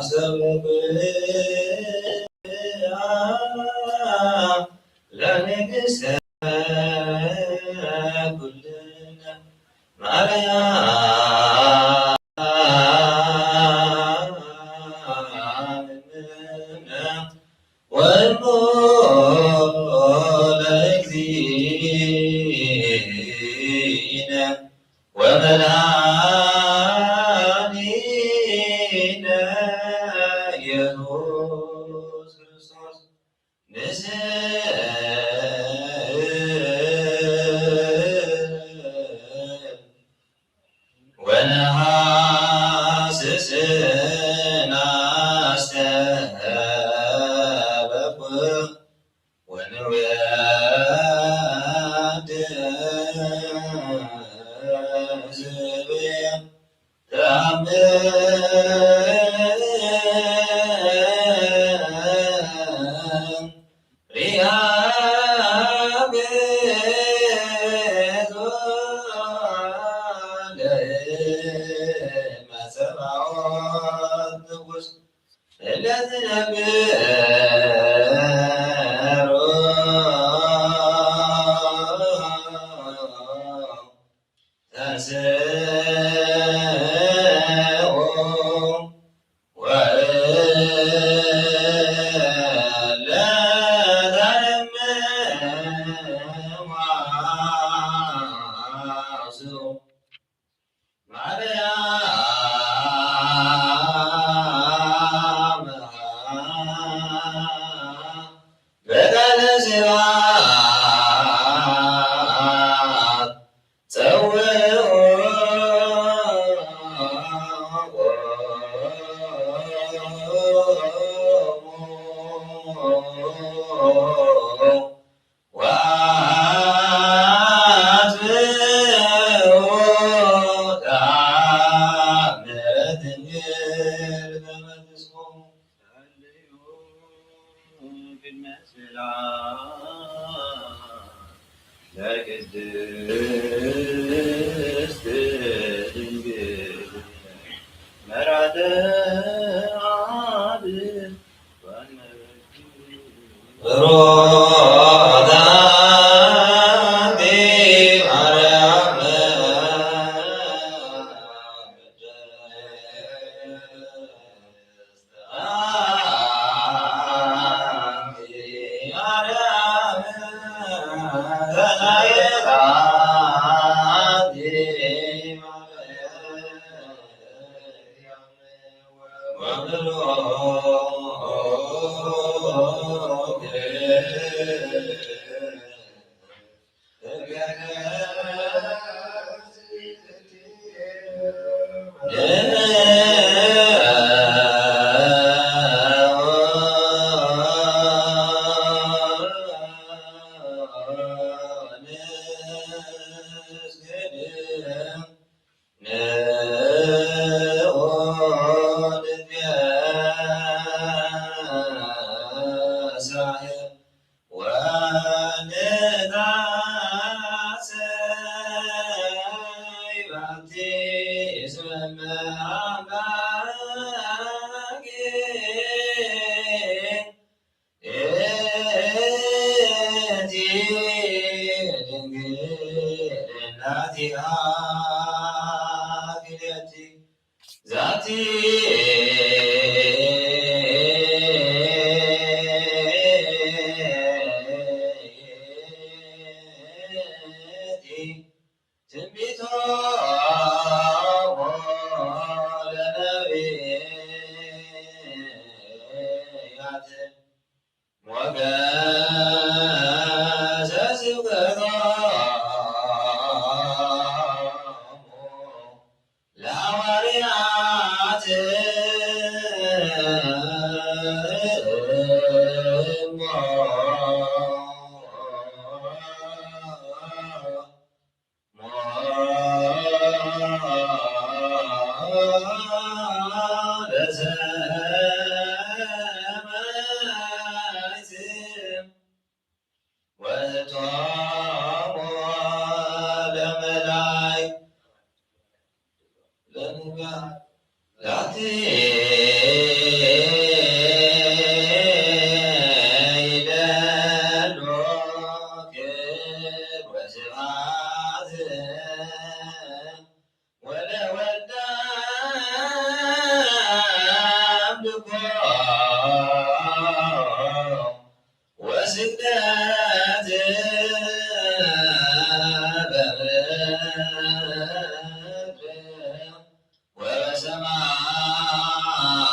ሰብእያ ለንግሥተ ኩልነ ማርያም እምነ ወእሞ ለእግዚእነ ወመድኃኒነ ኢየሱስ ክርስቶስ። ንስእል ወነሃስስ ናስተበቁ ወንውየድ ዝብየ ተአምር ሪሃ ቤቱ ለመጸባዖት ንጉሥ እለ ትነብር ተንሥኡ ወእለ ዳግም ዋስኡ ማርያም በቃለ ሥጋ ጸውኦ ወአጥብኦ ተአምረ ድንግል በመንግሥቱ። ጸልዩ ቅድመ ስዕላት ለቅድስት ድንግል መራተ አብ ሮዳቲ ማርያም ዛቲ ትንቢቶ ለነቢያት ሞገሰ ስብከቶሙ ለሐዋርያት እሞ ወስደት በምድር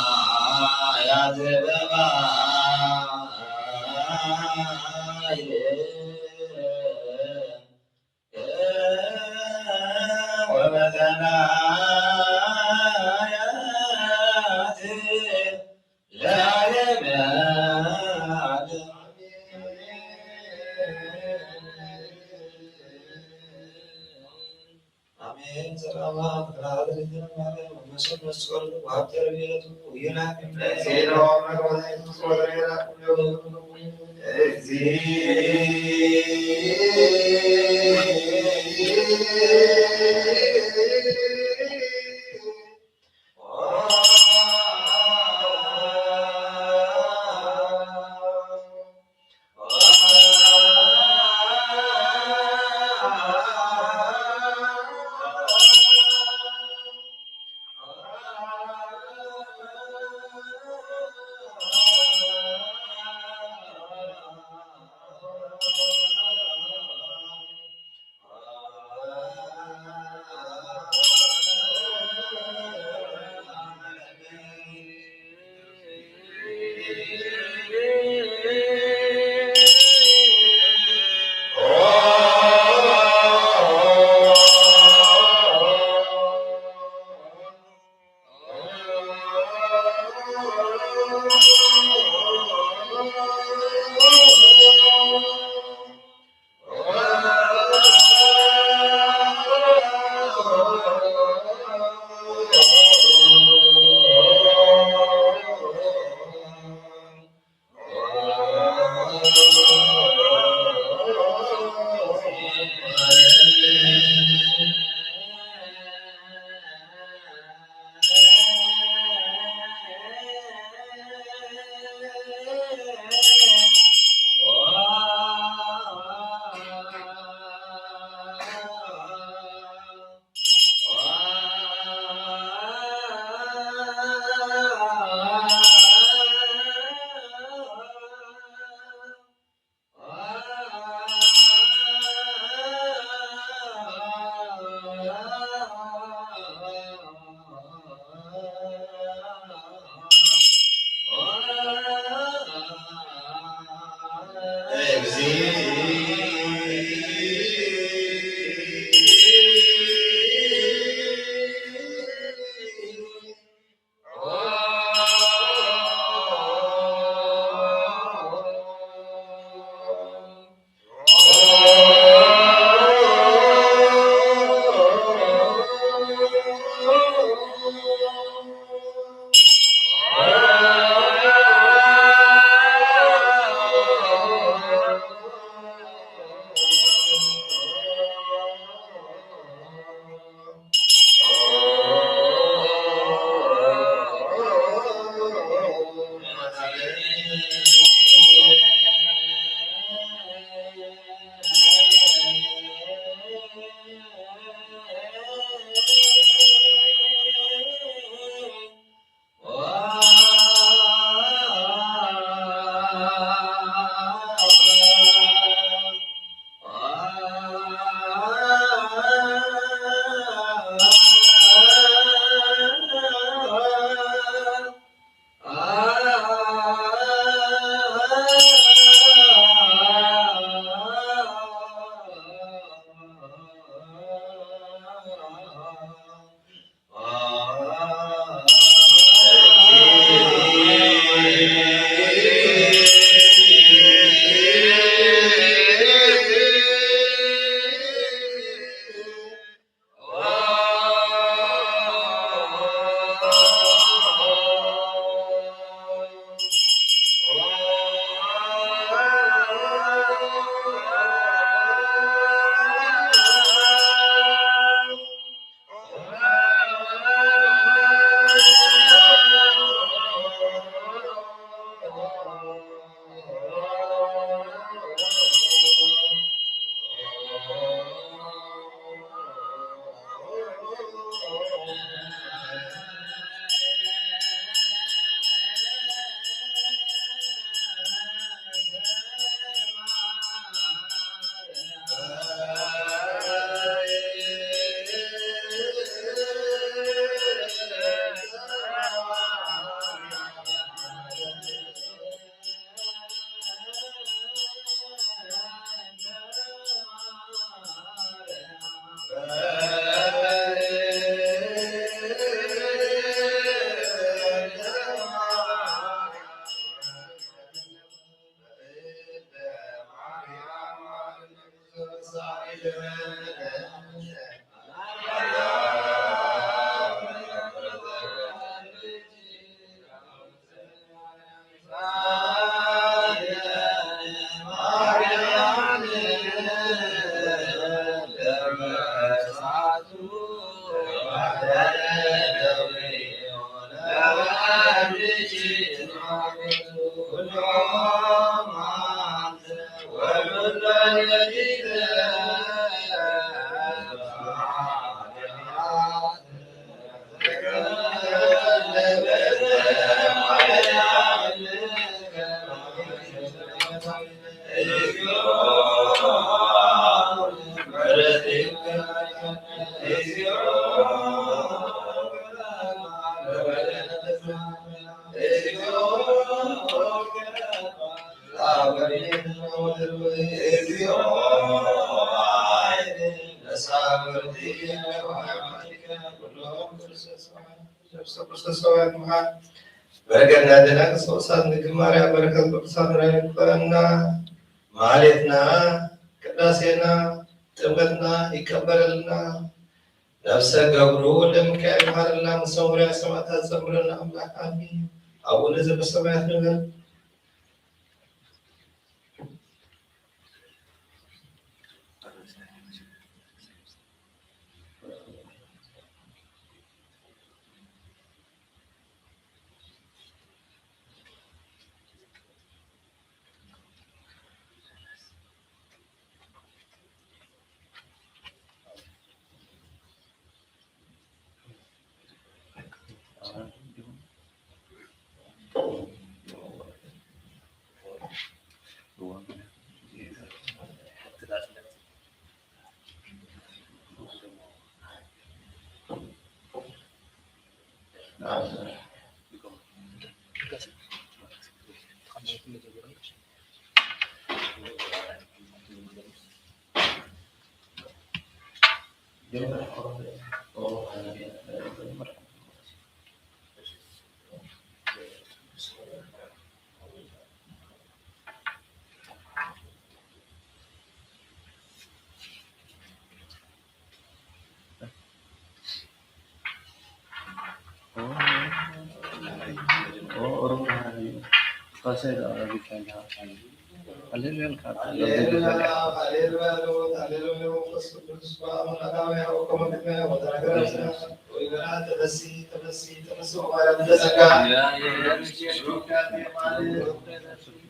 ወበሰማያት በባሕር ወበተላያት ለዓለመ ዓለም። አሜን። ሰላም ፍቅር አድርገን ማርያም መሰል መስቀሉ ወሀብተ ረድኤቱ ወይና ነፍሰ ክርስቶሳውያን ምዃን በረከትና ደናግል ሰውሳት ንግማርያ በረከት ቅዱሳን ራይ ይግበረና። ማሌትና፣ ቅዳሴና፣ ጥምቀትና ይቀበለልና። ነፍሰ ገብሩ ወልደ ሚካኤል መሓረና፣ መሰውርያ ሰማዕታት ዘምረና ኣምላክ ኣሜን። ኣቡነ ዘበሰማያት ንበል።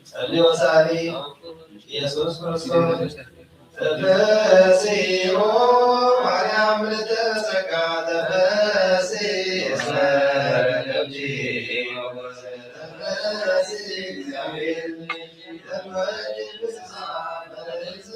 ጸሊ ወሳሊ ኢየሱስ ክርስቶስ ተፈስሒ ኦ ማርያም ምልዕተ ጸጋ ተፈስሒ እስመ ረከብኪ ሞገሰ ተፈስሒ እግዚአብሔር ተፈስሒ ብስሓት ተፈስሒ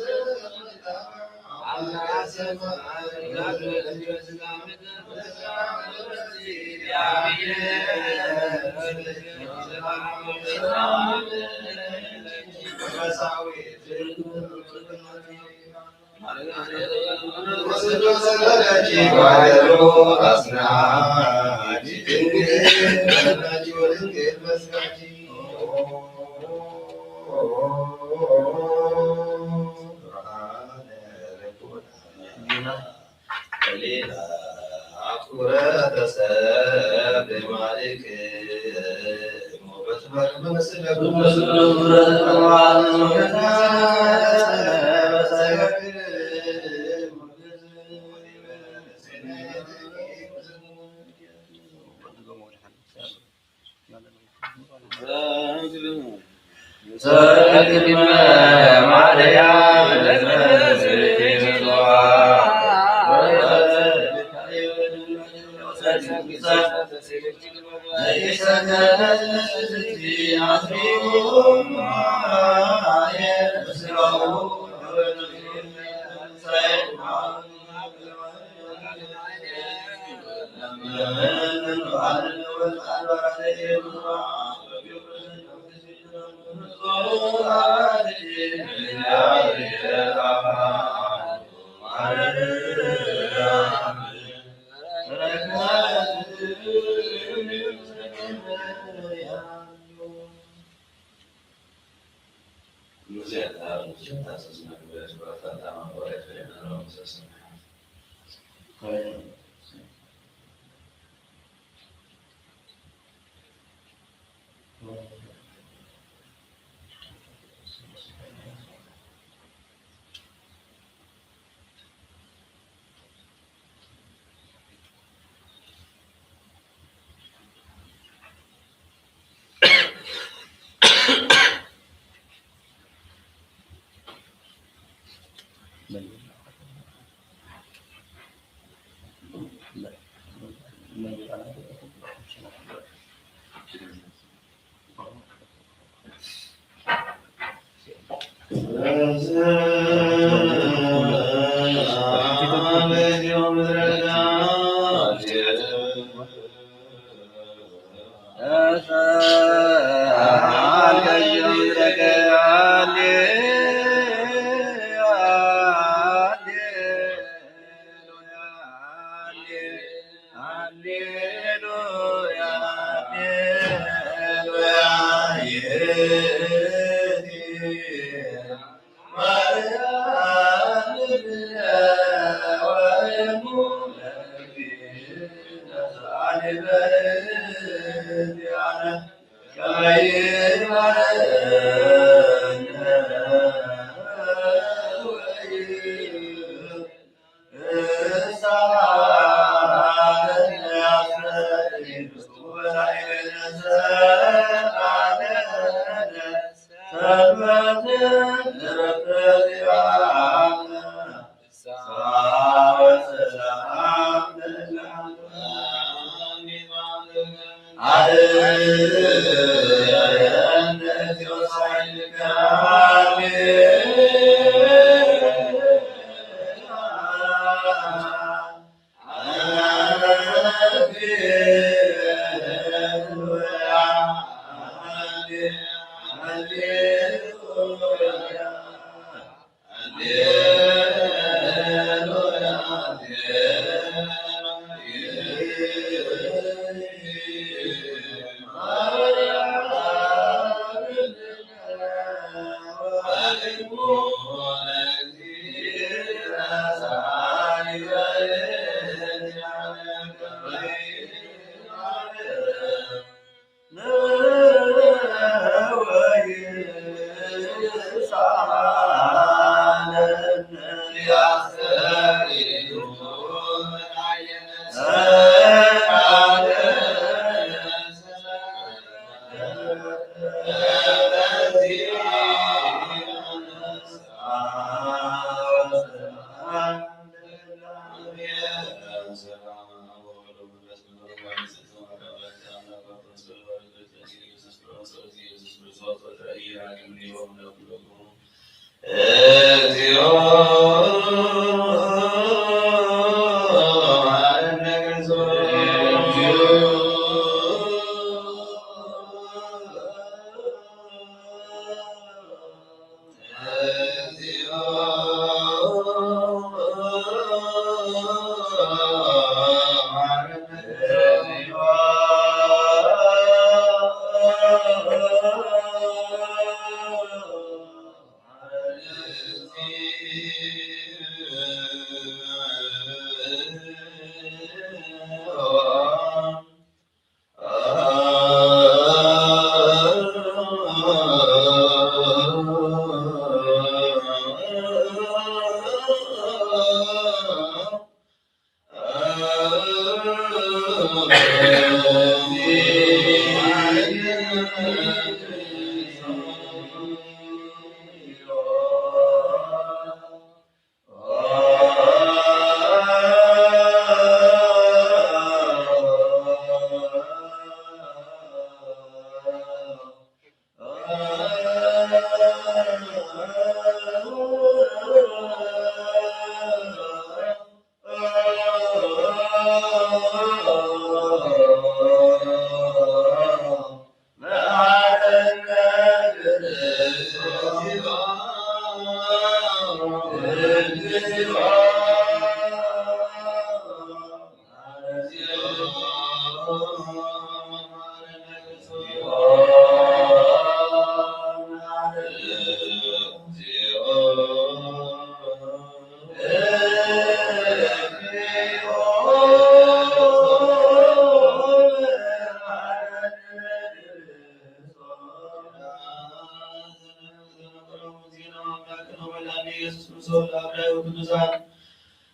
ኢየሱስ ምስ ወልደ ኣብ ላዕሊ ቅዱሳን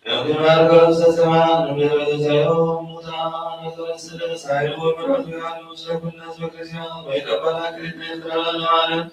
እምግባር ገብሰ ሰማን እምግባር ተሳዮ ሙታን ወተወስደ ሳይል ወብረት ያሉ ምስለ ኩልነ ህዝበ ክርስቲያን ወይ ቀበላ ክሪት ናይ ፍራላ ለማለት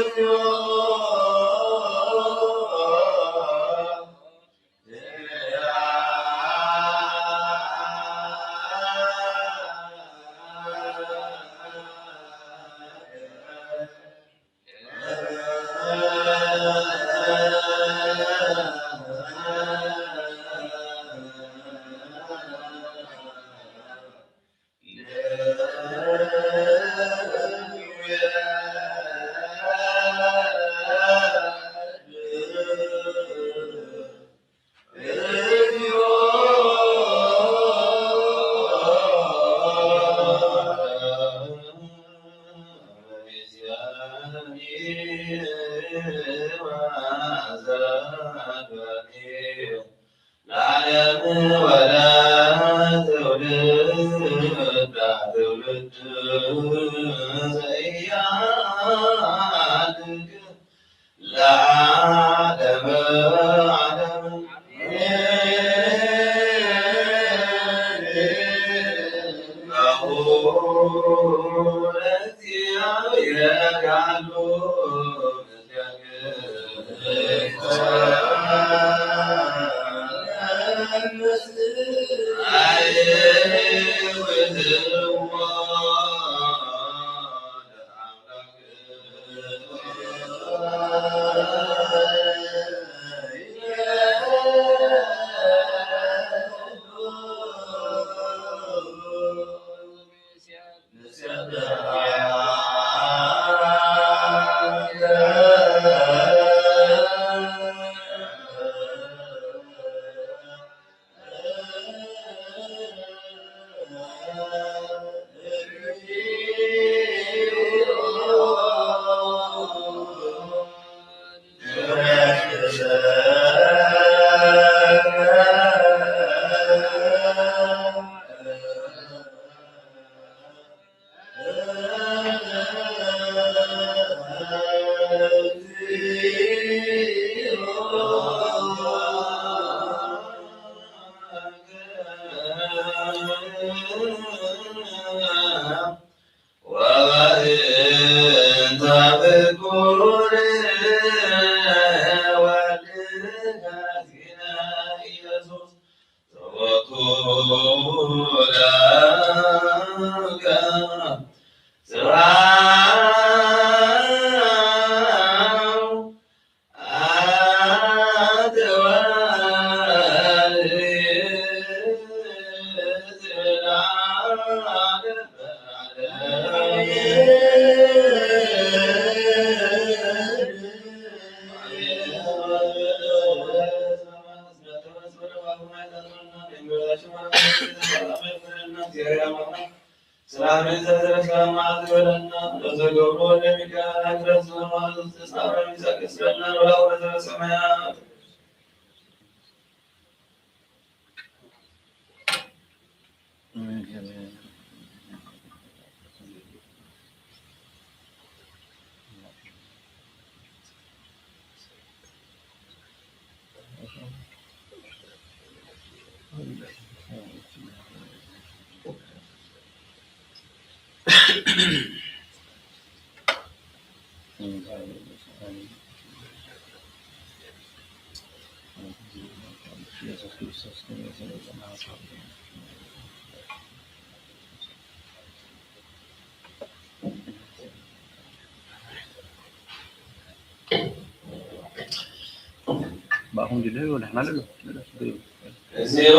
ቅዱስ ለዓለም ወለትውልድ ትውልድ ዘያድግ ለዓለመ ዓለም። ባኹም ጅለ ወደ ሓና ለሎ። እግዚኦ።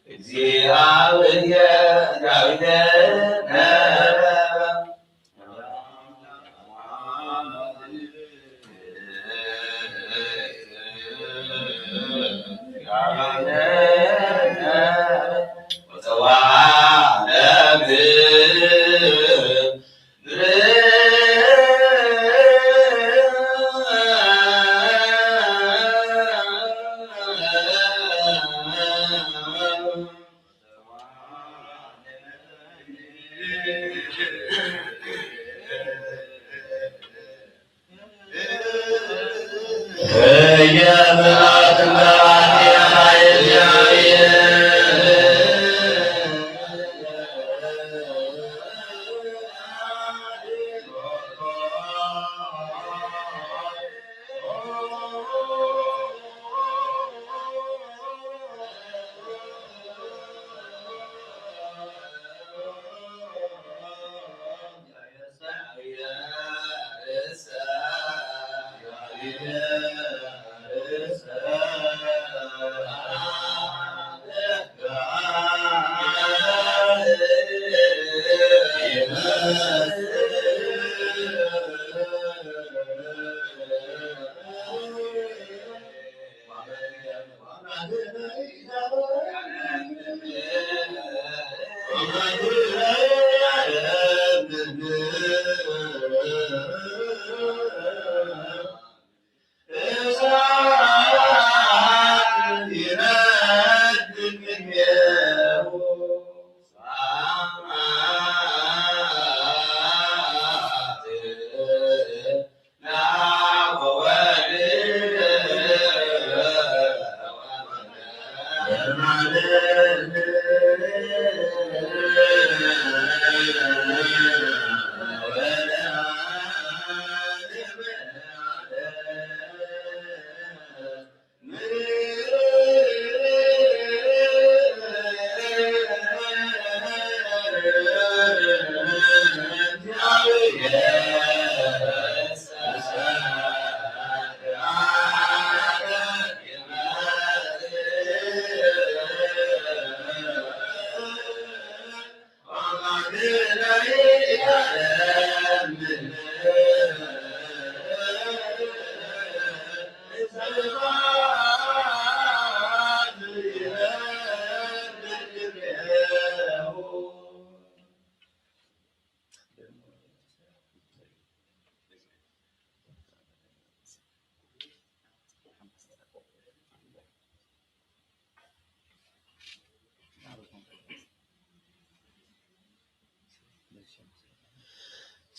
እግዚአብሔር ዳዊት ነበረ።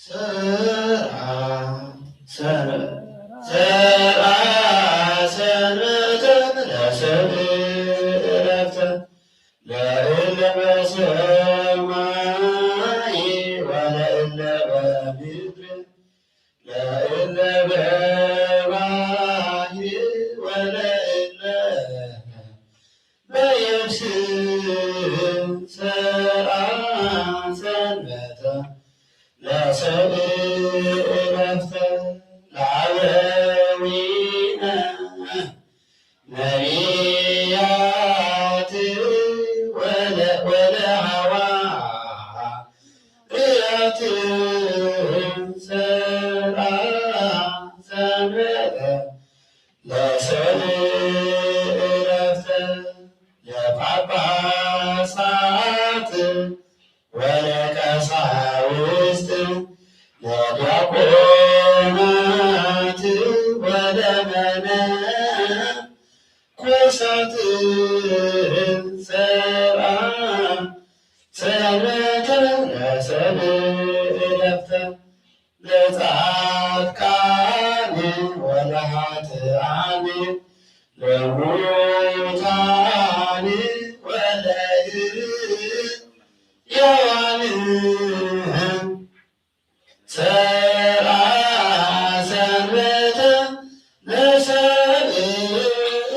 ሰርዓ ሰንበ-፣ ሰርዓ ሰንበተ ለሰብእ ዕረፍተ ለእለ በሰማይ ወለእለ በምድር ለእለ በባሕር ወለእለ በየብስ ሰርዓ ሰንበተ ለሰብእ ዕረፍተ ለአበዊነ ነቢያት ወለ-፣ ወለሐዋርያት ሰርዓ ሰንበተ ለሰብእ ዕረፍተ ለጳጳሳት ወለቀሳውስት ለዲያቆናት ወለመነኮሳት ሰርዓ ሰንበተ ለሰብእ ዕረፍተ ለጻድቃን ወለኃጥኣን ለሙታን ወለሕያዋን ሰርዓ ሰንበተ ለሰብእ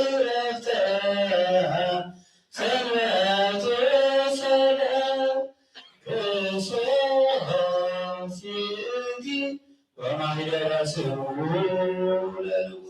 ዕረፍተ ሰንበቱ ሰለ ክርስቶስ ይእቲ ወማህደረ ስሙ ለልዑል።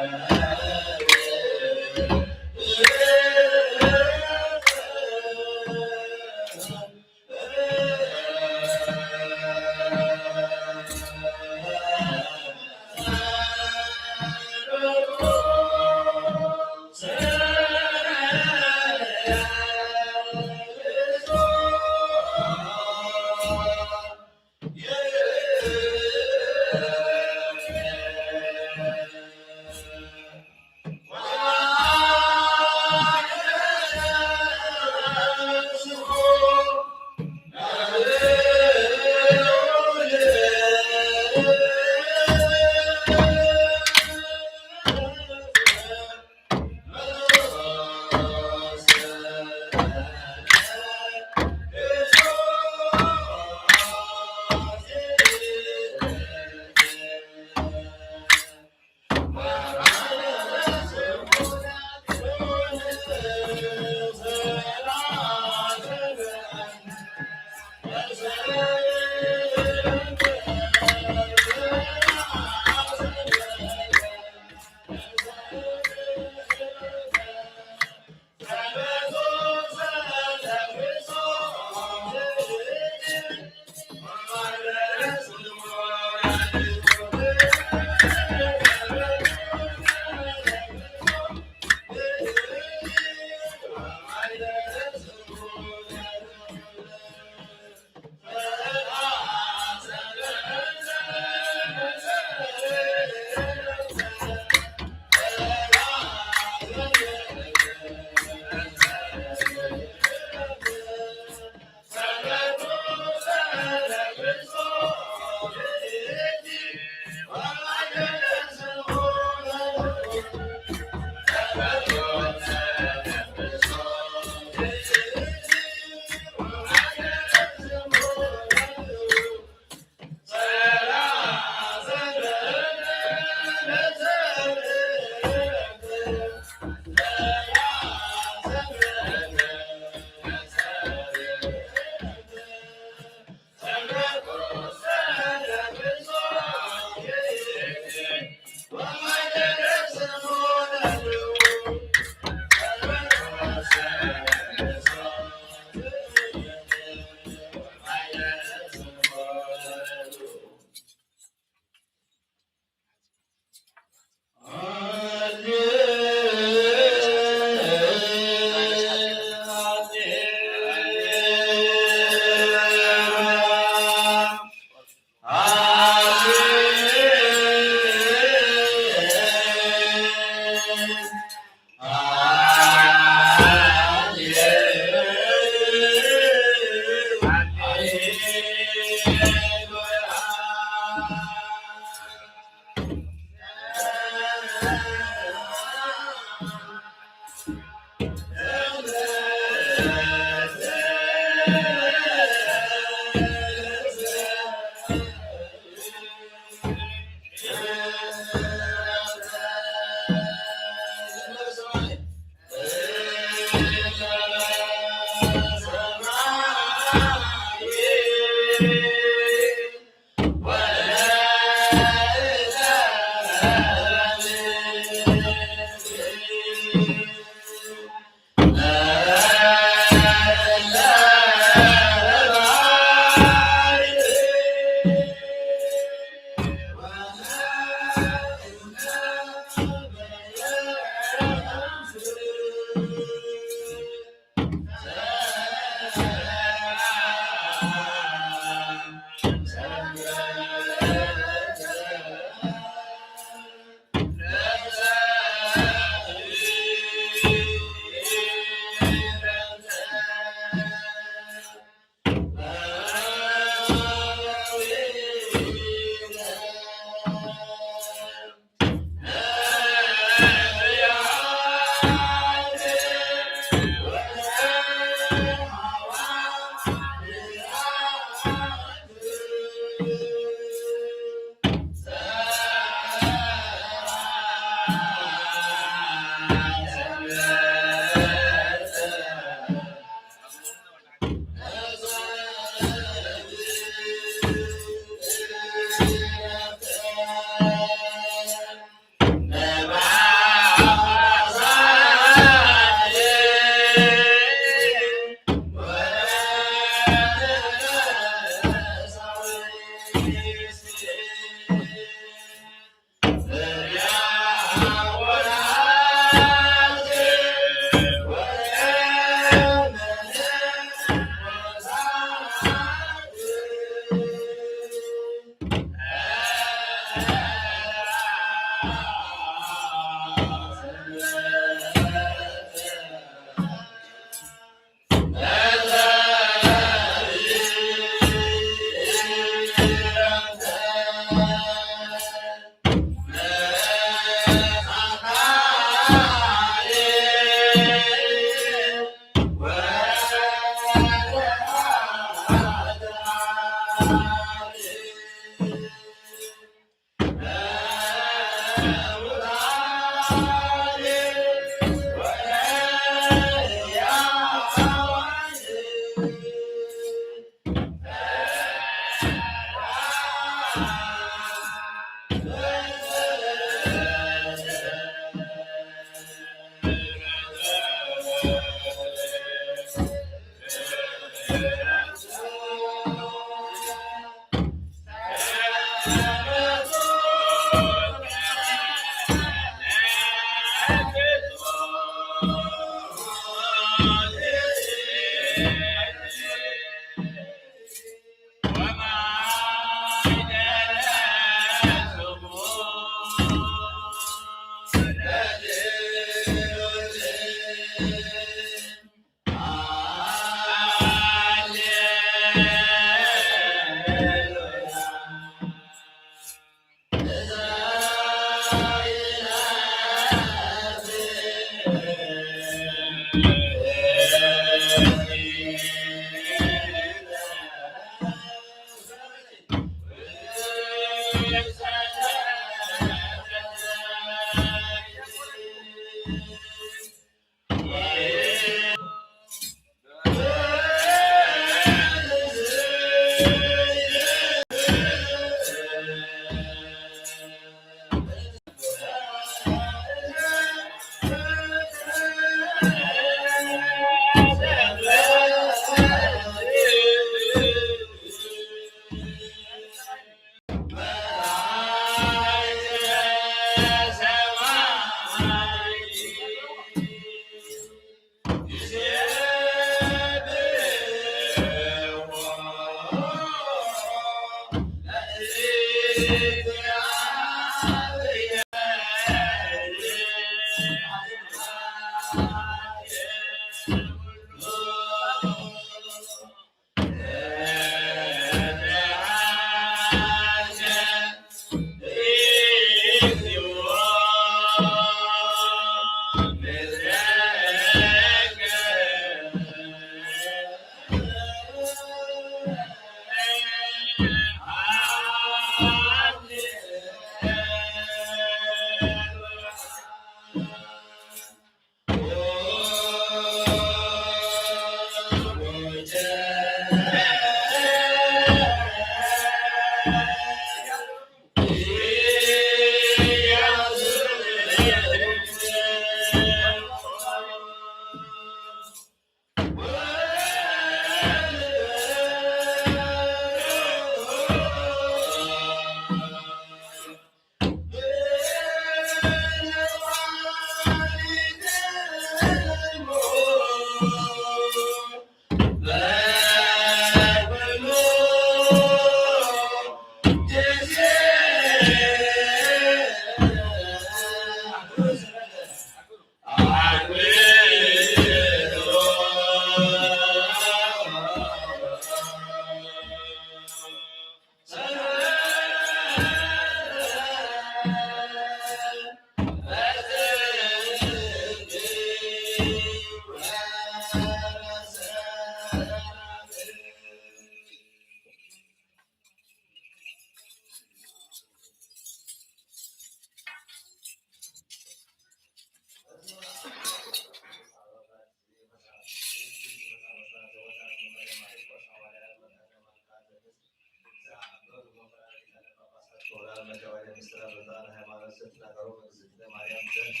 ነገሮም እግዝእትነ ማርያም ዘንተ።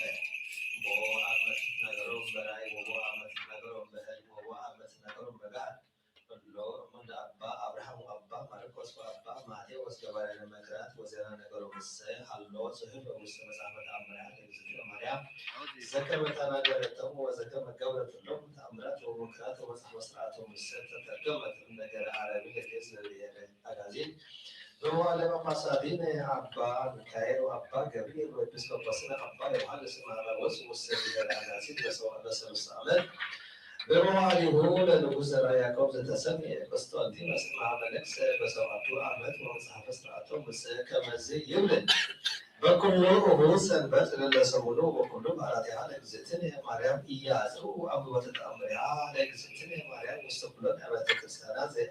ቦ ኣብ መትሕት ነገሮም በራእይ ወቦ ኣብ መትሕት ነገሮም በህልም ወቦ ኣብ መትሕት ነገሮም በጋህድ። እሎ እሙን ኣባ ኣብርሃም ወኣባ ማርቆስ ወኣባ ማቴዎስ ገባርያነ መንክራት ወዜና ነገሮም እሰ ሃሎ ጽሑፍ ውስተ መጽሐፈ ተኣምርያ ለእግዝእትነ ማርያም ዘከመ ተናገረቶም ወዘከመ ገብረትሎም ተኣምራት ወመንክራት ወመጽሐፈ ስርዓቶም እሰ ተተርገመት እምነገረ ዓረቢ ለግእዝ ለብሔረ ኣጋዚን በመዋዕለ ጳጳሳቲነ ኣባ ሚካኤል ወኣባ ገብርኤል ወኤጲስቆጶስነ ኣባ ዮሃንስ እምሃበ ወፁ ውስተ ብሔረ ኣጋዚን በሰሉስ ዓመት በመዋዕሊሁ ለንጉስ ዘርዓ ያዕቆብ ዘተሰምየ ቆስጠንጢኖስ እምሃበ ነግሰ በሰብዓቱ ዓመት ወመጽሐፈ ስርዓቶም ምስ ከመዝ ይብል በኩሉ እሁ ሰንበት ለለሰሙኑ ወኩሉ በዓላቲሃ ለእግዝእትነ ማርያም ኢያጽኡ ኣንብቦተ ተኣምሪሃ ለእግዝእትነ ማርያም ውስተ ኩሎን ኣብያተ ክርስቲያናት ዘ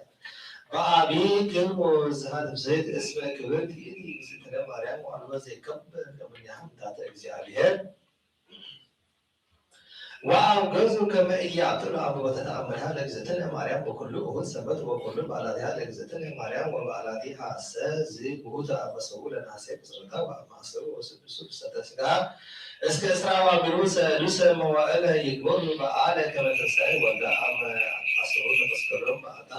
በአቢ ክብር ወብዝሃ ትብስሕት እስመ ክብርት ይእቲ እግዝእትነ ማርያም ወአልቦ ዘይከብር እምኔሃ ምልአተ እግዚአብሔር። ወአውገዙ ከመ ኢያእትሉ አምሮተ ተአምሪሃ ለእግዝእትነ ማርያም በኩሉ እሁድ ሰንበት ወበኩሉ በዓላቲሃ ለእግዝእትነ ማርያም ወበዓላቲሃሰ ዝግሁተ አመሰዉ ለነሐሴ ቅጽርታ ወአማሰሉ ወስዱሱ ፍሰተ ስጋ እስከ እስራ ወአሚሩ ሰሉሰ መዋእለ ይግበሩ በዓለ ከመ ትንሳኤ ወልዳ አመ አሰሩ ለመስከረም በዓታ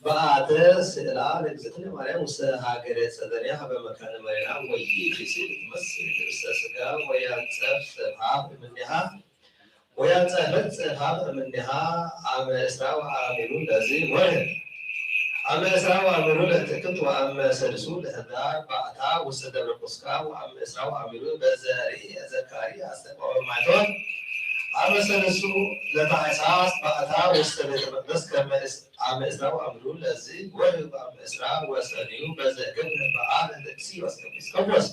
በአተ ስእላ ለእግዝእትነ ማርያም ውስተ ሀገረ ጸደንያ ሀበ መካነ መሬና ወይእቲ ስእሊ ትመስል ርእሰ ስጋ ወያንጸፍ ጽብሃ እምኔሃ ወያንጸፈት ጽብሃ እምኔሃ አመ እስራ ወአሚሩ ለዝ ወርህ። አመ እስራ ወአሚሩ ለጥቅምት ወአመ ሰልሱ ለህዳር በአታ ውስተ ደብረ ቁስቃ ወአመ እስራ ወአሚሩ በዘርኢ ዘካሪ አስተቃወ ማይቶት አመ ሰልሱ ለታሕሳስ በአታ ውስተ ቤተ መቅደስ ከመ አመ እስራ ወአምዱ ለዝ ወርህ በአመ እስራ ወሰኒዩ በዘ ገብረ በዓል ለእክሲዮስ ኤጲስቆጶስ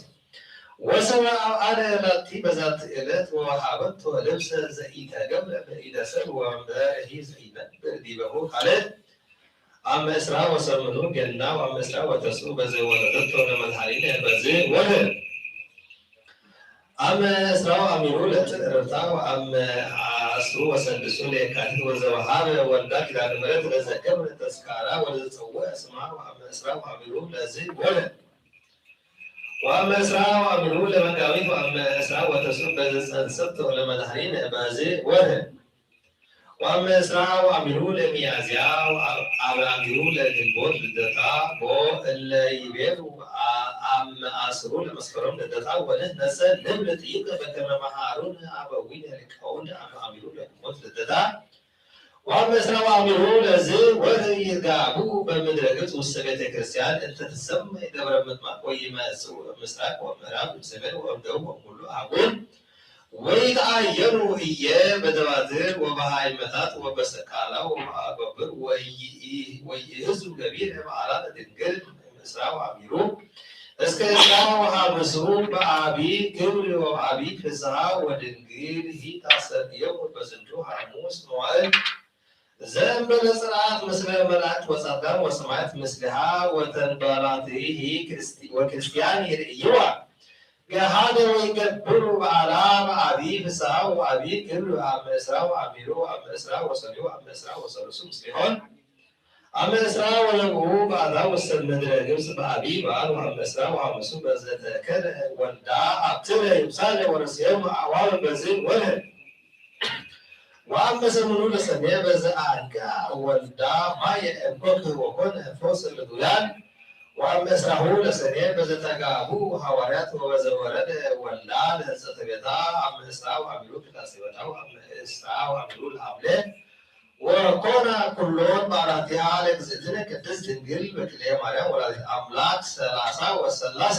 ወሰብአ አብአለ ላቲ በዛቲ ዕለት ወወሃበቶ ልብሰ ዘኢተገብረ በኢደ ሰብ ወንበርሂ ዘኢነብር ዲበሁ ካልእ አመ እስራ ወሰምኑ ገና ወአመ እስራ ወተስኡ በዘ ወለደቶ ለመድኃኒነ በዝ ወርህ። አመ እስራ ወአሚሩ ለትእርብታ ወአመ አስሩ ወሰድሱ ለየካቲት ወዘወሃበ ወልዳ ኪዳነ ምሕረት ለዘገብረ ተስካራ ወለዘጸውዐ ስማ ወአመ እስራ ወአሚሩ ለዝ ወርህ። ወአመ እስራ ወአሚሩ ለመጋቢት ወአመ እስራ ወተስኡ በዘጸንሰቶ ለመድኃኒነ በዝ ወርህ። ወአመ እስራ ወአሚሩ ለሚያዝያ አበ አሚሩ ለግንቦት ልደታ ቦ እለ ይቤሉ አመ አስሩ ለመስከረም ልደታ ወንሕነሰ ንብል ጥይቅ በከመ መሃሩነ አበዊነ ሊቃውንት አመ አሚሩ ለግንቦት ልደታ ወአመ እስራ ወአሚሩ ለዝ ወርህ ይጋቡ በምድረ ግብጽ ውስተ ቤተ ክርስቲያን እንተ ትሰመይ ደብረ ምጥማቅ ወይመጽኡ እምስራቅ ወምዕራብ እምሰሜን ወእምደቡብ ወእምኩሉ አህጉር ወይትዓየኑ እየ በደባትር ወበሃይመታት ወበሰቃላ ወበአገብር ወይእህዙ ገቢረ በዓላ ለድንግል እምእስራ ወአሚሩ እስከ እስራ ወሐሙሱ በአቢ ክብር ወበአቢ ፍስሃ ወድንግል ሂት አስተርእዮሙ በዝንቱ ሐሙስ መዋእል ዘእንበለ ጽርዓት ምስለ መላእክት ወጻድቃን ወሰማዕት ምስሊሃ ወተንባላትሂ ወክርስቲያን ይርእይዋ ገሃደ ወይገብሩ በዓላ በአቢ ፍስሃ ወአቢ ክብር አመ እስራ ወአሚሩ አመ እስራ ወሰኒሁ አመ እስራ ወሰሉሱ ምስሊሆን አመ እስራ ወረብኡ በአታ ውስተ ምድረ ግብጽ በአቢ በዓል ወአመ እስራ ወሐሙሱ በዘተከለ ወልዳ አብትለ ይብሳለ ወረስየሙ አዕዋመ በዝን ወርህ። ወአመ ሰሙኑ ለሰኔ በዘአርግአ ወልዳ ማየ እምኮክ ወኮነ ፈውሰ ለድውያን። ወአመ እስራሁ ለሰኔ በዘተጋቡ ሐዋርያት ወበዘወረደ ወልዳ ለህንጸተ ቤታ አመ እስራ ወአሚሩ ቅዳሴ ቤታ ወአመ እስራ ወአሚሩ ለሐምሌ ወኮና ኩሎን በዓላቲሃ ለእግዝእትነ ቅድስት ድንግል በክልኤ ማርያም ወላዲት አምላክ ሠላሳ ወሰላሰ።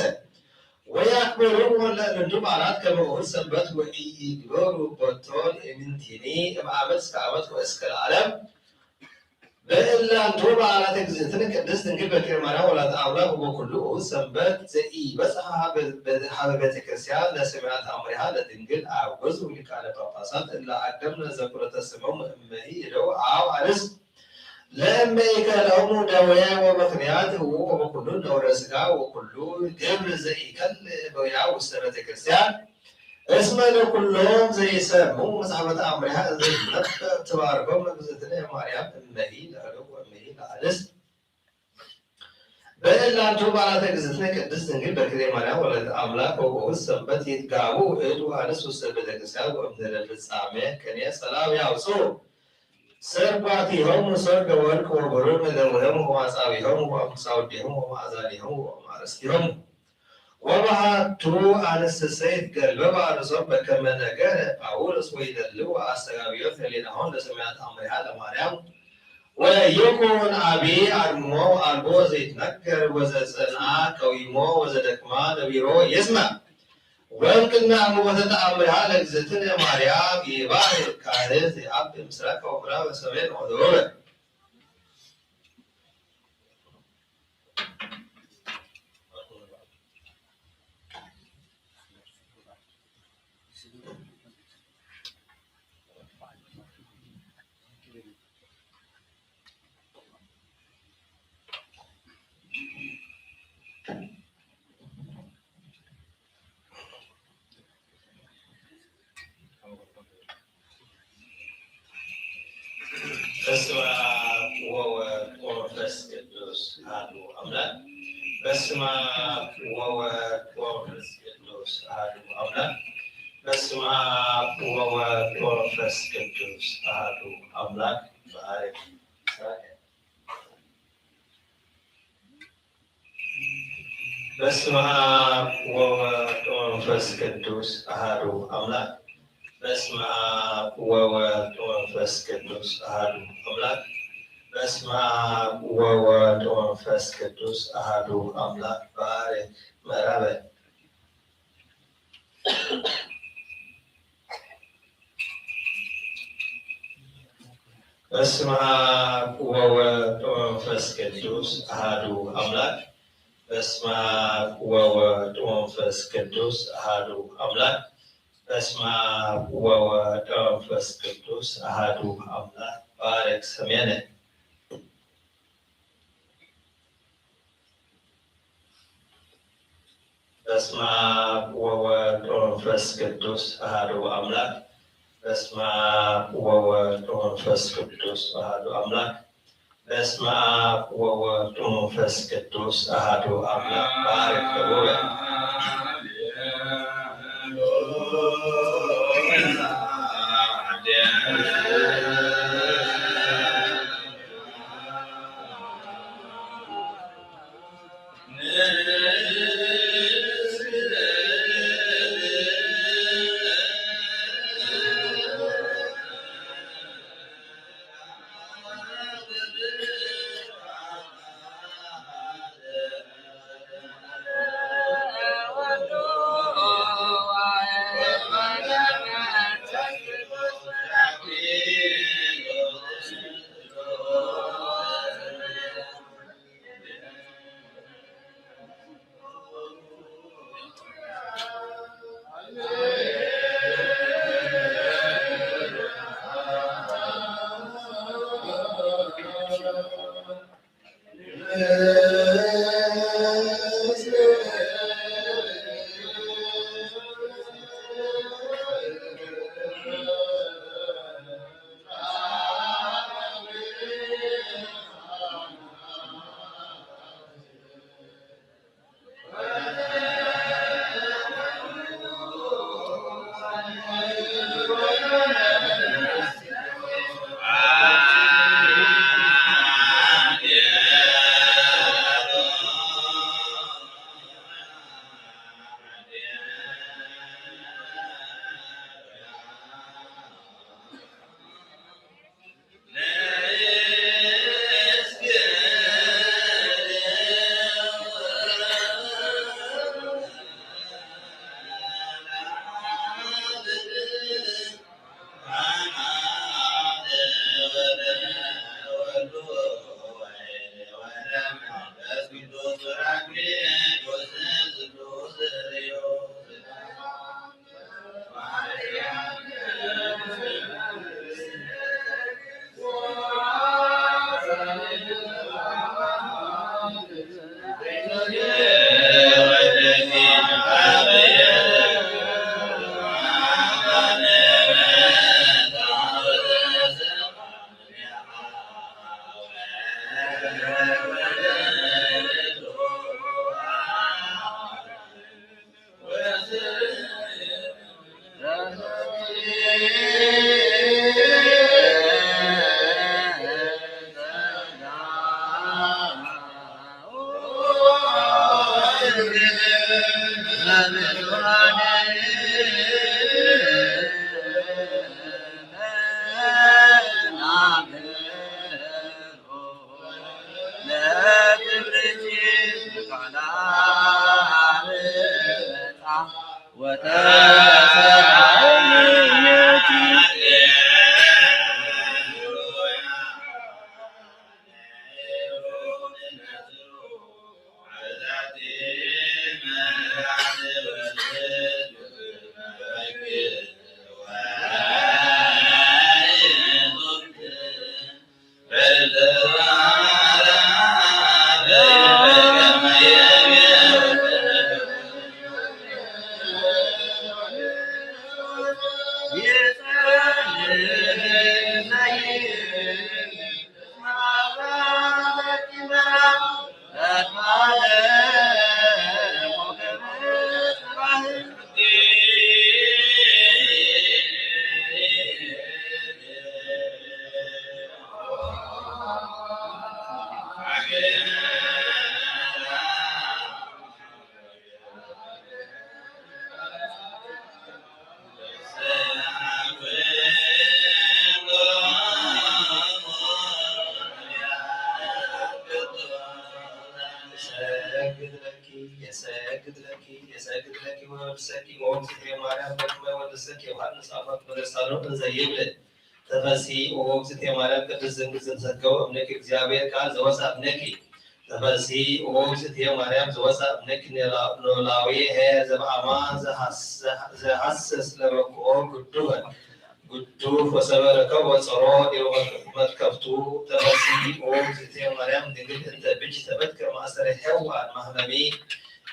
ወያክብርዎ ለእንቱ በዓላት ከመ ውእቱ ሰንበት ወኢይግበሩ ቦቶን እምንቲኒ እምዓመት እስከ ዓመት ወእስከ ለዓለም። በእላንቱ በዓላት እግዝእትነ ቅድስት ድንግል በክልኤ ማርያም ወላዲተ አምላክ ወበኩሉ ውእቱ ሰንበት ዘኢይበጽሐ ሀበ ቤተ ክርስቲያን ለሰሚዐ ተአምሪሃ ለድንግል አውገዙ ሊቃነ ጳጳሳት እለ አቅደምነ ዘክሮተ ስሞሙ እመሂ እደው አው አንስት ለእመ ኢከለኦሙ ደዌ ወምክንያት እዉ ወበኩሉ ነውረ ሥጋ ወኩሉ ግብር ዘኢከል በውያ ውስተ ቤተ ክርስቲያን እስመ ለኩሎም ዘይሰሙ መጽሐፈ ተአምሪሃ እንዘ ትነበእ ትባርኮም እግዝእትነ ማርያም እመሂ ለአደው ወእመሂ ለአንስት በእላንቱ በዓላተ እግዝእትነ ቅድስት ድንግል በክሌ ማርያም ወላዲተ አምላክ ወበእሁድ ሰንበት ይትጋቡ እድ ወአንስት ውስተ ቤተ ክርስቲያን ወእምድህረ ፍጻሜ ቅኔ ሰላም ያውፅኡ። ሰርጓቲሆሙ ሰርገ ወርቅ ወብሩር እደዊሆሙ ወአጻብዒሆሙ ወአንፍሳ ወዴሆሙ ወማእዛኒሆሙ ወማእረስቲሆሙ። ወበሃቱ አንስትሰ ይትገልበባ ርእሶም በከመ ነገረ ጳውሎስ ወይደልው አስተጋብዮት ህሊናሆም ለሰማያት አምሪሃ ለማርያም ወይኩን አቢ አድሞ አልቦ ዘይትነገር ወዘጸንአ ቀዊሞ ወዘደክማ ነቢሮ ይስማዕ። ወእምቅድመ አምቦተ ተአምሪሃ ለእግዝእትነ ማርያም ይባርክ ካህን ዘይአብ ምስራቅ ወምዕራብ ሰሜን ወደቡብ። በስመ አብ ወወልድ ወመንፈስ ቅዱስ አሐዱ አምላክ። በስመ አብ ወወልድ ወመንፈስ ቅዱስ አሐዱ አምላክ። በስመ አብ ወወልድ ወመንፈስ ቅዱስ አሐዱ አምላክ። ባርክ። በስመ አብ ወወልድ ወመንፈስ ቅዱስ አሐዱ አምላክ። በስመ አብ ወወልድ ወመንፈስ ቅዱስ አሐዱ አምላክ። በስመ አብ ወወልድ ወመንፈስ ቅዱስ አሐዱ አምላክ። ባርክ ምዕራበ። በስመ አብ ወወልድ ወመንፈስ ቅዱስ አሐዱ አምላክ። በስመ አብ ወወልድ ወመንፈስ ቅዱስ አሐዱ አምላክ። በስመ አብ ወወልድ ወመንፈስ ቅዱስ አሐዱ አምላክ። ባርክ ሰሜነ። በስመ አብ ወወልድ ወመንፈስ ቅዱስ አሐዱ አምላክ። በስመ አብ ወወልድ ወመንፈስ ቅዱስ አሐዱ አምላክ። በስመ አብ ወወልድ ወመንፈስ ቅዱስ አሐዱ አምላክ። ባርክ ደቡበ። የሰግድ ለኪ፣ የሰግድ ለኪ፣ የሰግድ ለኪ ወወድሰኪ፣ ኦ እግዝእትየ ማርያም፣ በክመ ወድሰኪ ዮሐንስ አፈ ቅዱስ ሳሎን እንዘ ይብል፣ ተፈሲ ኦ እግዝእትየ ማርያም ቅድስት ድንግል ዘተሰገወ እምኔኪ እግዚአብሔር ቃል ዘወፃ እምኔኪ። ተፈሲ ኦ እግዝእትየ ማርያም ዘወፃ እምኔኪ ኖላዊ ኄር ዘበአማን ዘሐስስ ለበክኦ ግዱፈ ግዱፍ ወሰበ ረከቦ ጸሮ ዲበ መትከፍቱ። ተፈሲ ኦ እግዝእትየ ማርያም ድንግል እንተ ብጅ ተበትከ ማእሰረ ሔዋን ማህመሚ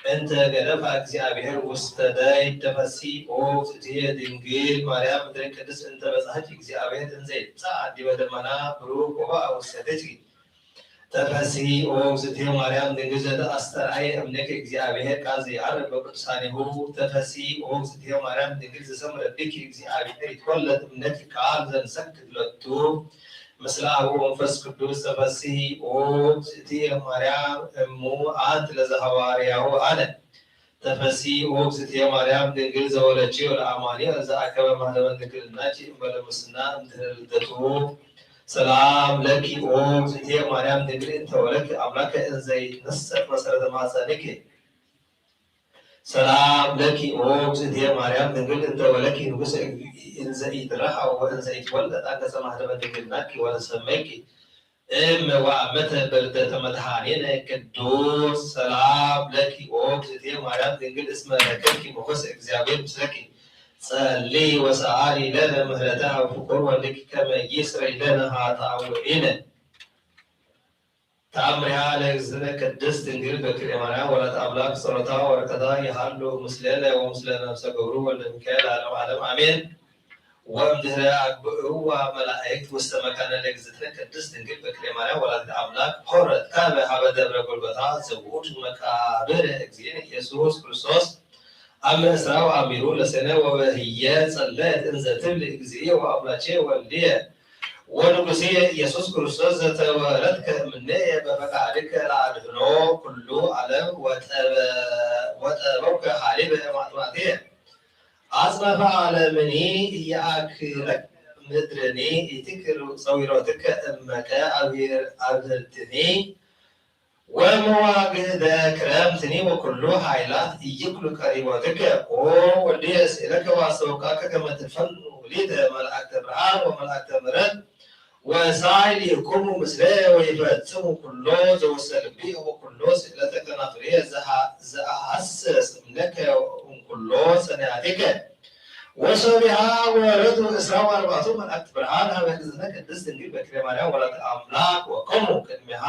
እንተ ገደፋ እግዚአብሔር ውስተ ደይ። ተፈሲ ኦ እግዝእትየ ድንግል ማርያም ምድረ ቅድስት እንተ በጻሕኪ እግዚአብሔር እንዘ ይብጻሕ ዲበ ደመና ብሩክ ወበአ ውስቴትኪ። ተፈሲ ኦ እግዝእትየ ማርያም ድንግል ዘተአስተርአየ እምኔኪ እግዚአብሔር ቃል ዘይዐርፍ በቅዱሳኒሁ። ተፈሲ ኦ እግዝእትየ ማርያም ድንግል ዘሰምረ ብኪ እግዚአብሔር ይትወለድ እምኔኪ ቃል ዘንሰግድ ለቱ ምስለ አብ ወመንፈስ ቅዱስ። ተፈሲ ኦ እግዝእትየ ማርያም እሙ አንቲ ለዘሐዋርያሁ አነ። ተፈሲ ኦ እግዝእትየ ማርያም ድንግል ዘወለድኪ ለአማኑኤል ዘአከበ ማህተመ ድንግልናኪ እምበለ ሙስና እምድህረ ልደቱ። ሰላም ለኪ ኦ እግዝእትየ ማርያም ድንግል እንተ ወለድኪ አምላከ እንዘ ይትነሰት መሰረተ ማህፀንኪ። ሰላም ለኪ ኦ እግዝእትየ ማርያም ድንግል እንተ ወለድኪ ንጉሰ እንዘ ኢትረሃ ወእንዘ ኢትወለድ አንቀጸ ማህተመ ድንግልናኪ ወተሰመይኪ እም ወአመተ በርደተ መድኃኒነ ቅዱስ። ሰላም ለኪ ኦ እግዝእትየ ማርያም ድንግል እስመ ረከብኪ ሞገሰ እግዚአብሔር ምስለኪ። ጸሊ ወሰአሊ ለነ ምህረተ አብ ፍቁር ወልድኪ ከመ ይስረይ ለነ ኃጣውኢነ። ተአምሪሃ ለእግዝእትነ ቅድስት ድንግል በክልኤ ማርያም ወላዲተ አምላክ ጸሎታ ወበረከታ ይሃሉ ምስሌነ ወምስለ ነፍሰ ገብሩ ወልደ ሚካኤል ለዓለመ ዓለም አሜን። ወእምድህረ አግብእዋ መላእክት ውስተ መካነ ለእግዝእትነ ቅድስት ድንግል በክልኤ ማርያም ወላዲተ አምላክ ሖረት ካበ ሀበ ደብረ ጎልጎታ ዘውቱ መቃብር እግዚእነ ኢየሱስ ክርስቶስ አመ እስራ ወአሚሩ ለሰነ ወበህየ ጸለት እንዘ ትብል እግዚእየ ወአምላኬ ወልድየ ወንጉስየ ኢየሱስ ክርስቶስ ዘተወለድከ እምኔየ በፈቃድከ ለአድህኖ ኩሉ ዓለም ወጠበውከ ሀሊበ ማጥባትየ። አጽናፈ ዓለምኒ ኢየአክለከ ምድርኒ ኢትክል ጸዊሮትከ እመከ አብህርትኒ። ወመዋግደ ክረምትኒ ወኩሉ ኃይላት ኢይክሉ ቀሪቦትከ። ኦ ወልድየ ስእለከ ወአስተውቃከ ከመ ትፈኑ ውሊተ መላእክተ ብርሃን ወመላእክተ ምረት ወሳይል ይኩሙ ምስለ ወይፈጽሙ ኩሎ ዘውሰልብየ ወኩሎ ስእለተ ከናፍርየ ዘአሐስስ እምነከ እምኩሎ ሰናያትከ። ወሶቢሃ ወረዱ እስራ ወአርባዕቱ መላእክት ብርሃን ሀበ እግዝእትነ ቅድስት ድንግል በክለ ማርያም ወላዲተ አምላክ ወቆሙ ቅድሚሃ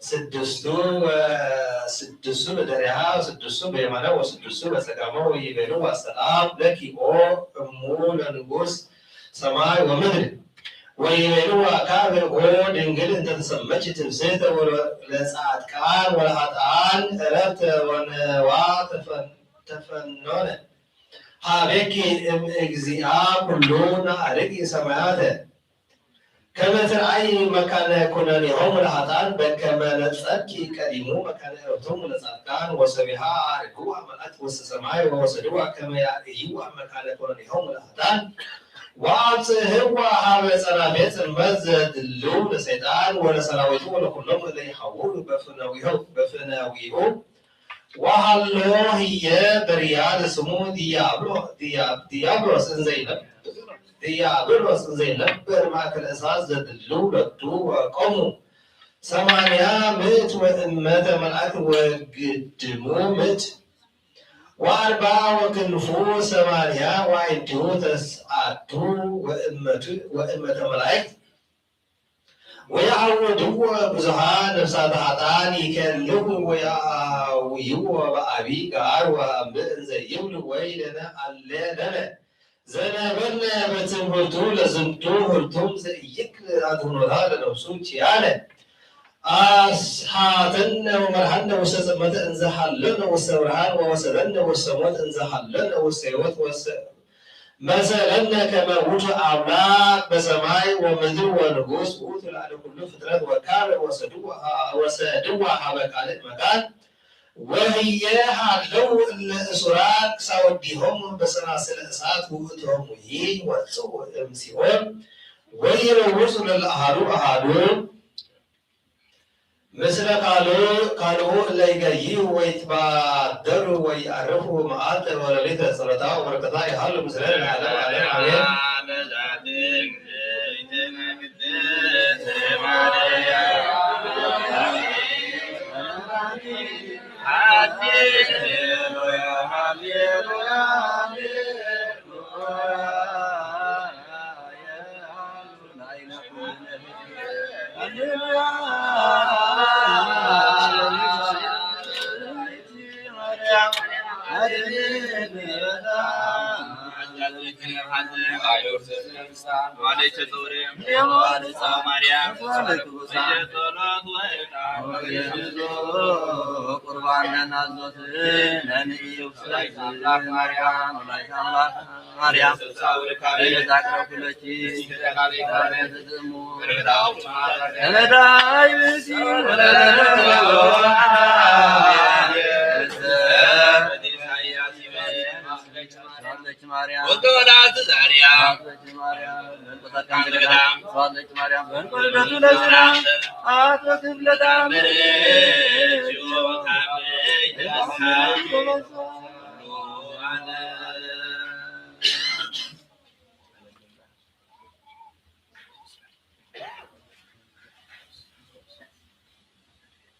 ስድስቱ ወስድስቱ በደሪሃ ወስድስቱ በየማነ ወስድስቱ በጸጋመ ወይቤልዋ ሰላም ለኪ ኦ እሙ ለንጉስ ሰማይ ወምድር። ወይቤልዋ ካበ ኦ ድንግል እንተ ተሰመች ትብስት ለጻድቃን ወለኃጥኣን ዕረፍተ ወነዋ ተፈኖነ። ሀቤኪ እም እግዚአ ኩሉ ነዐርግ ሰማያተ። ከመ ትርአይ መካነ ኩነኔሆሙ ለኃጥኣን በከመ ነጸርኪ ቀዲሙ መካነ ዕረፍቶሙ ለጻድቃን። ወሰቢሃ አርግዋ መላእክት ውስተ ሰማይ ወወሰድዋ ከመ ያርእይዋ መካነ ኩነኔሆሙ ለኃጥኣን ወአብጽሕዋ ሀበ ጸናፌ ጽልመት ዘድልው ለሰይጣን ወለሰራዊቱ ወለኩሎም እለ ይሐውሩ በፍነዊሁ በፍነዊሁ። ወሃሎ ህየ በርያ ለስሙ ድያብሎ-፣ ድያ-፣ ድያብሎስ እንዘይነብ-፣ ድያብሎስ እንዘይነብር ማእከል እሳት ዘድልው ለቱ ወቆሙ ሰማንያ ምእት ወእመተ መልኣክ ወግድሙ ምእት ወአርባ ወክንፉ ሰማንያ ወአዕይንቲሁ ተስዓቱ ወእመቱ-፣ ወእመተ መላእክት ወየዐውድዎ ብዙኃን ነፍሳተ ኃጥኣን ይከልሁ ወየአውይዎ በአቢ ጋር ወአንብዕ እንዘ ይብሉ ወይለነ አለ ለነ ዘነበነ በትምህርቱ ለዝንቱ ህርቱም ዘኢይክል አድህኖታ ለነፍሱ ኪያነ አስሓተነ ወመርሃነ ውስተ ጽልመተ እንዘ ሀለነ ውስተ ብርሃን ወወሰደነ ውስተ ሞት እንዘ ሀለነ ውስተ ሕይወት ወሰ-፣ መሰለነ ከመ ውእቱ አምላክ በሰማይ ወምድር ወንጉስ ውእቱ ላዕለ ኩሉ ፍጥረት ወካልእ ወሰድዋ ሀበ ካልእ መካን ወህየ ሀለው እለ እሱራን ክሳወዲሆም በሰናስለ እሳት ውእቶሙ ይወፅኡ እምሲኦን ወይረውፁ ለለአሃዱ አሃዱ ምስለ ካልኡ ካልኡ እለ ይገይኡ ወይትባደሉ ወይአርፉ መዓልተ ወሌሊተ ጸሎታ ወበረከታ ይሃሉ ምስለ ለዓለም ዓለም አሜን። ቁርባን ነናዞት ነንዩ ማርያም ወላዲተ አምላክ ማርያም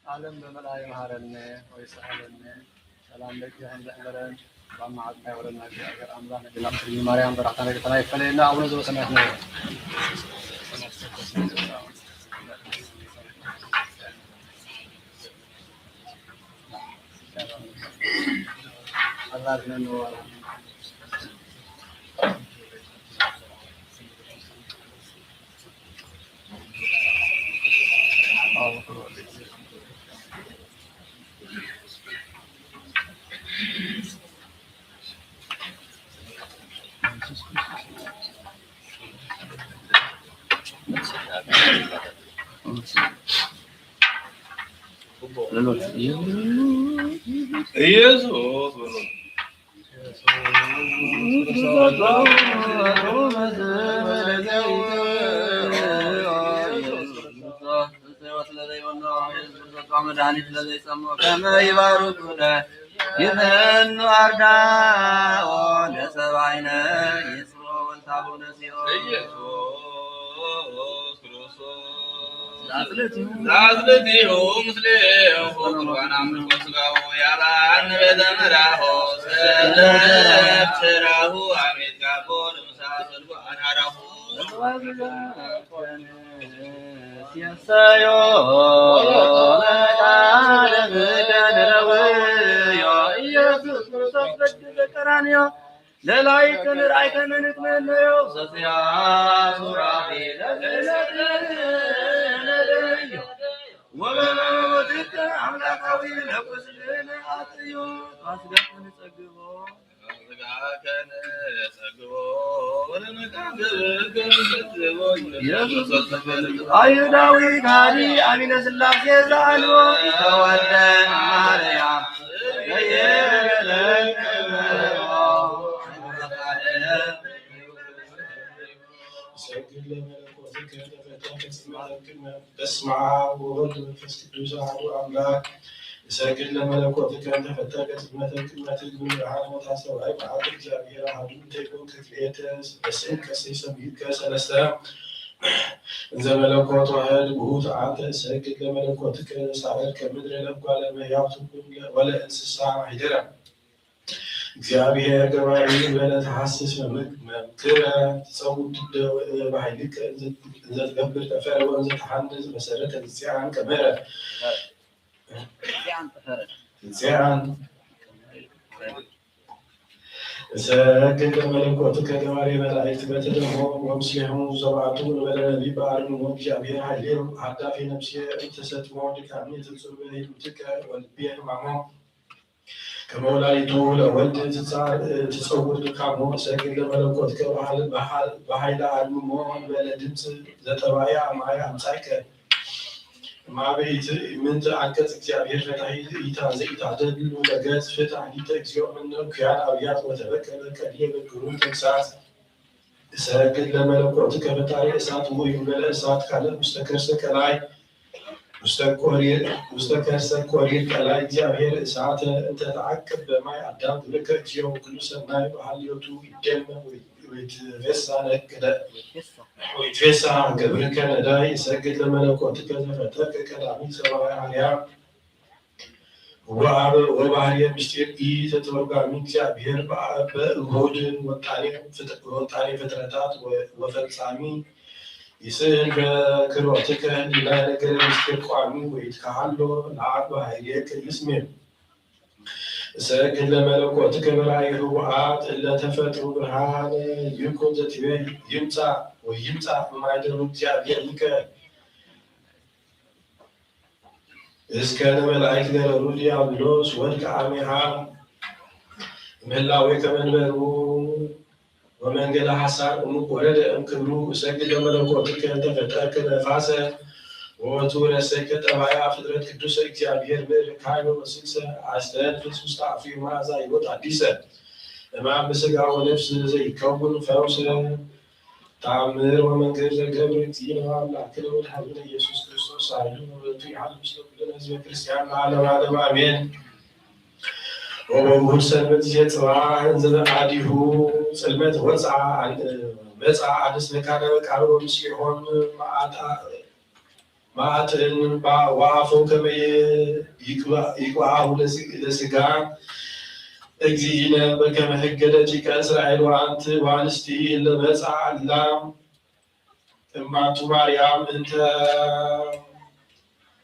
ዓለም በመልኣ ይምሃረነ ወይስኣለነ። ሰላም ለኪ ይኹን ዘሕበረን፣ ሰላም መዓልትካ ይውረድና እግዚኣብሔር ኣምላኽ። ነግና ቅድሚ ማርያም በራኽታ ነግርተና ይፈለየና። ኣቡነ ዘበሰማያት ነው። ኢየሱስ በሉ። መድኃኒት ለዘይሰምዑ ከመ ይባርኩነ ይፈኑ አርዳኦ ለሰብአይነ ይስሮ ወልታቦነ ሲኦል። ኢየሱስ ክርስቶስ ዛጽልእቲሁ ምስሌሁ ቁርባን አምልኮ ሥጋሁ ያላን በዘመራሁ ሰለፍ ሥራሁ አሜት ጋቦ ለምሳ ጸድቦ አናራሁ ሲያሳዮ ኢየሱስ ክርስቶስ በእንተ ቀራንዮ ለላይከ ንርአይከ ንትመነዮ ዘዚያ ሱራፌ ለዘለለዮ ወበመወትከ አምላካዊ ለቁስልን አጥዮ ፋስጋከ ንጸግቦ ፋስጋከ ንጸግቦ ወለመቃብርከ ንጸግቦ ኢየሱስ አይሁዳዊ ካዲ አሚነ ሥላሴ ዘአልቦ ተወልደ ማርያም በስመ አብ ወወልድ ወመንፈስ ቅዱስ አሐዱ አምላክ። እሰግድ ለመለኮትከ እንተ ፈጠርከ ጽልመተ ቅድመ ትግብር ብርሃን ወታስተውዓይ መዓልቲ እግዚአብሔር አሐዱ እንተ ይኩን ክልኤተ በስም ቀስይ ሰሚዕከ ሰለስተ እንዘ መለኮት ዋህድ ውእቱ አንተ እሰግድ ለመለኮትከ ሳዕር ከምድረ ለጓለ መያቱ ወለ እንስሳ ማሂደረ። እግዚአብሔር ገባሪ እንበለ ተሐስስ መምክረ ትጸውድ ድደ በኃይልከ እንዘ ትገብር ጠፈረ ወእንዘ ተሐንጽ መሰረተ ንጽያን ቀመረ። ንጽያን እሰግድ ለመለኮትከ ገባሬ መላእክት በትደሞ ወምስሌሆሙ ሰብዓቱ እንበለ ነቢብ በአርምሞ እግዚአብሔር ኃይሌ ሀዳፊ ነፍሴ እተሰጥሞ ድካሜ ትጹር በይሉትከ ወልቤ ሕማሞ። ከመ ወላዲቱ ለወልድ ትጸውር ድካሞ እሰግድ ለመለኮትከ በኃይለ አርምሞ እንበለ ድምፅ ዘጠባያ ማይ አምጻእከ። እምአበ ኢምንት አንቀጽ እግዚአብሔር ፈታሒ ኢታ ዘኢታደል ለገጽ ፍትሕ ሊተ እግዚኦ እምነ ኩያን አብያት ወተበቀለ ቀድየ በግሩም ተግሳጽ። እሰግድ ለመለኮትከ ፈጣሪ እሳት ውእዩ እንበለ እሳት ካልእ ውስተ ከርሰ ቀላይ ውስተ ከርሰ ቆሪር ቀላይ እግዚአብሔር እሳተ እንተ ተዓቅብ በማይ አዳም ግብርከ እግዚኦ ወኩሉ ሰናይ በሃልዮቱ ይደመ ወይትፌሳ ነቅደ ወይትፌሳ ገብርከ ነዳይ እሰግድ ለመለኮትከ ዘፈጠርከ ቀዳሚ ሰብአዊ አርያ ወአብ ወባህርየ ምስጢር ኢተተርጓሚ እግዚአብሔር በእሁድ ወጣኔ ፍጥረታት ወፈጻሚ ይስእል በክሮትከ ህሊና ነገረ ምስጢር ቋሚ ወይትከሃሎ ለአብ ባህርየከ ይስሜ። እሰግድ ለመለኮትከ በራእይ ህቡአት እለ ተፈጥሩ ብርሃን ይኩን ዘትቤ ይምጻእ ወይምጻእ በማይደሩ እግዚአብሔር ይከ እስከ ለመላእክት ገረሩ ዲያብሎስ ወድቀ አሜሃ እምህላዌ ከመንበሩ ወመንገለ ሐሳር እሙቅ ወረደ እምክብሩ እሰግድ ለመለኮትከ እንተ ፈጠርከ ነፋሰ ወወቱ ረሰይከ ጠባያ ፍጥረት ቅዱሰ እግዚአብሔር ምድር ካይበ ወስልሰ አስተንፍስ ውስተ አፍዩ መዓዛ ሕይወት አዲሰ እማን በስጋ ወነፍስ ዘይከውን ፈውሰ ተአምር ወመንክር ዘገብር እግዚእነ ወአምላክነ ወመድኃኒነ ኢየሱስ ክርስቶስ ሳይሉ ወበቱ ይሃሉ ምስለ ኩልነ ህዝበ ክርስቲያን ለዓለመ ዓለም አሜን። ወበውሁድ ሰንበት ጊዜ ጽባሕ እንዘ አዲሁ ጽልመት ወፅአ መፅአ አንስት መካነ መቃብር ወምስሌሆም መዓጥን ወአፎም ከመ ይቅብአሁ ለስጋ እግዚእነ በከመ ህገ ደቂቀ እስራኤል ወአንቲ ወአንስቲ እለ መጽአ እላ እማቱ ማርያም እንተ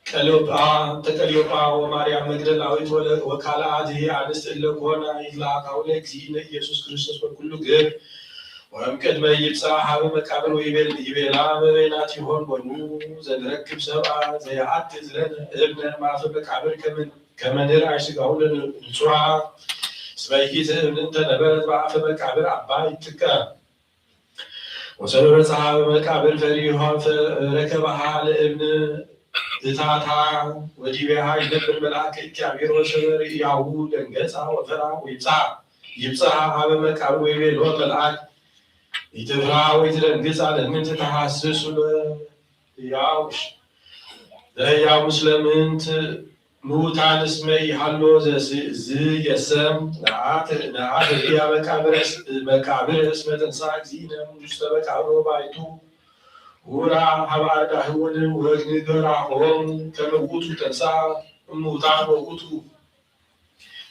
ቀልዮጳ እንተ ቀልዮጳ ወማርያም መግደላዊት ወካልአት አንስት እለ ኮና ይትለአካሁ ለእግዚእነ ኢየሱስ ክርስቶስ በኩሉ ግብ ወእምቅድመ ይብጻሕ ሀበ መቃብር ወይቤላ በበይናቲሆን ቦኑ ዘንረክብ ሰብአ ዘየአትት ለነ እብነ ማፈ መቃብር ከመ ንርአይ ሥጋሁ ለንጹሐ እስመ ይእቲ እብን እንተ ነበረት በአፈ መቃብር አባይ ጥቀ ወሰበ በጽሐ በመቃብር ፈሪሆ ረከበሃ ለእብን እታታ ወዲቤሃ ይነብር መልአክ እግዚአብሔር ወሰበ ርእያሁ ደንገጻ ወፈራ ወይብጻ ይብጻ ሀበ መቃብር ወይቤሎ መልአክ ኢትፍራ ወይትደንግጻ ለምን ትተሐስሱ ለሕያው ለሕያው ምስለ ምንት ምውታን እስመ ይሃሎ ዝየሰም ነአት ርእያ መቃብር እስመ ተንሳ እግዚእነ ውስተ መቃብር ወባይቱ ውራ ሀበ አርዳህውን ወንገራሆም ከመ ውእቱ ተንሳ እሙታን ወውእቱ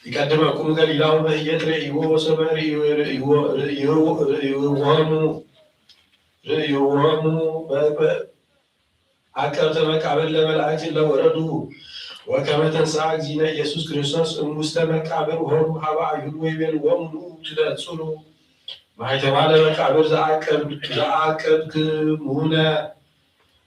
ይቀድመኩም ገሊላው በህየት ርእይዎ ወሰበ ርእይዎሙ ርእይዎሙ አቀብተ መቃብር ለመላእክት ለወረዱ ወከመ ተንሳ እግዚእነ ኢየሱስ ክርስቶስ እምውስተ መቃብር ሆሙ ሀበ አይሁድ ወይቤልዎሙ ኑ ትነጽሩ ማይተማ ለመቃብር ዘአቀብክሙነ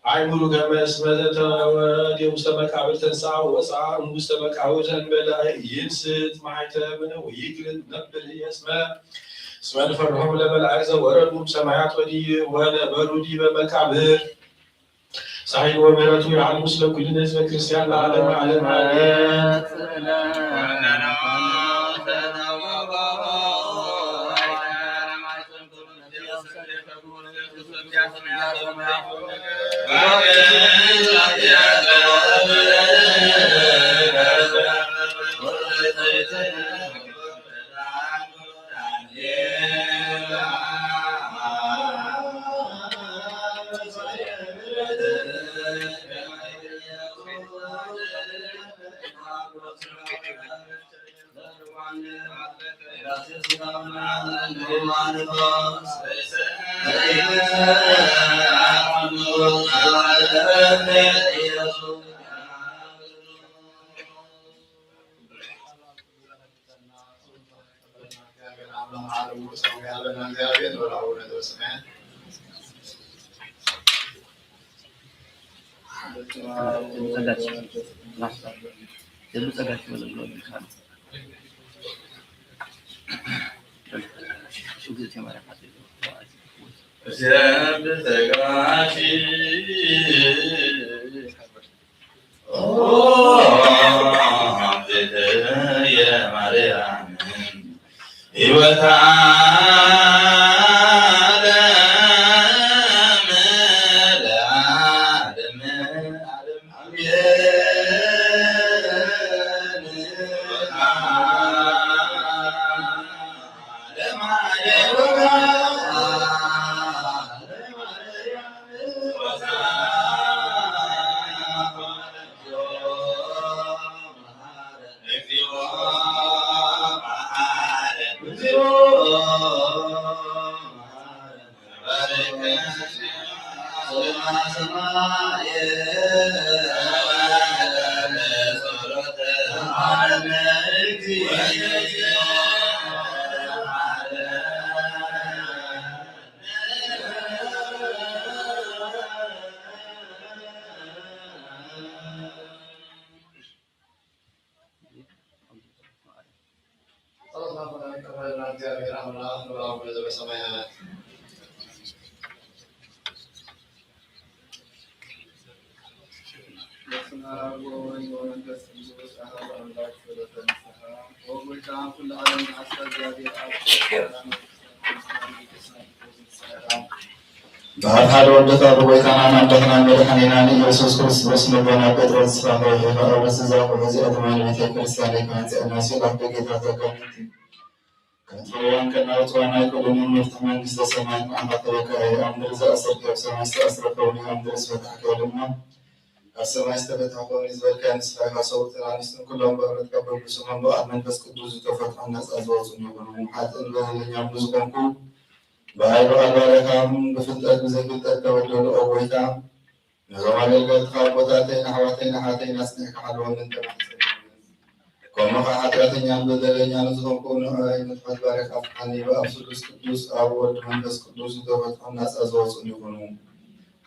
አይምሩ ከመ እስመ ዘተወልደ ውስተ መቃብር ተንሳ ወወፅአ እምውስተ መቃብር ዘእንበለ ይንስት ማይተም ወይክል ነብር የስመ እስመ ንፈርሆም ለመላእክት ዘወረዱ እምሰማያት ወነበሩ ዲበ መቃብር ሳይል ወምህረቱ ይዓል ምስለ ኩልነ ህዝበ ክርስቲያን ለዓለመ ዓለም አሜን። ህይወት ዓለም ለዓለም ዓለም። ጸሎትና ይቀበለልና እግዚኣብሔር ኣምላኽ፣ ንብርሃኑ ዘበሰማያት። በስመ አብ ወወልድ ወመንፈስ ቅዱስ አሐዱ አምላክ። ጸሎተ ንስሐ። ኦ ጎይታ፣ ኩሉ ዓለም ዝሓስካ እግዚኣብሔር ኣብ ሰላም ብኣብ ሓደ ወልድኻ ብጎይታናን ኣምላኽናን መድሓኒናን ኢየሱስ ክርስቶስ ልቦና ጴጥሮስ ዝሰሓተ ወሒኻ ኣብ ርእሲ እዛ ቁልፊ እዚኣ ድማ ንቤተ ክርስቲያነይ ክሃንጽ እነሲ ኢላቶ ጌታ ተጋንንቲ ከጥፍእዋን ከናውጽዋን ኣይክእሉን እዮም። መፍትሒ መንግስተ ሰማያት ንዓኻ ተረከበ። ኣብ ምድሪ ዝኣሰርካዮ ኣብ ሰማይ ዝተኣስረ ክኸውን እዩ፣ ኣብ ምድሪ ዝፈታሕካዮ ድማ ኣብ ሰማይ ዝተፈትሐ ክኸውን እዩ ዝበልካዮ ንስኻ ኢኻ። ሰብኡትን ኣንስትን ኩሎም ብሕብረት ካብ በብስሞም ብቓል መንፈስ ቅዱስ ዝተፈትሑን ናጻ ዝወጹን ይኹኑ። ሓጥእን በደለኛን ብዝኾንኩ ብኣይ ብቓል ባርያኻ ብፍልጠት ብዘይፍልጠት ተበደሉ። ኦ ጎይታ፣ ነዞም ኣገልገልትኻ ኣቦታተይን ኣሕዋተይን ኣሓተይን ኣጽኒዕካ ሓልወኒ እንተማሕጸንኩ። ከምኡ ኸዓ ሓጢኣተኛን በደለኛን ዝኾንኩ ንዑይ ንትሑት ባርያኻ ፍትሓኒ። ብኣብ ስሉስ ቅዱስ ኣብ ወልድ መንፈስ ቅዱስ ዝተፈትሑን ናጻ ዝወጹን ይኹኑ።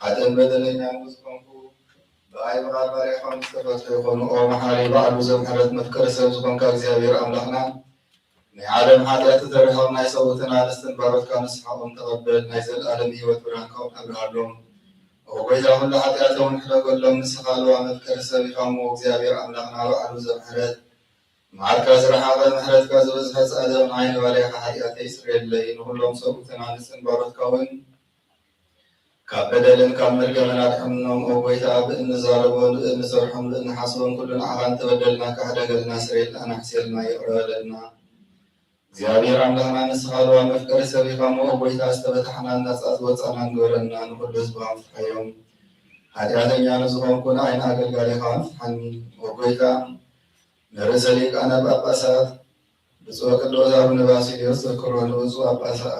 ሓጥእን በደለኛን ብዝኾንኩ ብኣይ ብቓል ባርያኻ ዝተፈትሑ ይኹኑ። ኦ መሓሪ ባዕሉ ዘምሕረት መፍቀሪ ሰብ ዝኾንካ እግዚኣብሔር ኣምላኽና፣ ናይ ዓለም ሓጢኣት ተሪሖም ናይ ሰብኡትን ኣንስትን ባሮትካ ንስሓኦም ተቐበል። ናይ ዘለኣለም ህይወት ብርሃንካ እውን ኣብርሃሎም። ኦ ጎይታ፣ ኩሉ ሓጢኣቶም እውን ሕደገሎም። ንስኻ ልዋ መፍቀሪ ሰብ ኢኻ እሞ፣ እግዚኣብሔር ኣምላኽና ባዕሉ ዘምሕረት፣ መዓርካ ዝረሓቐ፣ ምሕረትካ ዝበዝሐ ጻድቕ ንዓይ ንባርያኻ ሓጢኣተይ ስረየለይ። ንኹሎም ሰብኡትን ኣንስትን ባሮትካ እውን ካብ በደልን ካብ መርገምን ኣድሕኖም። ኦ ጎይታ፣ ብእንዛረቦን ብእንሰርሖን ብእንሓስቦን ኩሉ ንዓኻ እንተበደልና፣ ክሕደገልና፣ ስረየልና፣ ኣናሕስየልና፣ ይቕረ በለልና። እግዚኣብሔር ኣምላኽና፣ ንስኻ ልዋ መፍቀሪ ሰብ ኢኻ እሞ፣ ኦ ጎይታ፣ ዝተበታሕናን ናጻ ዝወጻናን ግበረና፣ ንኹሉ ህዝብኻ ፍትሓዮም። ሓጢኣተኛ ንዝኾንኩ ንዓይ ንኣገልጋሊኻ ፍትሓኒ። ኦ ጎይታ፣ ንርእሰ ሊቃነ ጳጳሳት ብፁዕ ቅዱስ ኣቡነ ባስልዮስ ዘክሮ፣ ንብፁዕ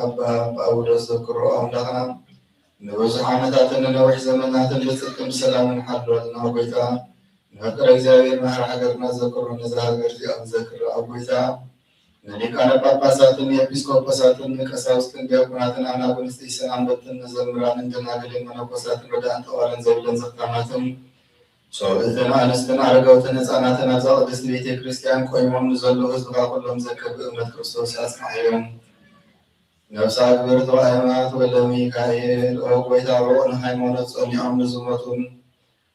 ኣባ ጳውሎስ ዘክሮ፣ ኣምላኽና ንብዙሕ ዓመታትን ንነዊሕ ዘመናትን ብጽድቅን ብሰላምን ሓልወልና። ጎይታ፣ ንፍቅረ እግዚኣብሔር መሓሪ ሃገርና ዘክሮ፣ ነዛ ሃገር እዚኣ ንዘክር። ኣብ ጎይታ፣ ንሊቃነ ጳጳሳትን ንኤጲስቆጶሳትን ንቀሳውስትን ዲያቆናትን ኣናጉንስቲ ሰናምበትን ንዘምራንን ደናግልን መነኮሳትን ረዳእን ጠዋልን ዘይብለን ዘኽታማትን ሰብኡትን ኣንስትን ኣረጋውትን ህፃናትን ኣብዛ ቅድስቲ ቤተ ክርስቲያን ቆይሞም ንዘለዉ ህዝብኻ ኩሎም ዘክር ብእምነት ክርስቶስ ኣጽንዓዮም። ነፍሳ ክብርቲ ወአማት ወልደ ሚካኤል፣ ኦ ጎይታ፣ ብቕኑዕ ሃይማኖት ጸኒዖም ንዝሞቱን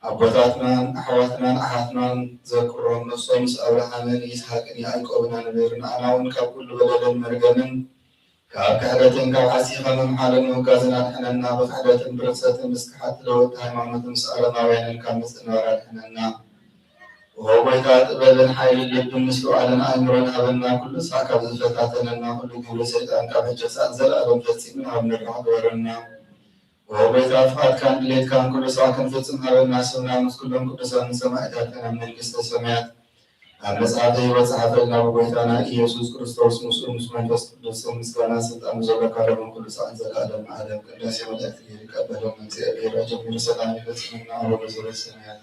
ኣቦታትናን ኣሕዋትናን ኣሓትናን ዘክሮም። ንሶም ምስ ኣብርሃምን ይስሐቅን ያዕቆብን ኣንብር። ንኣና እውን ካብ ኩሉ በደልን መርገምን ካብ ክሕደትን ካብ ሓሲኻ ምምሓልን ምውጋዝን ኣድሕነና። ብክሕደትን ብርኽሰትን ምስ ከሓድቲ ለወጥቲ ሃይማኖትን ምስ ኣረማውያንን ካብ ምጽንባር ኣድሕነና። ኦ ጎይታ፣ ጥበብን ሓይልን ልብን ምስትውዓልን ኣእምሮን ሃበና። ኩሉ ሳዕ ካብ ዝፈታተነና ኩሉ ግብሪ ሰይጣን ካብ ሕጂ ክሳዕ ንዘለኣለም ፈጺምና ኣብ ንርዳሕ ግበረና። ኦ ጎይታ፣ ፍቓድካን ድሌትካን ኩሉ ሳዕ ክንፍጽም ሃበና። ስምና ምስ ኩሎም ቅዱሳንን ሰማዕታትን ኣብ መንግስተ ሰማያት ኣብ መጽሓፈይ ወጸሓፈልና ብጎይታና ኢየሱስ ክርስቶስ ምስኡ ምስ መንፈስ ቅዱስ ምስጋና ስልጣን ዘለካ ሎምን ኩሉ ሰዓት ዘለዓለም ዓለም ቅዳሴ መላእክት ገይሩ ይቀበሎም። መምጽኤ ብሄራ ጀሚሩ ሰላም ይፈጽመና። ኣቡነ ዘበሰማያት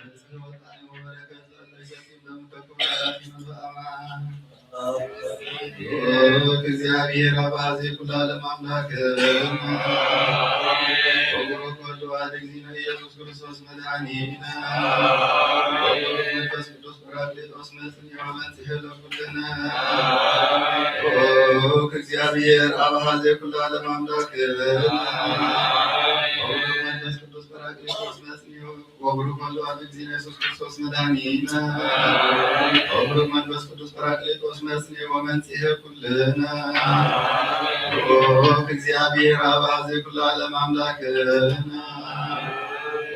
ወጣኒ ወበረከት ለእለ ይሰኪም ለምከኩም ኃላፊ መበአማ። እግዚአብሔር አብ አዜ ኩሉ ዓለም አምላክ ወቡሩክ ወልድ ዋሕድ እግዚእነ ኢየሱስ ክርስቶስ መድኃኒነ ወቡሩክ መንፈስ ቅዱስ ጳራቅሊጦስ መጽንዕ ወመንጽሔ ለኩልነ። ቡሩክ እግዚአብሔር አብ አዜ ኩሉ ዓለም አምላክ ወቡሩክ መንፈስ ቅዱስ ጳራቅሊጦስ መጽንዕ ወቡሩክ ወልድ ዋሕድ እግዚእነ ኢየሱስ ክርስቶስ መድኃኒነ ወቡሩክ መንፈስ ቅዱስ ጳራቅሊጦስ መጽንዕ ወመንጽሔ ኩልነ። ቡሩክ እግዚአብሔር አብ አዜ ኩሉ ዓለም አምላክነ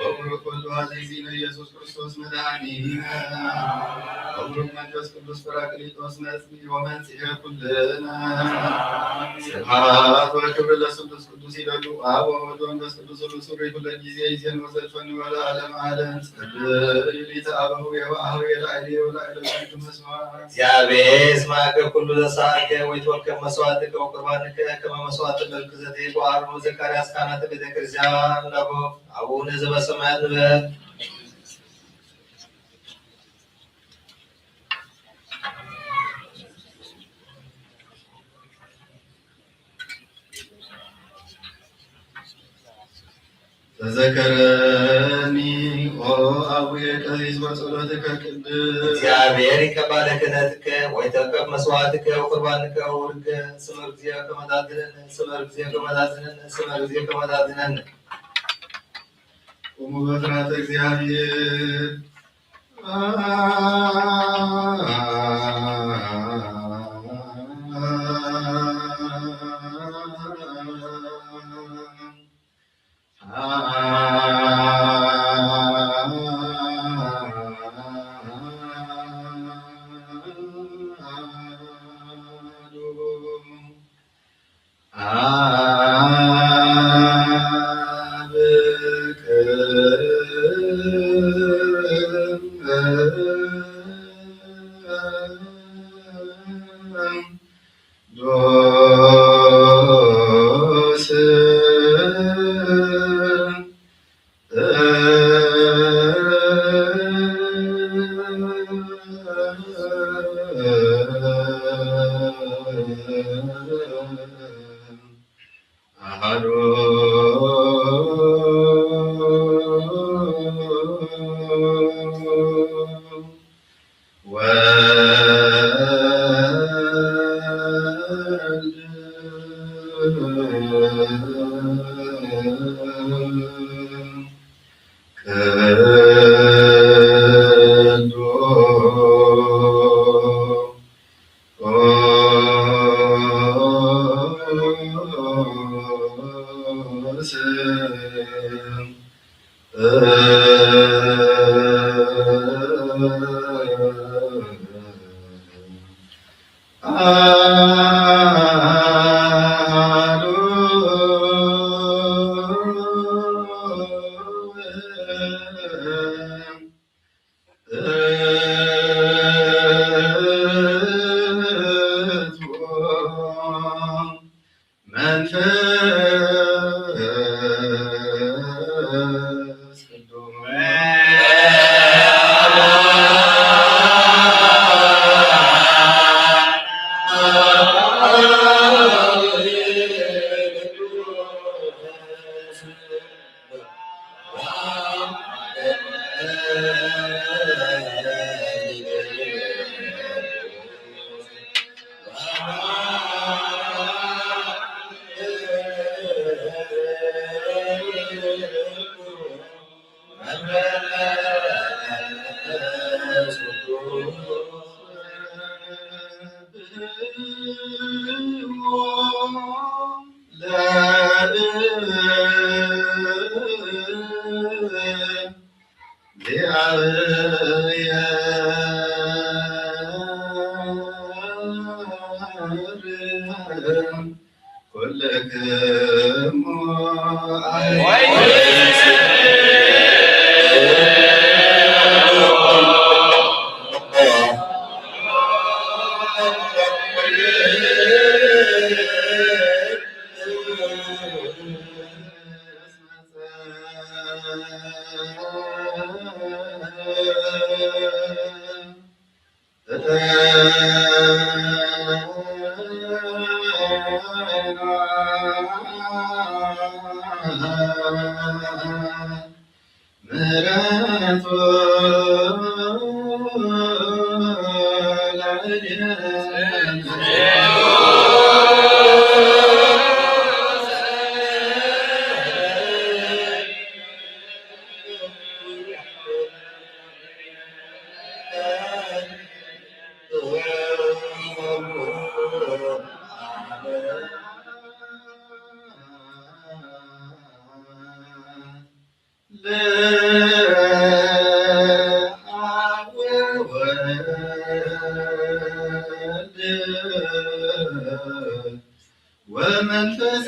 ወቡሩክ ወልድ ዋሕድ እግዚእነ ኢየሱስ ክርስቶስ መድኃኒነ ወቡሩክ መንፈስ ቅዱስ ጳራቅሊጦስ መጽንዕ ወመንጽሔ ኩልነ። ስብሐት ወክብር ለስሉስ ቅዱስ ይደሉ አብ ወወልድ ወመንፈስ ቅዱስ ስሉስ ሱሪ ኩለ ጊዜ ይዜን ወዘልፈን ወለዓለመ ዓለም ጸልዩ ሊተ አበው የወአህው የላዕሌ ወላዕለ ኩሉ መስዋዕት። እግዚአብሔር እስማከ ኩሉ ዘሳአከ ወይትወከብ መስዋዕትከ ወቁርባንከ ከመ መስዋዕት ለልክ ዘተይቦ አሮን ወዘካርያስ ካህናተ ቤተ ክርስቲያን ለቦ አቡነ ዘበሰማያት ንበል። ተዘከረኒ ኦ አቡየ ቀሲስ በጸሎትከ ቅድስት። እግዚአብሔር ይቀባለ ክህነትከ ወይተቀብ መስዋዕትከ ወቁርባንከ ወውርድከ ስመ እግዚኦ ከመታዝነነ ስመ እግዚኦ ከመታዝነነ ስመ እግዚኦ ከመታዝነነ። ቁሙ በፍርሃተ እግዚአብሔር። አሐዱ ወወልድ ቅዱስ። መንፈስ ቅዱስ። ምሕረቱ ለአብ ወወልድ ወመንፈስ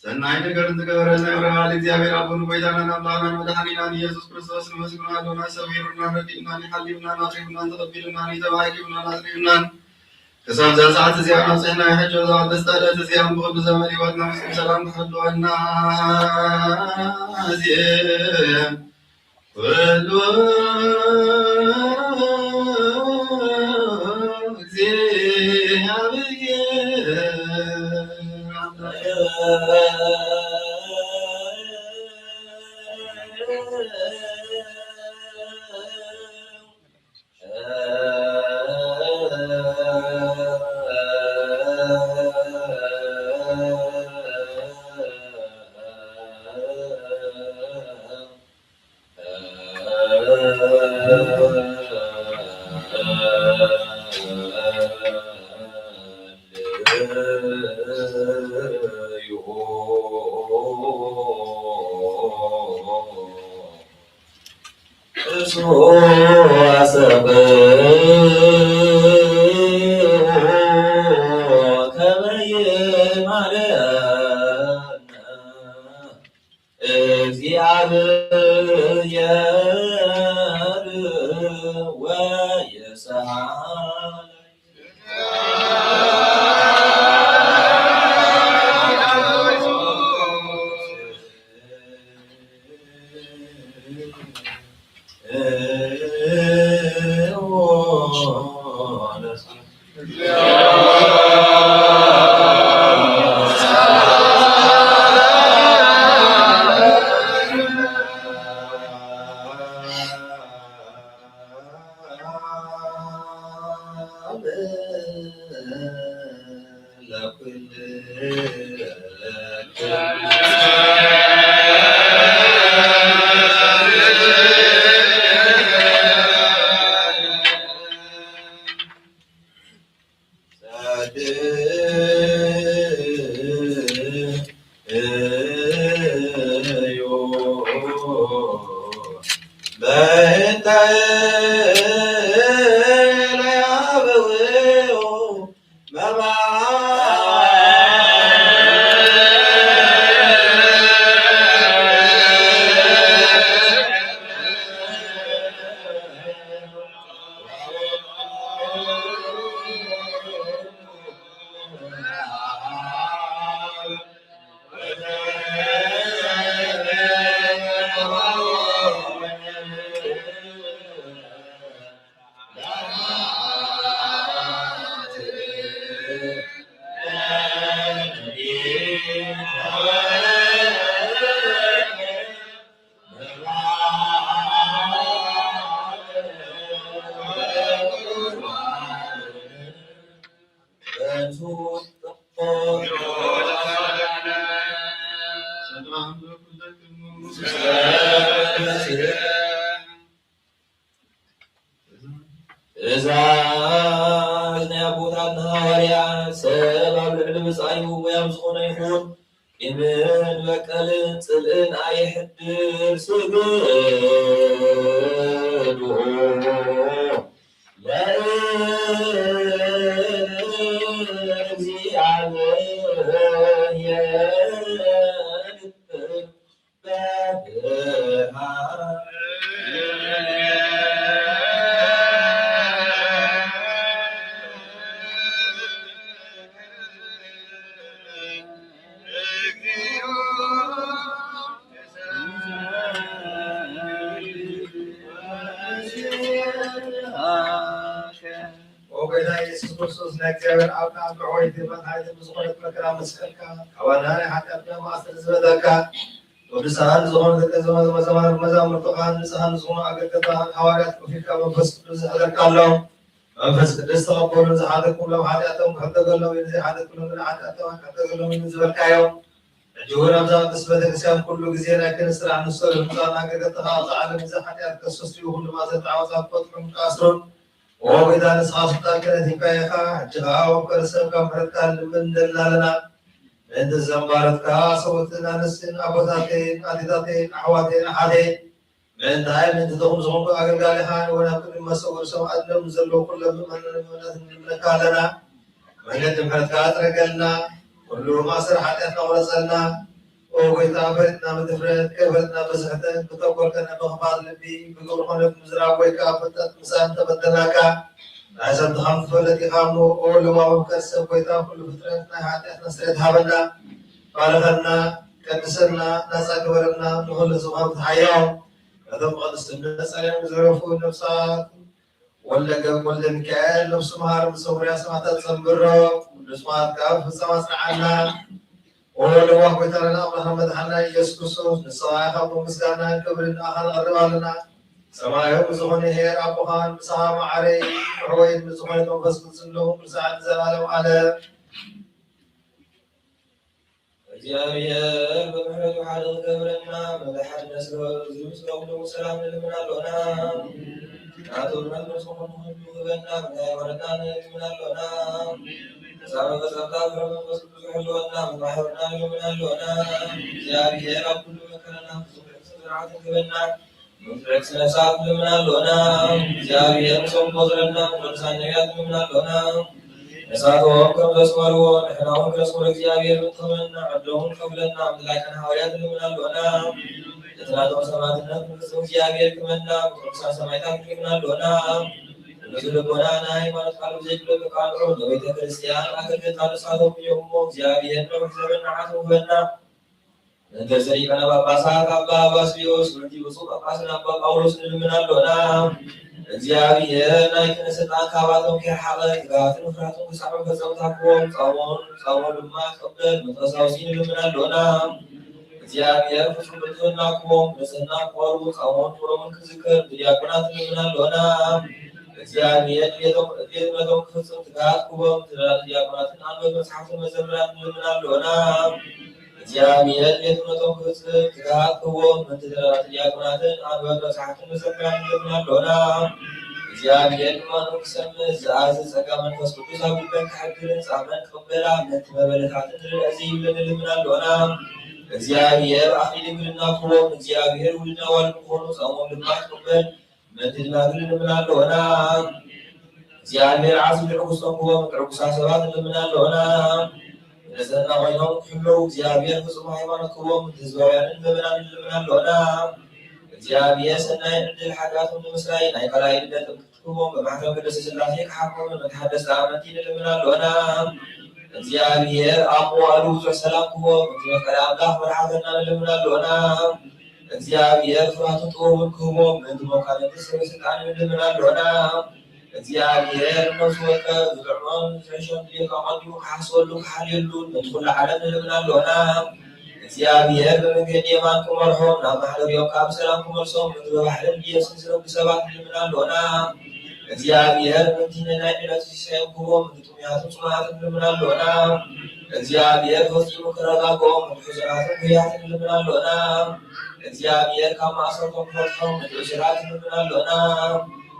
ሰናይ ነገርን ዝገበረልና የብርሃ ለእግዚኣብሔር ኣቦን ጎይታናን ኣምላኽናን መድኃኒናን ኢየሱስ ክርስቶስ ንመስግኖ ኣሎና። ሰዊሩናን ረዲኡናን ይሓልዩናን ኣቕሪቡናን ተቐቢሉናን እዩ ተባሂሉናን ኣጽኒዑናን። ክሳብ እዛ ሰዓት እዚኣ ኣብጽሕና ሕጂ እዛ ቅድስቲ ዕለት እዚኣ ብቕዱስ ዘመን ሕይወትና ምስጢር ሰላም ክሕልወና እዚኤ ኩሉ እግዚኣብሔር ትእዛዝ ናይ ኣቦታትና ሃዋርያ፣ ሰብ ኣብ ልዕሊ ብጻዩ ሙያም ዝኾነ ይኹን፣ ቂምን በቀልን ጽልእን ኣይሕድር። ስግዱ ለእግዚኣብሔር። ኦ ጎይታ የሱስ ክርስቶስ፣ ናይ እግዚኣብሔር ኣብ ከኣ ብዕወይቲ መድሓኒት ብዝኾነት መከራ መስቀልካ፣ ካባና ናይ ሓጢኣትና ማእሰር ዝበተካ፣ ቅዱሳን ዝኾኑ ደቀ መዛሙርትኻን ንጹሃን ዝኾኑ ኣገልገልትኻን ሃዋርያት ኮፍ ኢልካ መንፈስ ቅዱስ ዝሕደርካ ኣሎ። መንፈስ ቅዱስ ተቐበሉ፣ ዝሓተኩም ሎም ሓጢኣቶም ክሕደገሎም እዩ፣ ንዘይሓተኩሎም ግን ሓጢኣቶም ኣይክሕደገሎም እዩ ዝበልካዮም። ሕጂ እውን ኣብዛ ቅድስት ቤተክርስትያን ኩሉ ግዜ ናይ ክህነት ስራሕ ንሰሉ፣ ህንጻን ኣገልገልትኻ ኣብዛ ዓለም እዚ ሓጢኣት ከሰስዩ ኩሉ ማእሰርቲ ዓመጻ ክፈትሑን ክኣስሩን። ኦ ጎይታ፣ ንስኻ ስልጣን ክህነት ሂብካዮ ኢኻ። ሕጂ ኸኣ ኣብ ከርሰ ካብ ምሕረትካ ንልምን ንደልን ኣለና። ምእንቲ ዘምባረትካ ሰብኡትን ኣንስትን ኣቦታተይን ኣዴታተይን ኣሕዋተይን ኣሓተይን፣ ምእንታይ ምእንቲ ድኹም ዝኾንኩ ኣገልጋሊኻ እውን ኣብ ቅድሚ መሰውር ሰማእት ዘለዉ ኩሎም ምእመናን ምእመናት ንልምነካ ኣለና። መንገዲ ምሕረትካ ጽረገልና፣ ኩሉ ማእሰር ሓጢኣትና ቁረጸልና። ኦ ጎይታ፣ ፈሊጥና ብድፍረት፣ ከይፈለጥና ብስሕተት፣ ብተንኮል ከነ ብኽፋት ልቢ፣ ብግብሪ ኮነ ብምዝራብ ወይ ከኣ ፍልጠት ምሳን እንተበደልናካ፣ ንሕሰምቲ ከም ትፈልጥ ኢኻ እሞ፣ ኦ ለዋህ መፍቀሪ ሰብ ጎይታ፣ ኩሉ ፍጥረት ናይ ሓጢኣትና ስርየት ሃበና፣ ባርኸና፣ ቀድሰና፣ ናጻ ግበረና፣ ንኹሉ ዝቐርብ ሓያው ነቶም ብቕድስቲ እምነት ጸሊኦም ዝረፉ ነፍሳት ወልደ ገብ ወልደ ሚካኤል ነፍሱ መሃር ምስ ውሩያት ሰማዕታት ጸንብሮ፣ ቅዱስ መዓልትካ ፍጻመ ኣጽንዓና። ኦ ለዋህ ጎይታናን ኣምላኽን መድሓንና ኢየሱስ ክርስቶስ፣ ንስኻ ኢኻ እሞ ምስጋናን ክብርን ንኣኻ ነቕርብ ኣለና። ሰማያዊ ብዝኾነ ኄር ኣቦኻን ምሳኻ መዓረይ ሕወይን ብዝኾነ መንፈስ ቅዱስን ሎምን ክሳዕ ንዘለዓለም ዓለም። እግዚኣብሔር ብምሕረቱ ሓደ ክገብረና፣ መድሓኒ ነስሎ፣ እዚ ምስ ኩሉ ሰላም ንልምን ኣሎና። ናቱ ምሕረት ነፍስኹም ኩሉ ክህበና፣ መድሓኒ ወረዳ ንልምን ኣሎና። ሳሚ መጻብታ ብሕረ መንፈስ ቅዱስ ይሕልወና፣ መማሕርና ንልምን ኣሎና። እግዚኣብሔር ኣብ ኩሉ መከራና ፍጹም ስርዓት ክህበና፣ መፍረድ ስነ-ስርዓት ንልምን ኣሎና። እግዚኣብሔር ምሶም ቆጽረና፣ ቅዱሳን ነቢያት ንልምን ኣሎና። ንሳቶም ከም ዘስመርዎ ንሕና እውን ክነስምሮ እግዚኣብሔር ምእንቲ ክህበና፣ ዕድሎም እውን ክኸፍለና፣ ምድላይካን ሃዋርያት ንልምን ኣሎና። እቲ ናቶም ሰማዕትነት ምፍጽም እግዚኣብሔር ክመና፣ ብቅዱሳን ሰማዕታት ንልምን ኣሎና። ንጹህ ልቦና ናይ ሃይማኖት ቃል ብዘይግለጡ ቃል ንዑ፣ ንቤተ ክርስቲያን ኣገልግልታ ንሳቶም እዮም እሞ፣ እግዚኣብሔር ነዊሕ ዘመን ንዓቶም ክህበና። እንተ ሊቃነ ጳጳሳት ኣባ ባስልዮስ ወዲ ብፁዕ ጳጳስና ኣባ ጳውሎስ ንልምን ኣሎና። እግዚኣብሔር ናይ ክህነት ስልጣን ካባቶም ከይረሓቐ ትግሃትን ፍርሃትን ክሳዕ መፈጸምታ ክህቦም ጻሞን ጻሞ ድማ ክቕበል መንፈሳዊ ንልምን ኣሎና። እግዚኣብሔር ፍጹም ብልጽግና ክህቦም ንጽህና ክቖርቡ ጻሞን ክብሮምን ክዝክር ብዲያቆናት ንልምን ኣሎና። እግዚኣብሔር ቤቶም ቤትነቶም ክፍጽም ትግሃት ክቦም፣ ትዳት ዲያቆናትን ኣንበብ መጽሓፍትን መዘምራን ንልምን ኣሎና። እግዚኣብሔር ቤትነቶም ክፍጽም ትግሃት ክቦም፣ ምንቲ ትዳት ዲያቆናትን ኣንበብ መጽሓፍትን መዘምራን ንልምን ኣሎና። እግዚኣብሔር ድማ ንክሰምዕ ዝኣዝ ጸጋ መንፈስ ቅዱስ ኣብ ልበን ክሕድርን ጻመን ክቕበላ፣ ምንቲ መበለታትን ርድእ ዘይብለን ንልምን ኣሎና። እግዚኣብሔር ኣኽሊል ድንግልና ክቦም፣ እግዚኣብሔር ውሉድና ዋል ክኾኑ ጻሞም ልባ ክቕበል፣ ምንቲ ደናግል ንብል ኣለውና። እግዚኣብሔር ዓስቢ ዕጉስ ክቦም፣ ዕጉሳት ሰባት ንልምን ኣለውና። ቅድስና ኮይኖም ክሕለዉ እግዚኣብሔር ፍጹም ሃይማኖት ክቦም፣ ህዝባውያንን ምእመናን ንልምን ኣለውና። እግዚኣብሔር ሰናይ ዕድል ሓጢኣቶም ንምስራይ ናይ ካልኣይ ልደት ጥምቀት ክቦም፣ ብማሕተም ቅድስት ሥላሴ ክሓክሙ ንተሓደስቲ ኣመንቲ ንልምን ኣለውና። እግዚኣብሔር ኣብ መዋእሉ ብዙሕ ሰላም ክቦም፣ እቲ መፍቀሪ ኣምላኽ መድሓዘና ንልምን ኣለውና። እግዚኣብሔር ፍርሃትን ጥበብን ክህቦም፣ ምእንቲ መኳንንትን ሰበ ስልጣንን ንልምን ኣሎና። እግዚኣብሔር ነፍሲ ወከፍ ዝጥዕሞን ዝሕሾን ድሌቱ ኣቐዲሙ ክሓስበሉ ክሓልየሉ፣ ምእንቲ ኩሉ ዓለም ንልምን ኣሎና። እግዚኣብሔር ብመንገዲ የማን ክመርሖም፣ ናብ ማሕደሪኦም ከዓ ብሰላም ክመልሶም፣ ምእንቲ ብባሕርን ብየብስን ዝነብሩ ሰባት ንልምን ኣሎና። እግዚኣብሔር ምእንቲ ናይ ዕለቱ ሲሳዮም ክህቦም፣ ምእንቲ ጥሙያትን ጽሙኣትን ንልምን ኣሎና። እግዚኣብሔር ፈጺሙ ክረጋግኦም፣ ምእንቲ ሕዙናትን ጉህያትን ንልምን ኣሎና። እግዚኣብሔር ካብ ማእሰርቶም ክፈትሖም፣ ምእንቲ እሱራት ንልምን ኣሎና።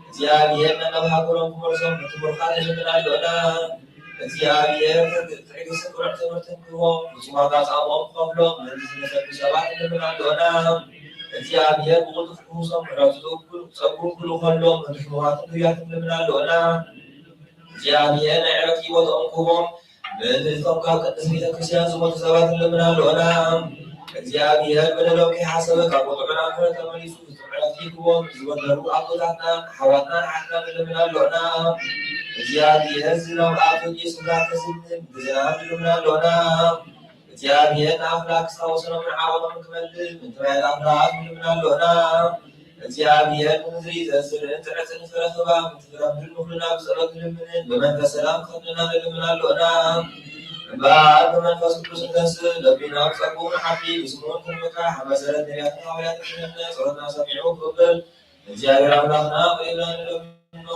እግዚኣብሔር ናብ ሃገሮም ክመልሶም፣ ምእንቲ ምሩኻት ንልምን ኣሎና። እግዚኣብሔር ትዕግስትን ቅኑዕ ትምህርትን ክህቦም፣ ፍጹም ዋጋ ጻምኦም ክኸፍሎም፣ ምእንቲ ዝመሰሉ ሰባት ንልምን ኣሎና። እግዚኣብሔር ብቕልጡፍ ክህውሶም፣ ምሕረቱ ጸጉ-፣ ጸጉ ክልኸሎም፣ ምእንቲ ሕሙማትን ድውያትን ንልምን ኣሎና። እግዚኣብሔር ናይ ዕረፍቲ ቦታኦም ክህቦም፣ ምእንቲ እቶም ካብ ቅድስት ቤተ ክርስቲያን ዝሞቱ ሰባት ንልምን ኣሎና። እግዚኣብሔር በደሎም ከይሓሰበ ካብ ቁጥዑና ምሕረት ተመሊሱ ፍጹም ዕረፍቲ ይግቦም። ዝበደሉ ኣቦታትናን ኣሕዋትናን ኣሓትናን ንልምን ኣሎና። እግዚኣብሔር ዝናብ ኣብ ዘድልዮ ስፍራ ከዝንብ ብዝናብ ንልምን ኣሎና። እግዚኣብሔር ንኣፍላክ ክስታ ወሰኖምን ዓቐኖምን ክመልእ፣ ምእንቲ ማያት ኣፍላክ ንልምን ኣሎና። እግዚኣብሔር ንምድሪ ዘዝርእን ዘዕጽድን ፍረ ክህባ፣ ምእንቲ ፍረ ምድሪ ንኹልና ብጸሎት ንልምንን፣ ብመንፈስ ሰላም ክኸድነና ንልምን ኣሎና። እምበኣር ብመንፈስ ቅዱስ ንተስእ፣ ለቢና ብጸግኡ ንዓቢ፣ ብስሙ እውን ክንምካሕ፣ ኣብ መሰረት ነቢያትን ሃዋርያትን ንሕነ፣ ጸሎትና ሰሚዑ ክቕበል፣ ንእግዚኣብሔር ኣምላኽና ክርእየና ንለምኖ።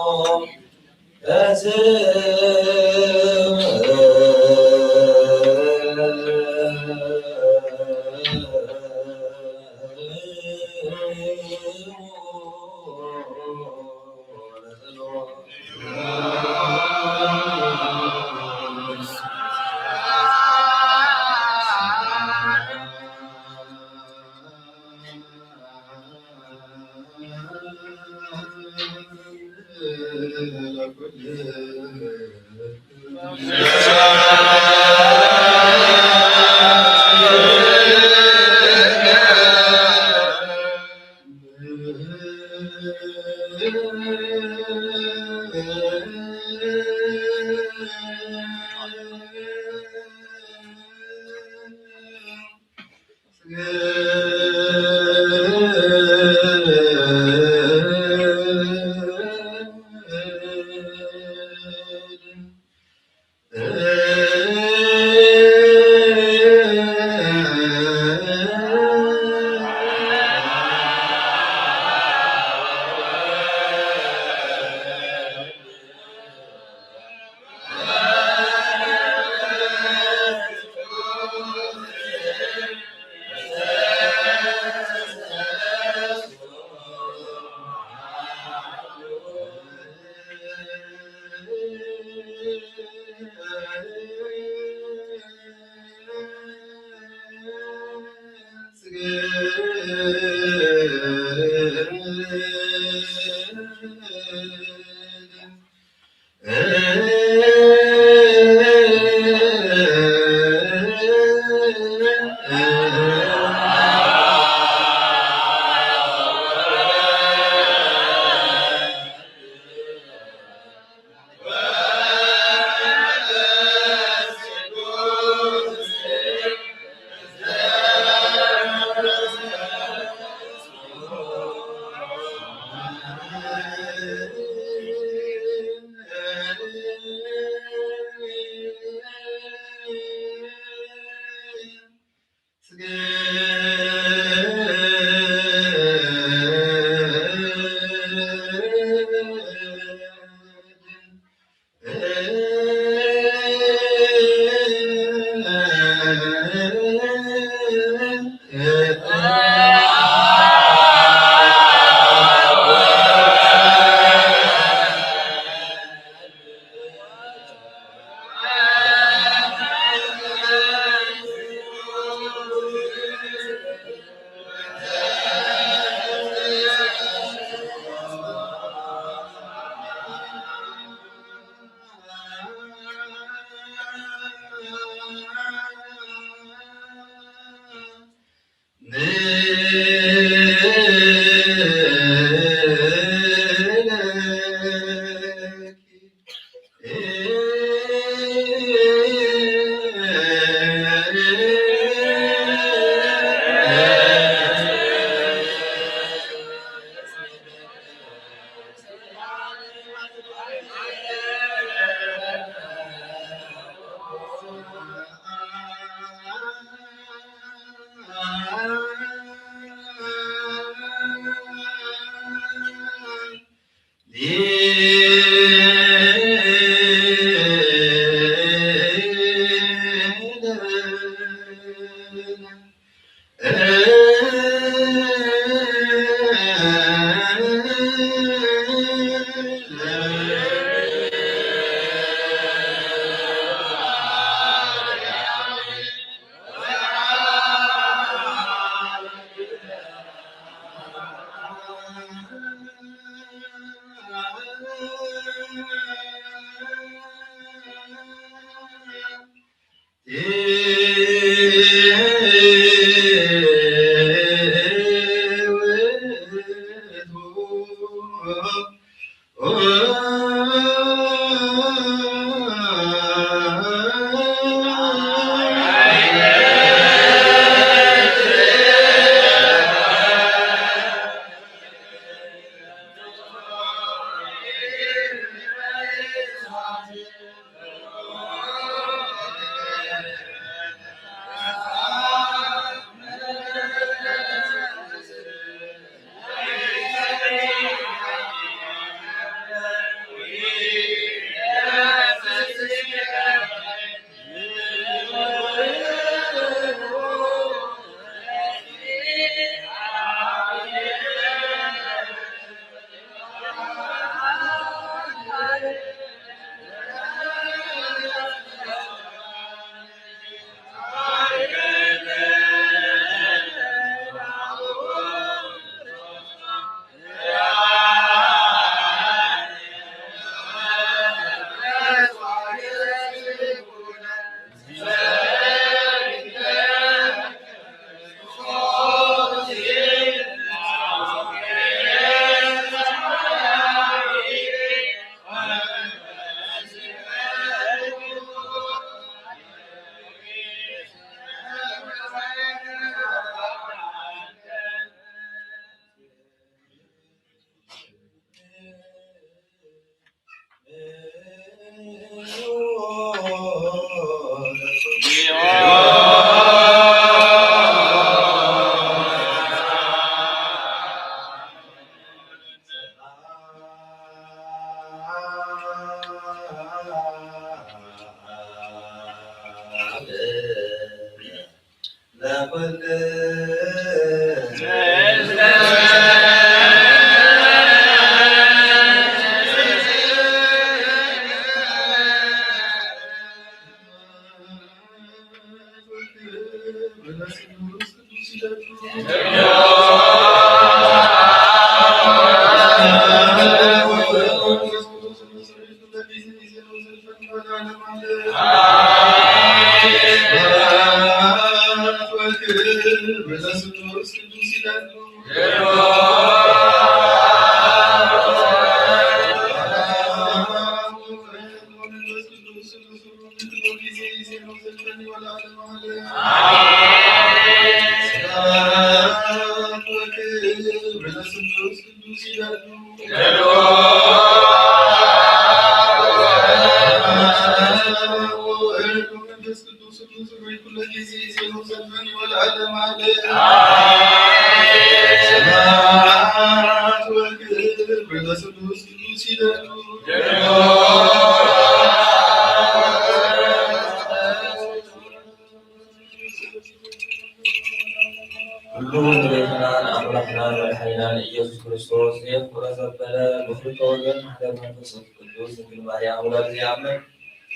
ኩሉ ንቤትና ንኣምላኽና ንመድሓኒና ንኢየሱስ ክርስቶስ ዘየፍቅሮ ዘበለ ብኽልተ ወገን ማሕደር መንፈስ ቅዱስ ድንግል ማርያም ውላድ ዘይኣምን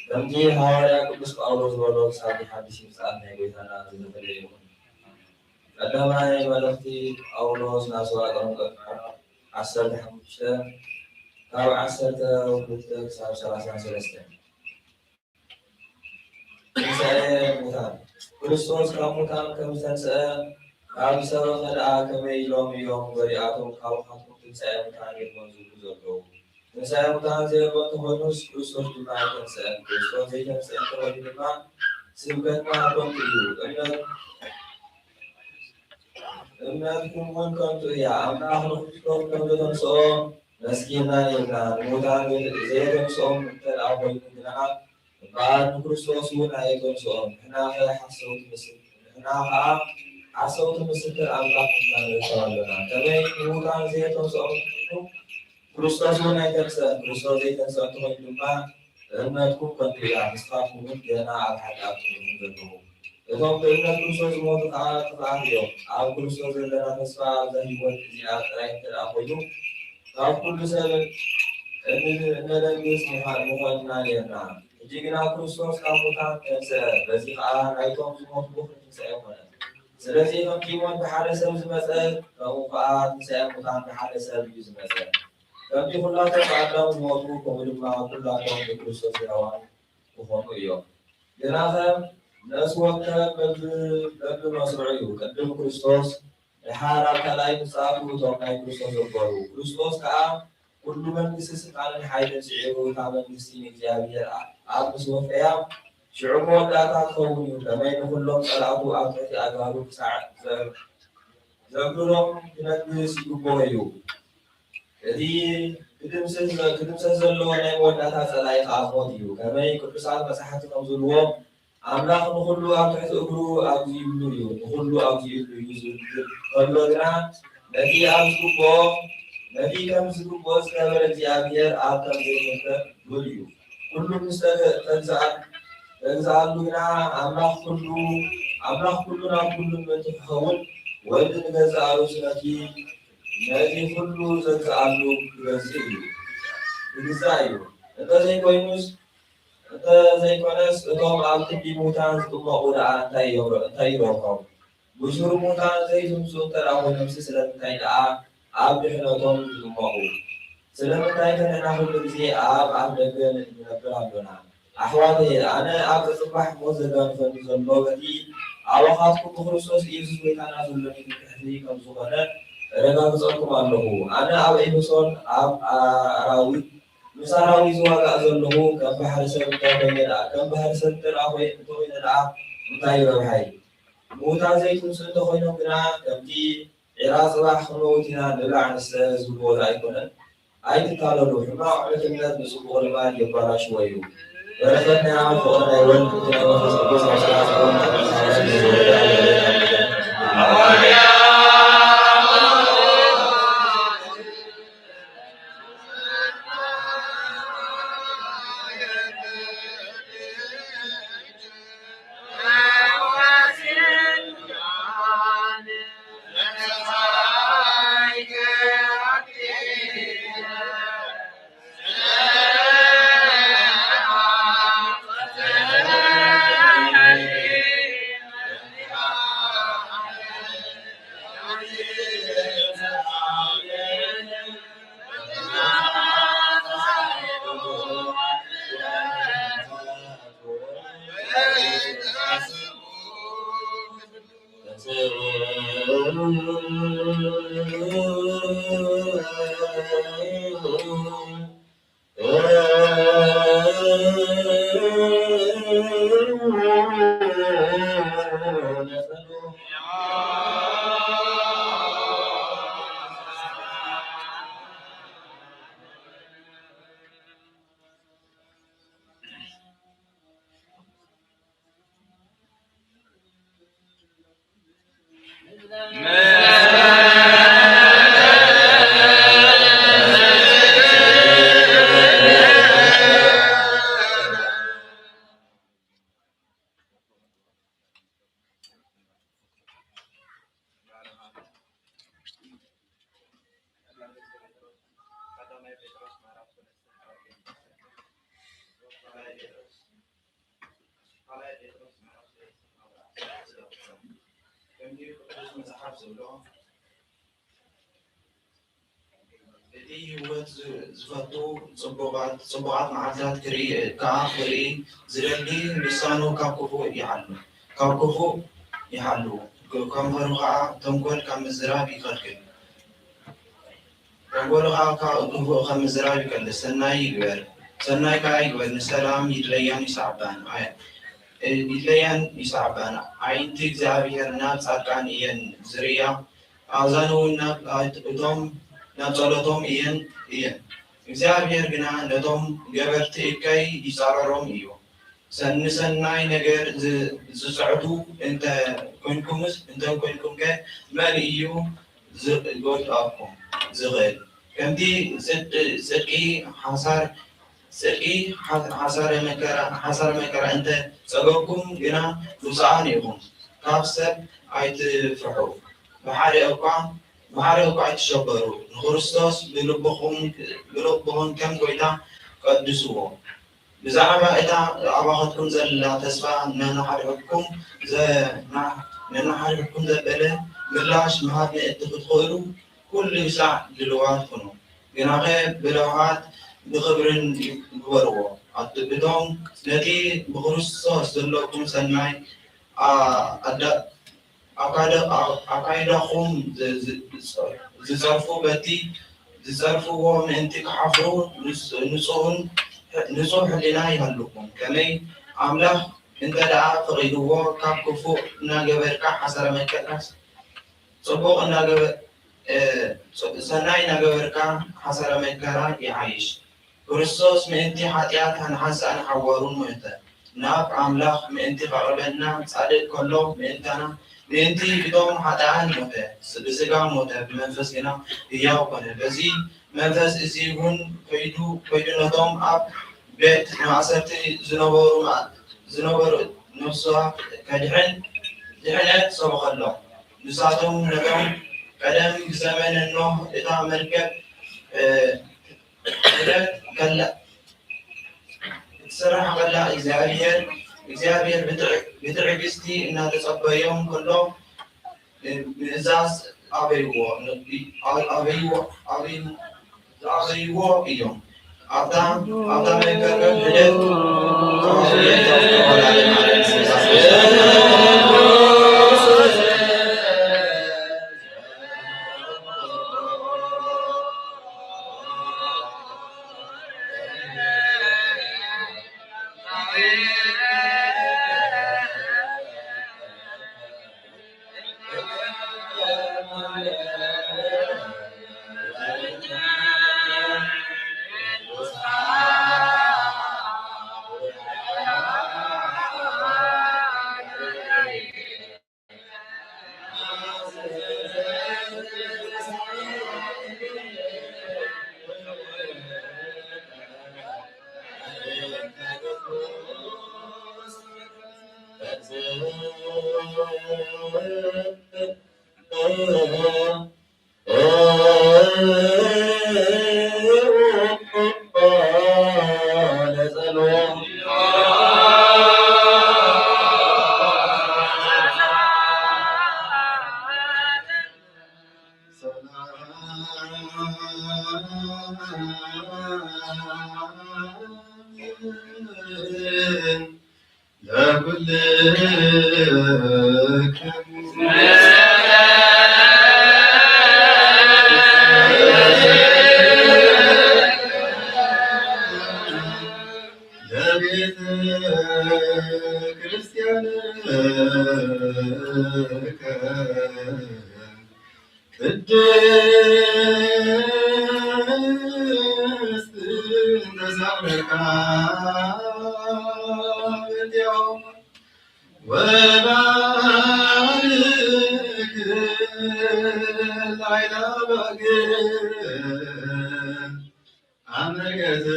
ከምቲ ሃዋርያ ቅዱስ ጳውሎስ ዝበሎ ክሳብ ሓድሽ ምጽኣት ናይ ጎይታና ዝተፈለየ ይኹን። ቀዳማይ መልእኽቲ ጳውሎስ ናብ ሰብኣ ቆሮንቶስ ምዕራፍ ዓሰርተ ሓሙሽተ ካብ ዓሰርተ ክልተ ክሳብ ሰላሳ ሰለስተ። ትንሳኤ ሙታን። ክርስቶስ ካብ ሙታን ከም ዝተንስአ ካብ ዝሰበኸ ደኣ ከመይ ኢሎም እዮም ገሊኣቶም ካባኻትኩም ትንሳኤ ሙታን የልቦን ዝብሉ ዘለዉ? ትንሳኤ ሙታን ዘየሎ እንተኾይኑስ ክርስቶስ ድማ ኣይተንስአን። ክርስቶስ ዘይተንስአ እንተኾይኑ ድማ ስብከትና ከንቱ እዩ። እምነት እምነትኩም እውን ከንቱ እያ። ኣምላኽ ንክርስቶስ ከም ዘተንስኦ መስኪርና ነይርና። ንሙታን ዘየተንስኦም እንተ ደኣ ኮይኑ ግና እምበኣር ንክርስቶስ እውን ኣየተንስኦን። ንሕና ኸ ሓሰውቲ ምስል-፣ ንሕና ኸኣ ሓሰውቲ ምስክር ኣምላኽ ንሕና ንርከብ ኣሎና። ከመይ ንሙታን ዘየተንስኦም ኮይኑ ክርስቶስ እውን ኣይተንስአን። ክርስቶስ ዘይተንስአ እንተኾይኑ ድማ እምነትኩም ከንቱ እያ፣ ንስኻትኩም እውን ገና ኣብ ሓጢኣት ኢኹም ዘለኹም። እቶም ብእምነት ክርስቶስ ዝሞቱ ከኣ ጥፍኣት እዮም። ኣብ ክርስቶስ ዘለና ተስፋ ኣብዛ ህይወት እዚኣ ጥራይ እንተ ደኣ ኮይኑ፣ ካብ ኩሉ ሰብ እን-፣ እነደንግጽ ምዃን-፣ ምኾንና ኔርና። ሕጂ ግና ክርስቶስ ካብ ሙታን ተንስአ፣ በዚ ኸኣ ናይቶም ዝሞቱ ብኹሪ ትንሳኤ ኮነ። ስለዚ ከምቲ ሞት ብሓደ ሰብ ዝመጸ፣ ከምኡ ኸኣ ትንሳኤ ሙታን ብሓደ ሰብ እዩ ዝመጸ። ከምቲ ኹላቶም ብኣዳም ዝሞቱ፣ ከምኡ ድማ ኹላቶም ብክርስቶስ ሕያዋን ክኾኑ እዮም። ግናኸ ነፍሲ ወከፍ በብ-፣ በብመስርዑ እዩ። ቅድም ክርስቶስ፣ ደሓር ኣብ ካልኣይ ምጽኣቱ እቶም ናይ ክርስቶስ ዘክበሩ። ክርስቶስ ከኣ ኩሉ መንግስቲ፣ ስልጣንን ሓይልን ስዒሩ፣ እታ መንግስቲ ንእግዚኣብሔር ኣብ ምስ ወፈያ፣ ሽዑ መወዳእታ ክኸውን እዩ። ከመይ ንኹሎም ጸላእቱ ኣብ ትሕቲ ኣእጋሩ ክሳዕ ዘ-፣ ዘብርሮም ክነግስ ይግብኦ እዩ። እቲ ክድምሰስ ዘ-፣ ክድምሰስ ዘለዎ ናይ መወዳእታ ጸላኢ ከኣ ሞት እዩ። ከመይ ቅዱሳት መጻሕፍቲ ከም ዝብልዎ፣ ኣምላኽ ንኹሉ ኣብ ትሕቲ እግሩ ኣግዚኡሉ እዩ፣ ንኹሉ ኣግዚኡሉ እዩ ዝብል ከሎ ግና፣ ነቲ ኣብ ዝግብኦ፣ ነቲ ከም ዝግብኦ ዝገበረ እግዚኣብሔር ኣብ ከም ዘይምልከት ድሁል እዩ። ኩሉ ምስ ተገ-፣ ተግዝኣ-፣ ተግዝኣሉ ግና፣ ኣምላኽ ኩሉ፣ ኣምላኽ ኩሉ ናብ ኩሉ ምእንቲ ክኸውን፣ ወልድ ንገዛእ ርእሱ ነቲ፣ ነዚ ኩሉ ዘግዝኣሉ ክገዝእ እዩ፣ ክግዛእ እዩ። እንተዘይኮይኑስ፣ እንተዘይኮነስ፣ እቶም ኣብ ክንዲ ምዉታን ዝጥመቑ ደኣ እንታይ እዮም፣ እንታይ ይረብሖም? ብሱሩ ምዉታን ዘይትምስኡ እንተ ደኣ ኮይኖምሲ፣ ስለምንታይ ደኣ ኣብ ድሕነቶም ትጥመቑ? ስለምንታይ ከ ንሕና ኩሉ ግዜ ኣብ ኣፍ ደገ ንነብር ኣሎና? ኣሕዋተየ፣ ኣነ ኣብ ዘጽባሕ ሞት ዘጋንፈኒ ዘሎ፣ በቲ ኣባኻትኩም ብክርስቶስ ኢየሱስ ጐይታና ዘሎኒ ትምክሕቲ ከም ዝኾነ እረጋግጸልኩም ኣለኹ። ኣነ ኣብ ኤፌሶን ኣብ ኣራዊት ምስ ኣራዊት ዝዋጋእ ዘለኹ፣ ከም ባሕሪ ሰብ እንተ ኾይነ ደኣ፣ ከም ባሕሪ ሰብ እንተ ደኣ ኾይ-፣ እንተ ኾይነ ደኣ፣ እንታይ ረብሓይ? ምዉታት ዘይትንስኡ እንተ ኾይኖም ግና፣ ከምቲ ዒራ ጽባሕ ክንመውት ኢና፣ ንብላዕ ንስተ ዝብልዎ ዶ ኣይኮነን? ኣይትታለሉ፣ ሕማቕ ዕርክነት ንጽቡቕ ልማድ የባላሽዎ እዩ። በረኸት ናይ ኣብ ፍቕሪ ናይ ወልድ፣ ናይ መንፈስ ቅዱስ ኣብ ሰላም ከምቲ ቅዱስ መጽሓፍ ዝብሎ፣ እቲ ህይወት ዝ-፣ ዝፈቱ ጽቡቓት፣ ጽቡቓት መዓልታት ክርኢ፣ ከኣ ክርኢ ዝደሊ፣ ልሳኑ ካብ ክፉእ ይሓሉ፣ ካብ ክፉእ ይሓሉ፣ ከንፈሩ ከኣ ተንኮል ካብ ምዝራብ ይኸልክል። ተንኮሉ ከኣ ካብ ክፉእ ካብ ምዝራብ ይቀልስ፣ ሰናይ ይግበር፣ ሰናይ ከኣ ይግበር፣ ንሰላም ይድለያን ይስዓባን፣ ኣይ-፣ ይድለያን ይስዓባን። ኣዒንቲ እግዚኣብሔር ናብ ጻድቃን እየን ዝርእያ፣ ኣእዛኑ እውን ናብ፣ እቶም ናብ ጸሎቶም እየን፣ እየን። እግዚኣብሔር ግና ነቶም ገበርቲ እከይ ይጻረሮም እዩ። ሰ-፣ ንሰናይ ነገር ዝ-፣ ዝጽዕቱ እንተ ኰንኩምስ፣ እንተ ኰንኩምከ መን እዩ ዝጎድኣኩም ዝኽእል? ከምቲ ጽድ-፣ ጽድቂ ሓሳር፣ ጽድቂ ሓ-፣ ሓሳረ መከራ፣ ሓሳረ መከራ እንተ ጸገብኩም ግና ብፁዓን ኢኹም። ካብ ሰብ ኣይትፍርሑ። ብሓደ እኳ፣ ብሓደ እኳ ኣይትሸበሩ። ንክርስቶስ ብልብኹም፣ ብልብኹም ከም ጐይታ ቀድስዎ። ብዛዕባ እታ ኣባኻትኩም ዘላ ተስፋ ነናሓድሕድኩም ዘ-፣ ና-፣ ነናሓድሕድኩም ዘበለ ምላሽ ምሃብ ምእንቲ ክትኽእሉ፣ ኩሉ ሳዕ ድልዋት ኩኑ። ግናኸ ብለውሃት ብኽብርን ግበርዎ። ኣትብቶም፣ ነቲ ብክርስቶስ ዘለኩም ሰናይ ኣ-፣ ኣዳ-፣ ኣካደ-፣ ኣ-፣ ኣካይዳኹም ዝ-፣ ዝ-፣ ዝጸርፉ፣ በቲ ዝጸርፍዎ ምእንቲ ክሓፍሩ ንጽ-፣ ንጹህን፣ ንጹህ ሕሊና ይሃልኩም። ከመይ ኣምላኽ እንተ ደኣ ፈቒድዎ፣ ካብ ክፉእ እናገበርካ ሓሰረ መከራ፣ ጽቡቕ እናገበ-፣ እ፣ ጽ-፣ ሰናይ እናገበርካ ሓሰረ መከራ ይሓይሽ። ክርስቶስ ምእንቲ ሓጢኣት ሓንሓንሳእን ሓዋሩን ሞተ። ናብ ኣምላኽ ምእንቲ ከቕርበና፣ ጻድቕ ከሎ ምእንታና፣ ምእንቲ እቶም ሓጥኣን ሞተ። ስ-፣ ብስጋ ሞተ፣ ብመንፈስ ግና ህያው ኮነ። በዚ መንፈስ እዚ እውን ከይዱ፣ ከይዱ ነቶም ኣብ ቤት ማእሰርቲ ዝነበሩ ማ-፣ ዝነበሩ ነፍስዋ ከድሕን፣ ድሕነት ሰበኸሎም። ንሳቶም ነቶም ቀደም ብዘመነ ኖህ እታ መርከብ፣ እ፣ ዑደት ከላ፣ ክትስራሕ ከላ እግዚኣብሔር፣ እግዚኣብሔር ብትዕ-፣ ብትዕግስቲ እናተጸበዮም ከሎ፣ እ፣ ምእዛዝ ኣበይዎ፣ ን-፣ ኣ-፣ ኣበይዎ፣ ኣበይ-፣ ዝኣበይዎ እዮም። ኣብታ፣ ኣብታ መርከብ ዑደት ለቤተ ክርስቲያን ቅድስት ተሳለካ እንዲያው ወባርክ ላይላ በግዕ አመገትከ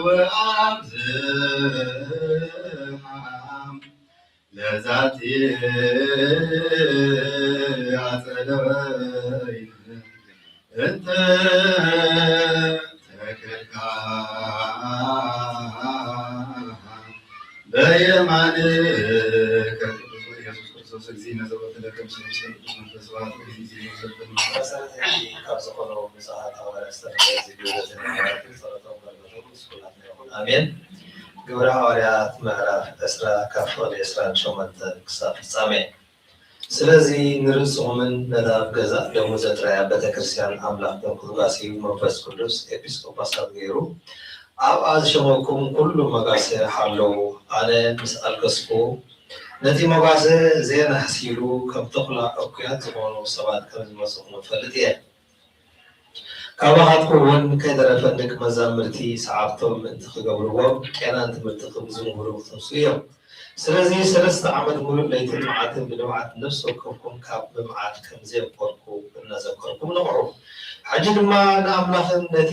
ወአብዝሓ ለዛቲ አጸደወይን እንተ ተክልካ በየማንከ። ቅዱስ ኢየሱስ ክርስቶስ እግዚእነ ዘወትለከ ምስለ ቅዱስ መንፈስ ስብሐት ለእግዚእነ። መሰረት ሕጊ ካብ ዝኾኑ ብፁዓን ሐዋርያት ዝተረፈ እዚ ግብረ ጸሎቶም በረከቶም ምስ ኩላትና ይኹን። ኣሜን። ግብረ ሐዋርያት ምዕራፍ ዕስራ ካብ ፍቕዲ ዕስራን ሸሞንተን ክሳብ ፍጻሜ። ስለዚ ንርእስኹምን ነታ ኣብ ገዛእ ደሙ ዘጥረያ ቤተ ክርስቲያን ኣምላኽኩም ክትጓስዩ መንፈስ ቅዱስ ኤጲስቆጶሳት ገይሩ ኣብኣ ዝሸመኩም ኩሉ መጓሰ ሓለዉ። ኣነ ምስ ኣልገስኩ ነቲ መጓሰ ዘየናህስ ኢሉ ከም ተኹላ እኩያት ዝኾኑ ሰባት ከም ዝመጽእኹም እፈልጥ እየ። ካባኻትኩም እውን ከይተረፈ ደቂ መዛሙርቲ ሰዓብቶም ምእንቲ ክገብርዎም ቄናን ትምህርቲ ከም ዝምህሩ ክትንሱ እዮም። ስለዚ ሰለስተ ዓመት ሙሉእ ለይትን መዓልትን ብንብዓት ነፍሲ ወከፍኩም ካብ ምምዓት ከም ዘየብቆርኩ እናዘከርኩም ንቕሑ። ሕጂ ድማ ንኣምላኽን ነቲ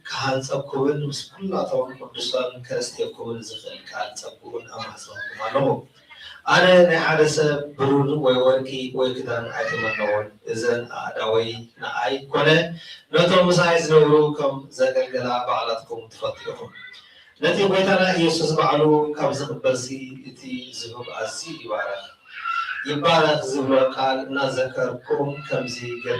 ክሃንጸኩምን ምስ ኩላቶም ቅዱሳን ከረስትየኩምን ዝኽእል ቃል ጸግኡን ኣማሕጸንኩም ኣለኹ። ኣነ ናይ ሓደ ሰብ ብሩር ወይ ወርቂ ወይ ክዳን ኣይተመነኹን። እዘን ኣእዳወይ ንኣይ ኮነ ነቶም ምሳይ ዝነብሩ ከም ዘገልገላ ባዕላትኩም ትፈልጡ ኢኹም። ነቲ ጐይታና ኢየሱስ ባዕሉ ካብ ዝቕበልሲ እቲ ዝህብ ኣዝዩ ይባረኽ። ይባረኽ ዝብሎ ቃል እናዘከርኩም ከምዚ ገ-፣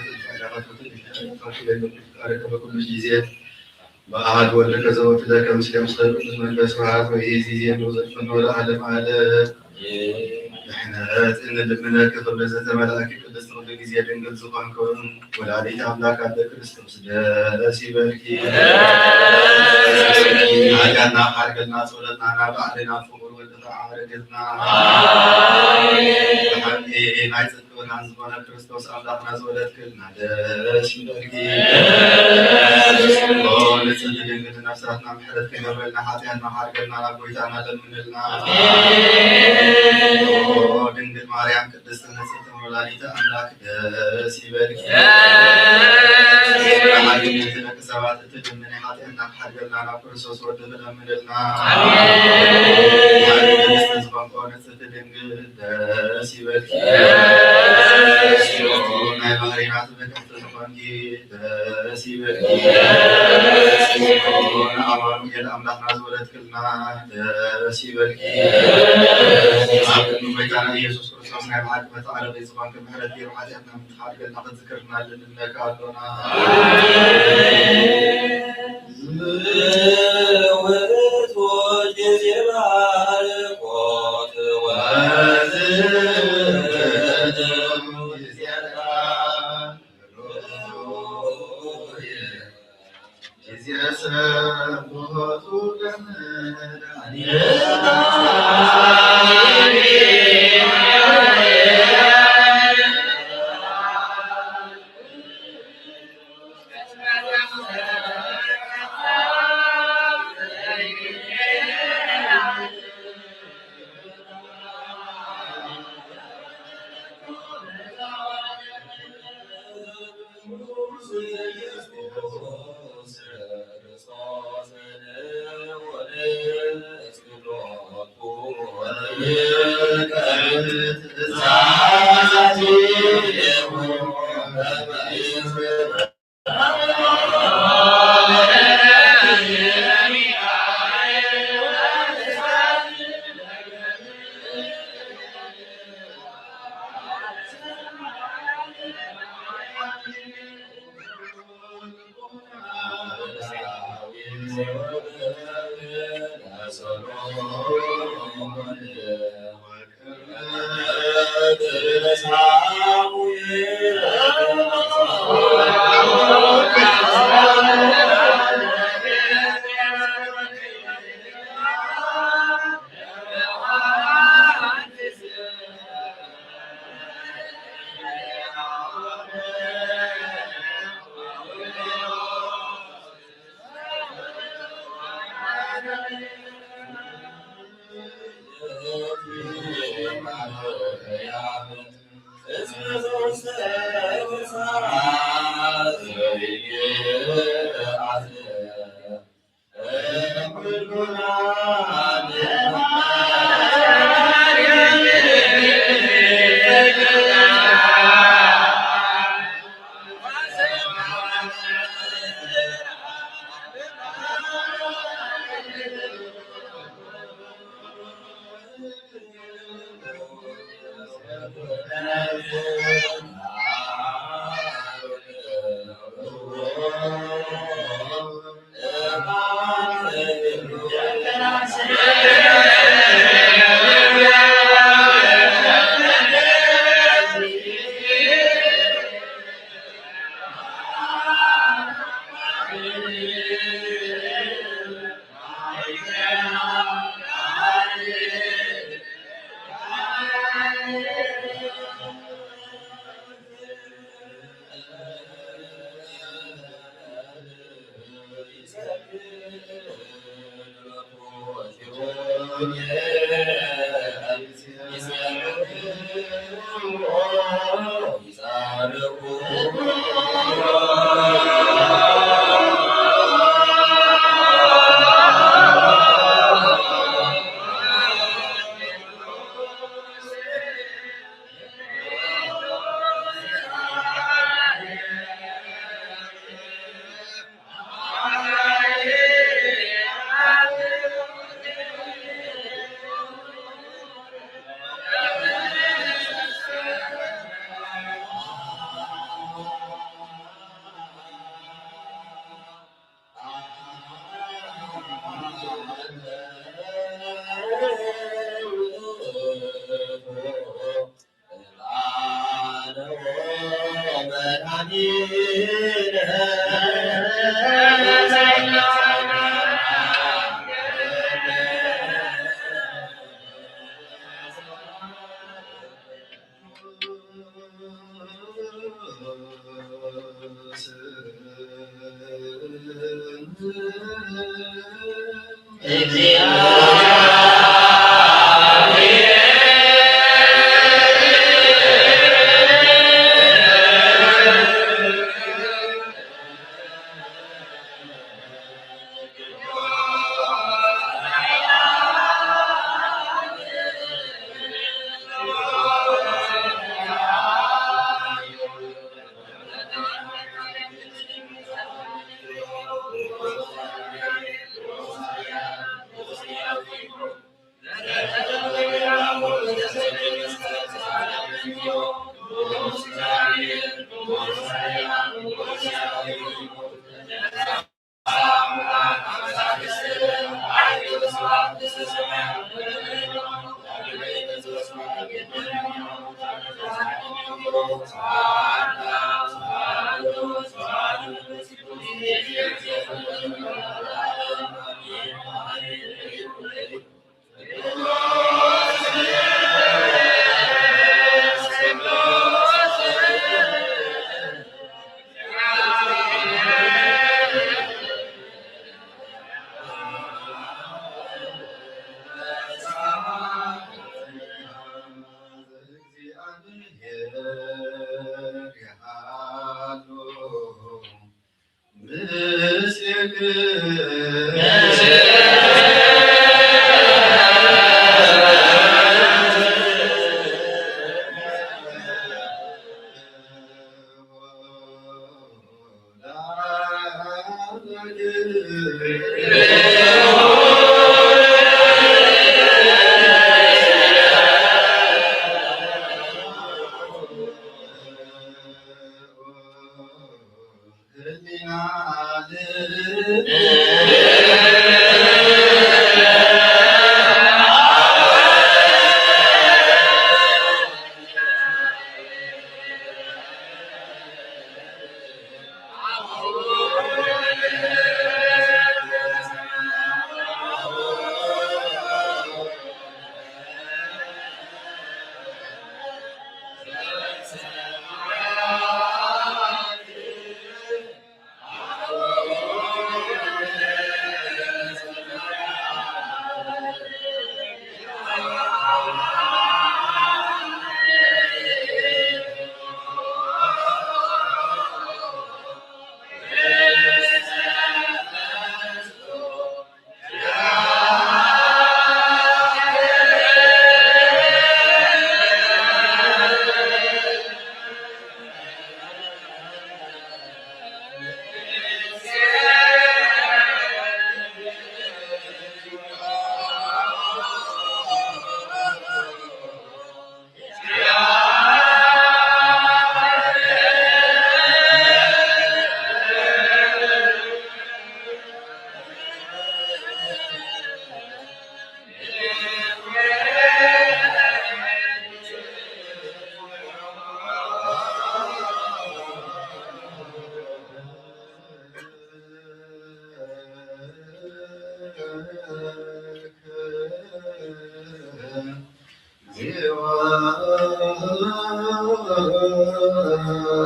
ጸጋታትን ጸጋታትን ይፈጸም ይፈጸም ይፈጸም ኩሉ ግዜ ብኣሃድ ወልድ ከዘወትለ ከምስለ ምስለ ቅዱስ መንፈስ ስብሐት ወይእዜሰ ወዘልፈን ወለዓለመ ዓለም። ንሕነት እንልምነኪ ክብሪ ዘተመላእኪ ቅድስት ኩሉ ግዜ ድንግል ዝኾንክን ወላዲተ ኣምላክ ኣደ ክርስቶስ ደስ ይበልኪ። ኃጢአትና ሓርገልና ጸሎትና ናብ ላዕሊ ናብ ፍቁር ወልድኻ ኣዕርግልና። ብሓቂ ናይ ጽድቂ ብርሃን ዝኾነ ክርስቶስ ኣምላኽና ዝወለድክልና ደስ ይበልኪ። ኦ ንጽሕቲ ድንግል ነፍሳትና ምሕረት ክገብረልና ሓጢኣትና ሓርገልና ናብ ጎይታና ለምንልና። ኦ ድንግል ማርያም ቅድስት ንጽሕቲ ወላዲተ ኣምላክ ደስ ይበልኪ። ብሓቂ ነቲ ደቂ ሰባት እትልምኒ ሓጢኣትና ክሓርገልና ናብ ክርስቶስ ወዲ ክለምንልና። ብሓቂ ቅድስቲ ዝኾንኮ ንጽሕቲ ድንግል ደስ ይበልኪ። ናይ ባህሪና ትምክሕቲ ዝኾንኪ ደስ ይበልኪ። ንኣማኑኤል ኣምላኽና ዝወለድክልና ደስ ይበልኪ። ኣብ ቅድሚ ጎይታና ኢየሱስ ክርስቶስ ናይ ብሓቂ መተዓረቂ ዝኾንኪ ምሕረት ገይሩ ሓጢኣትና ምትኻል ገድላ ክትዝክርልና ልምነካ ኣሎና። ዝውቱ ጊዜ ባርኮት ወዝውቱ ጊዜ ጊዜ ሰንበቱ ለመድኃኒነ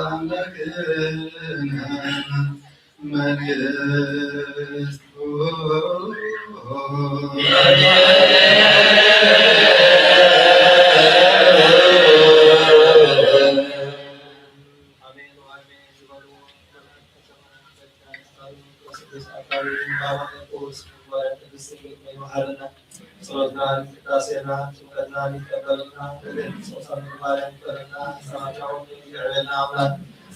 ኣምላክነ መንግስቱ። ጸሎትና፣ ቅዳሴና፣ ጥምቀትና ይቀበልና፣ ጾም ማርያም ይቀበልና፣ ሰማዕታውን የዕበልና ኣምላክ።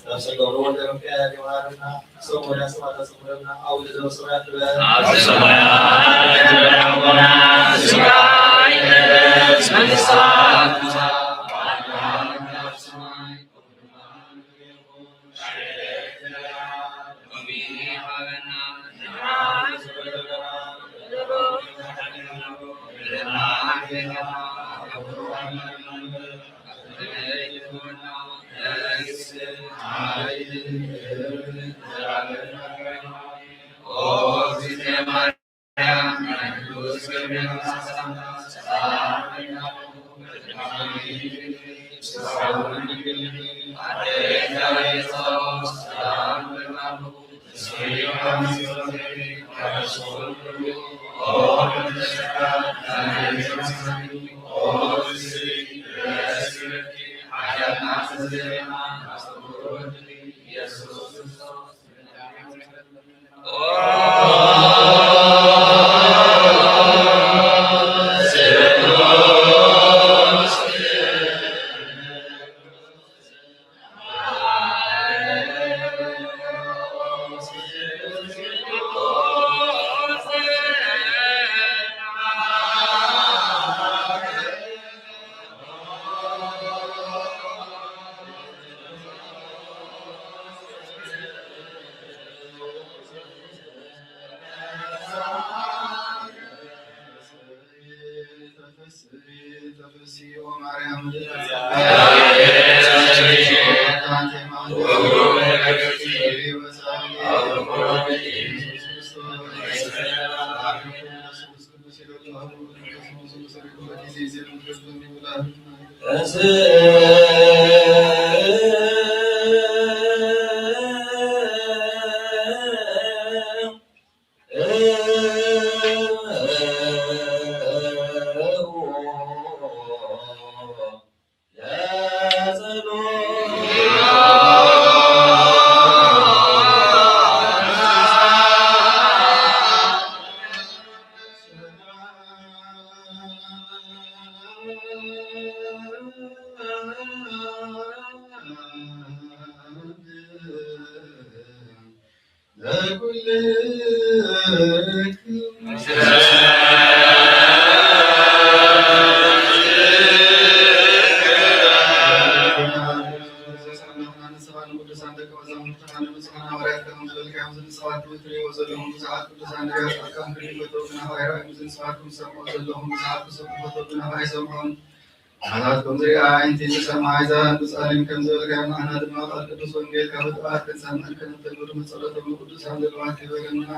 ነፍሰ ገብሩ ወልደ ሚካኤል ይምሃረና፣ ሰው ወደ ሰማዕታት ጽምረና፣ አቡነ ዘበሰማያት ንበል። አብ ሰማያት የምትኖር አቡነ፣ ስምካ ይቀደስ፣ መንግስትካ ትምጻእ፣ ፈቃድካ በከመ በሰማይ ኣባታትኩም ዝሪኣ ኣዒንቲ ዝሰምዓ ኣእዛን ብጻሊም ከም ዝበልካዮ፣ ንዓና ድማ ቃል ቅዱስ ወንጌል ካብ ጥበባት ክንሰምዕ ክንብል ብጸሎቶም ንቅዱሳን ዘለዋት ይበለና።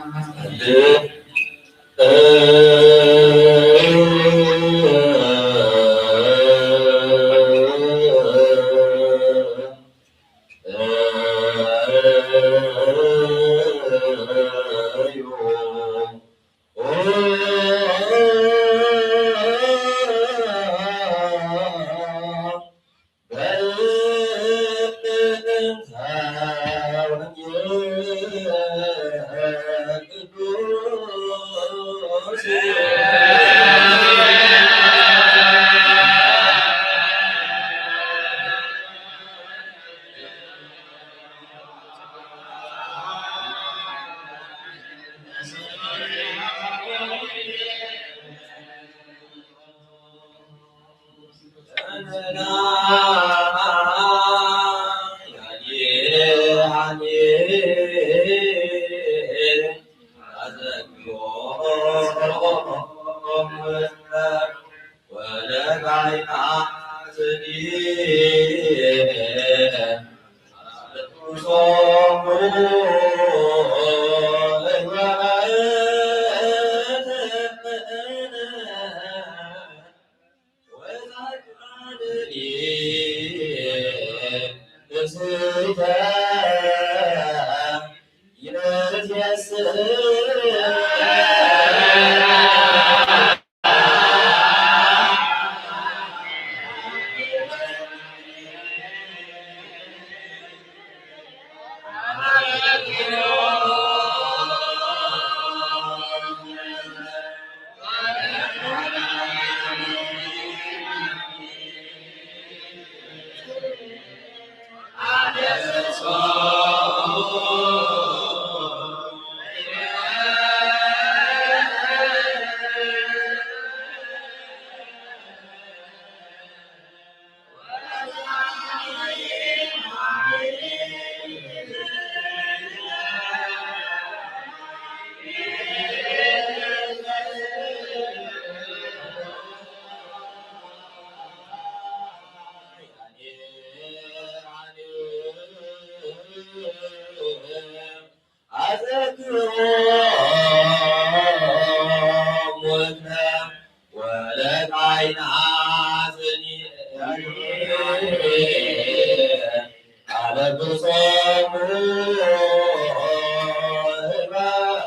ኣዘክሮ ሞትነ ወለት ዓይን ሐዘኒ ኣለብሶሙ ህልባታ።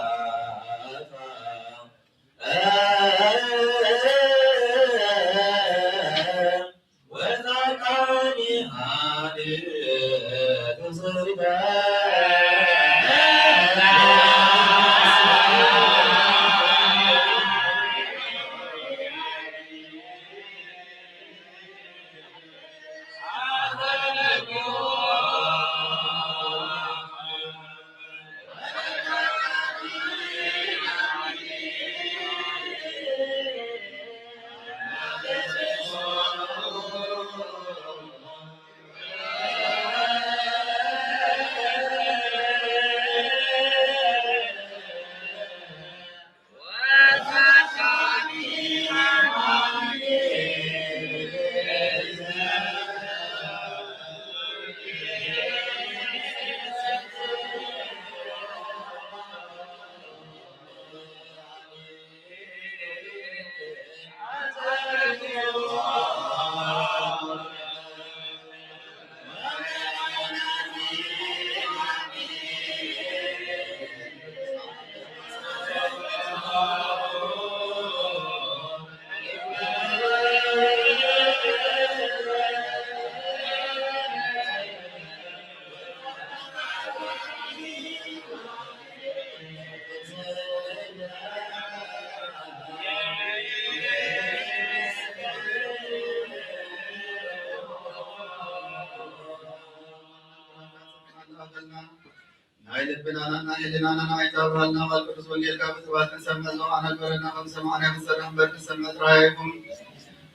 ናይ ልብናና ናይ ህልናና ናይ ዛብራልና ቃል ቅዱስ ወንጌል ካብ ብፅባት ክንሰምዕ ዝወዓና ግበረና። ከም ሰማዕና ክንሰርሕ እምበር ክንሰምዕ ጥራይ ኣይኹን።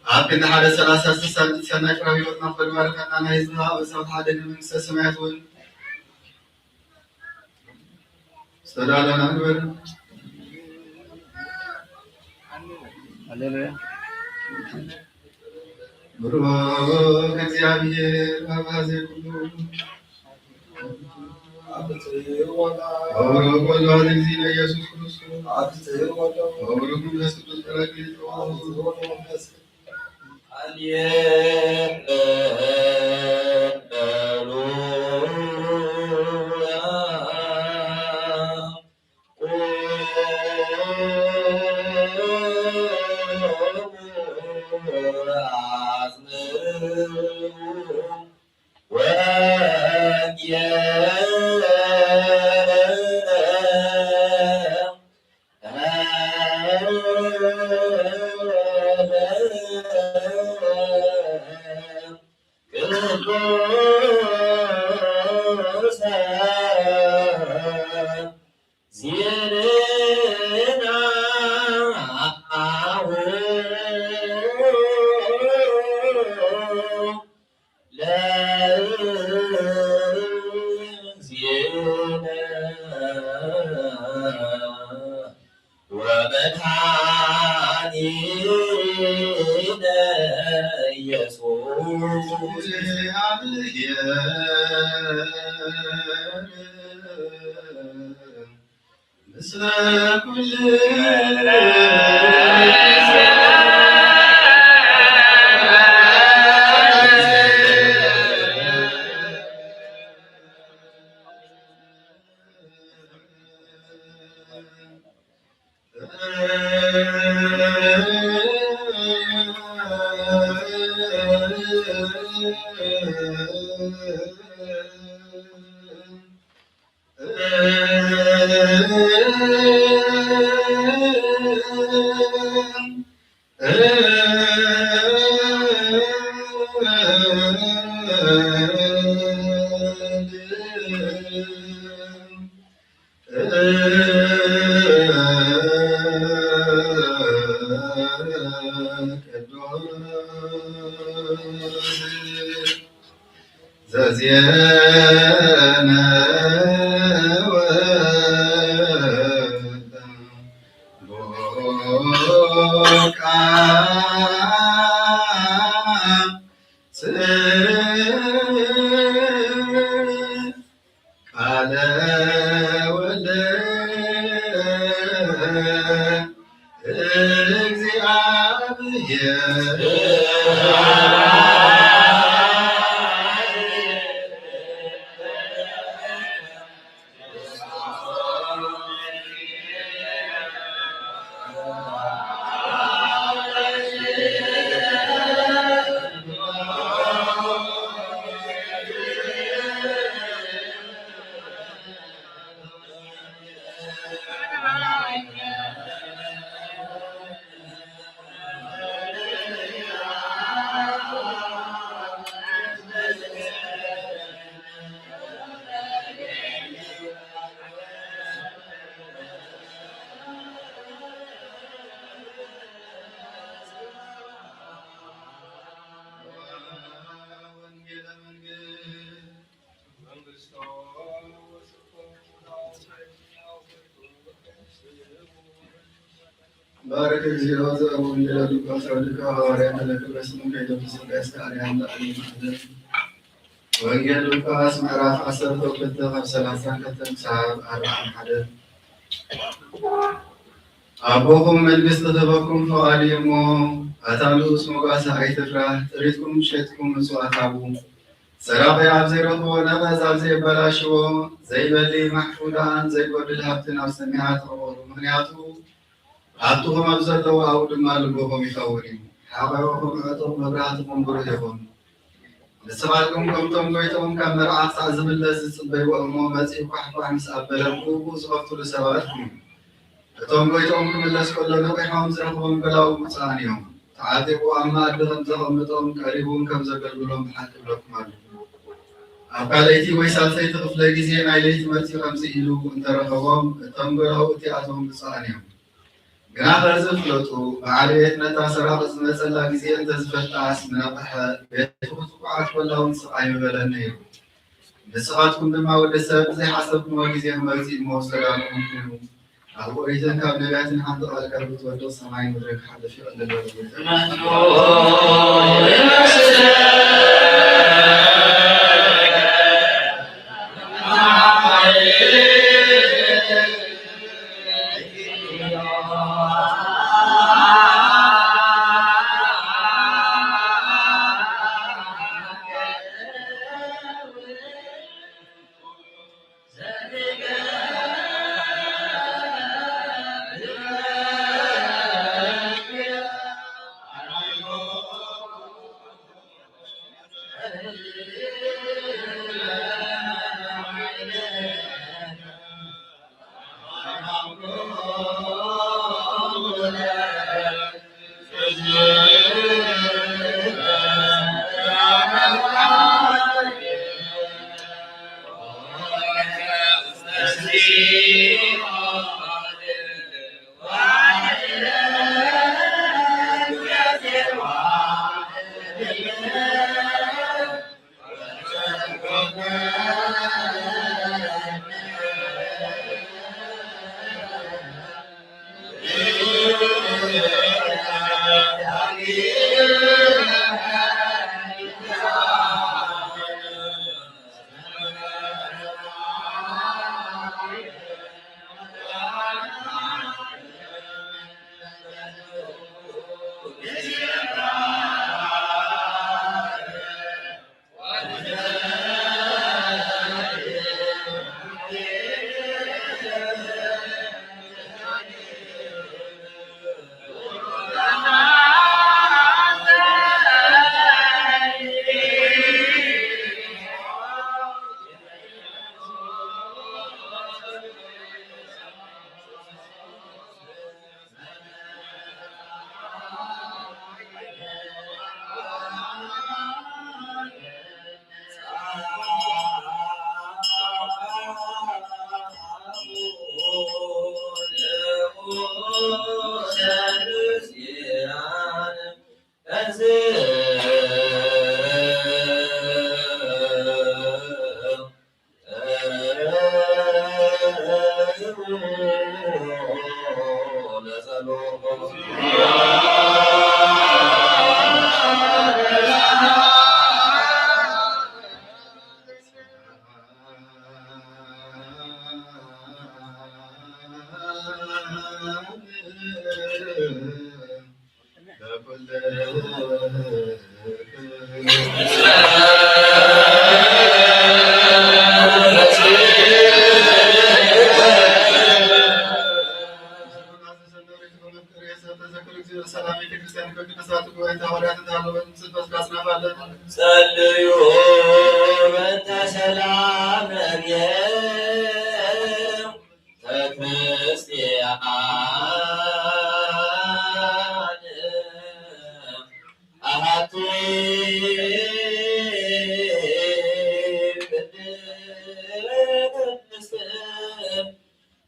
ኣብ ክንዲ ሓደ ሰላሳ ስሳ ሰናይ ፍረ ህይወትና ክፈል ባርከና። ናይ ህዝብኻ ኣብ እሳት ሓደ ንመንግስተ ሰማያት እውን ዝተዳለና ንበል። ሃሌሉያ። ብሩክ እግዚኣብሔር ኣብ ሀዜ ኩሉ ወብሩክ ወልድ ሀዜ እግዚእነ ኢየሱስ ክርስቶስ ወብሩክ መንፈስ ቅዱስ ጰራቅሊጦስ። ዘዜነወ ቃል ቃለ ወልድ እግዚአብሔር። ባርክ እግዚኦ ዘእቡን ለዱቀ ሰዱቀ ሐዋርያ ተለክበ ስም ከይደብስ ቀስተ ኣርያን ለዓሊ ማዕዘን። ወንጌል ሉቃስ ምዕራፍ ዓሰርተ ክልተ ካብ ሰላሳ ክልተ ክሳብ ኣርብዓን ሓደ። ኣቦኹም መንግስቲ ክህበኩም ፈቓዱ እዩ እሞ፣ ኣታ ንኡስ መጓሰ ኣይትፍራህ፣ ጥሪትኩም ሸጥኩም ምጽዋት ሃቡ። ሰራቒ ኣብ ዘይረኽቦ፣ ነቐዝ ኣብ ዘየበላሽዎ፣ ዘይበሊ ማሕፉዳን ዘይጎድል ሃብትን ኣብ ሰማያት ዕቑሩ። ምኽንያቱ፣ ሃብትኹም ኣብ ዘለዎ ኣብኡ ድማ ልብኹም ይኸውን እዩ። ሓቐውኹም ዕጡቕ፣ መብራህትኹም ብሩህ ይኹን። ንስኻትኩም ከምቶም ጎይትኦም ካብ መርዓ ክሳዕ ዝምለስ ዝጽበይዎ እሞ፣ መጺኡ ኳሕኳሕ ምስ ኣበለ፣ ብኡ ዝኸፍትሉ ሰባት ኩኑ። እቶም ጎይትኦም ክምለስ ከሎ ነቒሖም ዝረኽቦም ገላኡ ብፁዓን እዮም። ተዓጢቑ ኣብ መኣዲ ከም ዘቐምጦም፣ ቀሪቡ እውን ከም ዘገልግሎም ብሓቂ እብለኩም ኣለኹ። ኣብ ካልኣይቲ ወይ ሳልሰይቲ ክፍለ ግዜ ናይ ለይቲ መጺኡ ከምዚ ኢሉ እንተረኸቦም፣ እቶም ገላኡ እቲኣቶም ብፁዓን እዮም። ግና ከዚ ፍለጡ፣ በዓል ቤት ነታ ሰራቒት ዝመጸላ ግዜ እንተዝፈልጣስ ምነቕሐ፣ ቤቱ ክትኩዓት ኮላ እውን ስቕ ኣይምበለን ነይሩ። ንስኻትኩም ድማ ወዲ ሰብ ብዘይሓሰብኩምዎ ግዜ ክመጽእ እሞ ዝተዳለኹም ኩኑ። ካብ ኦሪትን ካብ ነቢያትን ሓንቲ ቃል ካብ ክትወድቕ ሰማይን ምድርን ክሓልፍ ይቐልል በሉ። በእንተ ሰላም ቤተ ክርስቲያን አሐቲ ቅድስት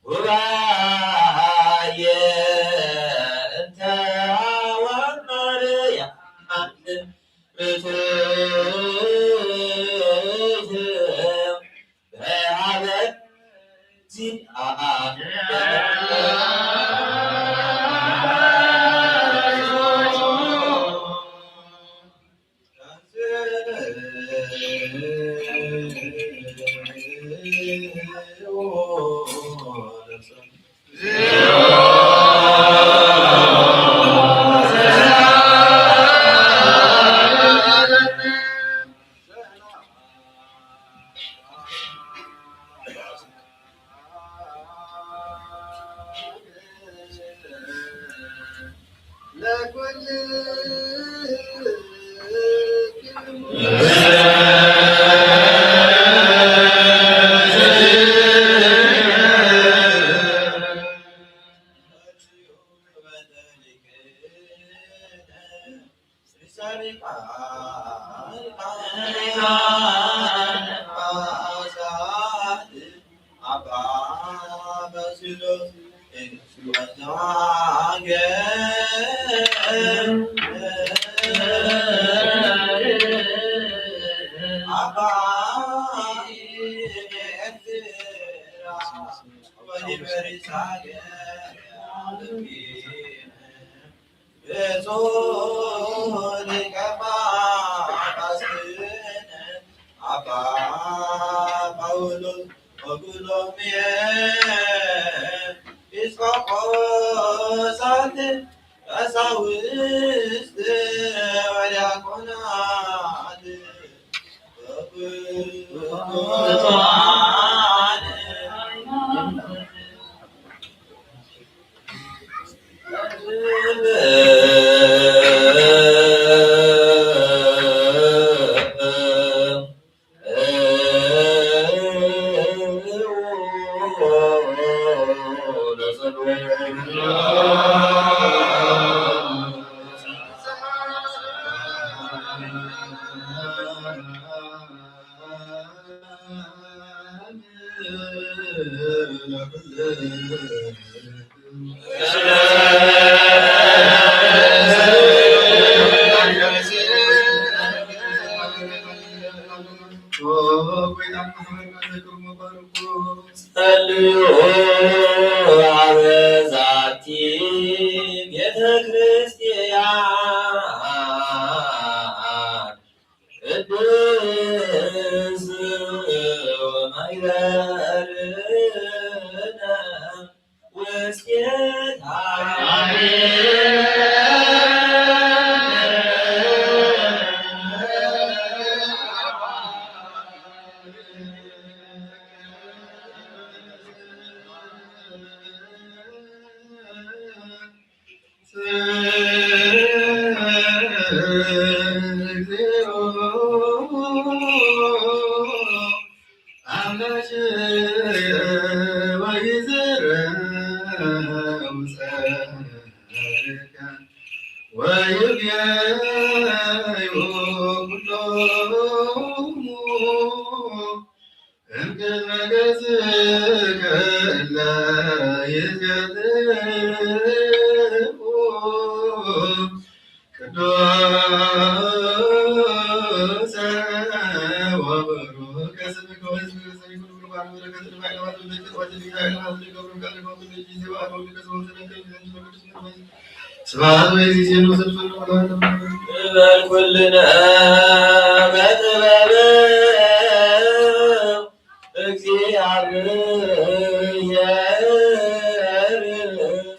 ጉባኤ እንተ ወማርያም ርትዕት በሀበ እግዚአብሔር። ብፁዕ ሊቀ ጳጳስነ አባ ጳውሎስ ወኩሎሙ ኤጲስቆጶሳት ቀሳውስት ወዲያቆናት ወብፁዓን ጸልዩ ሀበ ዛቲ ቤተ ክርስቲያን ቅድስት ወማሕበርነ ውስቴታ። ስብሐት ወይዚዜኑ ዘልፈን ንበል ኩልነ በጥበብ እግዚአብሔር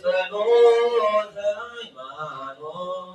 ጸሎተ ሃይማኖት።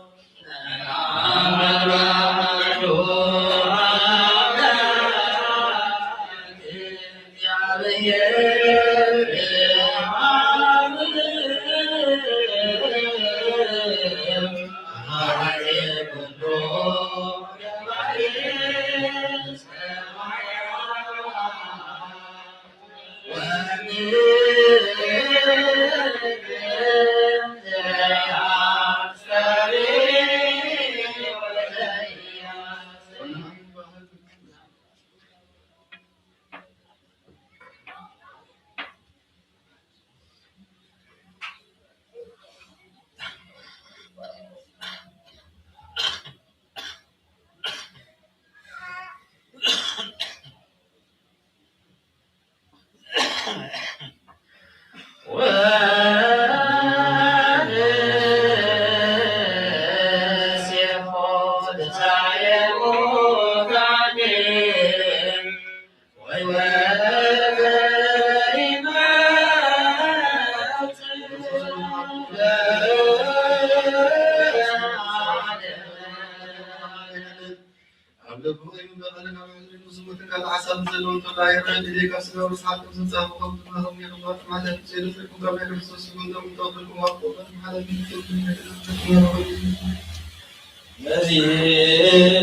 ነዚ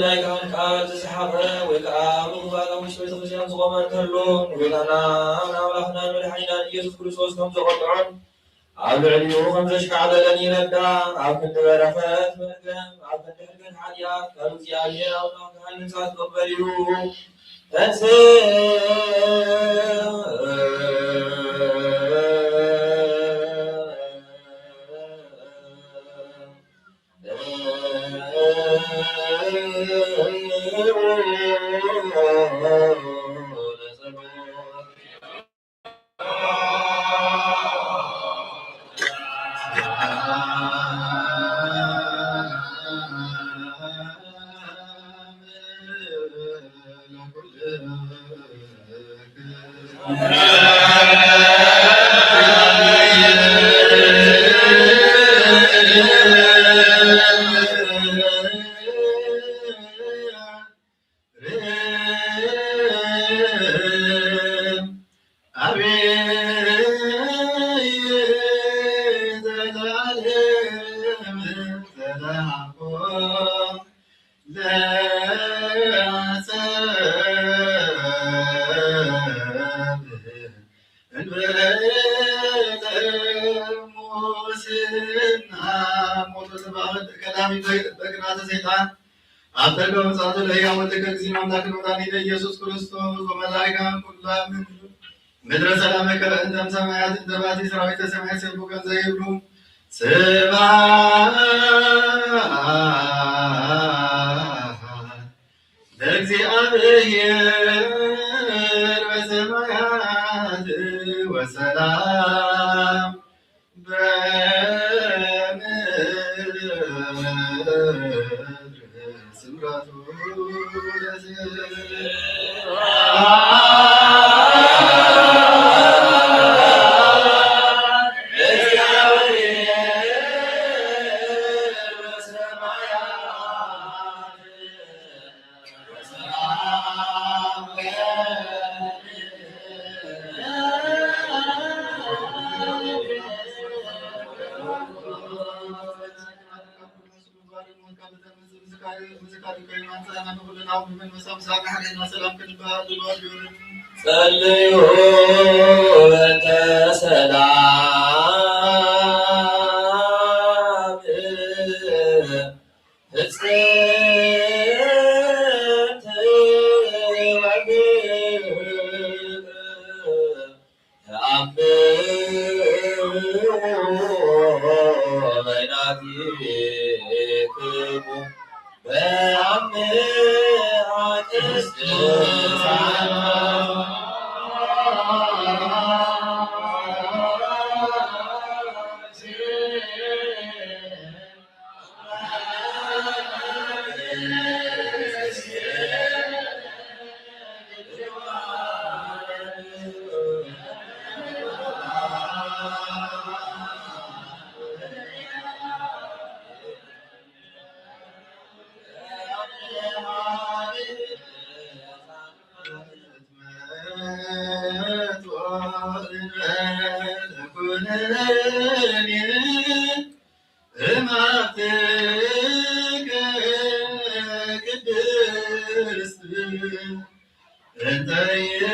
ናይ ካህን ቃል ዝሰሓቐ ወይ ከዓ ምኹባል ኣብ ውሽጢ ቤተክርስትያን ዝቖመ እንተሎ፣ ንጎይታና ንኣምላኽና ንመድሓኒናን ኢየሱስ ክርስቶስ ከም ዘቖጥዖን ኣብ ልዕሊኡ ከም ዘሽካዕለለን ይረዳእ። ኣብ ክንዲ በረኸት መርገም፣ ኣብ ክንዲ ሕድገት ሓጢኣት ካብ እግዚኣብሔር ኣምላኽ ክሃንጻ ዝቕበል እዩ። ተንሥእ ቀዳሚ በግናተ ሰይጣን ኣብ ተገ መጽኣቱ ለሕያው ወልድከ እግዚእነ ኣምላክነ መድኃኒነ ኢየሱስ ክርስቶስ ወመላእክተ ኩላ ምድር ምድረ ሰላመከ እንተ እምሰማያት እንተ ባቲ ሰራዊተ ሰማያት ሰብሑ ከመ ዘይብሉ ስብሐት ለእግዚኣብሔር በሰማያት ወሰላም በምድር ስምረቱ ለእግዚኣብሔር። ጸልዩ በእንተ ሰላም ህጽጽቲ ወግድ ተአምር በይናቲክሙ በአምሃ ቅድስት እማትከ ቅድስት እንተ ይእቲ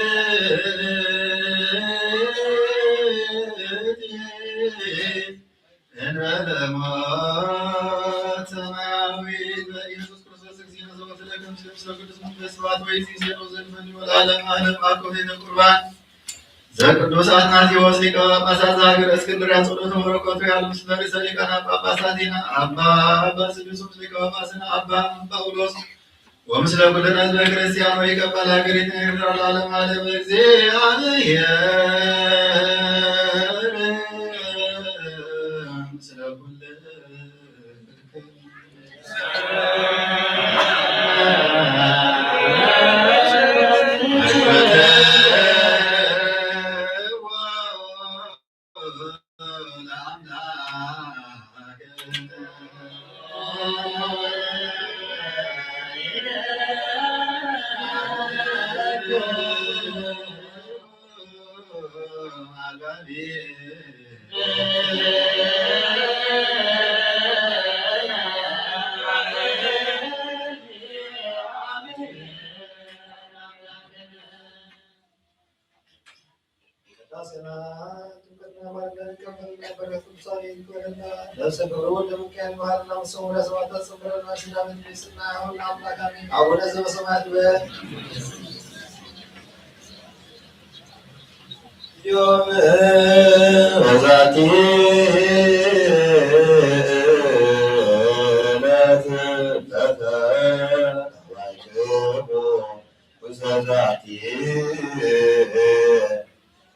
እንበለ ሞት ሰማያዊ በኢየሱስ ክርስቶስ እግዚእነ ዘወትለ ከም ስም ቅዱስ መንፈስ ስብሐት ወይእቲ ዜሮ ዘልፈኒ ወለዓለመ ዓለም አኮቴተ ቁርባን ዘቅዱስ አትናቴዎስ ሊቀ ጳጳሳት ዘሀገረ እስክንድርያ ጸሎቱ በረከቱ ያሉ ምስለ ርእሰ ሊቃነ ጳጳሳቲነ አባ አባ ስሉስ ሊቀ ጳጳስነ አባ ጳውሎስ ወምስለ ኩልነ ህዝበ ክርስቲያን ወይቀባል ሀገሪትነ ኤርትራ ለዓለመ ዓለም። እግዚአብሔር ምስለ ኩልነ ቅዳሴና ጥምቀትና ባርከን ከመና በረከት ቅዱሳን ይክበረና። ነፍሰ ክብር ወልደ ሚካኤል መሐረና፣ መሰውራ ሰማዕታት ጽንበረና፣ ስጋ ቤት ቤስና ይሁን አምላክ አሜን። አቡነ ዘበሰማያት ይበል። ዮም ወዛቲ ዕለት ተተዋሕዶ ውስተ ዛቲ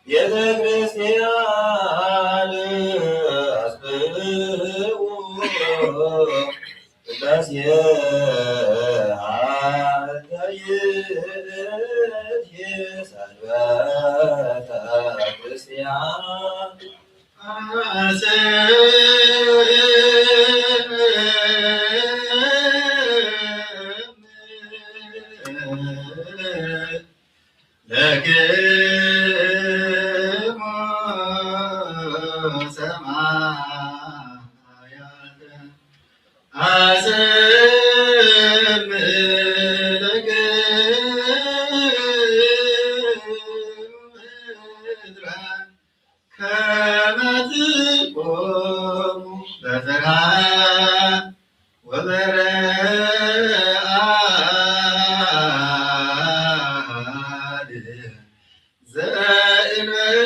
ቤተ ክርስቲያን አስብኡ ቅዳሴሃ ዘይእቲ ሰንበተ ክርስቲያን። ለክሙ ሰማያተ አሰምዕ ለክሙ ምድረ ከመ ትቆሙ በፍርሃት ወበረዓድ ዘእንበለ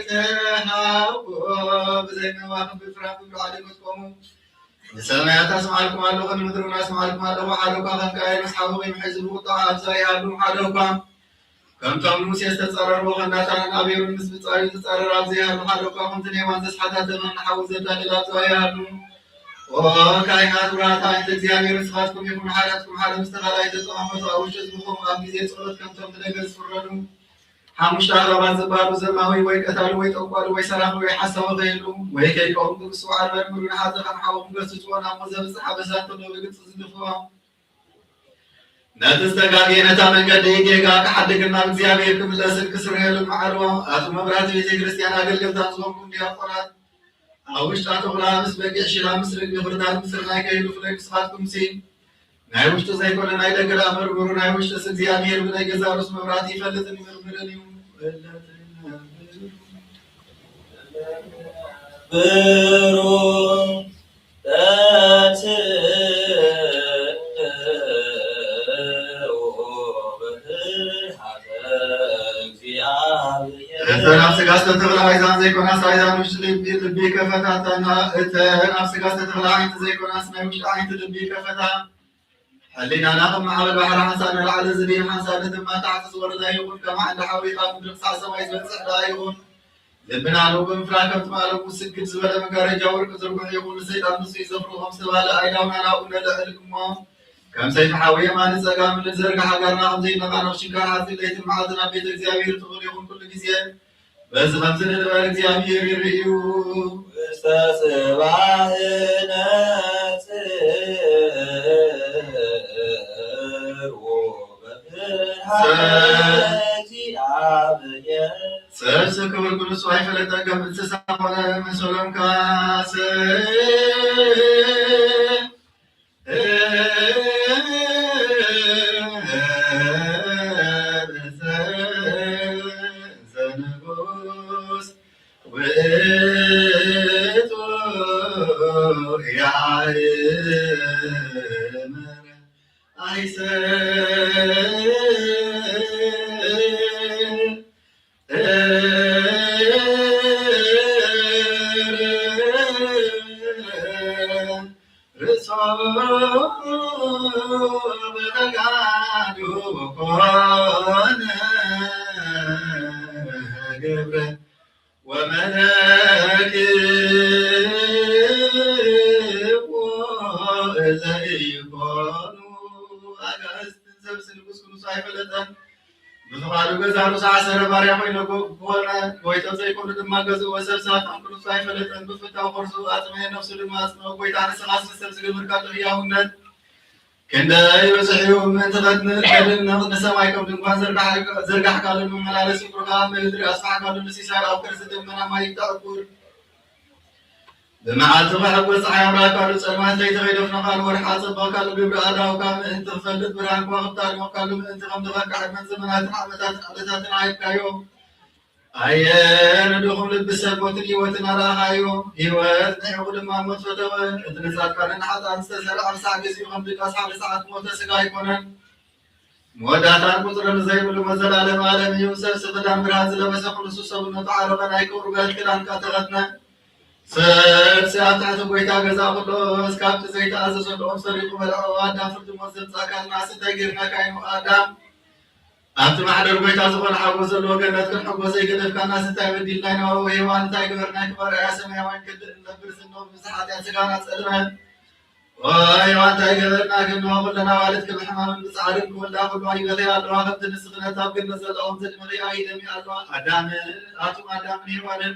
ተሃቦ። ብዘይምንዋኽን ብፍርሃት ብብርሃን ይመጽቆሙ። ንሰማያት ኣስምዓልኩም ኣለኹ፣ ንምድሪ እውን ኣስምዓልኩም ኣለኹ። ሓደ እኳ ከም ቃየል ምስ ሓዉ ከይምሕዝ ብቁጥዓ ኣብዛ ይሃሉ። ሓደ እኳ ከምቶም ንሙሴ ዝተጸረርዎ፣ ከናታንን ኣቤሮን ምስ ብጻዩ ዝጸረር ኣብዛ ይሃሉ። ሓደ እኳ ከምቲ ንሔዋን ዘስሓታ ተመን ንሓዉ ዘታልል ኣብዛ ይሃሉ። ኦ ካህናት፣ ብርሃት ኣዒንቲ እግዚኣብሔር ንስኻትኩም ኢኹም። ንሓጢኣትኩም ሓደ ምስ ተኻልኣይ ተጠማመቱ። ኣብ ውሽጢ ህዝብኹም ኣብ ግዜ ጸሎት ከምቶም ብነገር ዝፍረዱ ሓሙሽተ ኣኽራባት ዝበሃሉ ዘማዊ ወይ ቀታሊ ወይ ጠንቋሊ ወይ ሰራኺ ወይ ሓሳዊ ከይህሉ ወይ ከይቀውም ብስውዓት መርምሩ። ንሓዘ ከም ሓውኹም ገስጽዎ፣ ናብ ሞት ዘብጽሕ ኣበሳ እንተሎ ብግልጺ ዝግፍዎ። ነቲ ዝተጋግየ ነታ መንገዲ ጌጋ ክሓድግን ናብ እግዚኣብሔር ክምለስን ክስረየሉን መዓልዎ። ኣቱም መብራህቲ ቤተ ክርስቲያን ኣገልገልታን ዝኾንኩም ዲያቆናት፣ ኣብ ውሽጣ ተኹላ ምስ በጊዕ፣ ሽላ ምስ ርግቢ፣ ክርዳድ ምስ ስርናይ ከይህሉ ፍለዩ። ንስኻትኩምሲ ናይ ውሽጢ ዘይኮነ ናይ ደገ ደኣ መርምሩ። ናይ ውሽጥስ እግዚኣብሔር ብናይ ገዛእ ርእሱ መብራህቲ ይፈልጥን ይምርምርን እዩ። ብሩክ ተንሥኡ በፍርሃተ እግዚአብሔር። እተን ኣብ ሥጋ ዝተተኽላ ኣእዛን ዘይኮናስ ኣእዛን ውሽጢ ልቢ፣ ልቢ ይከፈታተና። እተን ኣብ ሥጋ ዝተተኽላ ኣዒንቲ ዘይኮናስ ናይ ውሽጢ ኣዒንቲ ልቢ ይከፈታ። ሕሊናና ከም ማዕበል ባሕሪ ሓንሳእ ንላዕሊ ዝድይብ ሓንሳእ ድማ ታሕቲ ዝወርድ ኣይኹን። ከም ዓንዲ ሓዊ ካብ ምድሪ ክሳዕ ሰማይ ዝበጽሕ ደኣ ይኹን። ልብና ንኡ ብምፍራህ ከምቲ ማዕለቡ ስግድ ዝበለ መጋረጃ ወርቂ ዝርጉሕ ይኹን። ንሰይጣን ንሱ እዩ ዘፍርሆ ከም ዝተባህለ፣ ኣእዳውና ናብኡ ነልዕል እሞ፣ ከም ሰይፊ ሓዊ የማንን ጸጋምን ንዘርግሕ፣ ኣእጋርና ከም ዘይነቓነቕ ችንካር ሓጺን ለይትን መዓልትን ኣብ ቤተ እግዚኣብሔር ትኹል ይኹን ኩሉ ግዜ። በዚ ከምዚ ንግበር እግዚኣብሔር ይርኢ እዩ። ውስተ ጽባሕ ነጽር ወበፍርሃት እግዚአብሔር። ሰብስ ክብር ኩሉ እሱ ኣይፈለጠ፣ ከም እንስሳ ኾነ መሰሎም ካሰ ዘንጉስ ውእቱ ያእምር ኣይሰ ርእሶ በተጋድሎ ኮነ ገብረ ወመለክዎ ዘይኮኑ ኣጋእዝትን ሰብስ ንጉስ ክንሱ ኣይፈለጠን። ብፍቓዱ ገዛ ርእሱ ኣሰረ ባርያ ኮይኑ ኮነ፣ ጎይቶም ዘይኮኑ ድማ ገዝእዎ። ሰብ ሳቶም ክንሱ ኣይፈለጠን። ብፍታው ከርሱ ኣጽምኤ፣ ነፍሱ ድማ ኣጽምኦ። ጎይታ ንስኻስ ንሰብ ዝገበርካቶ ህያውነት ክንደይ ብዙሕ እዩ ምእንቲ ኸድንቕ ገድል ንሰማይ ከም ድንኳን ዘርጋሕካሉ፣ መመላለሲ እግርኻ ኣብ ምድሪ ኣስፋሕካሉ፣ ንሲሳይ ኣብ ከርሲ ደመና ማይ ተዕቁር። ብመዓልቲ ከሕጎስ ጸሓይ ኣብራካሉ፣ ጸልማት ለይቲ ከይደፍነኻሉ፣ ወርሒ ኣጸበቕካሉ፣ ግብሪ ኣእዳውካ ምእንቲ ክፈልጥ፣ ብርሃን ከዋኽብቲ ኣድመቕካሉ፣ ምእንቲ ከም ድኻካ ዕድመን ዘመናትን ዓመታትን ዓመታትን ኣየድካዮ። ኣየ ንድኹም ልቢ ሰብ፣ ሞትን ህይወትን ኣርኣኻዮ። ህይወት ንዒቑ ድማ ሞት ፈተወ። እቲ ንጻድቃንን ንሓጥኣን ዝተሰርዐ ምሳሕ ግዚኡ ከም ድቃስ ሓደ ሰዓት ሞተ፣ ስጋ ኣይኮነን። መወዳእታን ቁጽርን ዘይብሉ ሞት ዘላለም ኣለም እዩ። ሰብ ስኽዳን ብርሃን ዝለበሰ፣ ኩሉ ሰብነቱ ዓረቐ፣ ናይ ክብሩ በትሪ ክዳን ከኣ ተኸድነ። ሰብ ኣብ ትሕቲ ጎይታ ገዛ ኩሎስ ካብቲ ዘይተኣዘዘ ልኦም ሰሪቑ በልዖ። ኣዳም ፍርዲ ሞት ዘምጻእካልና እንታይ ጌርናካ እዩ? ኣዳም ኣብቲ ማሕደር ጎይታ ዝኾነ ሓጎስ ዘለዎ ገነት ክንሕጎስ ዘይገደፍካናስ እንታይ በዲልና ኢና? ኦ ሄዋን እንታይ ገበርና? ክባር ኣያ ሰማያውያን ክንድእ እንነብር ዝንሆ ብብዝሒ ሓጢኣት ስጋና ጸልመ። ኦ ሄዋን እንታይ ገበርና? ክንሆ ኩለን ኣዋልድ ከም ሕማምን ብጻዕርን ክወልዳ ኩሉ ይበኽያ ኣለዋ። ከምቲ ንስኽነት ኣብ ገነት ዘለዎም ዘድመቕያ ይደምያ ኣለዋ። ኣዳምን ኣቱም ኣዳምን ሄዋንን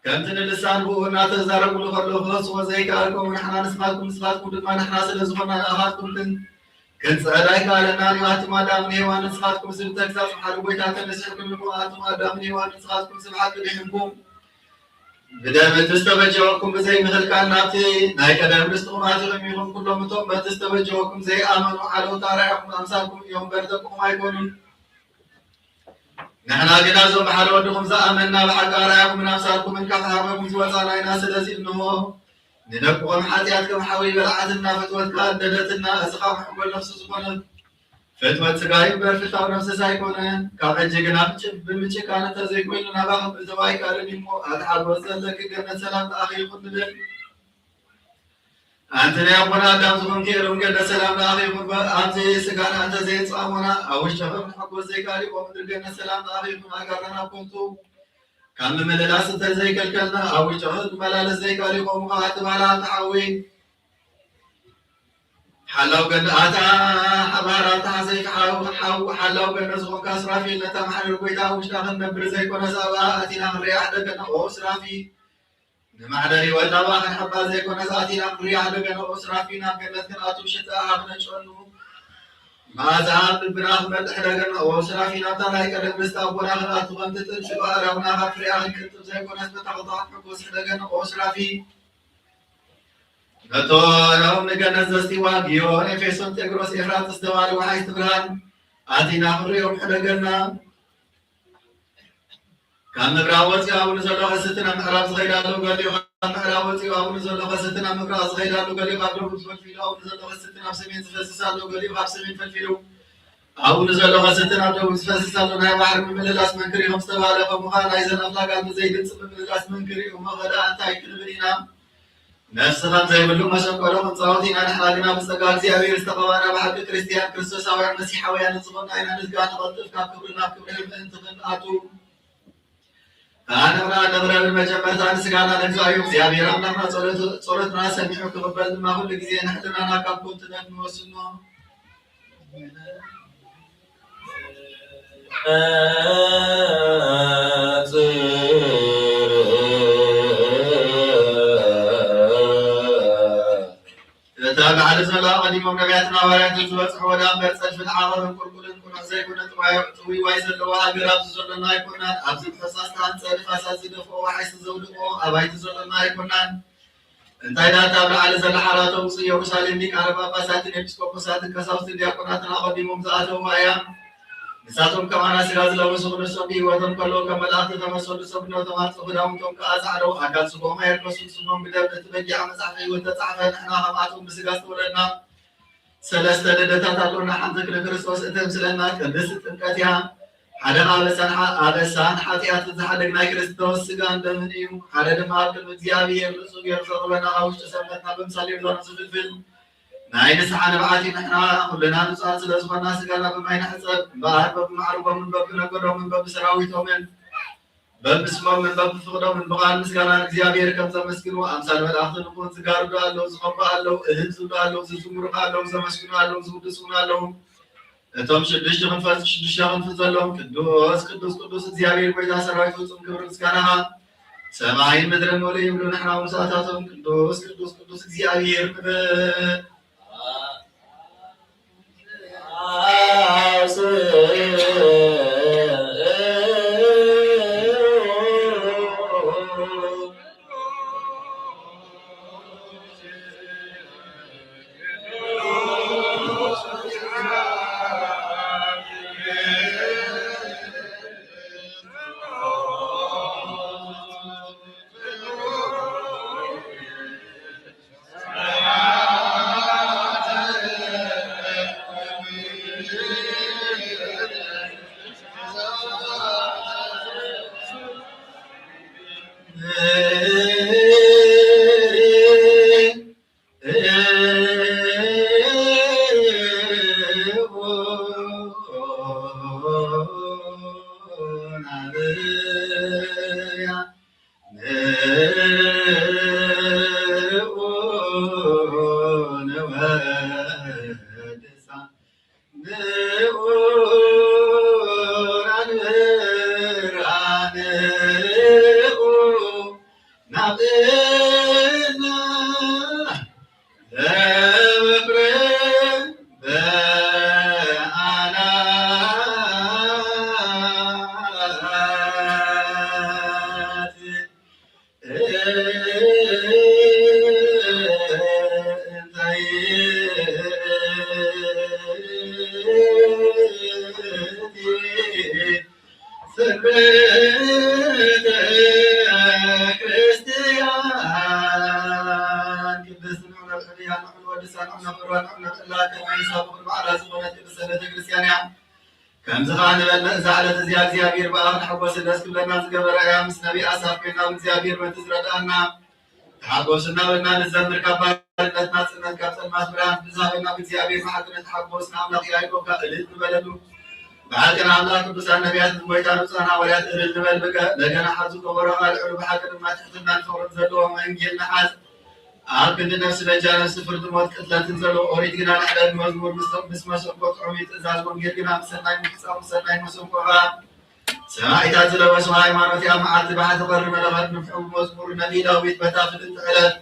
ከምቲ ንልሳን ብኡ እናተዛረብሉ ከለዉ ክኸስዎ ዘይከኣልኩም ንሕና ንስኻትኩም፣ ንስኻትኩም ድማ ንሕና ስለ ዝኾና ንኣኻትኩም ክን-፣ ክንጽዕር ኣይከኣለናን እዩ። ኣቱም ኣዳምን ሄዋን ንስኻትኩም ስም ተግሳጽ ሓደ ጎይታ ተነሲሕኩም ኢኹም። ኣቱም ኣዳምን ሄዋን ንስኻትኩም ስም ሓቂ ድሒንኩም ብደም እቲ ዝተበጀወኩም ብዘይ ምኽልካል ናብቲ ናይ ቀደም ርስትኹም ኣቲኹም ኢኹም። ኩሎም እቶም በቲ ዝተበጀወኩም ዘይኣመኑ ዓለውቲ ኣርኣያኹም ኣምሳልኩም እዮም እምበር ደቅኹም ኣይኮኑን። ንሕና ግና እዞም ብሓደ ወድኹም ዝኣመንና ብሓቂ ኣርኣያኹምን ኣምሳልኩምን ካብ ሓበኩም ዝወጻና ኢና። ስለዚ እንሆ ንደቅኹም ሓጢኣት ከም ሓዊ በልዓትና፣ ፍትወት ከኣ ኣደደትና። እዚ ካብ ሕጎል ነፍሲ ዝኾነ ፍትወት ስጋ እዩ እምበር ፍታው ነፍስስ ኣይኮነን። ካብ ሕጂ ግና ብጭ-፣ ብምጭካን እንተዘይኮይኑ ናባኹም እተው ኣይከኣልን እዩ እሞ፣ ኣቲ ሓጎስ ዘለኪ ገነት ሰላም ንኣኺ ይኹን ንብል። ኣንቲ ናይ ኣቦና ኣዳም ዝኾንኪ ኤዶም፣ ገነት ሰላም ንኣኺ ይኹን። ኣንቲ ስጋና እንተ ዘየጻሞና፣ ኣብ ውሽጥኺ ክንሕጎስ ዘይከኣል እዩ። ከምኡ ገነት ሰላም ንኣኺ ይኹን። ኣጋርና ኣብ ከንቱ ካብ ምምልላስ እንተ ዘይከልከልና፣ ኣብ ውሽጥኺ ክንመላለስ ዘይከኣል እዩ። ከምኡ ከኣ ኣቲ ባህላ፣ ኣንቲ ሓዊ፣ ሓላው ገነት፣ ኣታ ባህላ፣ ኣታ ሰይፊ ሓው-፣ ሓው-፣ ሓላው ገነት ዝኾንካ ሱራፊል፣ ነታ ማሕደር ጎይታ ኣብ ውሽጣ ክንነብር ዘይኮነስ ኣብኣ ኣቲና ክንሪኣ ሕደገና። ኦ ሱራፊል፣ ንማሕደር ህይወት ኣብኣ ክንሕባ ዘይኮነስ ኣቲና ክንሪኣ ሕደገና። ኦ ሱራፊል፣ ናብ ገነት ክንኣቱ ሽታኣ ክነጨኑ መኣዛ ኣብ ልብና ክመልእ ሕደገና። ኦ ሱራፊል፣ ናብታ ናይ ቀደም ርስቲ ኣቦና ክንኣቱ ከምቲ ጥንሲ ኣእዳውና ካብ ፍሬኣ ክንቅንጥብ ዘይኮነስ በታ ኸተማ ክንሕጎስ ሕደገና። ኦ ሱራፊል፣ ነቶም ንገነት ዘስትይዋ ግዮን፣ ኤፌሶን፣ ጤግሮስ፣ ኤፍራጥስ፣ ደባሊ ወሓይዝቲ ብርሃን ኣቲና ክንርእዮም ሕደገና። ካብ ምብራቕ ወፂኡ ኣብኡ ንዘሎ ከስቲ ናብ ምዕራብ ዝኸይድ ኣሎ ገሊኡ፣ ካብ ምዕራብ ወፂኡ ኣብኡ ንዘሎ ከስቲ ናብ ምብራቕ ዝኸይድ ኣሎ ገሊኡ፣ ካብ ደቡብ ፈልፊሉ ኣብኡ ንዘሎ ከስቲ ናብ ሰሜን ዝፈስስ ኣሎ ገሊኡ፣ ካብ ሰሜን ፈልፊሉ ኣብኡ ንዘሎ ከስቲ ናብ ደቡብ ዝፈስስ ኣሎ። ናይ ባሕሪ ምምልላስ መንክር እዩ ከም ዝተባህለ፣ ከምኡ ኸዓ ናይዘን ኣፍላጋት ብዘይግልፂ ምምልላስ መንክር እዩ። እሞ ኸ ደኣ እንታይ ክንብል ኢና? ነፍሲ ከም ዘይብሉ መሰንቆዶ ክንጻወት ኢና። ንሕና ግና ብጸጋ እግዚኣብሔር ዝተቐባእና ብሓቂ ክርስትያን ክርስቶሳውያን መሲሓውያን ዝኾንና ኢና። ንስጋ ንቐልጥፍ ካብ ክብሪ ናብ ክብሪ ምእንቲ ክንኣቱ። ኣነቕና ንቕረብ። መጀመርታ ንስጋና ነግዛእ እዩ። እግዚኣብሔር ኣምላኽና ጸሎት-፣ ጸሎትና ሰሚዑ ክቕበል ድማ ኩሉ ግዜ ንሕልናና ካብ ከንቱነት ንወስኖ። እታ ባዕሉ ዘሎ ኣቐዲሞም ነቢያትን ሃዋርያትን ዝበጽሕዎ ደኣ እምበር ጸድፍን ዓቐብን ቁልቁልን ቅኑዕ ዘይኮነ ጥዋይ-፣ ጥውይዋይ ዘለዎ ሃገር ኣብዚ ዘሎና ኣይኮናን። ኣብዚ ብፈሳስ ተሃንጸ ንፋሳት ዝደፍኦ ዋሕስቲ ዘውድቆ ኣባይቲ ዘሎና ኣይኮናን። እንታይ ደኣ እታ ኣብ ላዕሊ ዘላ ሓራ ተውጽእ ኢየሩሳሌም ሊቃነ ጳጳሳትን ኤጲስቆጶሳትን ቀሳውስትን ዲያቆናትን ኣቐዲሞም ዝኣተውዋ እያ። ንሳቶም ከማና ሥጋ ዝለበሱ፣ ክንሶም ብህይወቶም ከለዉ ከም መላእኽቲ ተመሰሉ። ሰብነቶም ኣርጽ፣ ክዳውንቶም ከኣ ጻዕደው፣ ኣካል ስግኦም ኣየርከሱን። ስሞም ብደም እቲ በጊዕ ኣብ መጽሓፈ ህይወት ተጻሕፈ። ንሕና ከምኣቶም ብሥጋ ዝተወለድና ሰለስተ ልደታት ኣሎና። ሓንቲ ንክርስቶስ እተምስለና ቅድስት ጥምቀት እያ። ሓደ ከኣ ኣበሳን ሓ-፣ ኣበሳን ሓጢኣትን ዝሓድግ ናይ ክርስቶስ ሥጋን ደምን እዩ። ሓደ ድማ ኣብ ቅድሚ እግዚኣብሔር ንጹሕ ገይሩ ዘቕርበና፣ ካብ ውሽጢ ሰብነትና ብምሳሌ ዮርዳኖስ ዝፍልፍል ናይ ንስሓ ንብዓት እዩ። ንሕና ኩልና ንጹሃት ስለ ዝኾንና ሥጋና ብማይ ንሕጸብ እምበኣር፣ በብማዕርጎምን በብነገዶምን በብሰራዊቶምን በብስሞምን በብፍቕዶምን ብቓል ምስጋና ንእግዚኣብሔር ከም ዘመስግኑ ኣምሳል መላእኽቲ ንኹን። ዝጋርዱ ኣለዉ፣ ዝኸቡ ኣለዉ፣ እህል ዝብሉ ኣለዉ፣ ዝዝምሩ ኣለዉ፣ ዘመስግኑ ኣለዉ፣ ዝውድሱ እውን ኣለዉ። እቶም ሽዱሽተ ክንፈ-፣ ሽዱሽተ ክንፊ ዘለዎም ቅዱስ፣ ቅዱስ፣ ቅዱስ እግዚኣብሔር ጐይታ ሰራዊት ፍጹም ክብሪ ምስጋናኻ ሰማይን ምድርን ምሉእ ይብሉ። ንሕና እውን ምስኣታቶም ቅዱስ፣ ቅዱስ፣ ቅዱስ እግዚኣብሔር ንብል። ንዑ ናንብር፣ ንዑ ናብና ለምክር በዓላት። ቅድስት ንዑ ነብዕልያ፣ ንዑ ንወድሳ፣ ንዑ ነኽብራ፣ ንዑ ነብዕላ፣ ከመ ይሳብኹ በዓላ ዝኾነት ቅድስት ቤተ ክርስቲያን እያ። ከምዚ ኸዓ ንበል፣ ነዛ ዕለት እዚኣ እግዚኣብሔር ብኣኽ ንሕጎስ ደስ ክብለና ዝገበረ እያ። ምስ ነቢይ ኣሳፍ ኮይና፣ እግዚኣብሔር በቲ ዝረድኣና ተሓጎስ እናበልና ንዘምር። ካብ ባርነት ናጽነት፣ ካብ ጸልማት ብርሃን ብዝሃበና ብእግዚኣብሔር ብሓቂ ንተሓጎስ። ንኣምላኽ ያዕቆብ ከኣ እልል ንበለሉ። ብሓቂ ንኣምላኽ ቅዱሳን ነቢያት፣ ንጎይታ ንጹሓን ሃዋርያት እልል ንበል። ብገ-፣ በገና ሓዙ ከበሮ ኣልዕሉ። ብሓቂ ድማ ትሕትናን ፍቕርን ዘለዎ ወንጌል ንሓዝ። ኣብ ክንዲ ነፍሲ በጃ ነፍሲ ፍርዲ ሞት ቅትለትን ዘለዎ ኦሪት ግና ንሕደግ መዝሙር ምስ፣ ምስ መሰንቆ ጥዑም እዩ። ትእዛዝ ወንጌል ግና ምስ ሰናይ ምፍጻም፣ ምስ ሰናይ መሰንቆ ኸዓ ሰማዒታት ዝለበሱ ሃይማኖት እያ። መዓልቲ ባሕቲ ቐሪ መለኸት ንፍሑ ብመዝሙር ነቢይ ዳዊት በታ ፍልጥቲ ዕለት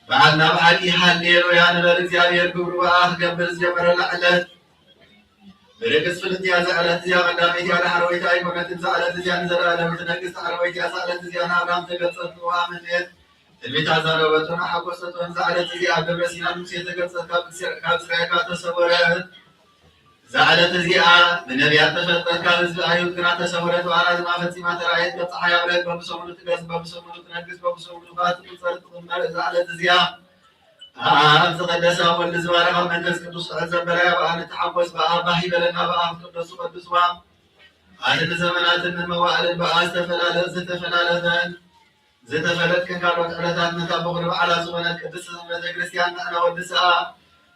በዓልና ብሓቂ ሃሌሉያ ንበል። እግዚኣብሔር ግብሩ ብኣ ክገብር ዝጀመረላ ዕለት ብርግጽ ፍልጥቲ እያ። እዛ ዕለት እዚኣ ቀዳመይቲ እያ፣ ዳሕረወይቲ ኣይኮነትን። እዛ ዕለት እዚኣ ንዘለኣለም ትነግስ። ዳሕረወይቲ እያ። እዛ ዕለት እዚኣ ንኣብርሃም ተገልጸትሉ፣ ኣመንት ትንቢት ኣዛረበቶን ኣሓጎሰቶን። እዛ ዕለት እዚኣ ኣብ ደብረ ሲና ንሙሴ ተገልጸት፣ ካብ እስራ-፣ ካብ እስራኤል ከኣ ተሰወረት። እዛ ዕለት እዚኣ ብነቢያት ተፈልጠት፣ ካብ ህዝቢ ኣይሁድ ግና ተሰወረት። ብኣና ድማ ፈጺማ ተራእየት። በብጸሓይ ኣብ ረግ በብሰሙኑ ትገዝ፣ በብሰሙኑ ትነግስ፣ በብሰሙኑ ከኣ ትቁጸር፣ ትቕመር። እዛ ዕለት እዚኣ ኣብ ዝቐደሳ ወልድ ዝባረኻ መንፈስ ቅዱስ ትዕዘብ በላያ። ብኣ ንተሓጎስ፣ ብኣ ባህ ይበለና፣ ብኣ ክትቅደሱ ቀድስዋ። ኣቲ ንዘመናትን ንመዋዕልን ብኣ ዝተፈላለ-፣ ዝተፈላለፈን ዝተፈለጥክን ካልኦት ዕለታት ነታ በኹሪ በዓላ ዝኾነት ቅድስት ቤተ ክርስቲያን ንዕና ወድስኣ።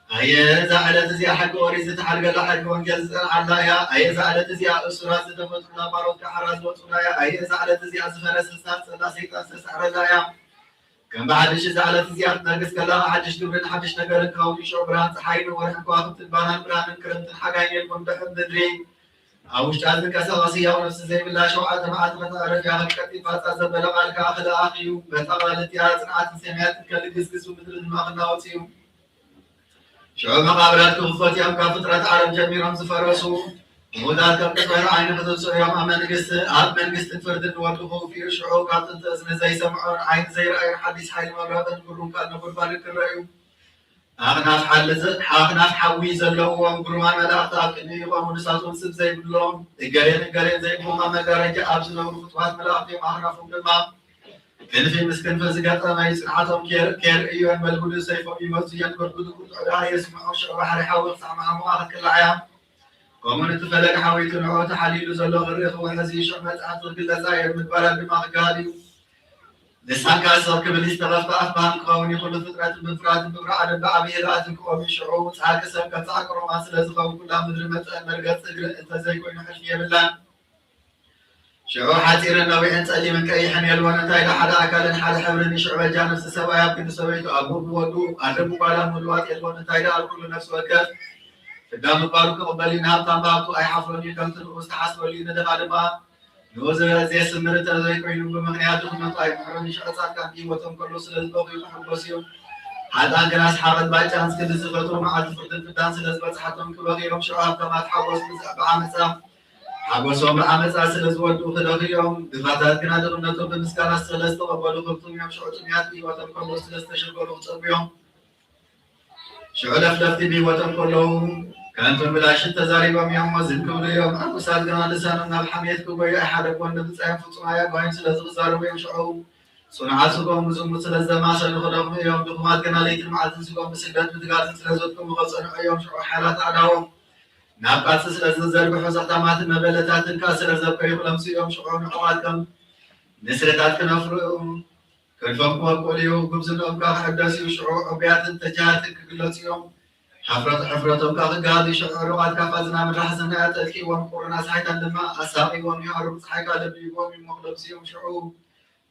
ኣየ እዛ ዕለት እዚኣ ሕጊ ኦሪት ዝተሓድገላ፣ ሕጊ ወንጌል ዝጸንዓላ እያ። ኣየ እዛ ዕለት እዚኣ እሱራት ዝተፈትሑላ፣ ባሮት ከኣ ሓራ ዝወጹላ እያ። ኣየ እዛ ዕለት እዚኣ ዝፈረሰ ዝተሃንጸላ፣ ሰይጣን ዝተሳዕረላ እያ። ከም ብሓድሽ እዛ ዕለት እዚኣ ክትነግስ ከላ፣ ሓድሽ ግብርን ሓድሽ ነገርን ክኸውን እዩ። ሽዑ ብርሃን ጸሓይን ወርሕን ከዋኽብትን ባናን ብርሃንን ክረምትን ሓጋይን የልቦን ድሕሪ ምድሪ። ኣብ ውሽጣ ዝንቀሳቐስ ህያው ነፍሲ ዘይብላ ሸውዓተ መዓልቲ ከተዕርፍ እያ። ከም ቀጢን ፋጻ ዘበለ ቃል ከኣ ክልኣኽ እዩ። በታ ቃል እቲኣ ጽንዓትን ሰማያትን ከልግስግሱ፣ ምድሪ ድማ ክናወጽ እዩ። ሽዑ መቓብራት ክኽፈቱ እዮም። ካብ ፍጥረት ዓለም ጀሚሮም ዝፈረሱ ምዉታት ከም ቅጽበት ዓይኒ ክትንስኡ እዮም። ኣብ መንግስቲ፣ ኣብ መንግስትን ፍርድን ወዲ ክውፍዩ። ሽዑ ካብ ጥንቲ እዝኒ ዘይሰምዑን ዓይኒ ዘይረኣዩን ሓዲስ ሓይሊ መብረቕን ግሩም ቃል ነጎድጓድን ክረኣዩ። ኣኽናፍ ሓሊ ዘ-፣ ኣኽናፍ ሓዊ ዘለዎም ግሩማን መላእኽቲ ኣብ ቅድሚኡ ይቖሙ። ንሳቶም ስም ዘይብሎም እገሌን እገሌን ዘይብሎም ኣብ መጋረጃ ኣብ ዝነብሩ ፍጡራት መላእኽቲ እዮም። ኣኽናፎም ድማ ክንፊ ምስ ክንፊ ዝገጠመ እዩ። ጽንዓቶም ኬር-፣ ኬርእዩ የንበልብሉ፣ ሰይፎም ይመዙ የንበርብሉ፣ ቁጥዑ ደኣ የስምዑ። ሽዑ ባሕሪ ሓዊ ክሳዕ መዓሙቓ ክትቅላዕ እያ። ከምኡውን እቲ ፈለግ ሓዊ ክንዕኡ ተሓልይሉ ዘሎ ክርኢ ክውሕዝ እዩ። ሽዑ መጻሕፍቲ ክግለጻ እየን፣ ምግባራት ድማ ክገሃድ እዩ። ልሳንካ ስቕ ክብል እዩ፣ ዝተኸፍተ ኣፍ ብርሃን ክኸውን እዩ። ኩሉ ፍጥረት ብምፍራትን ብምርዓድን ብዓብዪ ህድኣትን ክቖም እዩ። ሽዑ ጻዕቂ ሰብ ከም ጻዕቂ ሮማን ስለ ዝኸውን፣ ኩላ ምድሪ መጸአን መርገጽ እግሪ እንተዘይኮይኑ ሕልፊ የብላን። ሽዑ ሓጺርን ነዊሕን ጸሊምን ቀይሕን የልቦን፣ እንታይ ደኣ ሓደ ኣካልን ሓደ ሕብርን እዩ። ሽዑ በጃ ነፍሲ ሰብኣይ ኣብ ክንዲ ሰበይቱ፣ ኣቦ ብወዱ፣ ኣደ ብጓላ ምልዋጥ የልቦን፣ እንታይ ደኣ ኣብ ኩሉ ነፍሲ ወከፍ ፍዳ ምግባሩ ክቕበል እዩ። ንሃብታም ብሃብቱ ኣይሓፍሮን እዩ፣ ከምቲ ንኡ ዝተሓስበሉ እዩ። ንድኻ ድማ ንኡ ዝበለ ዘየስምር እንተ ዘይኮይኑ፣ ብምኽንያት ድኽነቱ ኣይምሕሮን እዩ። ሽዑ ጻድቃን ብህይወቶም ከለዉ ስለ ዝበኽዩ ክሕጎሱ እዮም። ሓጥኣን ግና ሰሓቕን ባጫን ክንዲ ዝፈትዉ፣ መዓልቲ ፍርድን ፍዳን ስለ ዝበጽሓቶም ክበኽዩ እዮም። ሽዑ ሃብታማት ሓጎስ ብዓመጻ ሓጎሶም ብዓመጻ ስለ ዝወድኡ ክደኽዩ እዮም። ድኻታት ግና ድኽነቶም ብምስጋና ስለ ዝተቐበሉ ክብትሙ እዮም። ሽዑ ጥሙያት ብህይወቶም ከለዉ ስለ ዝተሸገሩ ክጸግቡ እዮም። ሽዑ ለፍለፍቲ ብህይወቶም ከለዉ ከንቱን ብላሽን ተዛሪቦም እዮም፣ እሞ ዝም ክብሉ እዮም። ዕጉሳት ግና ልሳኖም ናብ ሓሜት ክጎዩ ኣይሓደግዎን። ንብጻዮም ፍጹም ኣያጓይም ስለ ዝዛረቡ እዮም። ሽዑ ጽኑዓት ስግኦም ብዝሙት ስለ ዘማሰሉ ክደኽሙ እዮም። ድኹማት ግና ለይትን መዓልትን ስግኦም ብስደት ብትጋትን ስለ ዘድክሙ ክጸንዑ እዮም። ሽዑ ሓያላት ኣእዳዎም ናብ ቃልሲ ስለ ዝተዘርግሑ ዘኽታማትን መበለታትን ከኣ ስለ ዘብቀዩ ክለምሱ እዮም። ሽዑ ንዕዋት ከም ንስርታት ክነፍሩ ክንፎም ክበቁል እዩ። ጉብዝንኦም ከኣ ክሕደስ እዩ። ሽዑ ዕቡያትን ተጃሃርትን ክግለጹ እዮም። ሕፍረት-፣ ሕፍረቶም ከኣ ክገሃድ እዩ። ሽዑ ዕሩቓት ካፋ ዝናብን ራሕስን ኣጠልቂዎም፣ ቁርን ኣስሓይታን ድማ ኣሳቒዎም እዩ። ኣሩግ ጸሓይ ከኣ ለብይዎም እዩ። ሞኽሎም ስዮም ሽዑ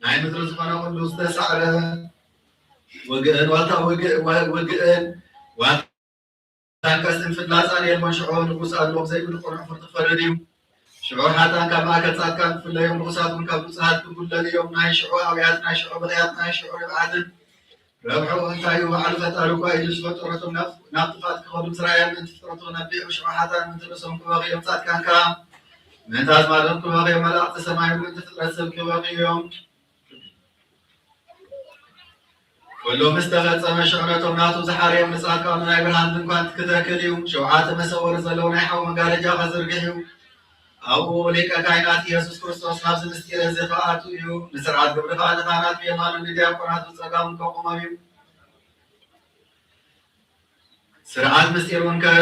ናይ ምድሪ ዝኾነ ኩሉ ዝተሳዕረ ውግእን ዋልታ ውግእ-፣ ወ-፣ ውግእን ዋልታን ቀስትን ፍላጻን የልቦን። ሽዑ ንጉስ ኣድሎም ዘይብሉ ቅኑዕ ፍርዲ ክፈርድ እዩ። ሽዑ ሓጥኣን ካብ ማእከል ጻድቃን ክፍለዮም፣ ንጉሳት እውን ካብ ንጹሃት ክጉለሉ እዮም። ናይ ሽዑ ኣውያት፣ ናይ ሽዑ ብኽያት፣ ናይ ሽዑ ርብዓትን ረብሕኡ እንታይ እዩ? ባዕሉ ፈጣሪ እኳ ኢሉ ዝፈጠረቶም ናብ፣ ናብ ጥፍኣት ክኸዱ ምስ ረኣየ፣ ምእንቲ ፍጥረቱ ክነብዕ፣ ሽዑ ሓጥኣን ምእንቲ ርእሶም ክበኽዩ እዮም፣ ጻድቃን ከኣ ምእንቲ ኣዝማዶም ክበኽዩ፣ መላእኽቲ ሰማይ እውን ምእንቲ ፍጥረት ሰብ ክበኽዩ እዮም። ኩሉ ምስ ተፈጸመ፣ ሽዑ ነቶም ናቱ ዝሓረዮም ንጻድቃኑ ናይ ብርሃን ድንኳን ክተክል እዩ። ሸውዓተ መሰወሪ ዘለዎ ናይ ሓዊ መጋረጃ ከዝርግሕ እዩ። ኣብኡ ሊቀ ካህናት ኢየሱስ ክርስቶስ ናብዚ ምስጢር እዚ ክኣቱ እዩ። ንስርዓት ግብሪ ከኣ ንካህናት ብየማኑ፣ ንዲያቆናት ብጸጋሙ ከቑሞም እዩ። ስርዓት ምስጢር እውን ከ-፣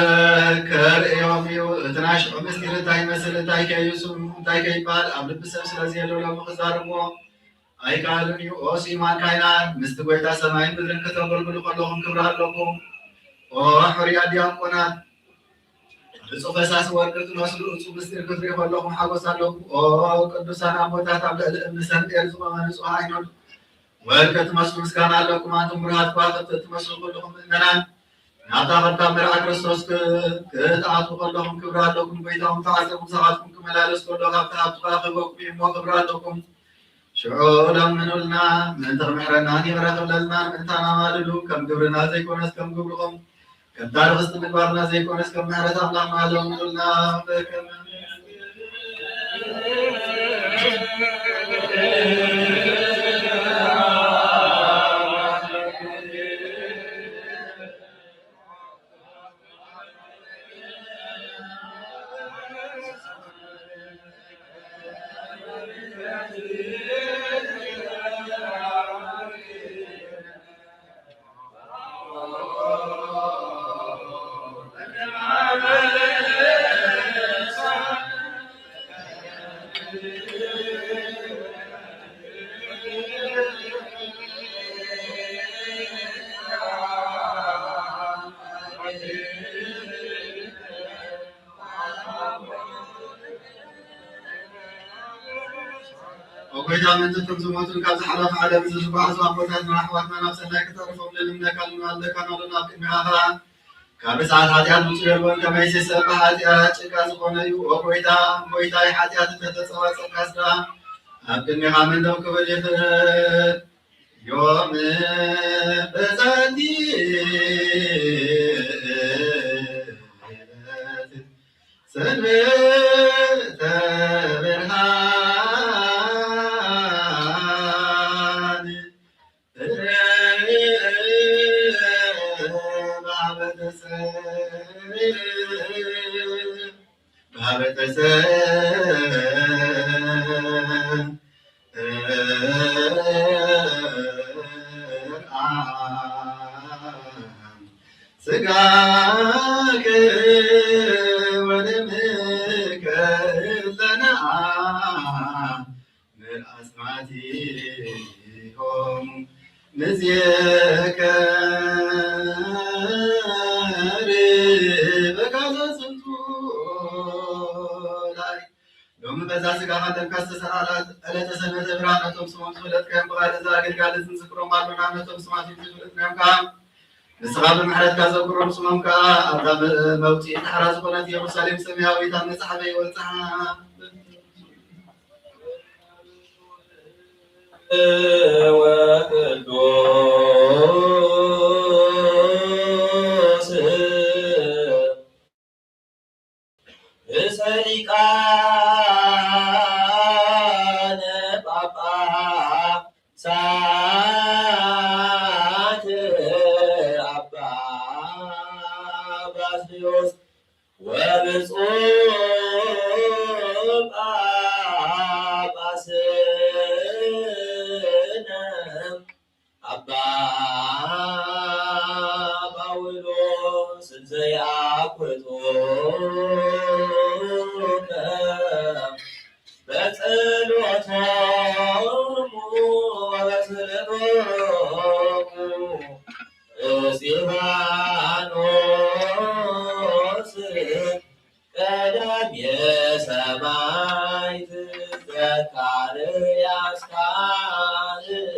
ከርእዮም እዩ። እቲ ናይ ሽዑ ምስጢር እንታይ ይመስል፣ እንታይ ከይስሙ፣ እንታይ ከይበሃል ኣብ ልቢ ሰብ ስለ ዘየሎ ሎሚ ክዛረብዎ ኣይከኣልን እዩ። ኦ ስዩማን ካህናት፣ ምስቲ ጐይታ ሰማይን ምድርን ከተገልግሉ ከለኹም ክብሪ ኣለኩም። ኦ ሕሩያት ዲያቆናት፣ ንጹህ ፈሳሲ ወርቂ ትመስሉ እጹብ ምስጢር ክትሪኡ ከለኹም ሓጎስ ኣለኩም። ኦ ቅዱሳን ኣቦታት፣ ኣብ ልዕሊ እምኒ ሰምጤር ዝቖመ ንጹህ ኣይኖድ ወርቂ ትመስሉ ምስጋና ኣለኩም። ኣንቱም ብሩሃት ከዋኽብቲ እትመስሉ ኩልኹም ምእመናን፣ ናብታ ከብካብ መርዓ ክርስቶስ ክ-፣ ክትኣትዉ ከለኹም ክብሪ ኣለኩም። ጐይታኹም ተዓዚኹም ሳቓትኩም ክመላለስ ከሎ፣ ካብቲ ሃብቱ ከኣ ክህበኩም እዩ እሞ ክብሪ ኣለኩም። ሽዑ ለምኑልና፣ ምእንቲ ክምሕረናን ይቕረ ክብለልናን፣ ምእንታና ማልዱ፣ ከም ግብርና ዘይኮነስ ከም ግብርኹም፣ ከምታ ርኽስቲ ምግባርና ዘይኮነስ ከም ምሕረት ኣምላኽና ለምኑልና። በከመ ኦ ጐይታ፣ ምእንቲ እቶም ዝሞቱን ካብ ዝሓለፈ ዓለም እዚ ዝጓዓዙ ኣቦታትና ኣሕዋትና ናብ ሰናይ ክተዕርፎም ንልምነካ ንማልደካ፣ ናብና ኣብ ቅድሜኻ ኸኣ ካብ ርስዓት ሓጢኣት ብጹእ የልቦን። ከመይሲ ሰብ ብሓጢኣት ጭቃ ዝኾነ እዩ። ኦ ጐይታ፣ ጐይታይ፣ ሓጢኣት እንተተጸዋጸብካስ ደኣ ኣብ ቅድሜኻ መን ደው ክብል ይኽእል? ዮም በዛቲ ሰንበተ ብርሃን በሃበተ ሰ-፣ በሃበተ ሰ-፣ ስጋከ ወደምከ ለነዓ ምርኣስማቲሆሙ ንዜከር በካለ ዝንቱ ላይ። ሎሚ በዛ ስጋኻ ደምካ ዝተሰርዓላ ዕለተ ሰንበተ ብርሃን ነቶም ስሞም ዝፈለጥካዮም ብቓል እዚ ኣገልጋሊ እዚ ንዝክሮም ኣሎና። ነቶም ስማቶም ዘይፈለጥናዮም ከኣ ንስኻ ብምሕረትካ ዘክሮም። ስሞም ከኣ ኣብታ መ-፣ መውጽኢት ዳሕራ ዝኾነት ኢየሩሳሌም ሰማያዊት ኣብ መጽሓፈ ህይወት ጸሓፍ። ወቅዱስ ርእሰ ሊቃነ ጳጳሳት አባ ባስልዮስ ወብፁዕ ጳጳስነ አባ ጳውሎስ እንዘ ያኩቶ ቀደም የሰማዕት ዘካርያስ ካህን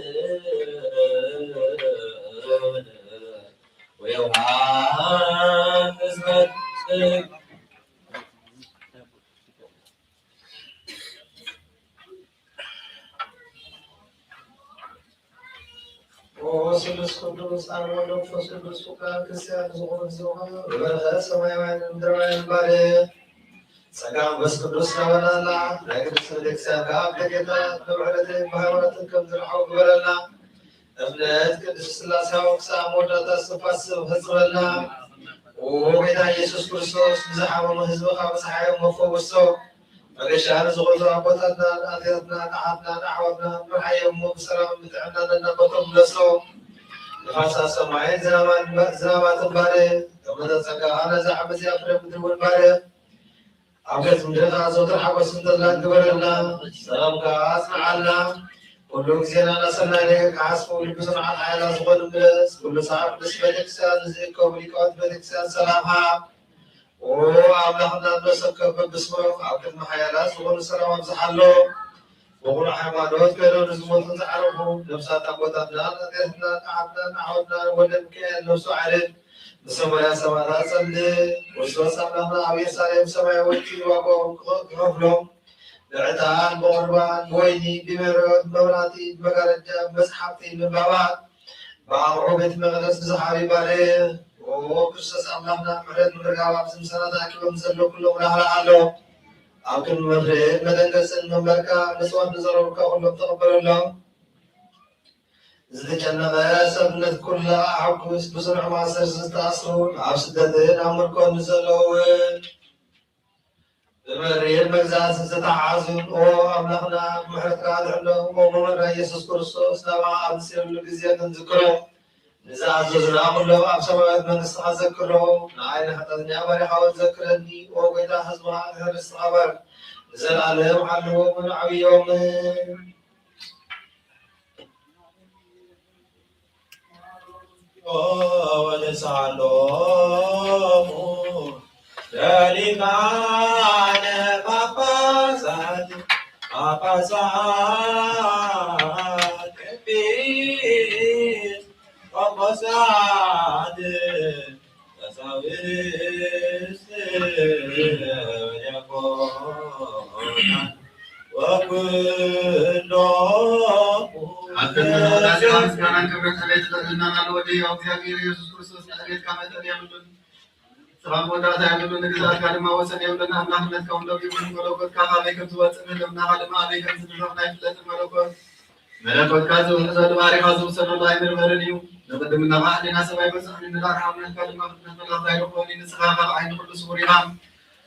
ወዮሐንስ መጥምቅ ኦ ስሉስ ቅዱስ፣ ኣብ ወልድ መንፈስ ቅዱስ ፍቁራን ክርስቲያን ዝኾኑ ህዝብኻ፣ ብበረኸት ሰማያውያን ምድራውያን ባርኽ። ጸጋ መንፈስ ቅዱስ ናባና ኣላ። ናይ ቅድስት ቤተክርስትያን ካብ ደገታት ብምሕረትን ብሃይማኖትን ከም ዝርሓቑ ግበረልና። እምነት ቅድስት ስላሴ ክሳብ መወዳእታ እስትንፋስ ፈጽመልና። ኦ ጎይታ ኢየሱስ ክርስቶስ፣ ንዝሓመሙ ህዝብኻ ብጸሓዮም መፈወሶም። መገሻ ንዝኾኑ ኣቦታትናን ኣዴታትናን ኣሓትናን ኣሕዋትናን ምርሓዮም እሞ ብሰላምን ብጥዕናን ነናቦቶም ምለሶም። ንፋሳት ሰማይን ዝናባን ዝናባትን ባርኽ። ተመዘ ጸጋኻ ነዛ ዓመት እዚኣ ፍረ ምድሪ እውን ባርኽ። ኣብ ገጽ ምድሪ ከኣ ዘወትር ሓጎስን ተድላን ግበረልና። ሰላምካ ኣጽንዓልና። ኩሉ ግዜና እናሰናይ ነገር ክሓስቡ ልቢ ስርዓት ሓያላት ዝኾኑ ምለስ። ኩሉ ሰዓት ምስ ቤተክርስትያን ንዝእከቡ ሊቃውንቲ ቤተክርስትያን ሰላም ሃብ። ኦ ኣምላኽና፣ ነፍሶም ከበብስሞም ኣብ ቅድሚ ሓያላት ዝኾኑ ሰላም ኣብዝሓሎም። ብቑኑዕ ሃይማኖት ከይዶም ንዝሞቱን ዝዓረፉ ነፍሳት ኣቦታትናን ኣዴታትናን ኣሓትናን ኣሕዋትናን ወልደ ሚካኤል ነፍሱ ዓርፍ ብሰማያ ሰማያት ኣጸልል። ክርስቶስ ኣምላኽና ኣብ ኢየሩሳሌም ሰማያዊት ዋጋኦም ክኸፍሎም ብዕጣን ብቑርባን ብወይኒ ብሜሮን ብመብራህቲ ብመጋረጃ ብመጽሓፍቲ ምንባባት ብኣቕሑ ቤት መቕደስ ብዝሓቢ ባርኽ። ኦ ክርስቶስ ኣምላኽና፣ ምሕረት ምርጋብ ኣብዚ ምሳና ተኣኪቦም ዘሎ ኩሎም ላህላ ኣሎ። ኣብ ክንዲ መፍርህን መደንገጽን መንበርካ፣ ንጽዋት ንዘረብካ ኩሎም ተቐበለሎም። ዝተጨነቐ ሰብነት ኩላ ኣሐጉስ፣ ብስሩዕ ማእሰር ዝተኣስሩን ኣብ ስደትን ኣብ ምርኮን ንዘለዉ እውን ብመሪር መግዛእቲ ዝተተሓዙን፣ ኦ ኣምላኽና፣ ብምሕረትካ ኣድሕኖም። ኦ መምህርና ኢየሱስ ክርስቶስ፣ ናባኻ ኣብ ንስእለሉ ግዜ ክንዝክሮ፣ ንዝኣዘዙና ኩሎም ኣብ ሰማያዊት መንግስትኻ ዘክሮም። ንዓይ ንሓጢኣተኛ ባሪኻውን ዘክረኒ። ኦ ጎይታ፣ ህዝብኻ ድሕሪ ርስኻ ባርኽ፣ ንዘለኣለም ዓልዎም ኣዕብዮም። ወተሳሃሎሙ ለሊቃነ ጳጳሳት፣ ጳጳሳት፣ ኤጲስ ቆጶሳት፣ ቀሳውስት ወዲያቆናት ወኩሎም። ኣብ ቅድሚ ወላዲኻ ምስጋናን ክብርን ዕቤት ልዕልናን ኣሎ። ወዲ ህያው እግዚኣብሔር ኢየሱስ ክርስቶስ፣ ንዕቤትካ መጠን የብሉን፣ ስራን መወዳእታ የብሉን፣ ንግዝኣትካ ድማ ወሰን የብሉን። ኣምላኽነትካ እውን ደቂቑ፣ መለኮትካ ካበይ ከም ዝወጽእ፣ ህልውናኻ ድማ ኣበይ ከም ዝድረኽ ኣይፍለጥን። መለኮት መለኮትካ ዝውሕዘሉ፣ ባሪኻ ዝውሰነሉ ኣይምርመርን እዩ። ንቅድምናኻ ሕሊና ሰብ ኣይበጽሕን፣ ንዳር ሓውነትካ ድማ ፍጥነት መላእኽቲ ኣይረኽቦን እዩ። ንስኻ ካብ ዓይኒ ኩሉ ስውር ኢኻ፣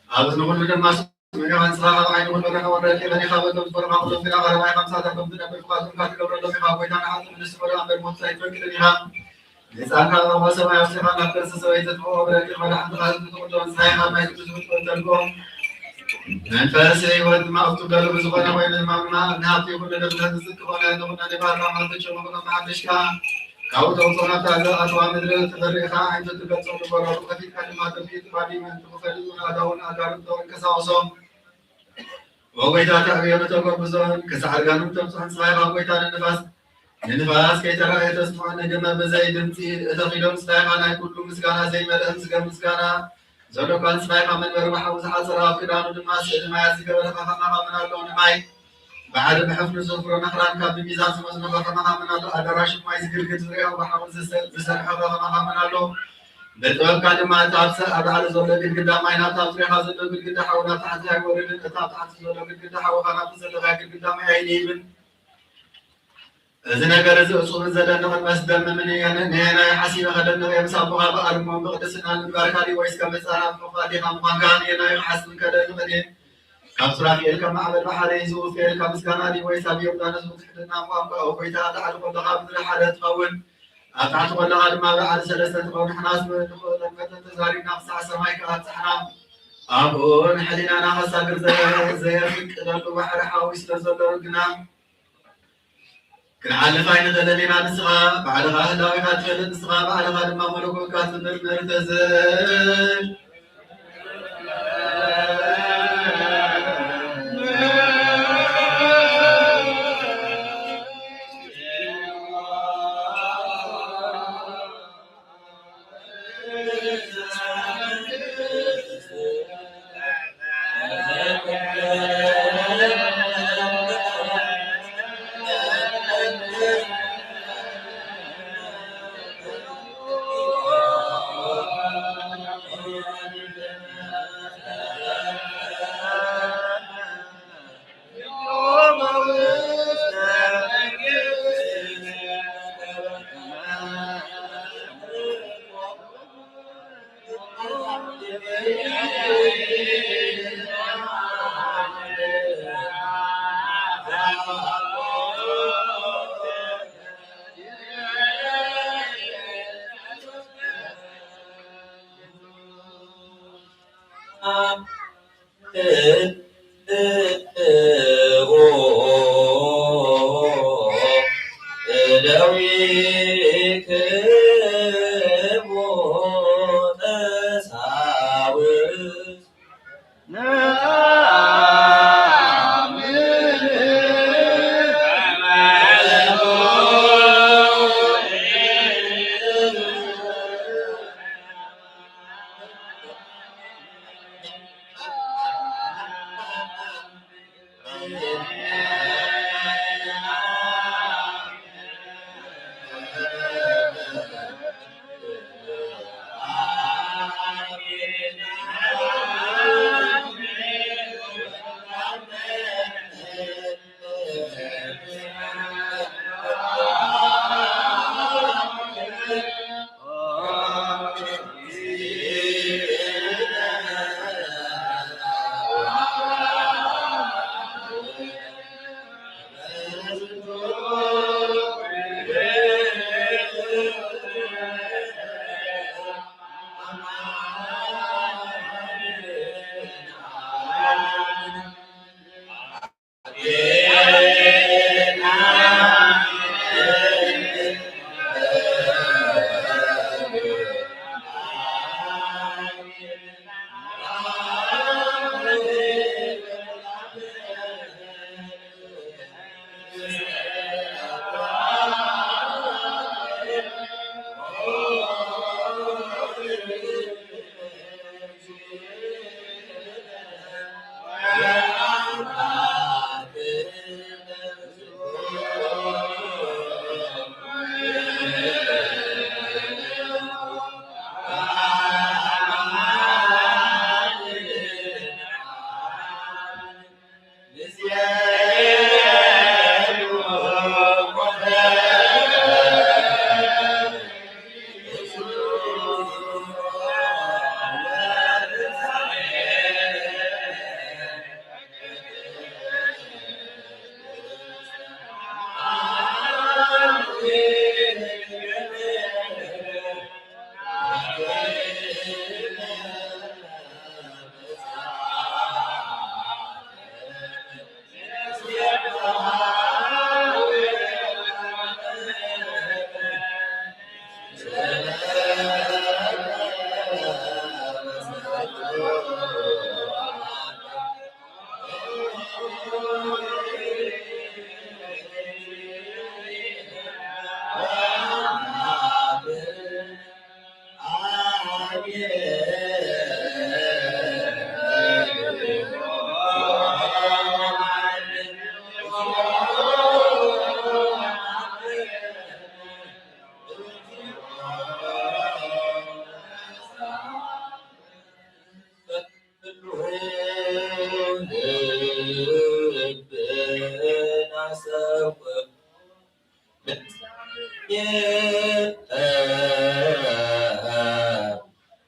ኣብ እዝኒ ኩሉ ድማ ስሙዕ ኢኻ። ንስኻ ካብ ዓይኒ ኩሉ ርሑቕ ረቂቕን ኢኻ። በቶም ዝፈርኻ ኩሎም ፍዳ ቀረባ ኢኻ፣ ምሳታቶም ትነብር፣ ክብኣቶም ከኣ ትገብረሎም ኢኻ። ጎይታ፣ ንሓጥእ ንስሑ ደኣ እምበር ሞትስ ኣይትፈቅድን ኢኻ። ንህጻንካ ኣበባ ሰማይ ኣውጺእኻ፣ ናብ ከርሲ ሰበይቲ ትሕቆ፣ ብረቂቕ መድሓንትኻ ህዝቢ ትቕዶ። ንስኻ ኢኻ ናይ ቅዱስ ፍጥረት ተልእኮ። መንፈስ ህይወት ድማ ኣብቲ ገሉ ብዝኾነ ኮይኑ ድማ እምና እምኒ ሃብቲ ኩሉ ንብረት ዝጽድቅ ኮነ። ንኹነኔ ባርካ ማለት ተጨመቑ መሓደሽካ ካብኡ ተውፅኦ ናብታ ዝኣትዋ ምድሪ ትፈሪ ኢኻ። ዓይንቱ ትገልጾ ንበሮ ብኸፊትካ ድማ ተፊት ባዲመ እንትኽፈልጥ እውን ኣእዳውን ኣእጋሩን ተንቀሳቕሶ። ወጎይታ ተዕብዮን ተጎብዞን ክሳዕ እርጋኖም ተብጽሖን ንስኻ ኢኻ። ጎይታ ንንፋስ ንንፋስ ከይተራእየ ተስምዖ፣ ንደመ ብዘይ ድምጺ እተኺሎም። ንስኻ ኢኻ ናይ ኩሉ ምስጋና ዘይመልእ ምስገን ምስጋና ዘሎካ። ንስኻ ኢኻ መንበሪ ወሓዊ ዝሓጸረ፣ ኣብ ክዳኑ ድማ ስእሊ ማያት ዝገበረ። ከማኻ መን ኣሎ ንማይ ባሕሪ ብሕፍኑ ዘፍሮ፣ ነኽራን ካብ ብሚዛን ዝመዝኖ። ከማኻ መን ኣሎ ኣዳራሽ ማይ ዝግርግድ፣ ዙርያኡ ብሓዊ ዝሰ-፣ ዝሰርሐ? ከማኻ መን ኣሎ ብጥበብካ ድማ እቲ ኣብ ሰ-፣ ኣብ ላዕሊ ዘሎ ግድግዳ ማይ ናብቲ ኣብ ዙርያኻ ዘሎ ግድግዳ ሓዊ ናብ ታሕቲ ኣይወርድን፣ እቲ ኣብ ታሕቲ ዘሎ ግድግዳ ሓዊ ኸኣ ናብቲ ዘለኻዮ ግድግዳ ማይ ኣይንህብን። እዚ ነገር እዚ እጹብን ዘደንቕን መስደምምን እዩ። ንየናይ ሓሲበ ከደንቕ እየ? ምስ ኣቦኻ ብኣርሞን ብቕድስናን ምንባርካ ድዩ? ወይስ ከም ህጻን ኣብ ሕቑፋቴኻ ምዃንካ? ንየናይ ክሓስብን ከደንቕን እየ? ካብ ሱራፌል ከም ማዕበል ባሕሪ ዝውፌልካ ምስጋና ድዩ? ወይስ ኣብ ዮርዳኖስ ብትሕትና ቋንቋ፣ ኦ ጐይታ፣ ኣብ ላዕሊ ከለኻ ምድሪ ሓደ ትኸውን፣ ኣብ ታሕቲ ከለኻ ድማ ባዕሪ ሰለስተ ትኸውን? ንሕናስ ንኽእሎ መጠን ተዛሪብና፣ ክሳዕ ሰማይ ከኣ ኣብጽሓና። ኣብኡ ንሕሊናና ከሳግር ዘየ-፣ ዘየፍቅደሉ ባሕሪ ሓዊ ስለ ዘሎ ግና፣ ክንሓልፍ ኣይንኽእልን ኢና። ንስኻ ባዕልኻ ህላዌኻ ትፈልጥ፣ ንስኻ ባዕልኻ ድማ መለኮትካ ትምርምር፣ ተዝ-፣ እደዊክሙ ቀሳውስት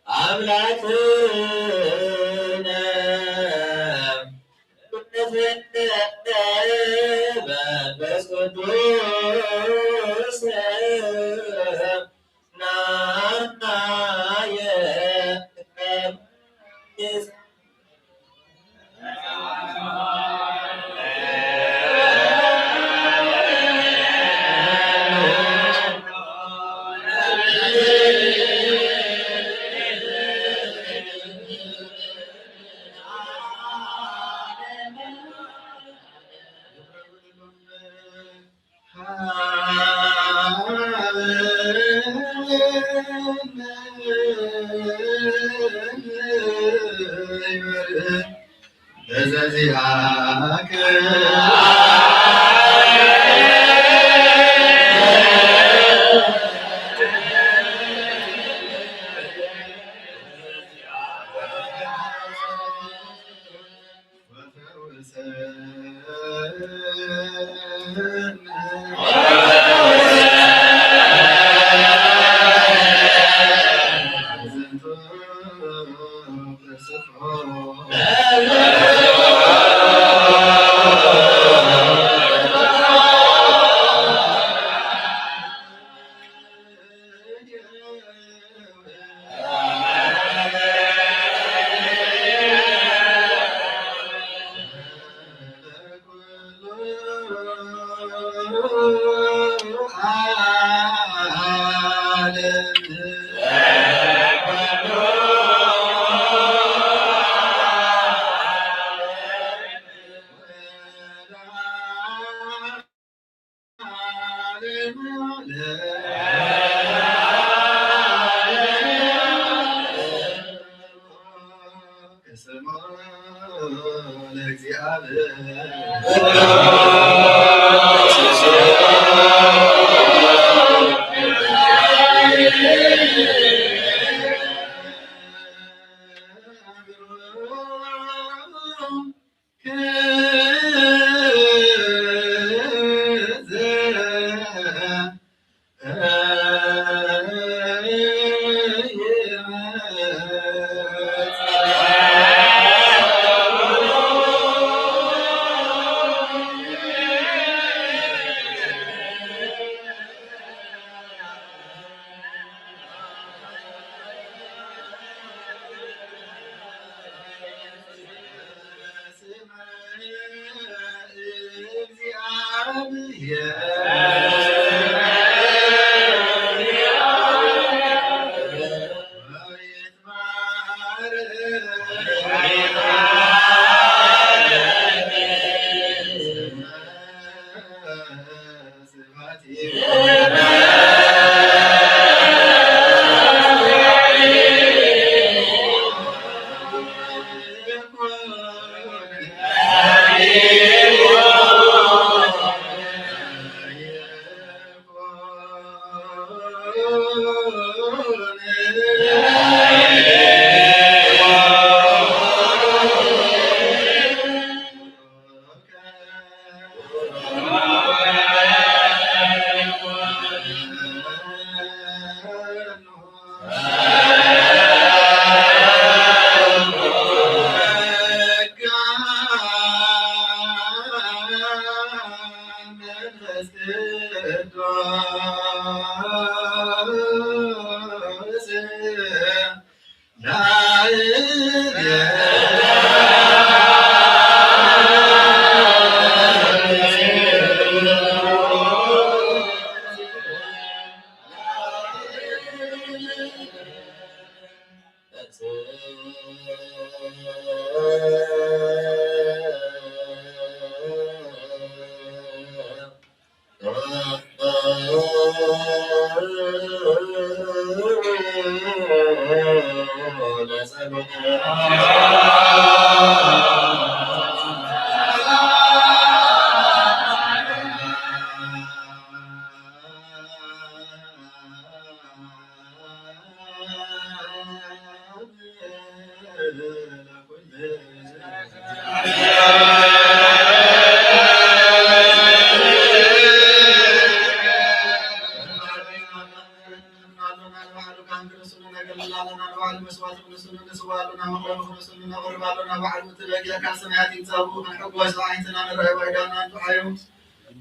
አምላክነ መንፈስ ቅዱስ ናናየ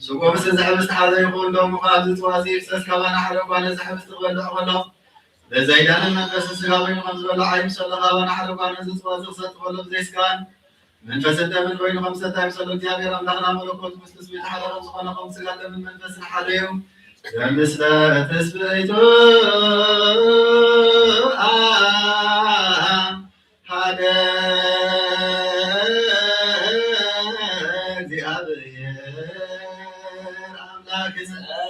ስጎምስ እዚ ሕብስቲ ሓደ ይኹን፣ ደሙ ኸዓ ኣብዚ ጽዋ እዚ ይፍሰስ፣ ካባና ሓደ እኳ ነዚ ሕብስቲ ክበልዕ ከሎ፣ ብዘይደልን መንፈስን ስጋ ኮይኑ ከም ዝበልዕ ኣይምሰሎ፣ ካባና ሓደ እኳ ነዚ ጽዋ እዚ ክሰቲ ከሎ፣ ብዘይ ስጋን መንፈስን ደምን ኮይኑ ከም ዝሰቲ ኣይምሰሎ። እግዚኣብሔር ኣምላኽና መለኮት ምስ ትስብእቲ ሓደ ከም ዝኾነ፣ ከም ስጋን ደምን መንፈስን ሓደ እዩ። ዘምስለ ትስብእቱ ሓደ እግዚኣብሔር ኣምላክ ጸልዩ።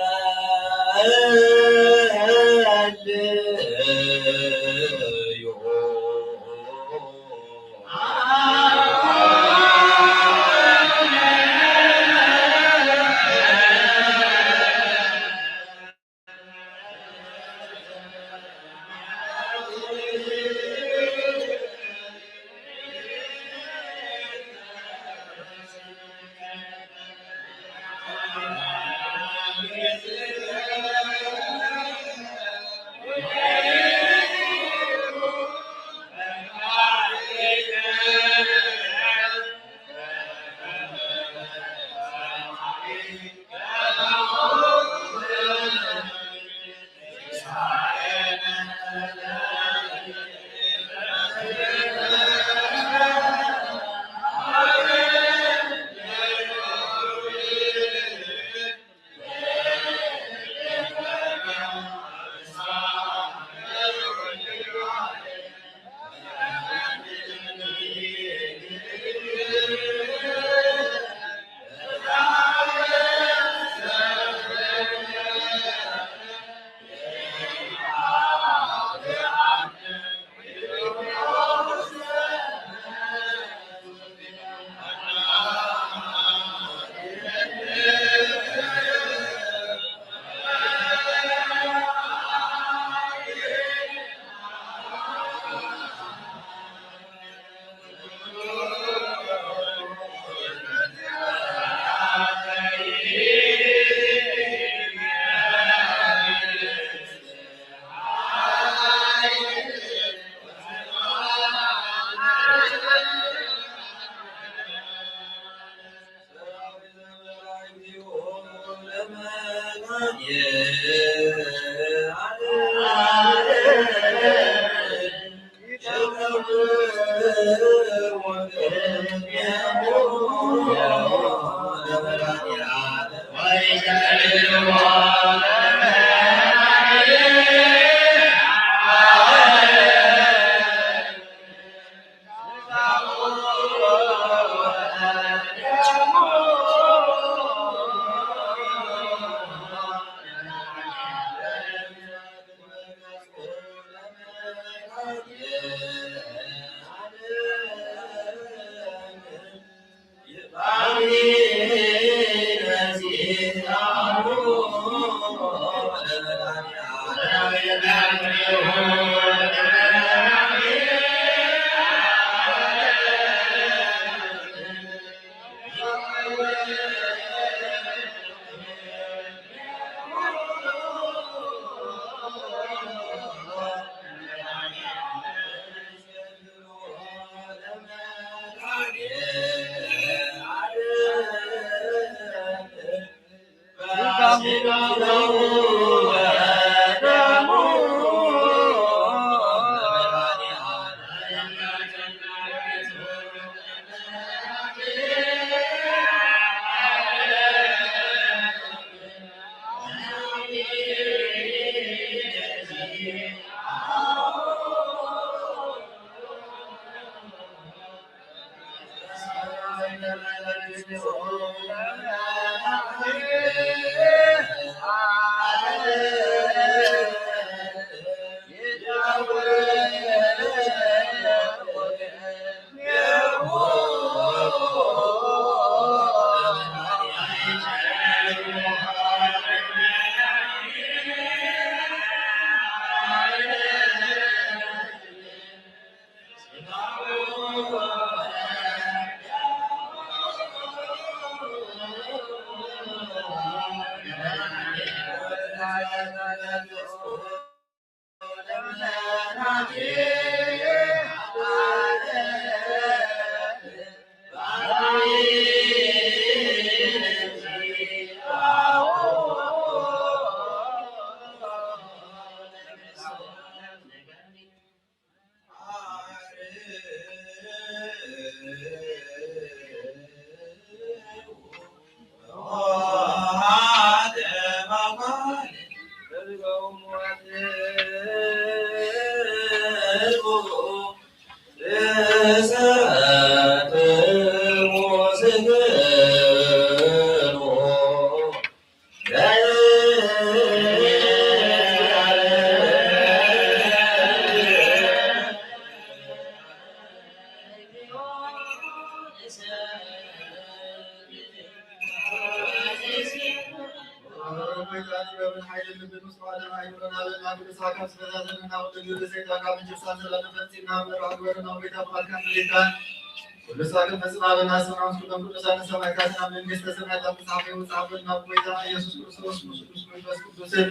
ኩሉ ሳግን ፈጽማበና ሰማንስ ኩሎም ቅዱሳን ሰማዕታትን ኣብ መንግስተ ሰማያት ኣብ መጽሓፈ ውጽዓፈን ናብ ጎይታ ኢየሱስ ክርስቶስ ምስ ቅዱስ መንፈስ ቅዱስን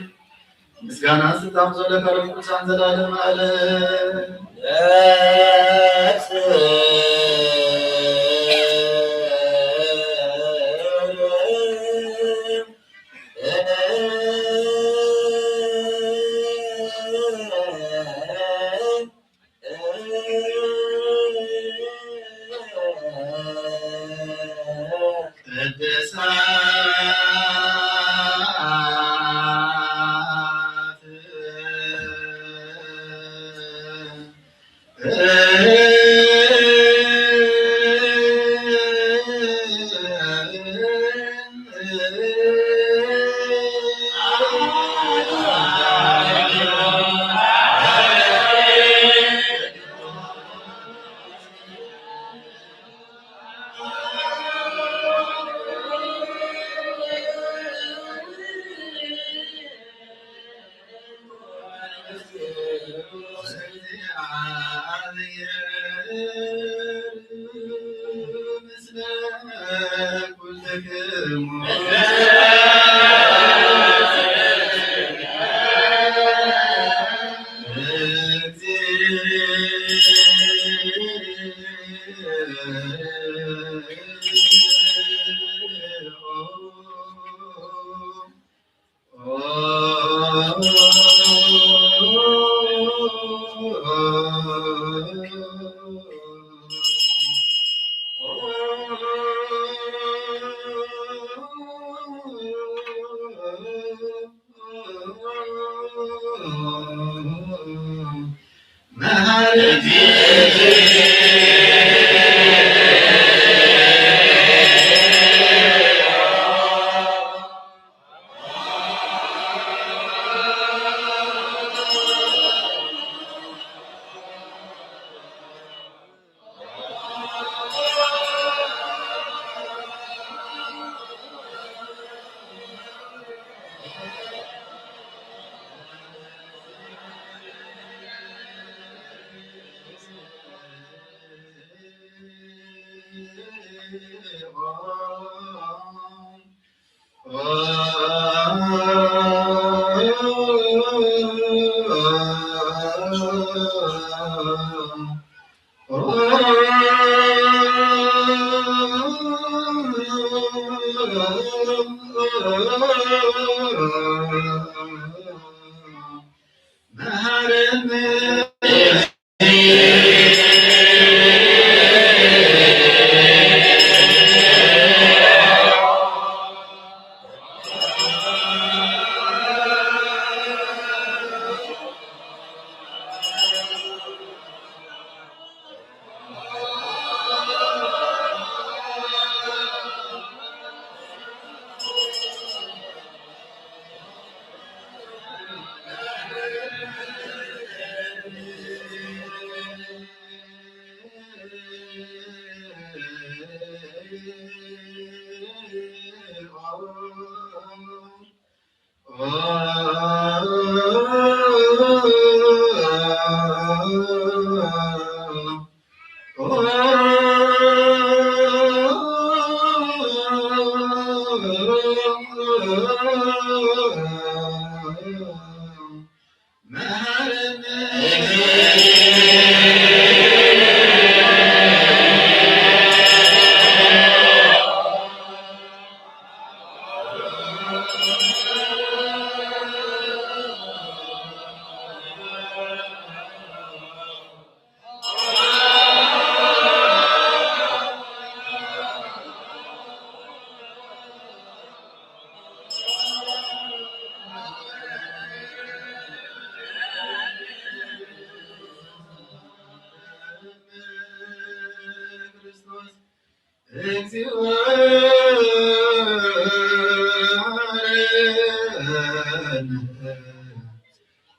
ምስጋና ስልጣን ዘሎ ከረብ ቅዱሳን ዘላለም ኣለ።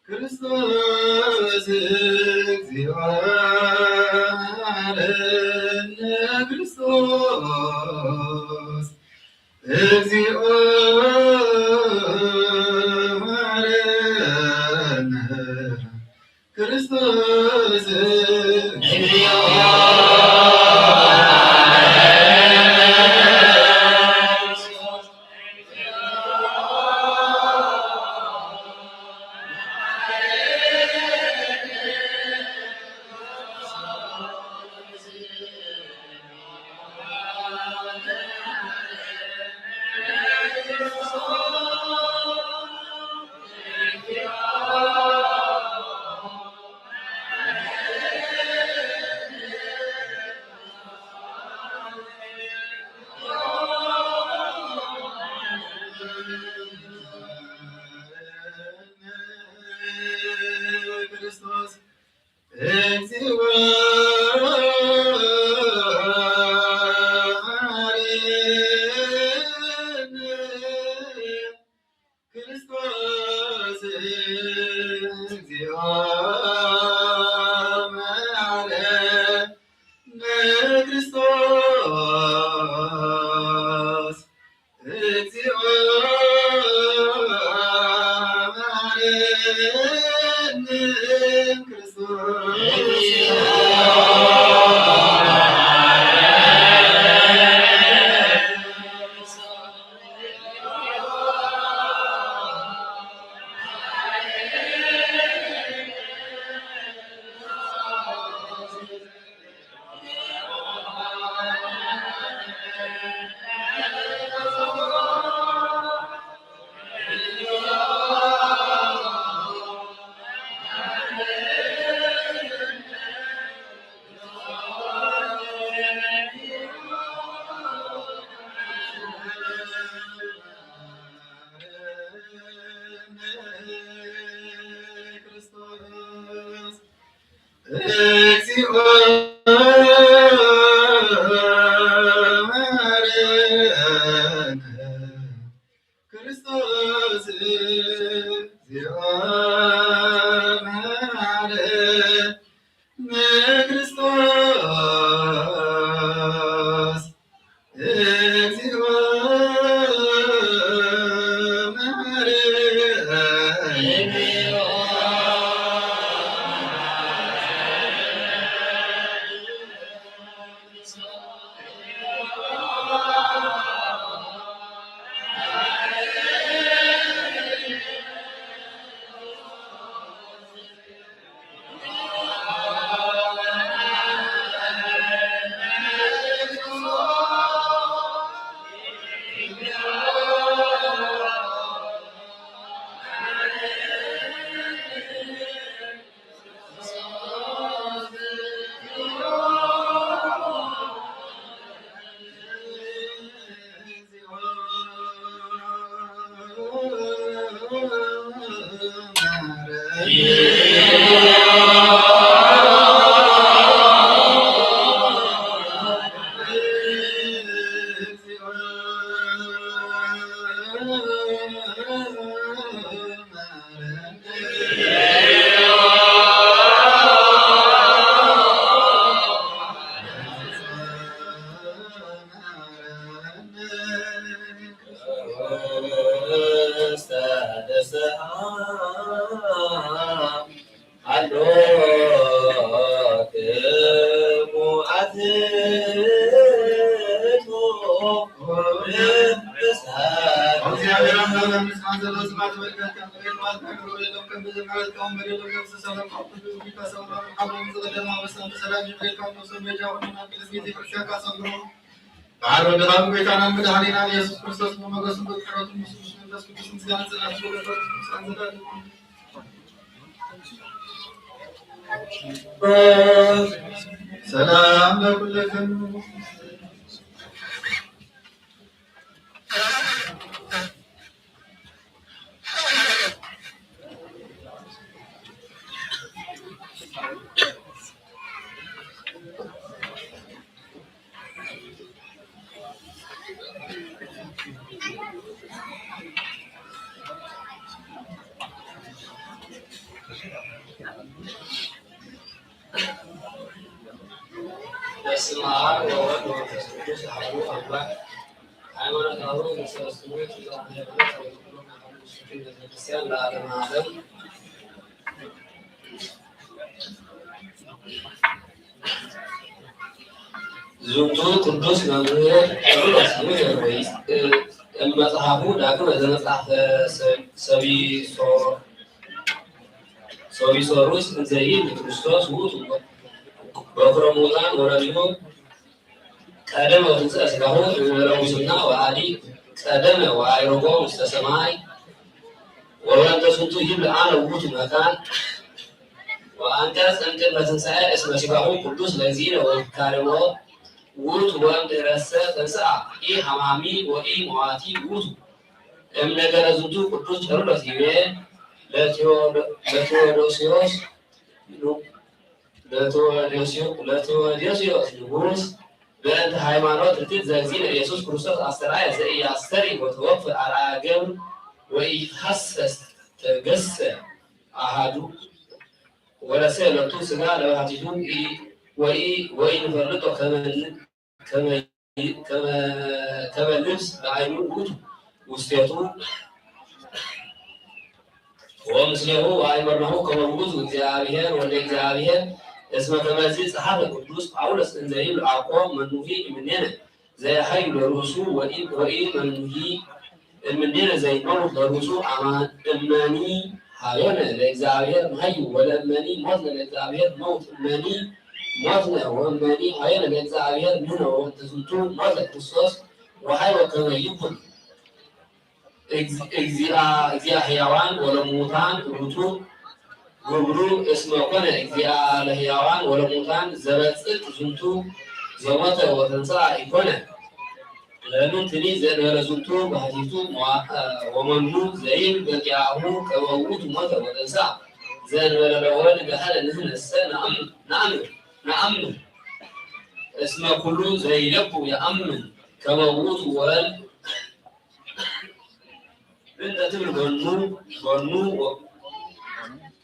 ክርስቶስ እግዚኦ መሐረነ። ክርስቶስ እግዚኦ መሐረነ። ክርስቶስ እግዚኦ መሐረነ። ክርስቶስ ክርስቶስ እግዚኦ መሐረነ ክርስቶስ እግዚኦ መሐረነ ክርስቶስ እግዚኦ መሐረነ። በዓል ወልድኻ ጎይታናን መድኃኒናን ኢየሱስ ክርስቶስ ብሞገስን ብምሕረቱን ምስሉስ መንፈስ ቅዱስ ምስጋና ጽናት ይሁንለት። ሰላም ለኩልክም። በስመ አብ ወወልድ ወመንፈስ ቅዱስ አሐዱ አምላክ። ሃይማኖታዊ መሰረቱ ቤተክርስቲያን ለዓለመ ዓለም። ዝንቱ ቅዱስ መምህር ቄርሎስ ይእመር ወይ እም መጽሐፉ ዳግመ ዘመጽሐፈ ሰቢሶ-፣ ሰቢሶሩስ እንዘ ይብል ክርስቶስ ውእቱ በኩረ ሙታን ወረዲኡ ቀደመ ወትንሥአ ሥጋሁ እምነበረ ሙስና ወአዲ ቀደመ ወአዕረጎ ውስተ ሰማይ። ወበእንተ ዝንቱ ይብል አነ ውእቱ መካን ወአንቀጽ እምቅድመ ትንሣኤ እስመ ሥጋሁ ቅዱስ ለእግዚእነ ወካርሞ ውእቱ ወእምድኅረሰ ተንሥአ ኢሐማሚ ወኢመዋቲ ውእቱ። እምነገረ ዝንቱ ቅዱስ ቄርሎስ ይቤ ለቴዎ-፣ ለቴዎዶስዮስ ለቴዎዶስዮ-፣ ለቴዎዶስዮስ ንጉሥ በእንተ ሃይማኖት ርትዕት ዘእግዚእነ ኢየሱስ ክርስቶስ አስተርአየ ዘኢያስተርኢ ወተወፍር አርአያ ገብር ወኢይትሐሰስ ተገሰ አሃዱ ወረሰየ ሎቱ ሥጋ ለባህቲቱ ወኢ-፣ ወኢንፈልጦ ከመ ን-፣ ከመ ይ-፣ ከመ፣ ከመ ልብስ ለዓይኑ ውእቱ ውስቴቱ ወምስሌሁ ወአእመርናሁ ከመ ውእቱ እግዚአብሔር ወልደ እግዚአብሔር። እስመ ከመዚ ጸሐፈ ቅዱስ ጳውሎስ እንዘ ይብል አኮ መኑሂ እምኔነ ዘይሐዩ ለርእሱ ወኢ-፣ ወኢ መኑሂ እምኔነ ዘይመውት ለርእሱ አማን። እመኒ ሀበነ ለእግዚአብሔር ንሐዩ ወለእመኒ ሞትነ ለእግዚአብሔር ንመውት። እመኒ ሞትነ ወእመኒ ሀበነ ለእግዚአብሔር ንሕነ ወበእንተ ዝንቱ ሞተ ክርስቶስ ወሐይወ ከመ ይኩን እግዚ-፣ እግዚአ፣ እግዚአ ሕያዋን ወለሙታን ውእቱ ግብሩ እስመ ኮነ እግዚአ ለሕያዋን ወለሙታን ዘበጽድቅ ዝንቱ ዘሞተ ወተንሥአ ኢኮነ። ለምንትኒ ዘእንበለ ዝንቱ ባህቲቱ ወመኑ ዘይብል በእንቲአሁ ከመ ውእቱ ሞተ ወተንሥአ ዘእንበለ ለወልድ ገሃደ ንሕነሰ ነአምን ነአምን ነአምን እስመ ኩሉ ዘይለቡ የአምን ከመ ውእቱ ወልድ እንተ ትብል ጎኑ ጎኑ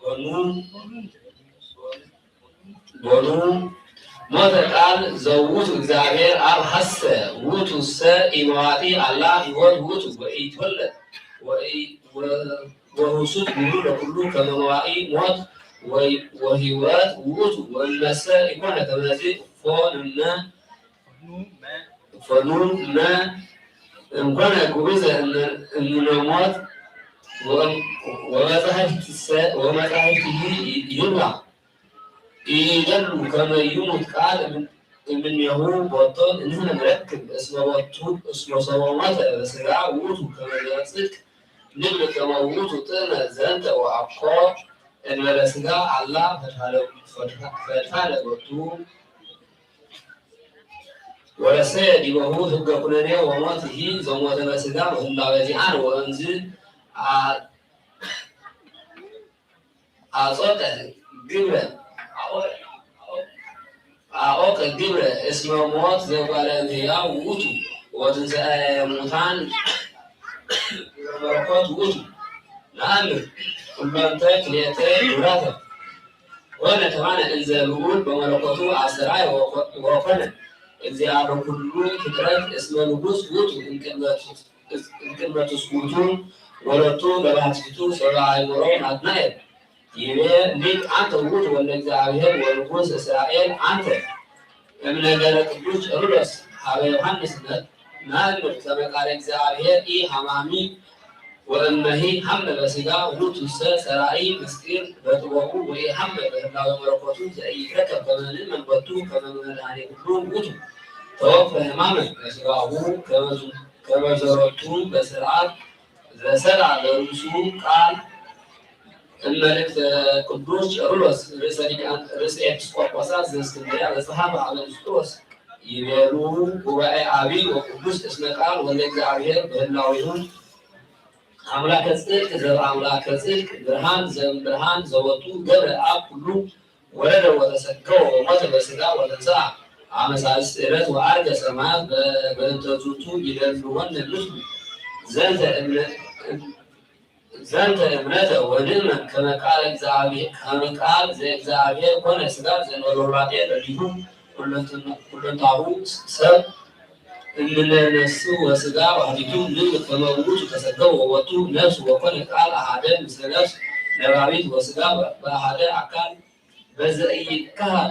ጎኑ ጎኑ ሞተ ቃል ዘውቱ እግዚኣብሔር ኣብ ሐሰ ውቱ ሰ ኢመዋቲ ኣላ ህይወት ውቱ ወኢትወለድ ወህሱት ግብሩ ለኩሉ ከመ መዋኢ ሞት ወህይወት ውቱ ወእመሰ ኢኮነ ከመዚ እፎ ንመ ፈኑ መ እንኮነ ግኡዘ እምነ ሞት ወመጻሕፍትሰ ወመጻሕፍትሂ ይብላ ኢደሉ ከመ ይሙት ቃል እምኔሁ ቦቶን እንህነ ንረክብ እስመ ቦቱ እስመ ሰቦ ሞተ በስጋ ውእቱ ከመ ጽድቅ ንብል ከመ ውእቱ ጥዕመ ዘንተ ወአኮ እንበለ ስጋ አላ ፈድፋደ ቦቱ ወረሰየ ዲበሁ ህገ ኩነኔ ወሞት ይሂ ዘሞተ በስጋ ምህላወ ዚአን ወእምዝ አጾቀ ግብረ አቆ ግብረ እስመ ሞት ዘጓለ እምሕያው ውእቱ ወትንሣኤ ሙታን መለኮት ውእቱ። ነአምር ኩሎንተ ክልኤተ ግብራተ ኮነ ከማነ እንዘ ልዑል በመለኮቱ አስተርአየ ወኮነ እግዚአ በኩሉ ፍጥረት እስመ ንጉሥ ውእቱ እምቅድመ ትስጉቱ ወለቱ ለባሕቲቱ ሰብአ አእምሮ ናትናኤል ይቤ ሊቅ አንተ ውእቱ ወልደ እግዚአብሔር ወንጉሥ እስራኤል አንተ እምነገረ ቅዱስ ቄርሎስ ሀበ ዮሐንስ ነአምር ከመ ቃለ እግዚአብሔር ኢ ሀማሚ ወእመሂ ሀመ በስጋ ውእቱሰ ጸራኢ ምስጢር በጥበቡ ወኢሀመ በህላዌ መለኮቱ ዘኢይትረከብ ከመ ንእመን ቦቱ ከመ መድኃኔ ኩሉ ውእቱ ተወክፈ ሕማመ በስጋሁ ከመ ዘሮቱ በስርዓት ዘሰራ ለርእሱ ቃል እመልእክተ ቅዱስ ቄርሎስ ርእሰ ሊቃን ርእሰ ኤጲስቆጶሳት ዘእስክንድርያ ዘጸሐፈ ሀበ ንስጥሮስ ይቤሉ ጉባኤ አቢይ ወቅዱስ እስመ ቃል ወልደ እግዚአብሔር በህላዌሁ አምላከ ጽድቅ ዘበአምላከ ጽድቅ ብርሃን ዘእምብርሃን ዘወቱ ገብረ አብ ኩሉ ወረደ ወተሰገወ ወሞተ በስጋ ወተንሥአ አመ ሳልስት ዕለት ወዐርገ ሰማያት በእንተ ዝንቱ ይደልወነ ምስሉ ዘንተ እምነ ዘንተ እምነተ ወንእመን ከመ ቃል እግዚአብሔር ከመ ቃል ዘእግዚአብሔር ኮነ ስጋ ዘእንበለ ውላጤ ለሊሁ ኩለንታሁ ሰብ እምነ ነፍሱ ወስጋ ዋህዲቱ ንብል ከመ ውእቱ ተሰገወ ወወቱ ነፍስ ወኮነ ቃል አሃደ ምስለ ነፍስ ነባቢት ወስጋ በአሃደ አካል በዘኢይካል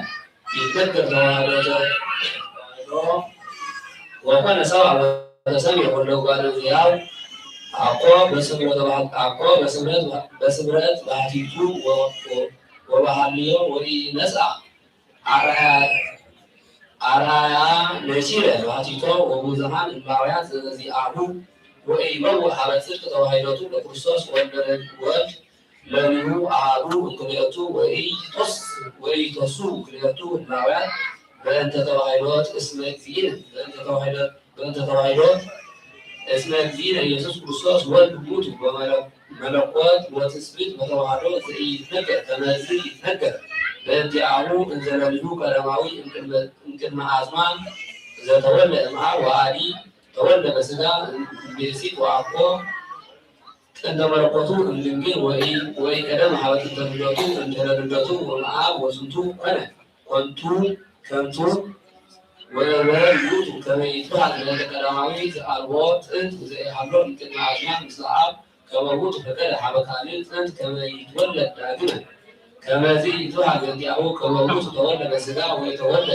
ይትነገር ተዋህዶ ተዋህዶ ወኮነ ሰብአ ወተሰምየ ወልደ እጓለ እምሕያው አኮ በስምረተ ባህል አኮ በስምረት በስምረት ባህቲቱ ወ- ወ- ወበሃልዮ ወኢነስአ አርአያ አርአያ ነሲረ ባህቲቶ ወብዙሃን እላውያን ዘበዚአሁ ወኢይበውእ ሀበ ጽድቅ ተዋሂዶቱ ለክርስቶስ ወልደ ወልድ ለሊሁ አሐዱ እምክልኤቱ ወኢይትወስው ክልኤቱ ህላውያት በእንተ ተዋሂዶ እስመ እግዚእነ በእንተ ተዋሂዶ በእንተ ተዋሂዶ እስመ እግዚእነ ኢየሱስ ክርስቶስ ወልድ ውእቱ በመለኮት ወትስብእት በተዋህዶ ዘኢይትነገር ከመዝ ይትነገር በእንቲአሁ እንዘ ለሊሁ ቀዳማዊ እምቅድመ አዝማን ዘተወልደ እምአብ ወአዲ ተወልደ በስጋ እምብእሲት ወአኮ ጥንተ መለኮቱ እምድንግል ወኢ ወኢቀደመ ሀበ ጥንተ ልደቱ እምድህረ ልደቱ ወእምአብ ወዝንቱ ኮነ ኮንቱ ከንቱ ወእበ ውእቱ ከመ ይትበሃል ለእለ ቀዳማዊ ዘአልቦ ጥንት ወዘኢሃሎ እምቅድመ አዝማን ምስለ አብ ከመ ውእቱ ፈቀደ ሀበ ካልእ ጥንት ከመ ይትወለድ ዳግመ ከመዚ ይትበሃል በእንቲአሁ ከመ ውእቱ ተወልደ በስጋ ወኢተወልደ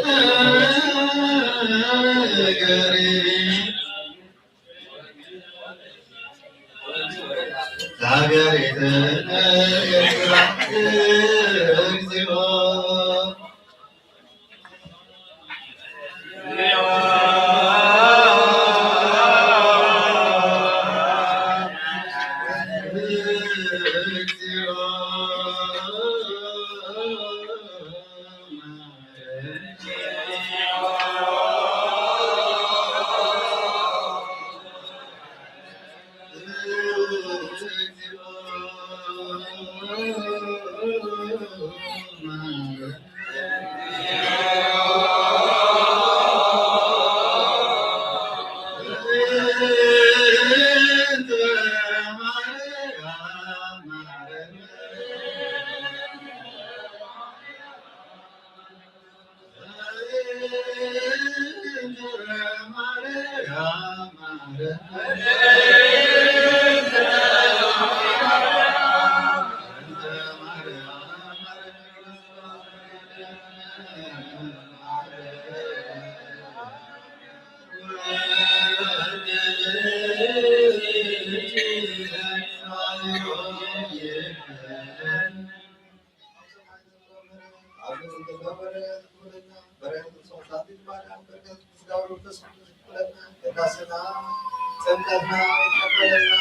ጥምቀትና ይቀበለና፣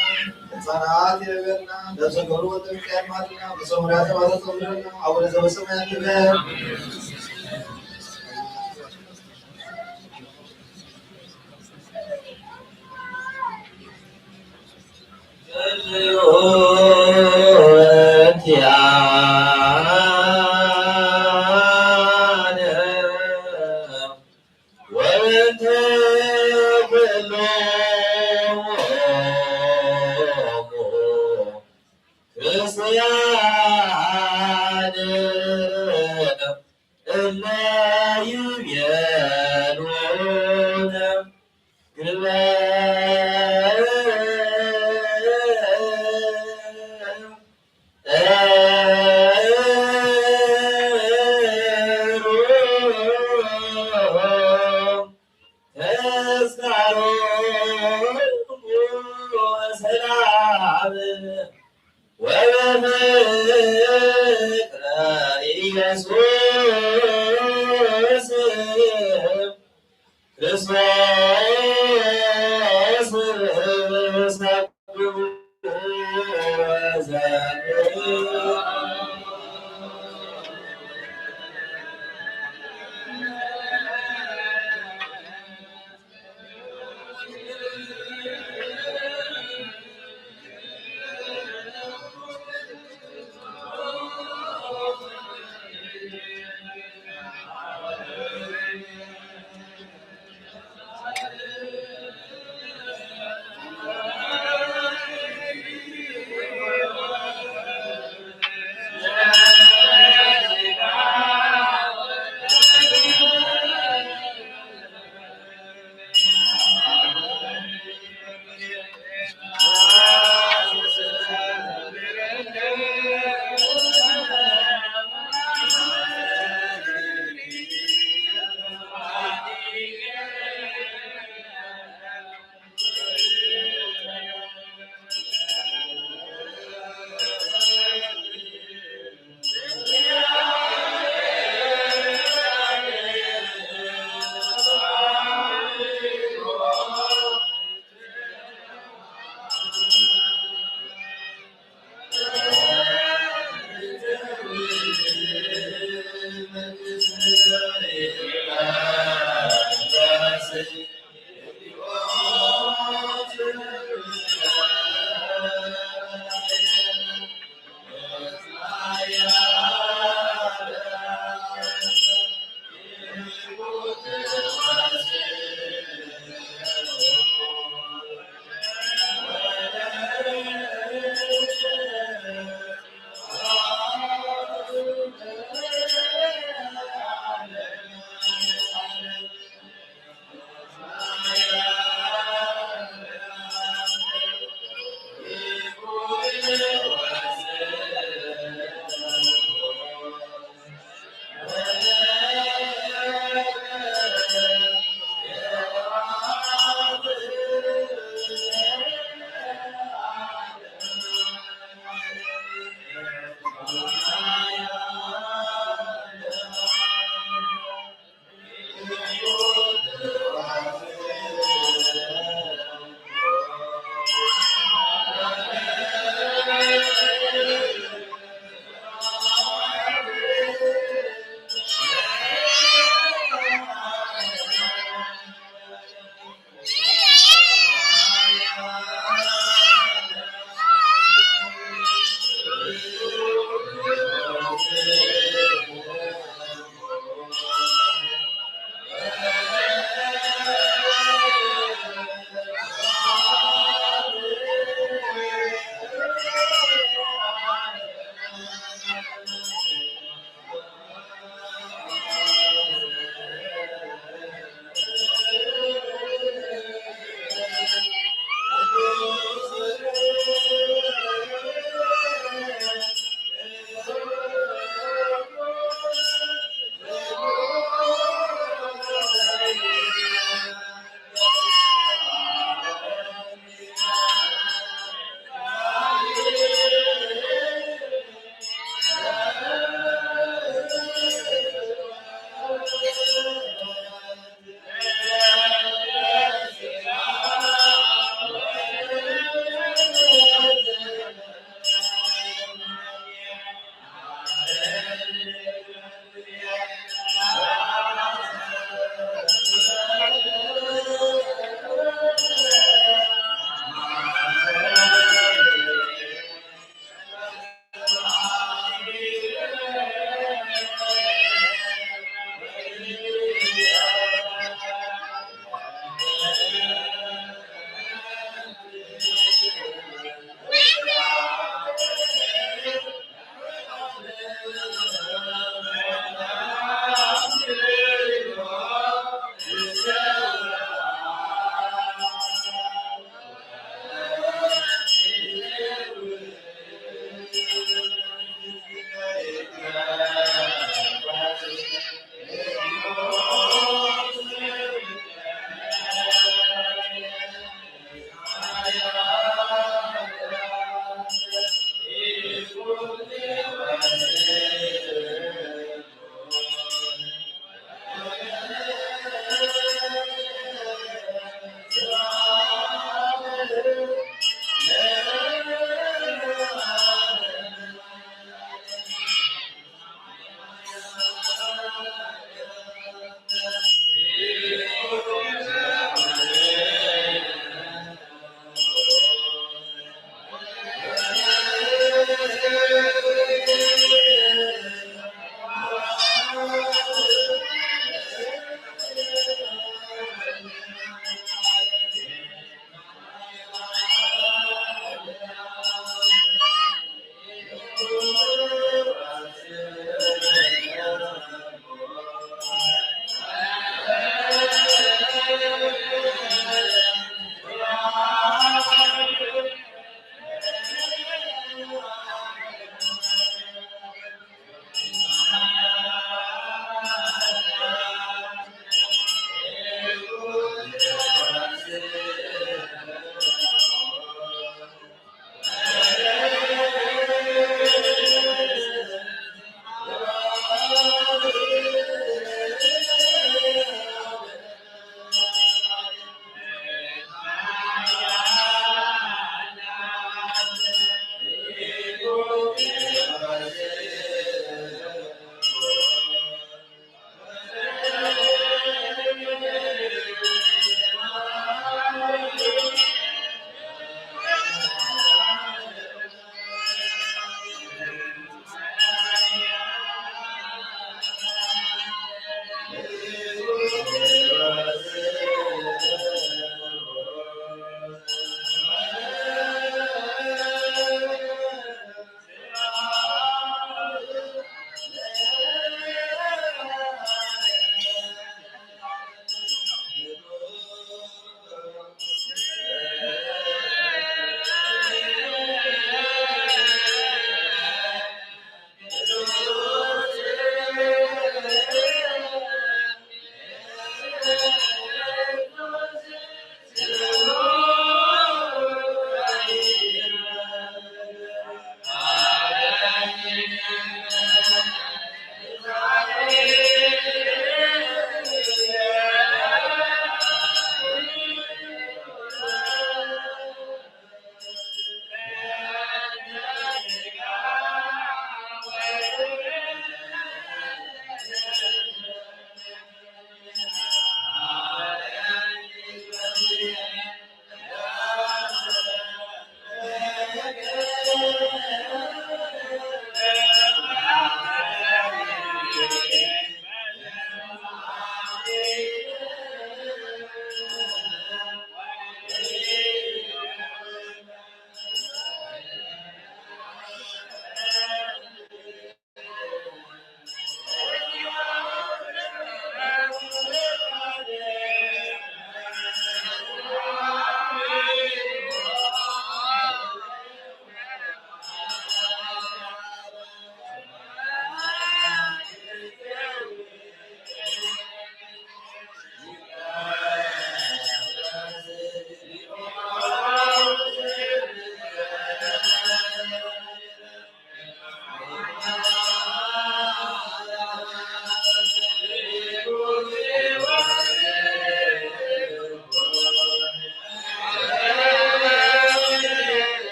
ህፃናት ይበልና፣ ነፍሰ ገሩ ወጥምቀት ማትና፣ በሰሙራ ተባተ ጸምረና፣ አቡነ ዘበሰማያት ይበል።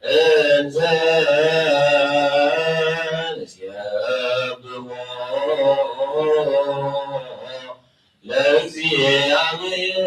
እንዘ ንሴብሖ ለእግዚአብሔር።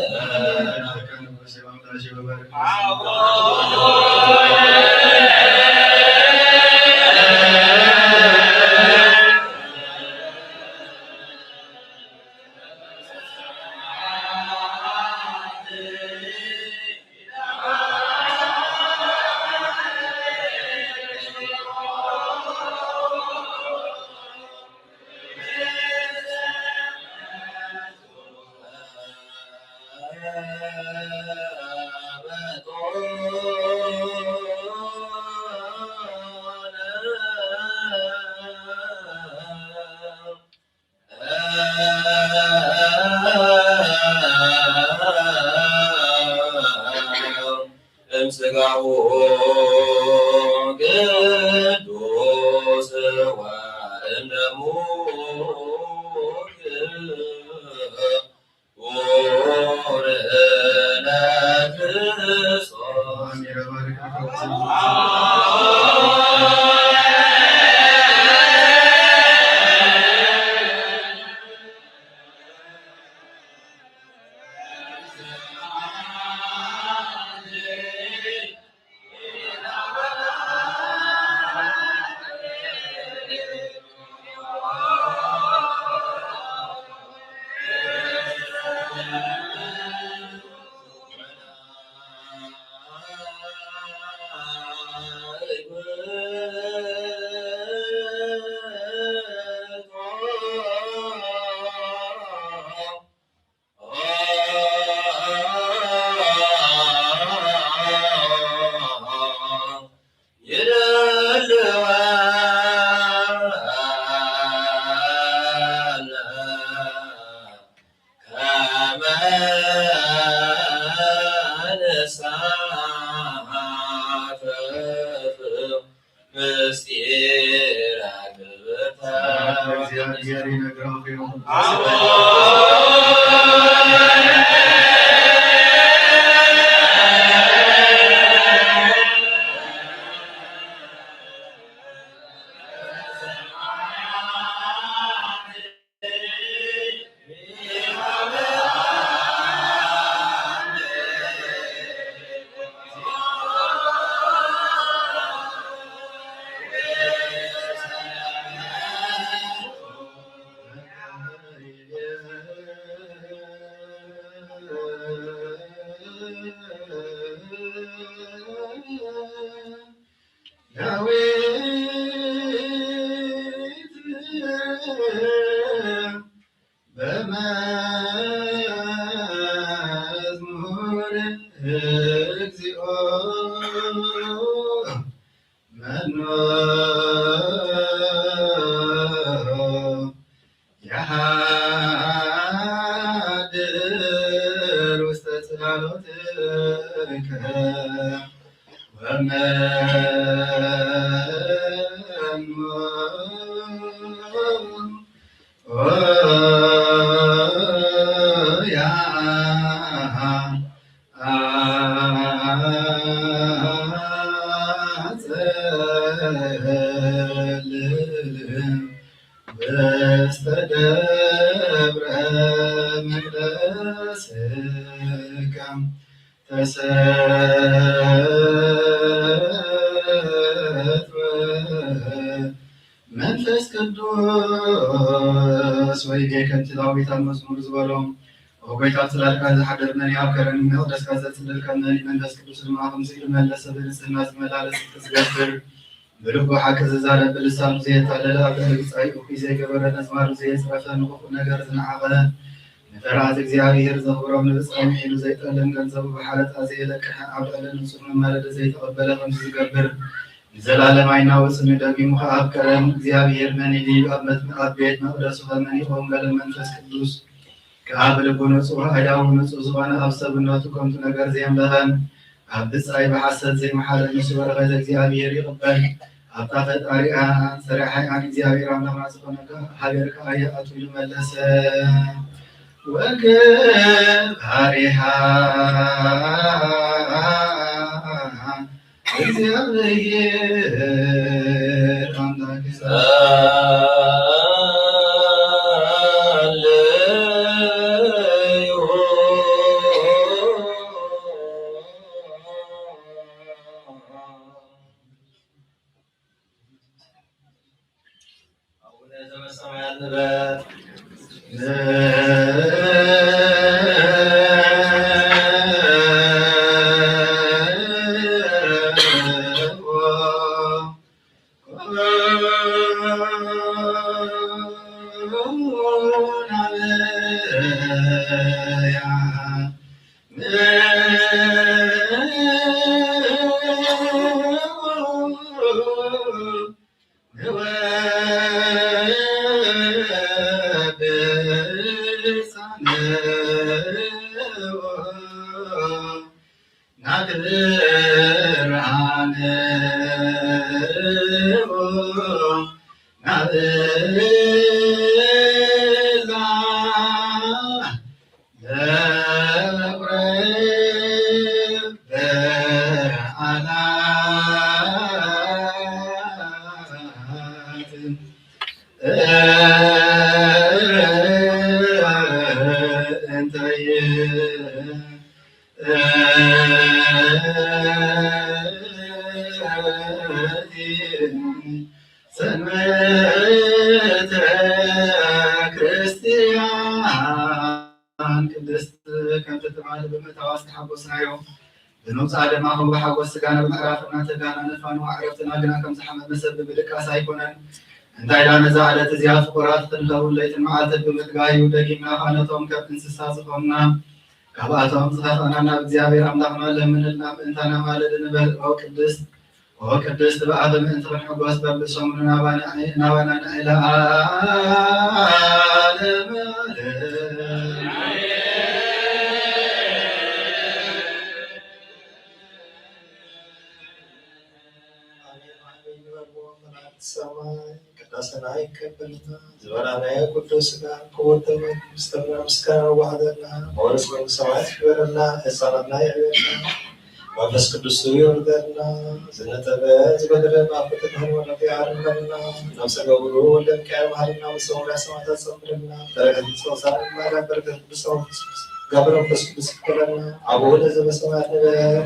እምስጋሁ ቅዱስ ወእምደሙ ክቡር ለክርስቶስ። ይደልወነ ከመ ንሳተፍ ምስጢረ ግብርተ። ስብሐት ለእግዚአብሔር ይነግረው። ዳዊት በመዝሙር እግዚኦ መኖ የሃድር ውስተ ጽላሎትከ ወመኑ ያጸልል ውስተ ደብረ መቅደስከ ተሰጥወ መንፈስ ቅዱስ ወይቤ ከምቲ ዳዊት ኣብ መዝሙር ዝበሎ፣ ኦ ጐይታ፣ ኣብ ጽላልካ ዝሓድር መን እዩ? ኣብ ከረን መቕደስካ ዘጽልል ከመን እዩ? መንፈስ ቅዱስ ድማ ከምዚ ኢሉ መለሰ፣ ብንጽህና ዝመላለስ ጽድቂ ዝገብር፣ ብልቡ ሓቂ ዝዛረብ፣ ብልሳኑ ዘየታለለ፣ ኣብ ልዕሊ ብጻይ እኩይ ዘይገበረ፣ ነጽማዱ ዘየጽረፈ፣ ንኽፉእ ነገር ዝነዓቐ፣ ንፈራዚ እግዚኣብሔር ዘኽብሮም፣ ንብጻይ ምሒሉ ዘይጠልን፣ ገንዘቡ ብሓረጣ ዘየለቅሐ፣ ኣብ ልዕሊ ንጹሕ መማለዲ ዘይተቐበለ፣ ከምዚ ዝገብር ንዘላለም ኣይናወጽን እዩ። ደጊሙ ኸኣ ኣብ ከረን እግዚኣብሔር መን ይድይብ? ኣብ መት-፣ ኣብ ቤት መቕደሱ ኸ መን ይኸውን? ገለ መንፈስ ቅዱስ ከኣ ብልቡ ንጹሕ፣ ኣእዳዉ ንጹሕ ዝኾነ፣ ኣብ ሰብነቱ ከንቱ ነገር ዘየምለኸ፣ ኣብ ብጻይ ብሓሰት ዘይመሓለ፣ ንሱ በረኸት እግዚኣብሔር ይቕበል። ኣብታ ፈጣሪኣን ሰሪሓይኣን እግዚኣብሔር ኣምላኽና ዝኾነ ሃገር ከኣ ይኣቱ ኢሉ መለሰ። ወገባሪሃ እግዚኣብሔር ኣምላክ ኣቡነ ዘበሰማያት ንበር። ሰንበተ ክርስቲያን ቅድስት ከምቲ ትማሊ ብምእታዋ ዝተሓጎስናዮ፣ ብምውፃኣ ድማ ከም ብሓጎስ ስጋና ብምዕራፍና ተጋናነፋ ንዋ ዕረፍትና ግና ከም ዝሓመመ ሰብ ብምድቃስ ኣይኮነን። እንታይ ደኣ ነዛ ዕለት እዚኣ ፍቑራት ክንከውን ለይትን መዓልትን ብምትጋዩ ደጊምና ኻነቶም ከም እንስሳ ዝኾንና ካብኣቶም ዝኸፍኣና ናብ እግዚኣብሔር ኣምላኽና ለምንልና ምእንታና ማልድ ንበል። ኦ ቅድስት ኦ ቅድስት በኣቲ ምእንቲ ክንሕጎስ በብሰሙኑ ናባና ናባና ንዕለ ዓለም ዓለም። ሰማይ ቅዳሴና ይቀበልና። ዝበላናዮ ቅዱስ ስጋን ክቡር ደምን ምስ ተምና ምስጋና ኣዋህደልና። መወርስ መንግስተ ሰማያት ይግበረልና። ህፃናትና ይዕበልና። መንፈስ ቅዱስ ይወርደልና። ዝነጠበ ዝጎደለ ኣብ ፍቅር ንክንወለድ ይሃርመልና። ነፍሰ ገብሩ ወልደ ሚካኤል መሃርና። መሰውርያ ሰማዕታት ጸምረልና። በረከት ጸውሳን ማርያም በረከት ቅዱስ ገብረ መንፈስ ቅዱስ ይክፈለልና። አቡነ ዘበሰማያት ንበር።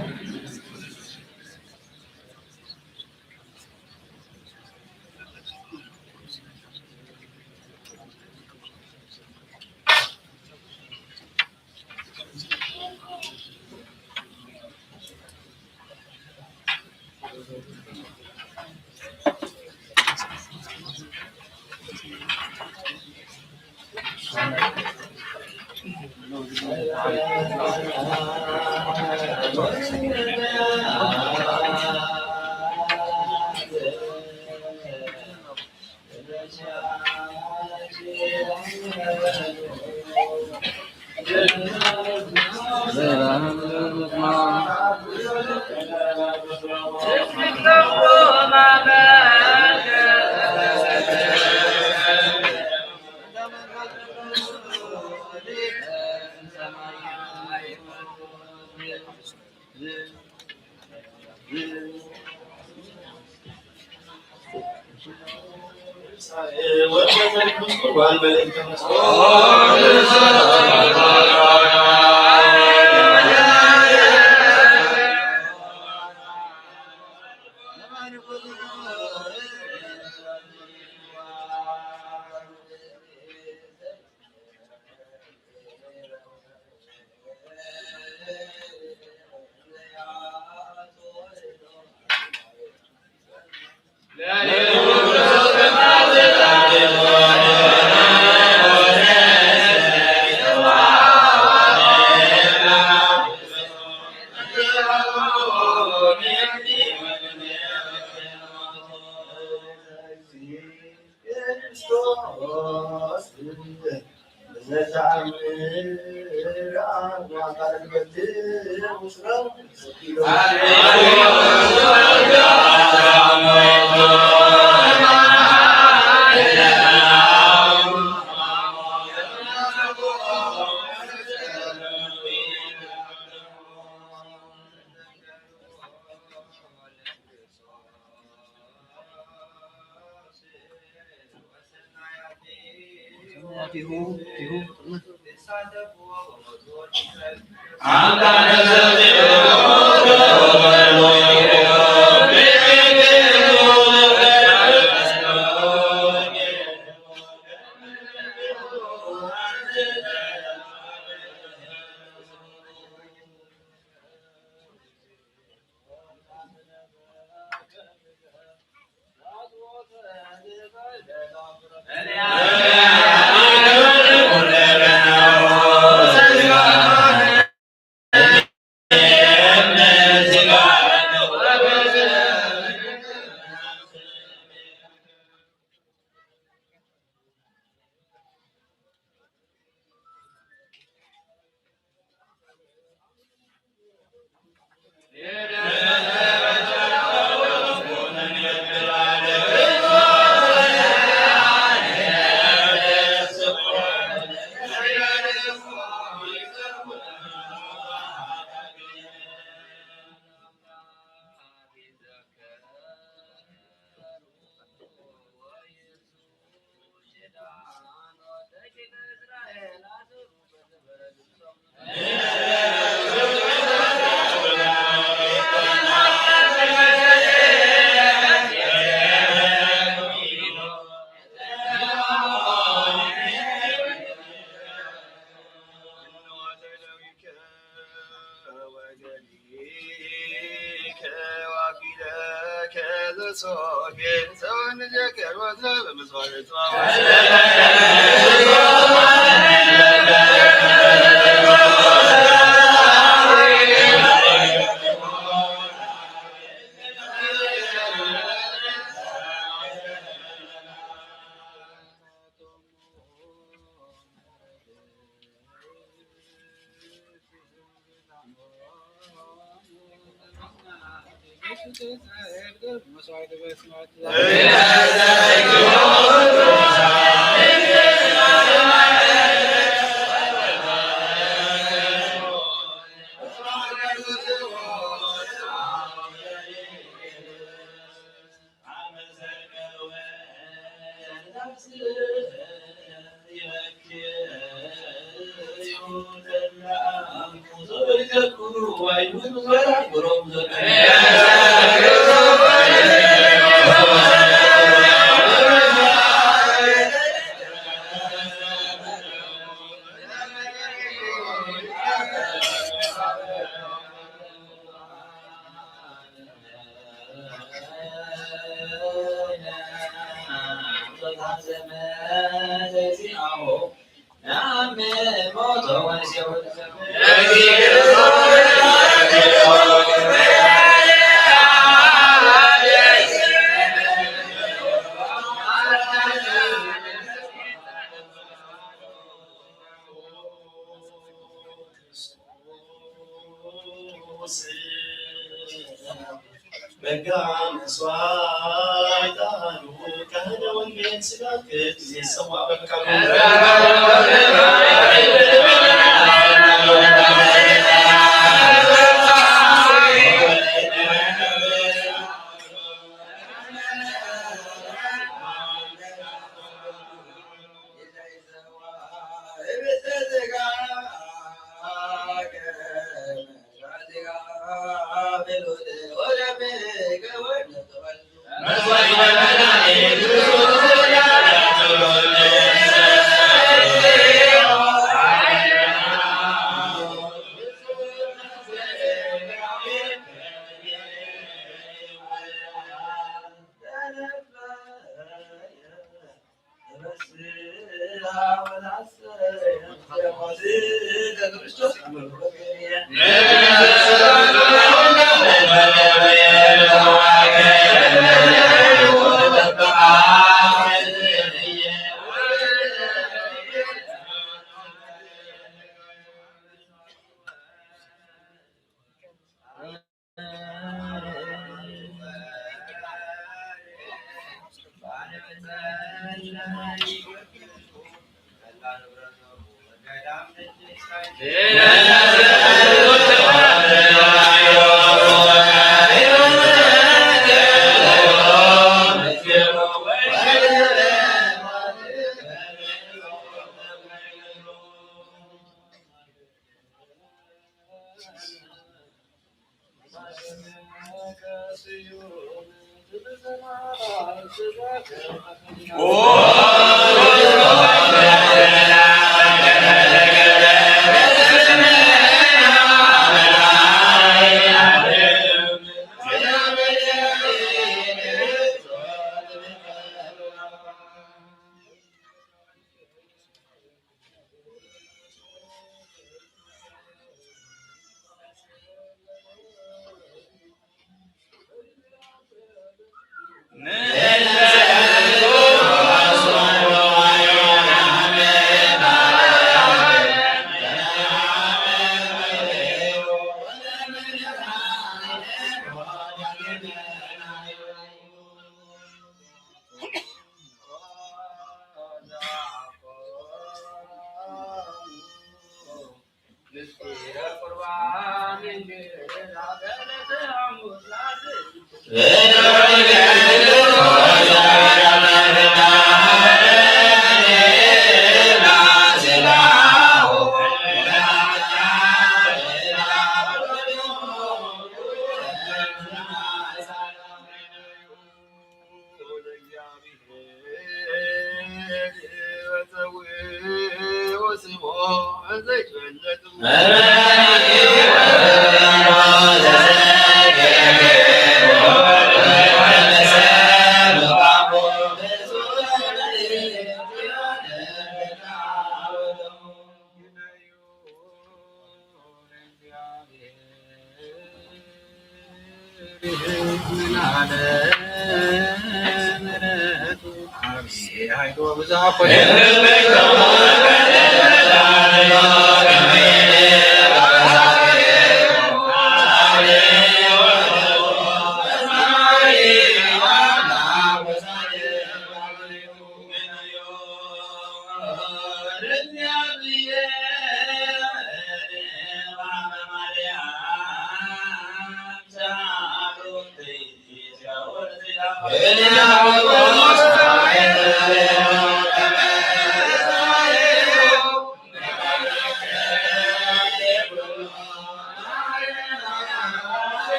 በጋ መስዋዕት ኣሉ ካህነ ወንጌል ስጋክት ይሰዋ በቃሉ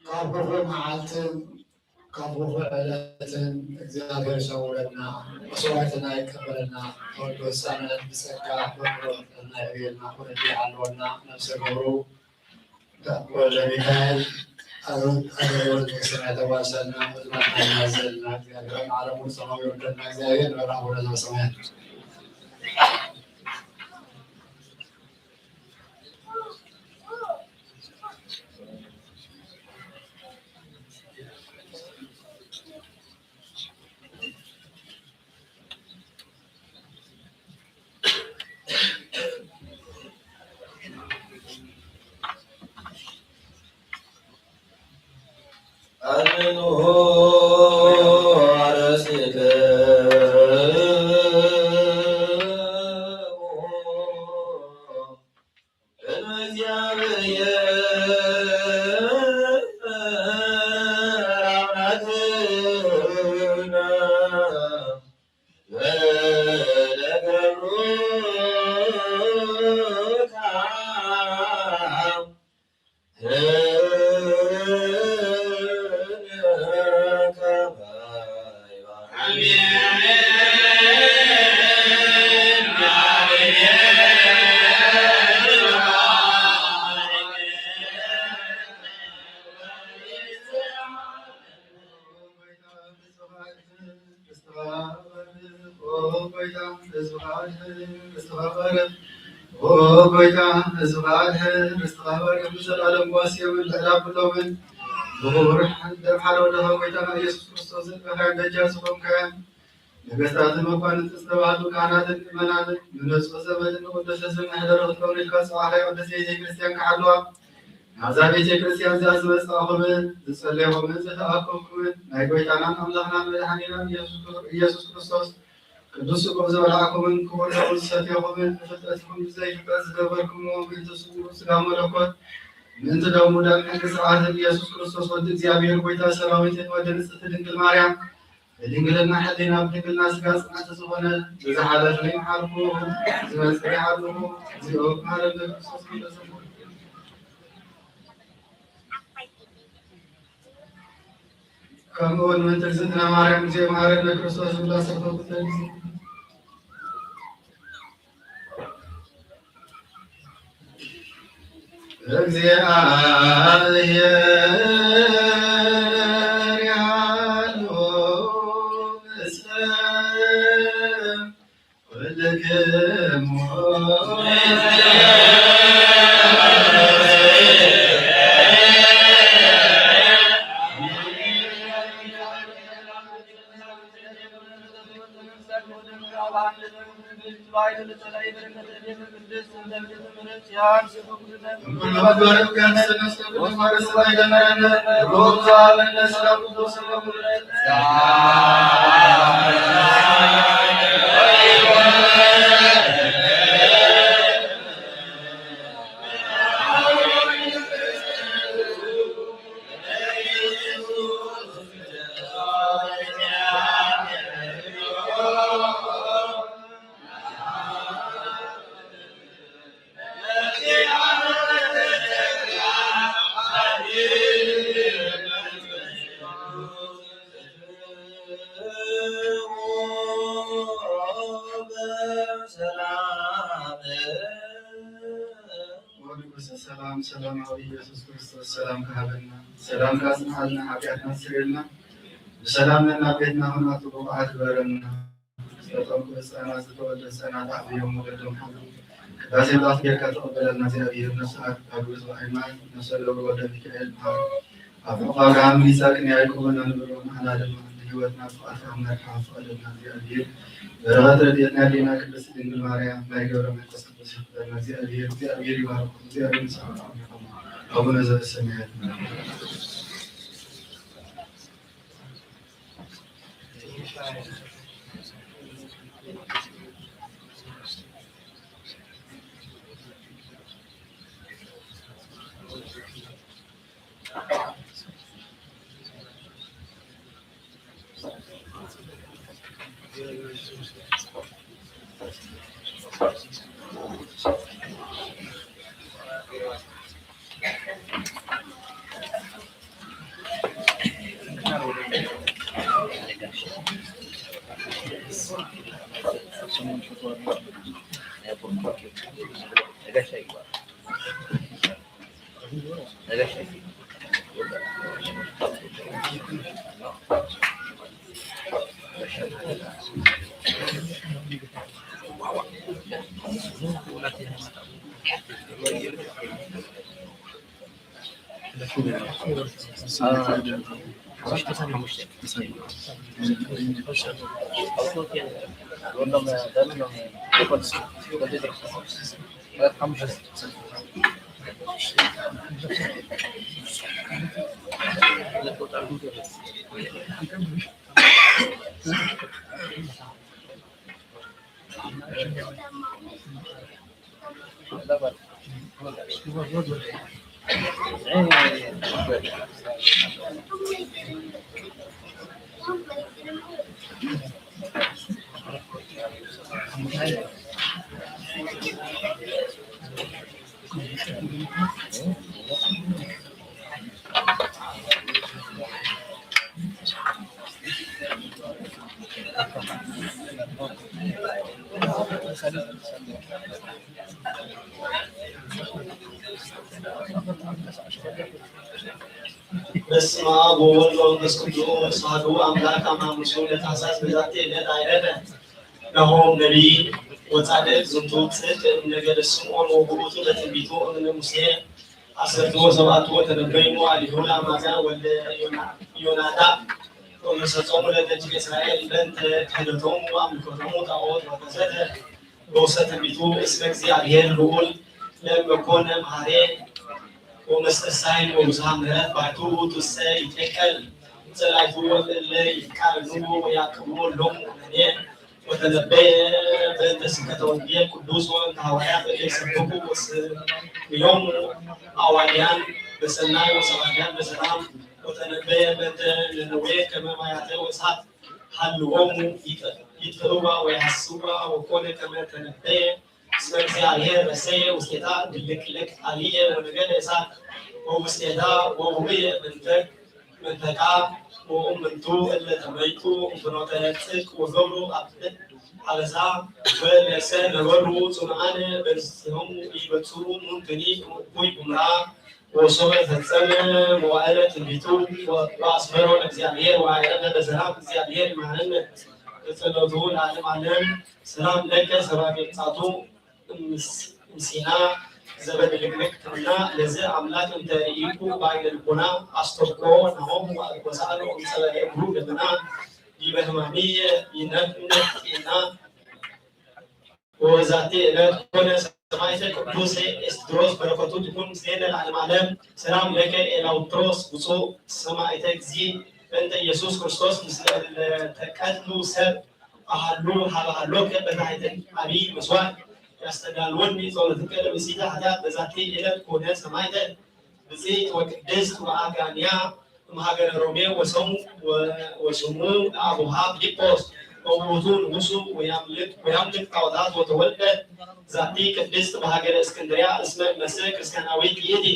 ካብ ክፉእ መዓልትን ካብ ክፉእ ዕለትን እግዚኣብሔር ይሰውረና፣ መስዋዕትና ይቀበለና፣ ተወልዶ ህፃናት ብጸጋ በምሮ ጥዕና ይዕብየልና፣ ወለዲ ይሓልወና፣ ነፍሰ ገብሩ ወልደ ሚካኤል፣ ኣሮን፣ ኣሮን ወልደ ሰማያት ተዋሰና፣ ምጥማትና ይማዘልና፣ እግዚኣብሔር ኣብ ዓለሙ ሰማያዊ ይወርደልና፣ እግዚኣብሔር ንበርሃ ወደ ዘበሰማያት። ህዝብኻ ኣድሕን፣ ርስትኻ ባርኽ። ኦ ጎይታ፣ ህዝብኻ ኣድሕን፣ ርስትኻ ባርኽ። ንዘለኣለም ዋስዮምን ልዕሊ ኣቦታቶምን ብኽቡር ደም ሓደ ወድኻ ጎይታና ኢየሱስ ክርስቶስ ዘጥረኻያን በጃ ዝኾንካያን ነገስታትን መኳንንትን ዝተባህሉ ካህናትን ምእመናንን ንንጹህ ዘመድን ንቅዱስ ህዝብን መሕደሪ ክትከውን ኢልካ ዝጸዋዕካዮ ቅድስት ቤተ ክርስቲያን ክሓልዋ ናብዛ ቤተ ክርስቲያን እዚኣ ዝመጻእኹምን ዝጸለይኹምን ዝተኣከብኩምን ናይ ጎይታናን ኣምላኽናን መድሓኒናን ኢየሱስ ኢየሱስ ክርስቶስ ቅዱስ ስግኡ ዝበላዕኩምን ክቡር ደሙ ዝሰትየኹምን ብፍልጠትኩም ብዘይ ፍልጠት ዝገበርኩምዎ ምእንቲ ስግኡ ስጋ መለኮት ምእንቲ ደሙ ደም ሕጊ ስርዓትን ኢየሱስ ክርስቶስ ወዲ እግዚኣብሔር ጎይታ ሰራዊትን ወዲ ንጽሕቲ ድንግል ማርያም ብድንግልና ሕሊና ብድንግልና ስጋ ጽንዕቲ ዝኾነ ዝሓለፈ ይምሓርኩ ዝመጽእ ይሓልኹ። እግዚኦ መሐረነ ክርስቶስ መንፈስ ቅዱስ። ከምኡ እውን ምእንቲ እግዝእትነ ማርያም እግዚኦ መሐረነ ክርስቶስ ዝብላ ሰብከ እግዚአብሔር ያሉ ምስለ ኩልክሙ። ወንጉሰ ሰላም፣ ሰላማዊ ኢየሱስ ክርስቶስ ሰላም ክሃበና፣ ሰላም ካጽንዓልና፣ ሓጢኣትና ኣስተሰርየልና፣ ብሰላም ነናብ ቤትና ክንኣቱ ብቑዓት ግበረና። ዝተጠምቁ ህፃናት፣ ዝተወልደ ህፃናት ዓብዮም ወለዶም ሓሉ ቅዳሴ መላእክት ጌርካ ተቐበለልና እግዚኣብሔር። ነፍስሃ ካብ ግብፅ በኣይማን ነፍሰ ልዑል ወልደ ሚካኤል መሃር ኣብ ሕቑፊ ኣብርሃም ይስሐቅን ያዕቆብን ኣንብሮ። ንዓና ድማ ንህይወትና ብፍቓድካ ክንመርሓ ፍቐደልና እግዚኣብሔር። በረኸት ረድኤት ናይ ኣዴና ቅድስት ድንግል ማርያም ናይ ገብረ መንፈስ ቅዱስ ይኽፈለና እግዚኣብሔር። እግዚኣብሔር ይባርኩም። እግዚኣብሔር ምስ ኩልኹም ይኹን። ኣቡነ ዘበሰማያት ይባርክ። በስመ አብ ወወልድ ወመንፈስ ቅዱስ አሐዱ አምላክ። አመ ሐሙሱ ለታህሳስ በዛቲ ዕለት አይረፈ። ናሆም ነቢይ ወጻድቅ ዝንቱ ጽድቅ እምነገደ ስምዖን ወውእቱ ለትንቢቱ እምነ ሙሴ ዓሰርቱ ወሰብዓቱ ወተነበይሞ ኣሊሁ ለአማጽያ ወልደ ዮና- ዮናዳ ወመሰጾሙ ለደጅ እስራኤል በእንተ ክህደቶሙ ወአምልኮቶሙ ጣዖት ወተሰተ በውስተ ትንቢቱ እስመ እግዚአብሔር ልዑል ለእመኮነ መሐሬ ወመስተሳይ ወብዝሃ ምሕረት ባሕቱ ውእቱሰ ይትቀል ጸላእቱ ወእለ ይትቃረኑ ወያቅሙ ሎሙ ኩነኔ ወተነበየ በእንተ ስብከተ ወንጌል ቅዱስ ወእንተ ሐዋርያት እለ ይሰብኩ ወስምዮሙ አዋልያን በሰናይ ወሰባክያን በሰላም ወተነበየ በእንተ ነነዌ ከመ ማያተ ወእሳት ሀልዎሙ ይጥፍእዋ ወይሐስዋ ወኮነ ከመ ተነበየ እስመ እግዚአብሔር ረሰየ ውስቴታ ድልቅልቅ አብየ ወነገደ እሳት ወውስቴታ ወውእየ መንፈቅ መንፈቃ ወእሙንቱ እለ ተመይጡ እምፍኖተ ጽድቅ ወገብሩ አበሳ ወእለሰ ነበሩ ጽኑዓነ በርእሲሆሙ ኢይበጽሑ ምንትኒ እኩይ ጉምራ ወሶበ ፈጸመ መዋዕለ ትንቢቱ ወአስመሮ ለእግዚአብሔር ወአዕረፈ በሰላም። እግዚአብሔር ይማረነ በጸሎቱ ለዓለመ ዓለም። ሰላም ለከ ሰባኬ ብጻቱ እምሲና ዘበድልቅልቅ ትሕትና ለዘ አምላክ እንተ ርኢኩ በአይነ ልቦና አስተብቆ ናሆም ወሰአሎ እምጸበለ እግሩ ደመና ዲበ ህማምየ ይነፍነፍ ጤና ወበዛቲ ዕለት ኮነ ሰማዕተ ቅዱስ ኤስድሮስ በረከቱ ትኩን ምስሌነ ለዓለመ ዓለም። ሰላም ለከ ኤላውትሮስ ብፁዕ ሰማዕተ እግዚእ በእንተ ኢየሱስ ክርስቶስ ምስለ ለተቀትሉ ሰብ አሃሉ ሀበ ሀሎከ በታሕተ አብይ መስዋዕት ያስተዳልወኒ ጸሎትከ ለብእሲተ ኃጢአት። በዛቲ ዕለት ኮነ ሰማዕተ ብፅዕት ወቅድስት ወአጋንያ እምሀገረ ሮሜ ወሰሙ ወስሙ ለአቡሃ ፊልጶስ ወውእቱ ንጉሱ ወያምልክ ወያምልክ ጣዖታት ወተወልደ ዛቲ ቅድስት በሀገረ እስክንድርያ እስመ እመሰ ክርስቲያናዊት ይእቲ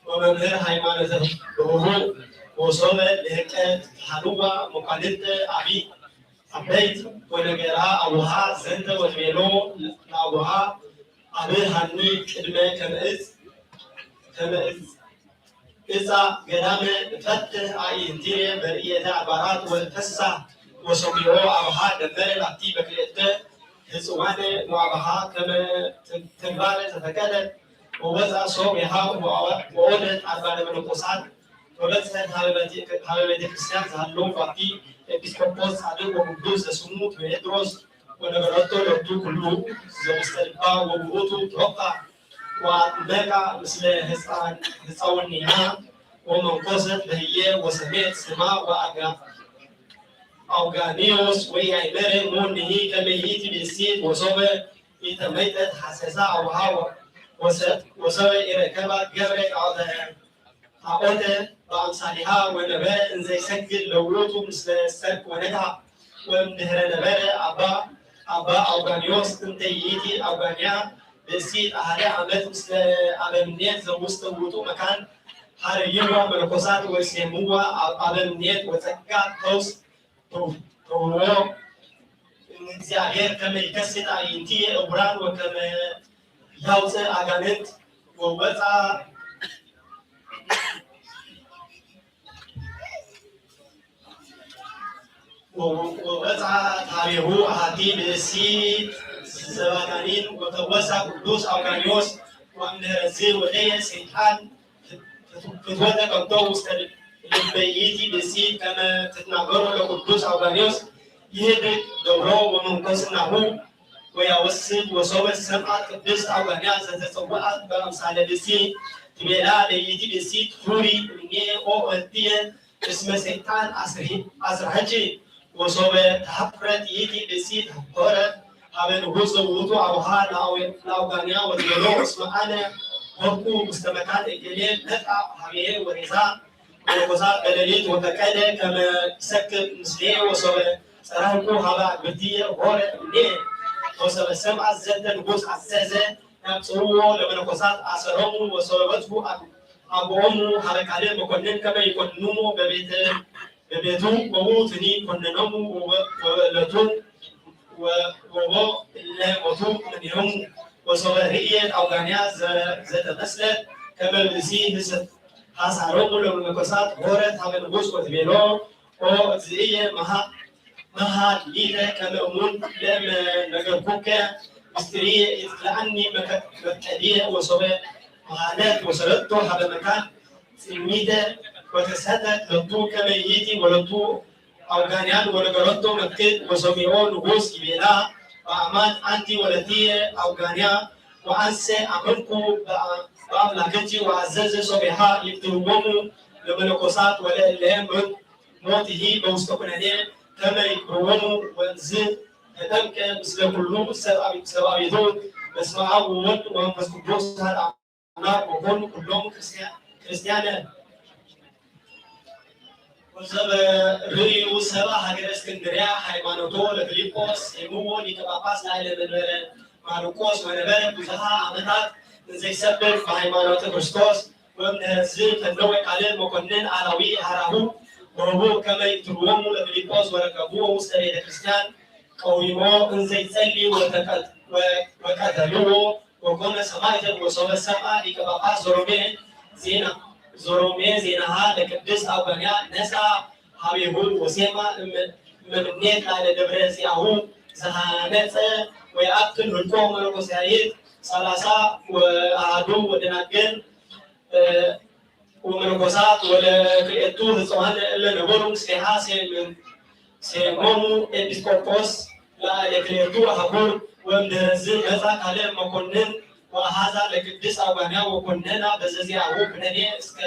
ወመምህር ሃይማኖተ ብሩሩ ወሶበ ልህቀ ተሃልዋ መኳንንተ አቢ አበይት ወነገራ አቡሃ ዘንተ ወትቤሎ ለአቡሃ አብርሃኒ ቅድመ ከመእዝ ከመእዝ እዛ ገዳመ እፈትሕ አዕይንቲየ በርእየተ አድባራት ወእፈሳ ወሰሚዖ አብሃ ደመረ ላቲ በክልኤተ ህጽዋነ ወአብሃ ከመ ተግባረ ተፈቀደ ወወፃ ሶብ የሃ ወኦደት አርባነ መነኮሳት ወበጽሐት ሀበ ቤተ ክርስቲያን ዝሃለው ባቲ ኤጲስቆጶስ ጻድቅ ወቅዱስ ዘስሙ ቴዎድሮስ ወነበረቶ ሎቱ ኩሉ ዘውስተ ልባ ወውእቱ ተወፋ ወአጥመቃ ምስለ ህፃውኒሃ ወመንኮሰት በህየ ወሰሜት ስማ ወአጋ አውጋኒዮስ ወኢያእመረ ሞኒሂ ከመ ይእቲ ብእሲት ወሶበ ኢተመይጠት ሐሰሳ አውሃ ወሰበ ኢረከባ ገብረ ጣዖተ ጣዖተ በአምሳሊሃ ወነበረ እንዘ ይሰግድ ለውእቱ ምስለ ሰርክ ወነግሃ። ወእምድህረ ነበረ አባ አባ አውጋንዮስ እንተ ይእቲ አውጋንያ ብእሲት አሐደ ዓመት ምስለ አበምኔት ዘውስተ ውእቱ መካን ሀረይዋ መነኮሳት ወሴምዋ አበምኔት ወጸጋ ተውስ ተውዎ እግዚአብሔር ከመ ይከስት አዕይንቲየ ዕውራን ወከመ ያውፅእ አጋንንት ወወፃ ወወፃ ታቤሁ አሐቲ ብእሲት ዘባጋኒን ወተወሳ ቅዱስ አውጋኒዎስ ወእምድህረዝ ወደየ ሰይጣን ፍትወተ ከብቶ ውስተ ልበ ይእቲ ብእሲት ከመ ትትናገሮ ለቅዱስ አውጋኒዎስ ይህድግ ገብሮ ወመንኮስናሁ ወያወስድ ወሶበ ሰምዐት ቅድስት አውጋንያ ዘተጸውዐት በአምሳለ ብእሲ ትቤላ ለይእቲ ብእሲት ሁሪ እምኔ ኦ እህትየ እስመ ሰይጣን አስርሐኪ ወሶበ ተሐፍረት ይእቲ ብእሲት ሆረት ሀበ ንጉሥ ዘውቱ አቡሃ ለአውጋንያ ወትቤሎ እስመ አነ ሆርኩ ውስተ መካን እገሌ መጣ ሀቤ ወሬዛ መነኮሳት በሌሊት ወፈቀደ ከመ ይሰክር ምስሌ ወሶበ ጸራህኩ ሀበ አግብርቲየ ሆረ እምኔ ወሶበ ሰምዐ ዘንተ ንጉሥ አዘዘ ያምጽእዎ ለመነኮሳት አሰሮሙ ወሶበ በጽሑ አግኦሙ ሀበ ካልእ መኮንን ከመ ይኮንኑዎ በቤተ በቤቱ ወውእቱኒ ኮነኖሙ ወበእለቱ ወቦ እለ ሞቱ እምኔሆሙ ወሶበ ርእየት አውጋንያ ዘተመስለት ከመ ብእሲ ሐሳሮሙ ለመነኮሳት ሆረት ሀበ ንጉሥ ወትቤሎ ኦ እግዚእየ መሃ ሊተ ከመ እሙን ለእመ ነገርኩከ ምስጢርየ ኢትክልኣኒ መከ-፣ መፍቀድየ ወሶበ መሃለት ወሰረቶ ሀበ መካን ጽልሚተ ወተሰተት ለቱ ከመ ይእቲ ወለቱ አውጋንያን ወነገረቶ መክት ወሰሚዖ ንጉስ ይቤላ በአማን አንቲ ወለትየ አውጋንያ ወአንሰ አመንኩ በአ-፣ በአምላክቲ ወአዘዘ ሶቢሃ ይቅትልዎሙ ለመነኮሳት ወለእለ ሞትሂ በውስተ ኩነኔ ከመ ይቅብርዎሙ ወእምዝ ተጠምቀ ምስለ ኩሉ ሰብአዊ-፣ ሰብአዊቱ በስመ አብ ወወልድ ወመንፈስ ቅዱስ አሐዱ አምላክ ወኮኑ ኩሎም ክርስቲያ-፣ ክርስቲያነ። ወዘበ ርእዩ ሰብአ ሀገረ እስክንድርያ ሃይማኖቶ ለፊልጶስ ሴምዎ ሊቀ ጳጳስ ላዕለ መንበረ ማርቆስ ወነበረ ብዙሃ ዓመታት እንዘይሰብክ በሃይማኖተ ክርስቶስ ወእምድህረዝ ፈነወ ካልእ መኮንን አላዊ ሀራሁ ወህቡ ከመ ይትርወሙ ለፊልጶስ ወረከብዎ ውስተ ቤተ ክርስቲያን ቀዊሞ እንዘይጸሊ ወተቀት-፣ ወ-፣ ወቀተልዎ ወኮነ ሰማዕተ ወሶበ ሰምዐ ሊቀ ጳጳስ ዘሮሜ ዜና፣ ዘሮሜ ዜናሃ ለቅድስት አውጋንያ ነሳ ሀቤሁ ወሴማ እመ-፣ እመምኔት ላለ ደብረ ዚአሁ ዘሃነጸ ወይአክል ህልቆ መነኮሳይት ሰላሳ ወአሐዱ ወደናግል፣ እ፣ ወመነኮሳት ወለክልኤቱ ህጽዋን እለ ነበሩ ምስሌሃ ሴም-፣ ሴሞሙ ኤጲስቆጶስ ለክልኤቱ አህጉር። ወእምድህረዝ መጻ ካልእ መኮንን ወአሃዛ ለቅድስት አውጋንያ ወኮነና በዘዚአሁ ኩነኔ እስከ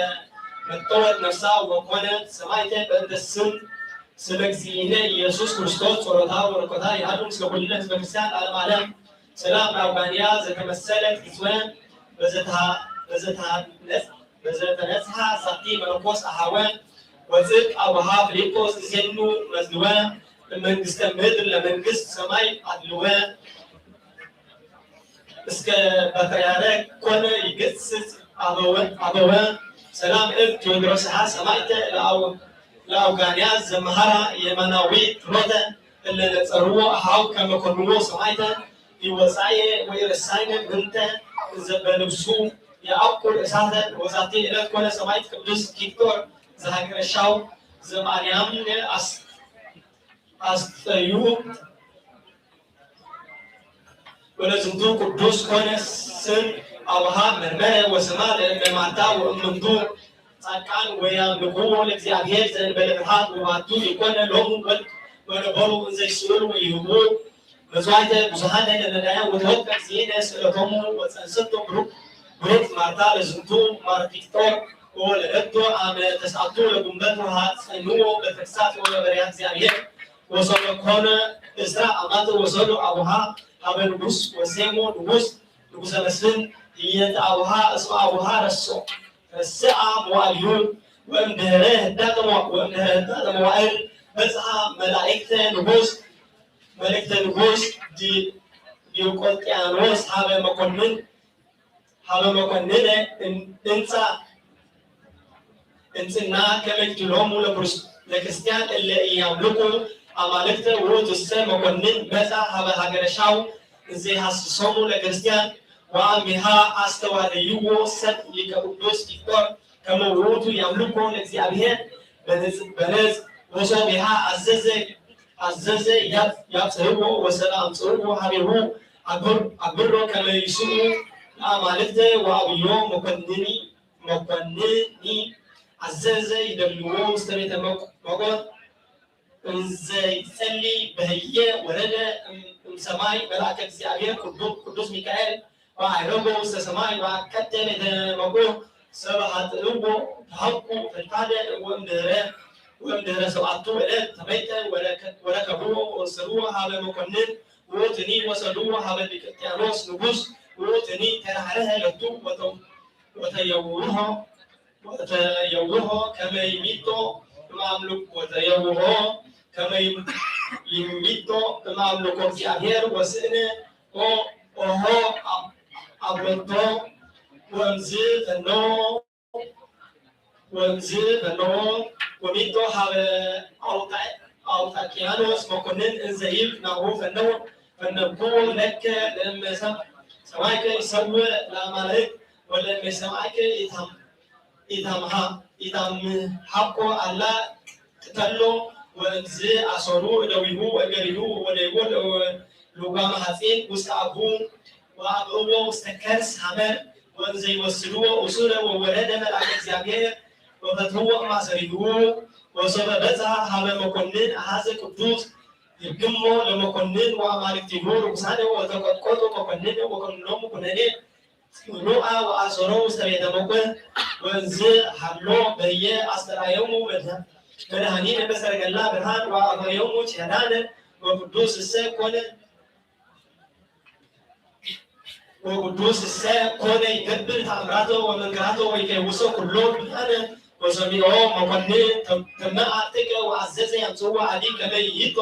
መጠወት ነፍሳ ወኮነት ሰማዕተ በእንተ ስም ስለ እግዚእነ ኢየሱስ ክርስቶስ ጸሎታ ወበረከታ ይሃሉ ምስለ ኩልነ ህዝበ ክርስቲያን ለዓለመ ዓለም። ሰላም ለአውጋንያ ዘተመሰለት ህዝበ በዘታ-፣ በዘታነጽ-፣ በዘተነጽሐ ዛቲ መነኮስ አሃወ ወጽድቅ አቡሃ ፊልጶስ ዜኑ መዝልወ እመንግስተ ምድር ለመንግስት ሰማይ አድልወ። እስከ ፓትርያርክ ኮነ ይገስጽ አበወ፣ አበወ ሰላም እብ ቴዎድሮስሃ ሰማዕተ ለአው-፣ ለአውጋንያ ዘመሃራ የማናዊ ትሮተ እለ ነጸርዎ አሃው ከመ ኮንዎ ሰማዕተ ይወጻየ ወይረሳይነ ምንተ ዘበልብሱ የአኩል እሳተ። ወዛቲ ዕለት ኮነ ሰማዕት ቅዱስ ቪክቶር ዘሃገረ ሻው ዘማርያም አስ-፣ አስጠዩ። ወለዝንቱ ቅዱስ ኮነ ስም አብሃ መርመረ ወስማ ለእመ ማርታ ወእምንቱ ጻድቃን ወያምልክዎ ለእግዚአብሔር ዘእንበለ ፍርሃት ወባቱ ይኮነ ሎሙ ወልድ ወነበሩ እንዘ ይስእሉ ወይህቡ መሥዋዕተ ብዙኃነ ለነዳያን ወተወከፍ ዜነ ስእለቶሙ ወጸንሰቶ ብሩክ ብሩክ ማርታ ለዝንቱ ማርቲክቶር ወወለደቶ አመ ተስዓቱ ለጉንበት ወሃ ጸንዎ በተግሳጽ ወበበሪያ እግዚአብሔር ወሶበ ኮነ እስራ አማተ ወሰዶ አቡሃ ሀበ ንጉስ ወሴሞ ንጉስ ንጉሰ መስፍን ህየንተ አቡሃ እስመ አቡሃ ረሶ ረስአ መዋዕልሁ ወእምድህረ ህዳገ መዋ-፣ ወእምድህረ ህዳገ መዋዕል በጽሐ መላእክተ ንጉስ መላእክተ ንጉስ ዲ-፣ ዲዮቅልጥያኖስ ሀበ መኮንን ሀበ መኮንነ እን-፣ እንጻ እንጽና ከመ ይቅትሎሙ ለክርስ-፣ ለክርስቲያን እለ ኢያምልኩ አማልክተ ውእቱሰ መኮንን መጻ ሀበ ሀገረ ሻው እንዘ ይሃስሶሙ ለክርስቲያን ወአምቢሃ አስተዋደይዎ ሰብ ሊቀ ቅዱስ ቪክቶር ከመ ውእቱ ያምልኮ ለእግዚአብሔር በነጽ-፣ በነጽ ወሶቢሃ አዘዘ አዘዘ ያብ-፣ ያብጽሕዎ ወሰላም ጽሕዎ ሀቤሁ አግብር-፣ አግብሮ ከመ ይስኡ ለአማልክተ ወአብዮ መኮንኒ መኮንኒ አዘዘ ይደልዎ ውስተ ቤተ መቅ-፣ መቆት እንዘ ይጸሊ በህየ ወረደ እም-፣ እምሰማይ መልአከ እግዚአብሔር ቅዱ-፣ ቅዱስ ሚካኤል ወአዕረጎ ውስተ ሰማይ ወአቀደ ቤተ መቁ ሰበ ሀጥእዎ ተሐቁ ፈድፋደ ወእምድህረ ወእምድህረ ሰብዓቱ ዕለት ተመይጠ ወረከ-፣ ወረከብዎ ወወሰድዎ ሀበ መኮንን ውእቱኒ ወሰድዎ ሀበ ዲቅልጥያኖስ ንጉስ ውእቱኒ ተናህረሀ ለቱ ወተ-፣ ወተየውሆ ወተየውሆ ከመ ይሚቶ እምአምልኮ ወተየውሆ ከመ ይም-፣ ይሚቶ እምአምልኮ እግዚአብሔር ወስእነ ኦ-፣ ኦሆ አብ-፣ አብረቶ ወእምዝ ፈነዎ ወእምዝ ፈነዎ ወሚቶ ሀበ አውጣ-፣ አውጣኪያኖስ መኮንን እንዘ ይብል ናሁ ፈነዎ ፈነብኩ ለከ ለእመ ሰም-፣ ሰማይከ ይሰውእ ለአማልክት ወለእመ ሰማይከ ይታም-፣ ኢታምሃ-፣ ኢታምሃኮ አላ ቅተሎ ወእምዝ ኣሰሩ እደዊሁ ወገሪሁ ወደይቦ ልጓመ ሐጺን ውስተ አፉ ወአብዕዎ ውስተ ከርስ ሐመር ወእምዘ ይወስድዎ እሱረ ወወረደ መልአከ እግዚአብሔር ወፈትሕዎ እማሰሪሁ ወሶበ በጽሐ ሀበ መኮንን አሐዘ ቅዱስ ይርግሞ ለመኮንን ወአማልክቲሁ ርኩሳነ ወተቀጥቀጡ መኮንን ወኮንኖሙ ኩነኔ ጽኑአ ወአሰሮ ውስተ ቤተ መኮን ወእንዝ ሀሎ በየ አስተርአዮሙ መድኃኒነ በሰረገላ ብርሃን ወአበዮሙ ኪዳነ ወቅዱስ እሰ ኮነ ወቅዱስ እሰ ኮነ ይገብር ተአምራቶ ወመንክራቶ ወይፈውሶ ኩሎ ብርሃነ ወሰሚዖ መኮንን ተመ አርትቀ ወአዘዘ ያምጽዎ አዲ ከመ ይይጦ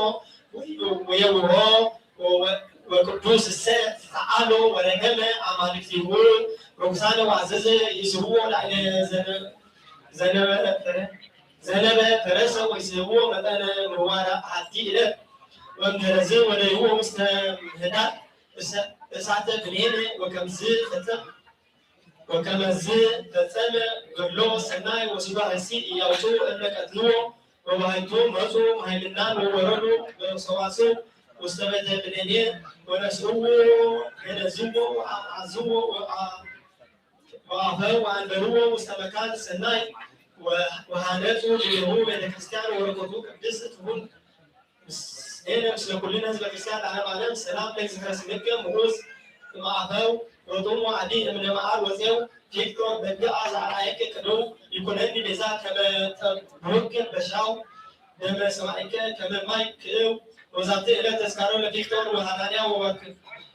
ወየውሆ ወቅዱስ እሰ ተአሎ ወረገመ አማልክቲሁ ርኩሳነ ወአዘዘ ይስብዎ ላዕለ ዘነበ ፈረሰ ወይስብዎ መጠነ ምህዋረ አሐቲ ዕለት ወእምድረዝ ወደይዎ ውስተ ምህዳድ እሳተ ብሌን ወከምዝ ፈጸም ወከመዝ ፈጸመ ገድሎ ሰናይ ወስጋ ርእሲ ኢያሱ እለ ቀትልዎ ወባሕቱ መጹ ማሕይልናን ወወረዱ በሰዋስው ውስተ ቤተ ብሌኔ ወነስእዎ ገነዝዎ ወአዝዎ ወአፈው ወአንበርዎ ውስተ መካን ሰናይ ወሃነጹ ዲቤሁ ቤተ ክርስቲያን ወበረከቱ ቅድስት ትሁን ምስሌነ ምስለ ኩልነ ህዝበ ክርስቲያን ለዓለመ ዓለም። ሰላም ለእግዚእነ ስምከ ምዑዝ እምአፈው ወጥዑሙ አዲ እምነ መዓር ወፄው ፊቅጦር በግአ ዘአርአየከ ቅድው ይኩነኒ ቤዛ ከመ ጠብሁከ በሻው ደመ ሰማይከ ከመ ማይ ክእው። ወዛቲ ዕለት ተስካሮ ለፊቅጦር ወሃናንያ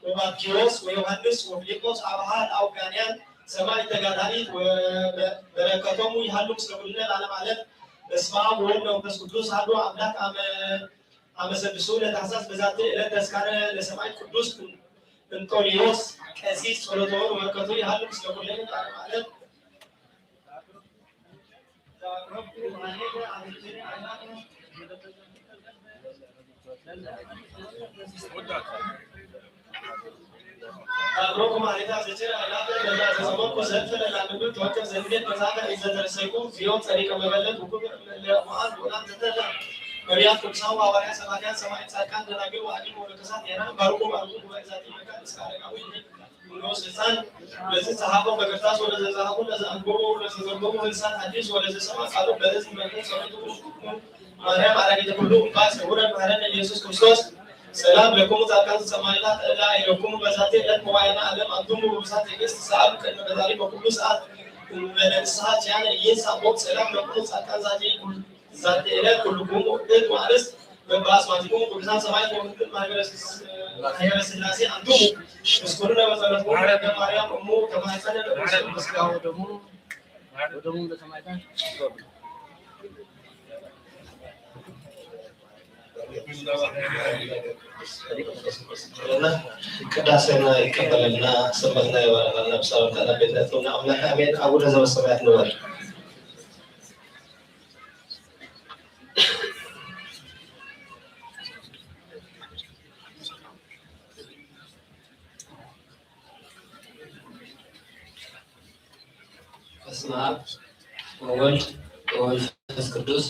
ወባኪሮስ ወዮሐንስ ወፊልጶስ አብሃ ለአውጋንያን ሰማዕት ተጋዳሊት ወበረከቶሙ ይሃሉ ምስለ ኩልነ ለዓለመ ዓለም። በስመ አብ ወወልድ ወመንፈስ ቅዱስ አሐዱ አምላክ። አመ አመ ሰድሱ ለታህሳስ በዛቲ ዕለት ተስካረ ለሰማዕት ቅዱስ እንጦንዮስ ቀሲስ ጸሎተ ወበረከቱ ይሃሉ ምስለ ኩልነ ለዓለመ ዓለም። አብሮኩም አሌታ ዘጭር አላፈ ለዛ ተሰሞን ኮሰልፍ ለላምዱ ተወከፍ ዘንዴት መዛፈ ኢዘተረሰይኩ ዚዮ ጸሪቀ መበለት ውኩብ ለሙአን ቡላን ዘተላ ነቢያት ቅዱሳን ሐዋርያት ሰባክያን ሰማዕት ጻድቃን ደናግል ወአዲን ወለከሳት ሄራን ባርኩ ባርኩ ጉባኤ ዛቲ መካን እስከ አረጋዊ ንዑስ ሕፃን ለዝጸሓፎ በክርታስ ወለዘጻሕፎ ለዘአንበቦ ወለዘተርጎሞ በልሳን ሐዲስ ወለዘሰምዐ ቃሉ በእዝነ መንፈስ ጸሎቱ ማርያም አራጊተ ኩሉ እምባ ስውረን መሐረነ ኢየሱስ ክርስቶስ። ሰላም ለክሙ ጻድቃን ሰማዕታት እለ አዕረግኩሙ በዛቲ ዕለት መዋዕለ ዓለም አንትሙ ርኩሳን ትዕግስት ሰአሉ ቅድመ ፈጣሪ በኩሉ ሰዓት እምነ ንስሐ ኪያነ ኢይንሳእ ሞት። ሰላም ለክሙ ጻድቃን ዛቲ ዛቲ ዕለት ኩልክሙ እድ ወአንስት በበአስማቲክሙ ቅዱሳን ሰማዕት ወምንትም ማህበረ ስ-፣ ማህበረ ሥላሴ አንትሙ። እዝኩርነ በጸሎትክሙ እምነ ማርያም እሙ ተማሕፀነ ለቅዱስ ምስጋናው ደግሞ ወደሙ ለሰማዕታት ቅዳሴና ይቀበለልና፣ ሰንበትና ይባርኸልና፣ ብሰላም ተዓላ ቤትና ትምና። አምላክ አሜን። አቡነ ዘበሰማያት ንበር። በስመ አብ ወወልድ ወመንፈስ ቅዱስ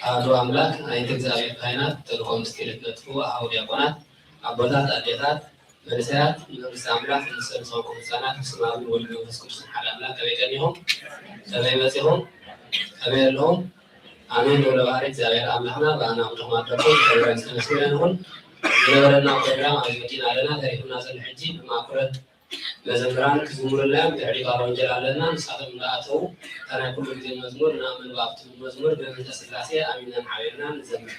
አሐዱ አምላክ። አይንተ እግዚኣብሔር ካህናት፣ ተልእኮ ምስጢር ትነጥፉ አበው ዲያቆናት፣ አቦታት፣ አዴታት፣ መንእሰያት፣ መንግስቲ ኣምላኽ ንሰብ ዝኾንኩም ህፃናት፣ በስመ ኣብ ወወልድ ወመንፈስ ቅዱስ ሓደ ኣምላኽ። ከመይ ቀኒኹም? ከመይ መፂኹም? ከመይ ኣለኹም? ኣሜን። ልዑለ ባሕሪ እግዚኣብሔር ኣምላኽና ብኣና ብድኹማት ደቁ ክብርን ዝተመስገነ ይኹን። ዝነበረና ፕሮግራም ኣብዚ ወዲእና ኣለና። ተሪፉና ዘሎ ሕጂ ብማእኩረት መዘምራን ክዝምሩልና እዮም። ድሕሪ ቃለ ወንጌል ኣለና። ንሳቶም እንዳኣተዉ እታ ናይ ኩሉ ግዜ መዝሙር ንኣምን ብኣብ ትብል መዝሙር በምልዕተ ሥላሴ ኣሚንና ሓቢርና ንዘምር።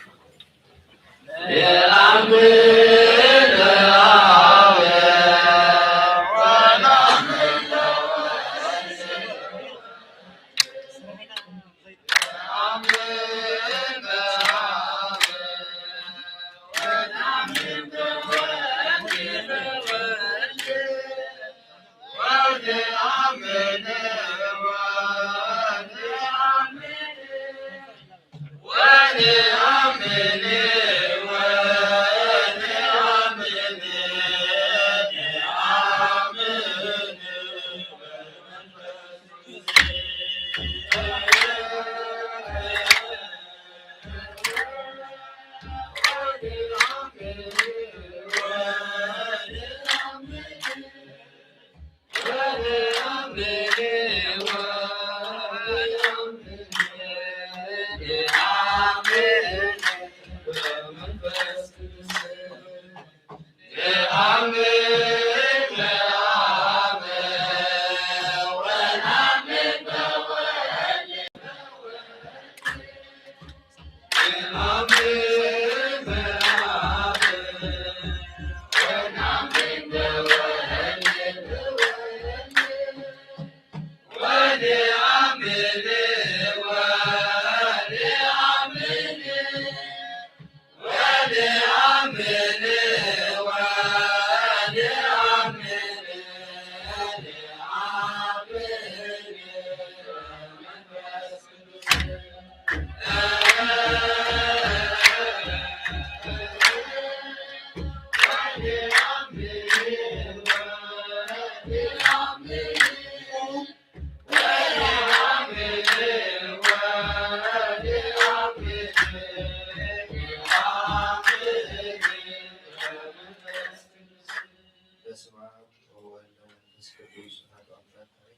በስመ አብ ወወልድ ወመንፈስ ቅዱስ አሐዱ አምላክ አሜን።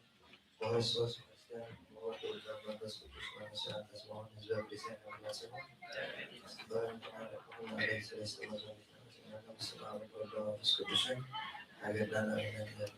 በክርስቶስ ክርስቲያን፣ በወልድ ወልድ መንፈስ ቅዱስ መንፈሳውያን ተስማውን ህዝበ ክርስቲያን ያምላስሙ። በእንተ ማለት ሰለስተ መዛሙርት በስመ አብ ወወልድ ወመንፈስ ቅዱስን ሀገርዳን አብነት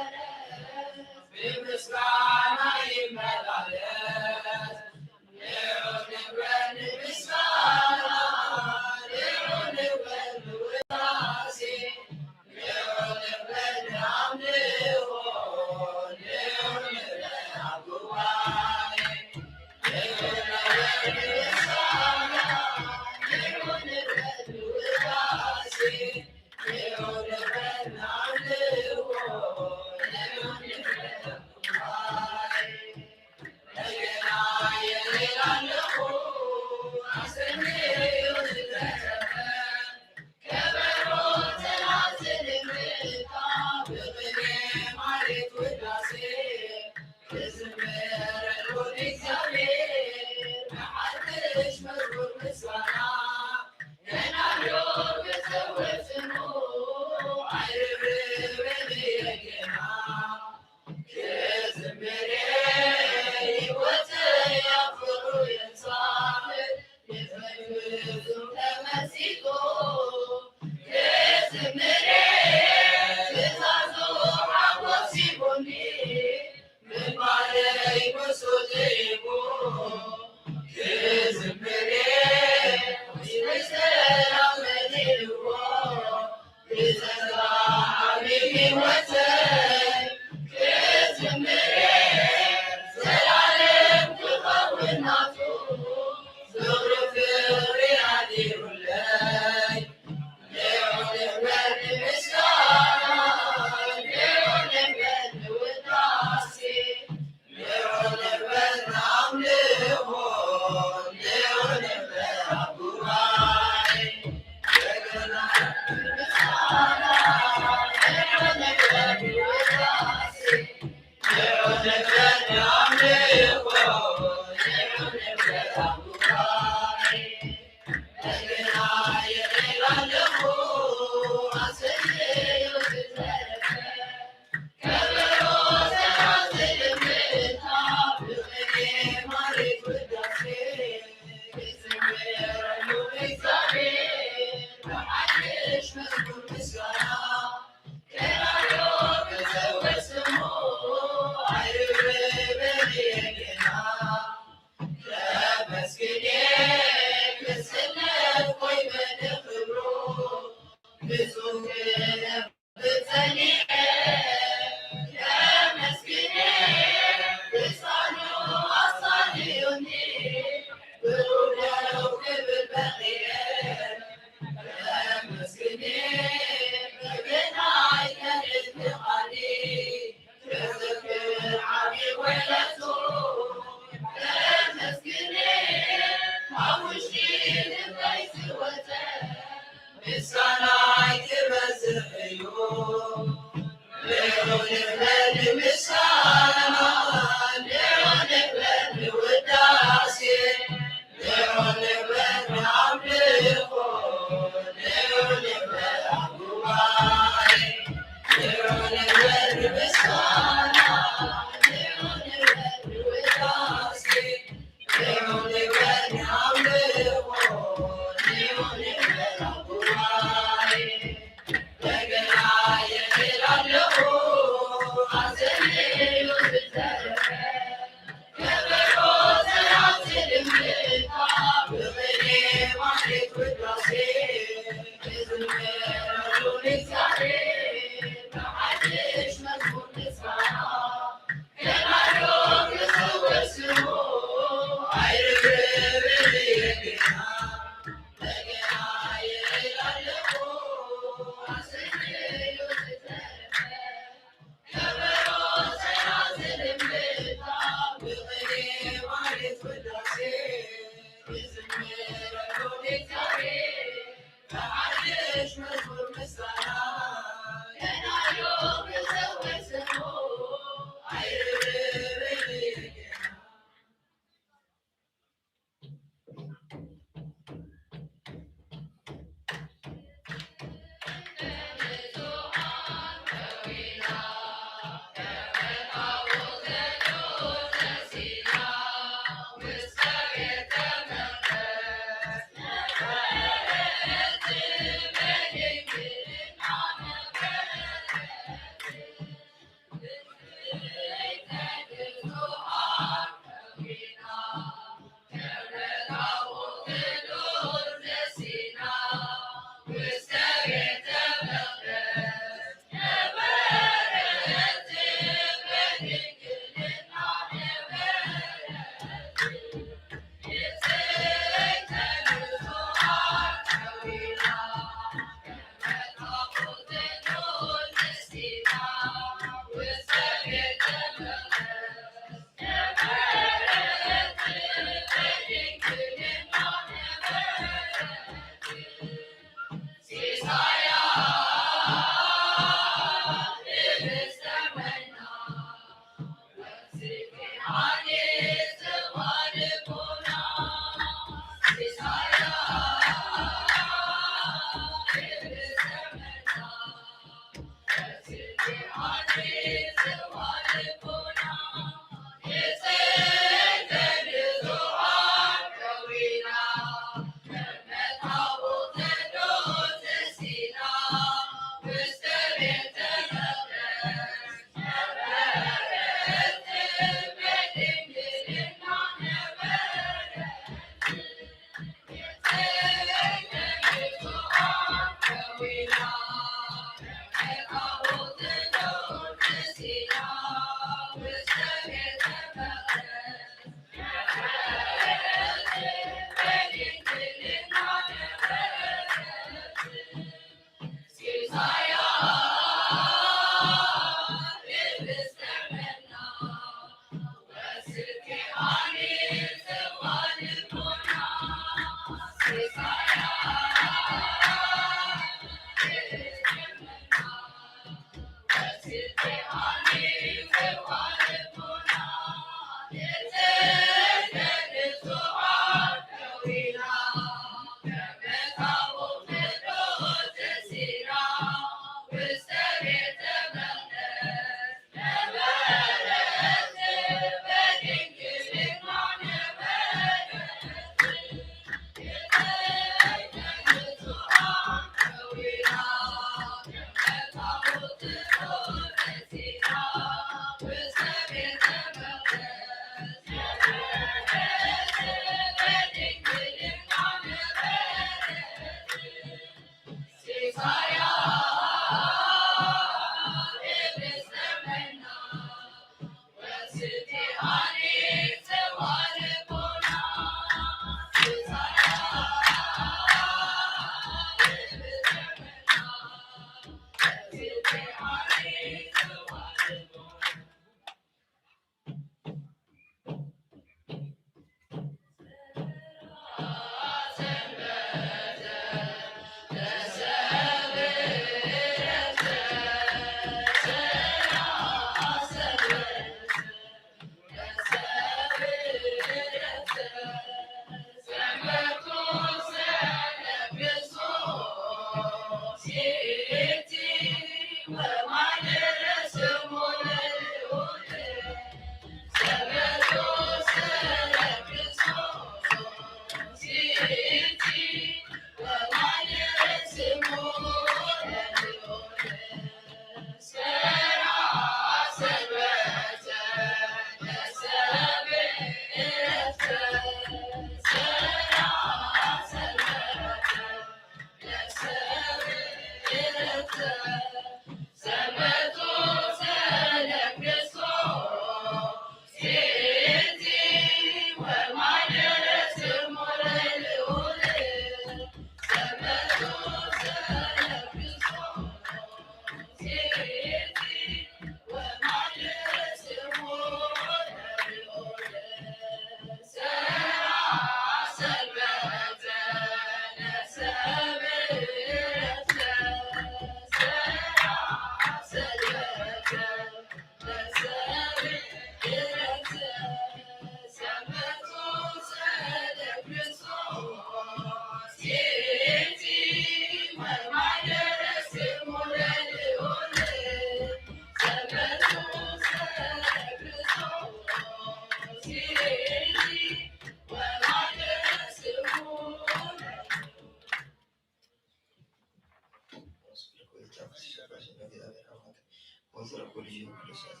ዝረክቡ ልዩ ቅዱሳት።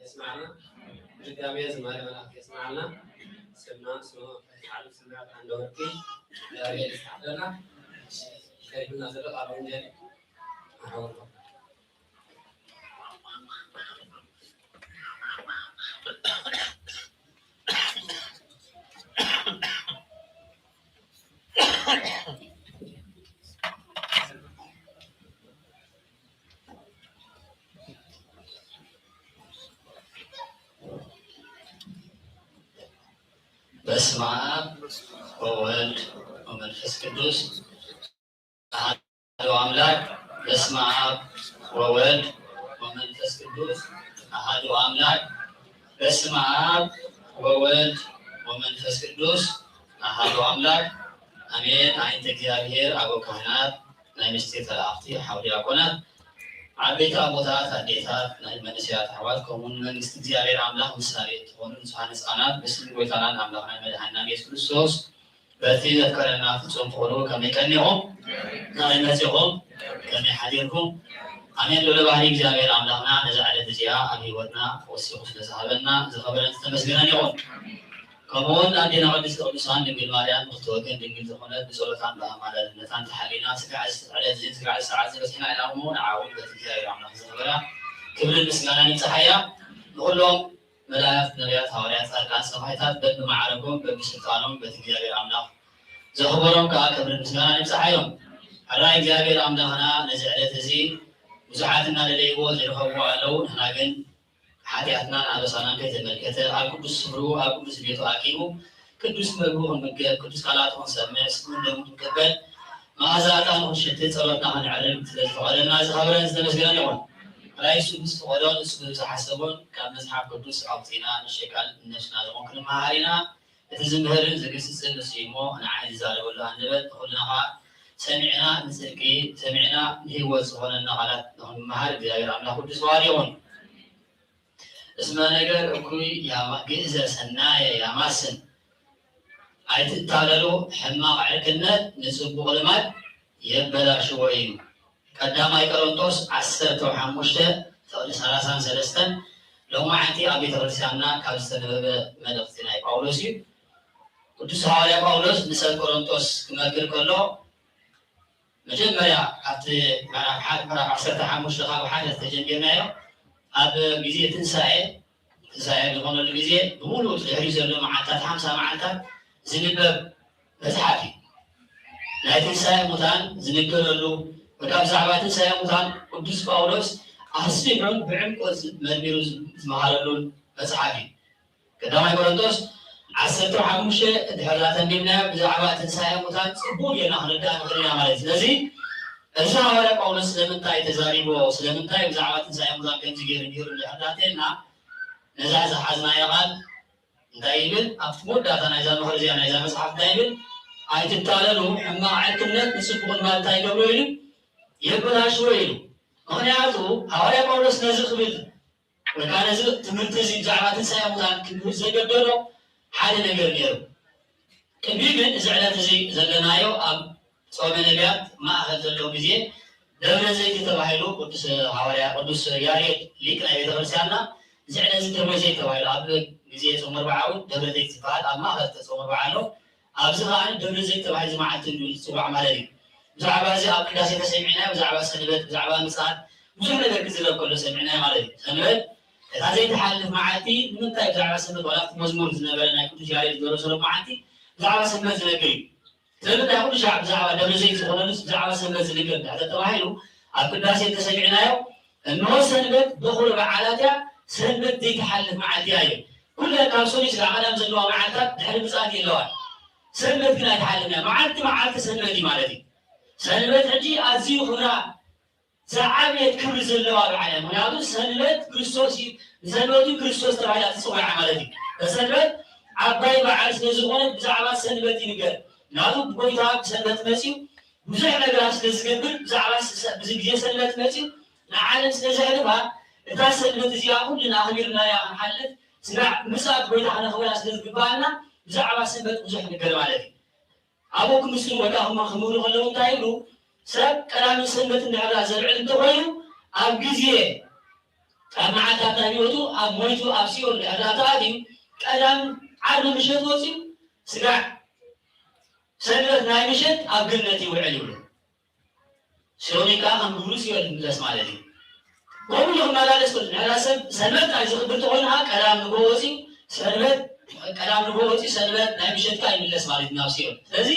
የስማዕና። ብድጋሜ ዝማሬ መላእክት የስማዕና። ስምና ስሙ ፈሪሕ ዓለም ስምና ብዓንደ ወርቂ ገብርኤል ይስሓበና። ከሪብና ዘሎ ካብ ወንጌል ኣሕዋትና። በስመ አብ ወወልድ ወመንፈስ ቅዱስ አሐዱ አምላክ። በስመ አብ ወወልድ ወመንፈስ ቅዱስ አሐዱ አምላክ። በስመ አብ ወወልድ ወመንፈስ ቅዱስ አሐዱ አምላክ አሜን። አይንተ እግዚኣብሔር፣ ኣበው ካህናት፣ ናይ ምስጢር ተላእኽቲ፣ ሓው ዲያቆናት፣ ዓበይቲ ኣቦታት፣ ኣዴታት፣ ናይ መንእሰያት ኣሕዋት፣ ከምኡውን መንግስቲ እግዚኣብሔር ኣምላኽ ምሳሌ እትኾኑ ንጹሓን ህፃናት ብስም ጎይታናን ኣምላኽናን መድሓኒናን ኢየሱስ ክርስቶስ በቲ ዘፍቀረና ፍጹም ፍቕሩ ከመይ ቀኒኹም፣ ከመይ መጺኹም፣ ከመይ ሓዲርኩም። ኣሜን። ልዑለ ባህሪ እግዚኣብሔር ኣምላኽና ነዛ ዕለት እዚኣ ኣብ ህይወትና ወሲኹ ስለ ዝሃበና ዝኸበረን ዝተመስገነን ይኹን። ከምኡውን ኣዴና ቅድስቲ ቅዱሳን ድንግል ማርያም ብክልተ ወገን ድንግል ዝኾነት ብጸሎታን ብኣማላድነታን ተሓሊና ስጋዕ ዕለት እዚን ስጋዕ ሰዓት ዝበጽሕና ኢና። እሞ ንዓ እውን በቲ እግዚኣብሔር ኣምላኽ ዝኸበራ ክብርን ምስጋናን ይብጽሓያ። ንኹሎም መላእክት፣ ነቢያት፣ ሃዋርያት፣ ጻድቃን፣ ሰማዕታት በብመዓረጎም በብስልጣኖም በቲ እግዚኣብሔር ኣምላኽ ዘኽበሮም ከኣ ክብርን ምስጋናን ይብጽሓዮም። ሕራይ እግዚኣብሔር ኣምላኽና ነዚ ዕለት እዚ ብዙሓት እናደለይዎ ዝረኸብዎ ኣለዉ። ንሕና ግን ሓጢኣትናን ኣበሳናን ከይተመልከተ ኣብ ቅዱስ ስፍርኡ ኣብ ቅዱስ ቤቱ ኣኪቡ ቅዱስ መግቡ ክንምገብ ቅዱስ ቃላቱ ክንሰምዕ ስግኡን ደሙን ክንቅበል መኣዛ ዕጣኑ ክንሸትት ጸሎትና ከነዕርግ ስለ ዝፈቐደልና ዝኸበረን ዝተመስገነን ይኹን። ሕራይ እሱ ምስ ፈቐዶን እሱ ዝሓሰቦን ካብ መጽሓፍ ቅዱስ ኣውጺና ንሸቃል ነፍስና ዝኾን ክንመሃር ኢና። እቲ ዝምህርን ዝግስጽን ንሱ እዩ እሞ ንዓይ ዝዛረበሉ ኣንደበት ንኹልና ኸኣ ሰሚዕና ንጽድቂ ሰሚዕና ንህይወት ዝኾነና ቃላት ንኽንመሃር እግዚኣብሔር ኣምላኽ ቅዱስ ፍቓዱ ይኹን። እስመ ነገር እኩይ ያማ-፣ ግእዘ ሰናየ ያማስን፣ ኣይትታለሉ፣ ሕማቕ ዕርክነት ንጽቡቕ ልማድ የበላሽዎ እዩ። ቀዳማይ ቆሮንቶስ ዓሰርተ ሓሙሽተ ፍቕዲ ሰላሳን ሰለስተን ሎማዓንቲ ኣብ ቤተ ክርስቲያንና ካብ ዝተነበበ መልእኽቲ ናይ ጳውሎስ እዩ። ቅዱስ ሃዋርያ ጳውሎስ ንሰብ ቆሮንቶስ ክመክር ከሎ መጀመርያ ካብቲ ምዕራፍ ሓ-፣ ምዕራፍ ዓሰርተ ሓሙሽተ ካብ ሓደ ተጀሚርናዮ ኣብ ግዜ ትንሳኤ ትንሳኤ ዝኾነሉ ግዜ ብምሉእ እቲ ድሕሪኡ ዘሎ መዓልታት ሓምሳ መዓልታት ዝንበብ መጽሓፍ እዩ። ናይ ትንሳኤ ሙታን ዝንገረሉ ወይ ከዓ ብዛዕባ ትንሳኤ ሙታን ቅዱስ ጳውሎስ ኣስፊሑን ብዕምቆት መርሚሩ ዝመሃረሉን መጽሓፍ እዩ። ቀዳማይ ቆሮንቶስ ዓሰርተ ሓሙሽተ እንድሕር ዳኣ ተንቢብናዮ ብዛዕባ ትንሳኤ ሙታን ጽቡቕ ጌርና ክንርዳእ ንኽእል ኢና ማለት እዩ። ስለዚ እዚ ሃዋርያ ጳውሎስ ስለምንታይ ተዛሪቦ፣ ስለምንታይ ብዛዕባ ትንሳኤ ሙታን ከምዚ ገይሩ ነይሩ እንድሕር ዳኣ ተልና፣ ነዛ ዝሓዝናዮ ቃል እንታይ ይብል? ኣብቲ መወዳእታ ናይዛ ምኽሪ እዚኣ ናይዛ መጽሓፍ እንታይ ይብል? ኣይትታለሉ፣ ሕማቕ ዕርክነት ንጽቡቕ ልማድ እንታይ ይገብሮ ኢሉ? የበላሽዎ ኢሉ። ምኽንያቱ ሃዋርያ ጳውሎስ ነዚ ክብል ወይ ከዓ ነዚ ትምህርቲ እዚ ብዛዕባ ትንሳኤ ሙታን ክምህር ዘገደዶ ሓደ ነገር ነይሩ። ቅድሚ ግን እዚ ዕለት እዚ ዘለናዮ ኣብ ጾመ ነቢያት ማእኸል ዘሎ ግዜ ደብረ ዘይት ተባሂሉ ቅዱስ ሃዋርያ ቅዱስ ያሬድ ሊቅ ናይ ቤተ ክርስቲያንና እዚ ዕለት እዚ ደብረ ዘይት ተባሂሉ ኣብ ግዜ ጾመ ኣርብዓ እውን ደብረ ዘይት ዝበሃል ኣብ ማእኸል እቲ ጾመ ኣርብዓ ኣሎ። ኣብዚ ከኣ ደብረ ዘይት ተባሂሉ እዚ መዓልቲ እዩ ዝጽዋዕ ማለት እዩ። ብዛዕባ እዚ ኣብ ቅዳሴ ተሰሚዕናዮ፣ ብዛዕባ ሰንበት፣ ብዛዕባ ምጽኣት ብዙሕ ነገር ክዝረብ ከሎ ሰሚዕናዮ ማለት እዩ። ሰንበት እታ ዘይትሓልፍ መዓልቲ ንምንታይ ብዛዕባ ሰንበት ዋላ ኣብቲ መዝሙር ዝነበረ ናይ ቅዱስ ያሬድ ዝደረሰሉ መዓልቲ ብዛዕባ ሰንበት ዝነግር እዩ። ስለምንታይ ኩሉ ሻዕ ብዛዕባ ደብረ ዘይት ዝኾነሉስ ብዛዕባ ሰንበት ዝንገር እንድሕር ተባሂሉ ኣብ ቅዳሴ እንተሰሚዕናዮ እንሆ ሰንበት በኹሪ በዓላት እያ፣ ሰንበት ዘይትሓልፍ መዓልቲ እያ እዩ። ኩለን ካብ ሰሉስ ክሳብ ቀዳም ዘለዋ መዓልታት ድሕሪ ምጽኣት የለዋን። ሰንበት ግን ኣይትሓልፍን እያ። መዓልቲ መዓልቲ ሰንበት እዩ ማለት እዩ። ሰንበት ሕጂ ኣዝዩ ክብራ ዝዓበየት ክብሪ ዘለዋ በዓል እያ። ምኽንያቱ ሰንበት ክርስቶስ እዩ፣ ንሰንበት እውን ክርስቶስ ተባሂላ ትጽዋዕ ማለት እዩ። ሰንበት ዓባይ በዓል ስለ ዝኾነት ብዛዕባ ሰንበት ይንገር። ምኽንያቱ ጎይታ ብሰንበት መጺኡ ብዙሕ ነገራት ስለ ዝገብር ብዛዕባ ስ-፣ ብዚ ግዜ ሰንበት መጺኡ ንዓለም ስለ ዘሕልፋ እታ ሰንበት እዚኣ ኩልና ኣኽቢርናያ ክንሓልፍ ስጋዕ ምጽኣት ጎይታ ክነኽብራ ስለ ዝግባኣና ብዛዕባ ሰንበት ብዙሕ ንገር ማለት እዩ። ኣበው ክምስሉ ወይ ከዓ ክማ ክምህሩ ከለዉ እንታይ ይብሉ? ሰብ ቀዳምን ሰንበት እንድሕር ዘልዕል እንተኾይኑ ኣብ ግዜ ኣብ መዓልታት ናይ ህይወቱ ኣብ ሞይቱ ኣብ ሲኦል እንድሕር ተኣትዩ ቀዳም ዓርቢ ምሸት ወፂኡ ስጋዕ ሰንበት ናይ ምሸት ኣብ ገነት ይውዕል ይብሉ። ሲኦል ከዓ ከም ግብሩ ሲኦል ይምለስ ማለት እዩ። ከምኡ ኢሉ ክመላለስ ከሎ ንሕና ሰብ ሰንበት ናይ ዝኽብር ተኾይኑ ከዓ ቀዳም ንግሆ ወፂኡ ሰንበት ቀዳም ንግሆ ወፂኡ ሰንበት ናይ ምሸት ከዓ ይምለስ ማለት እዩ ናብ ሲኦል። ስለዚ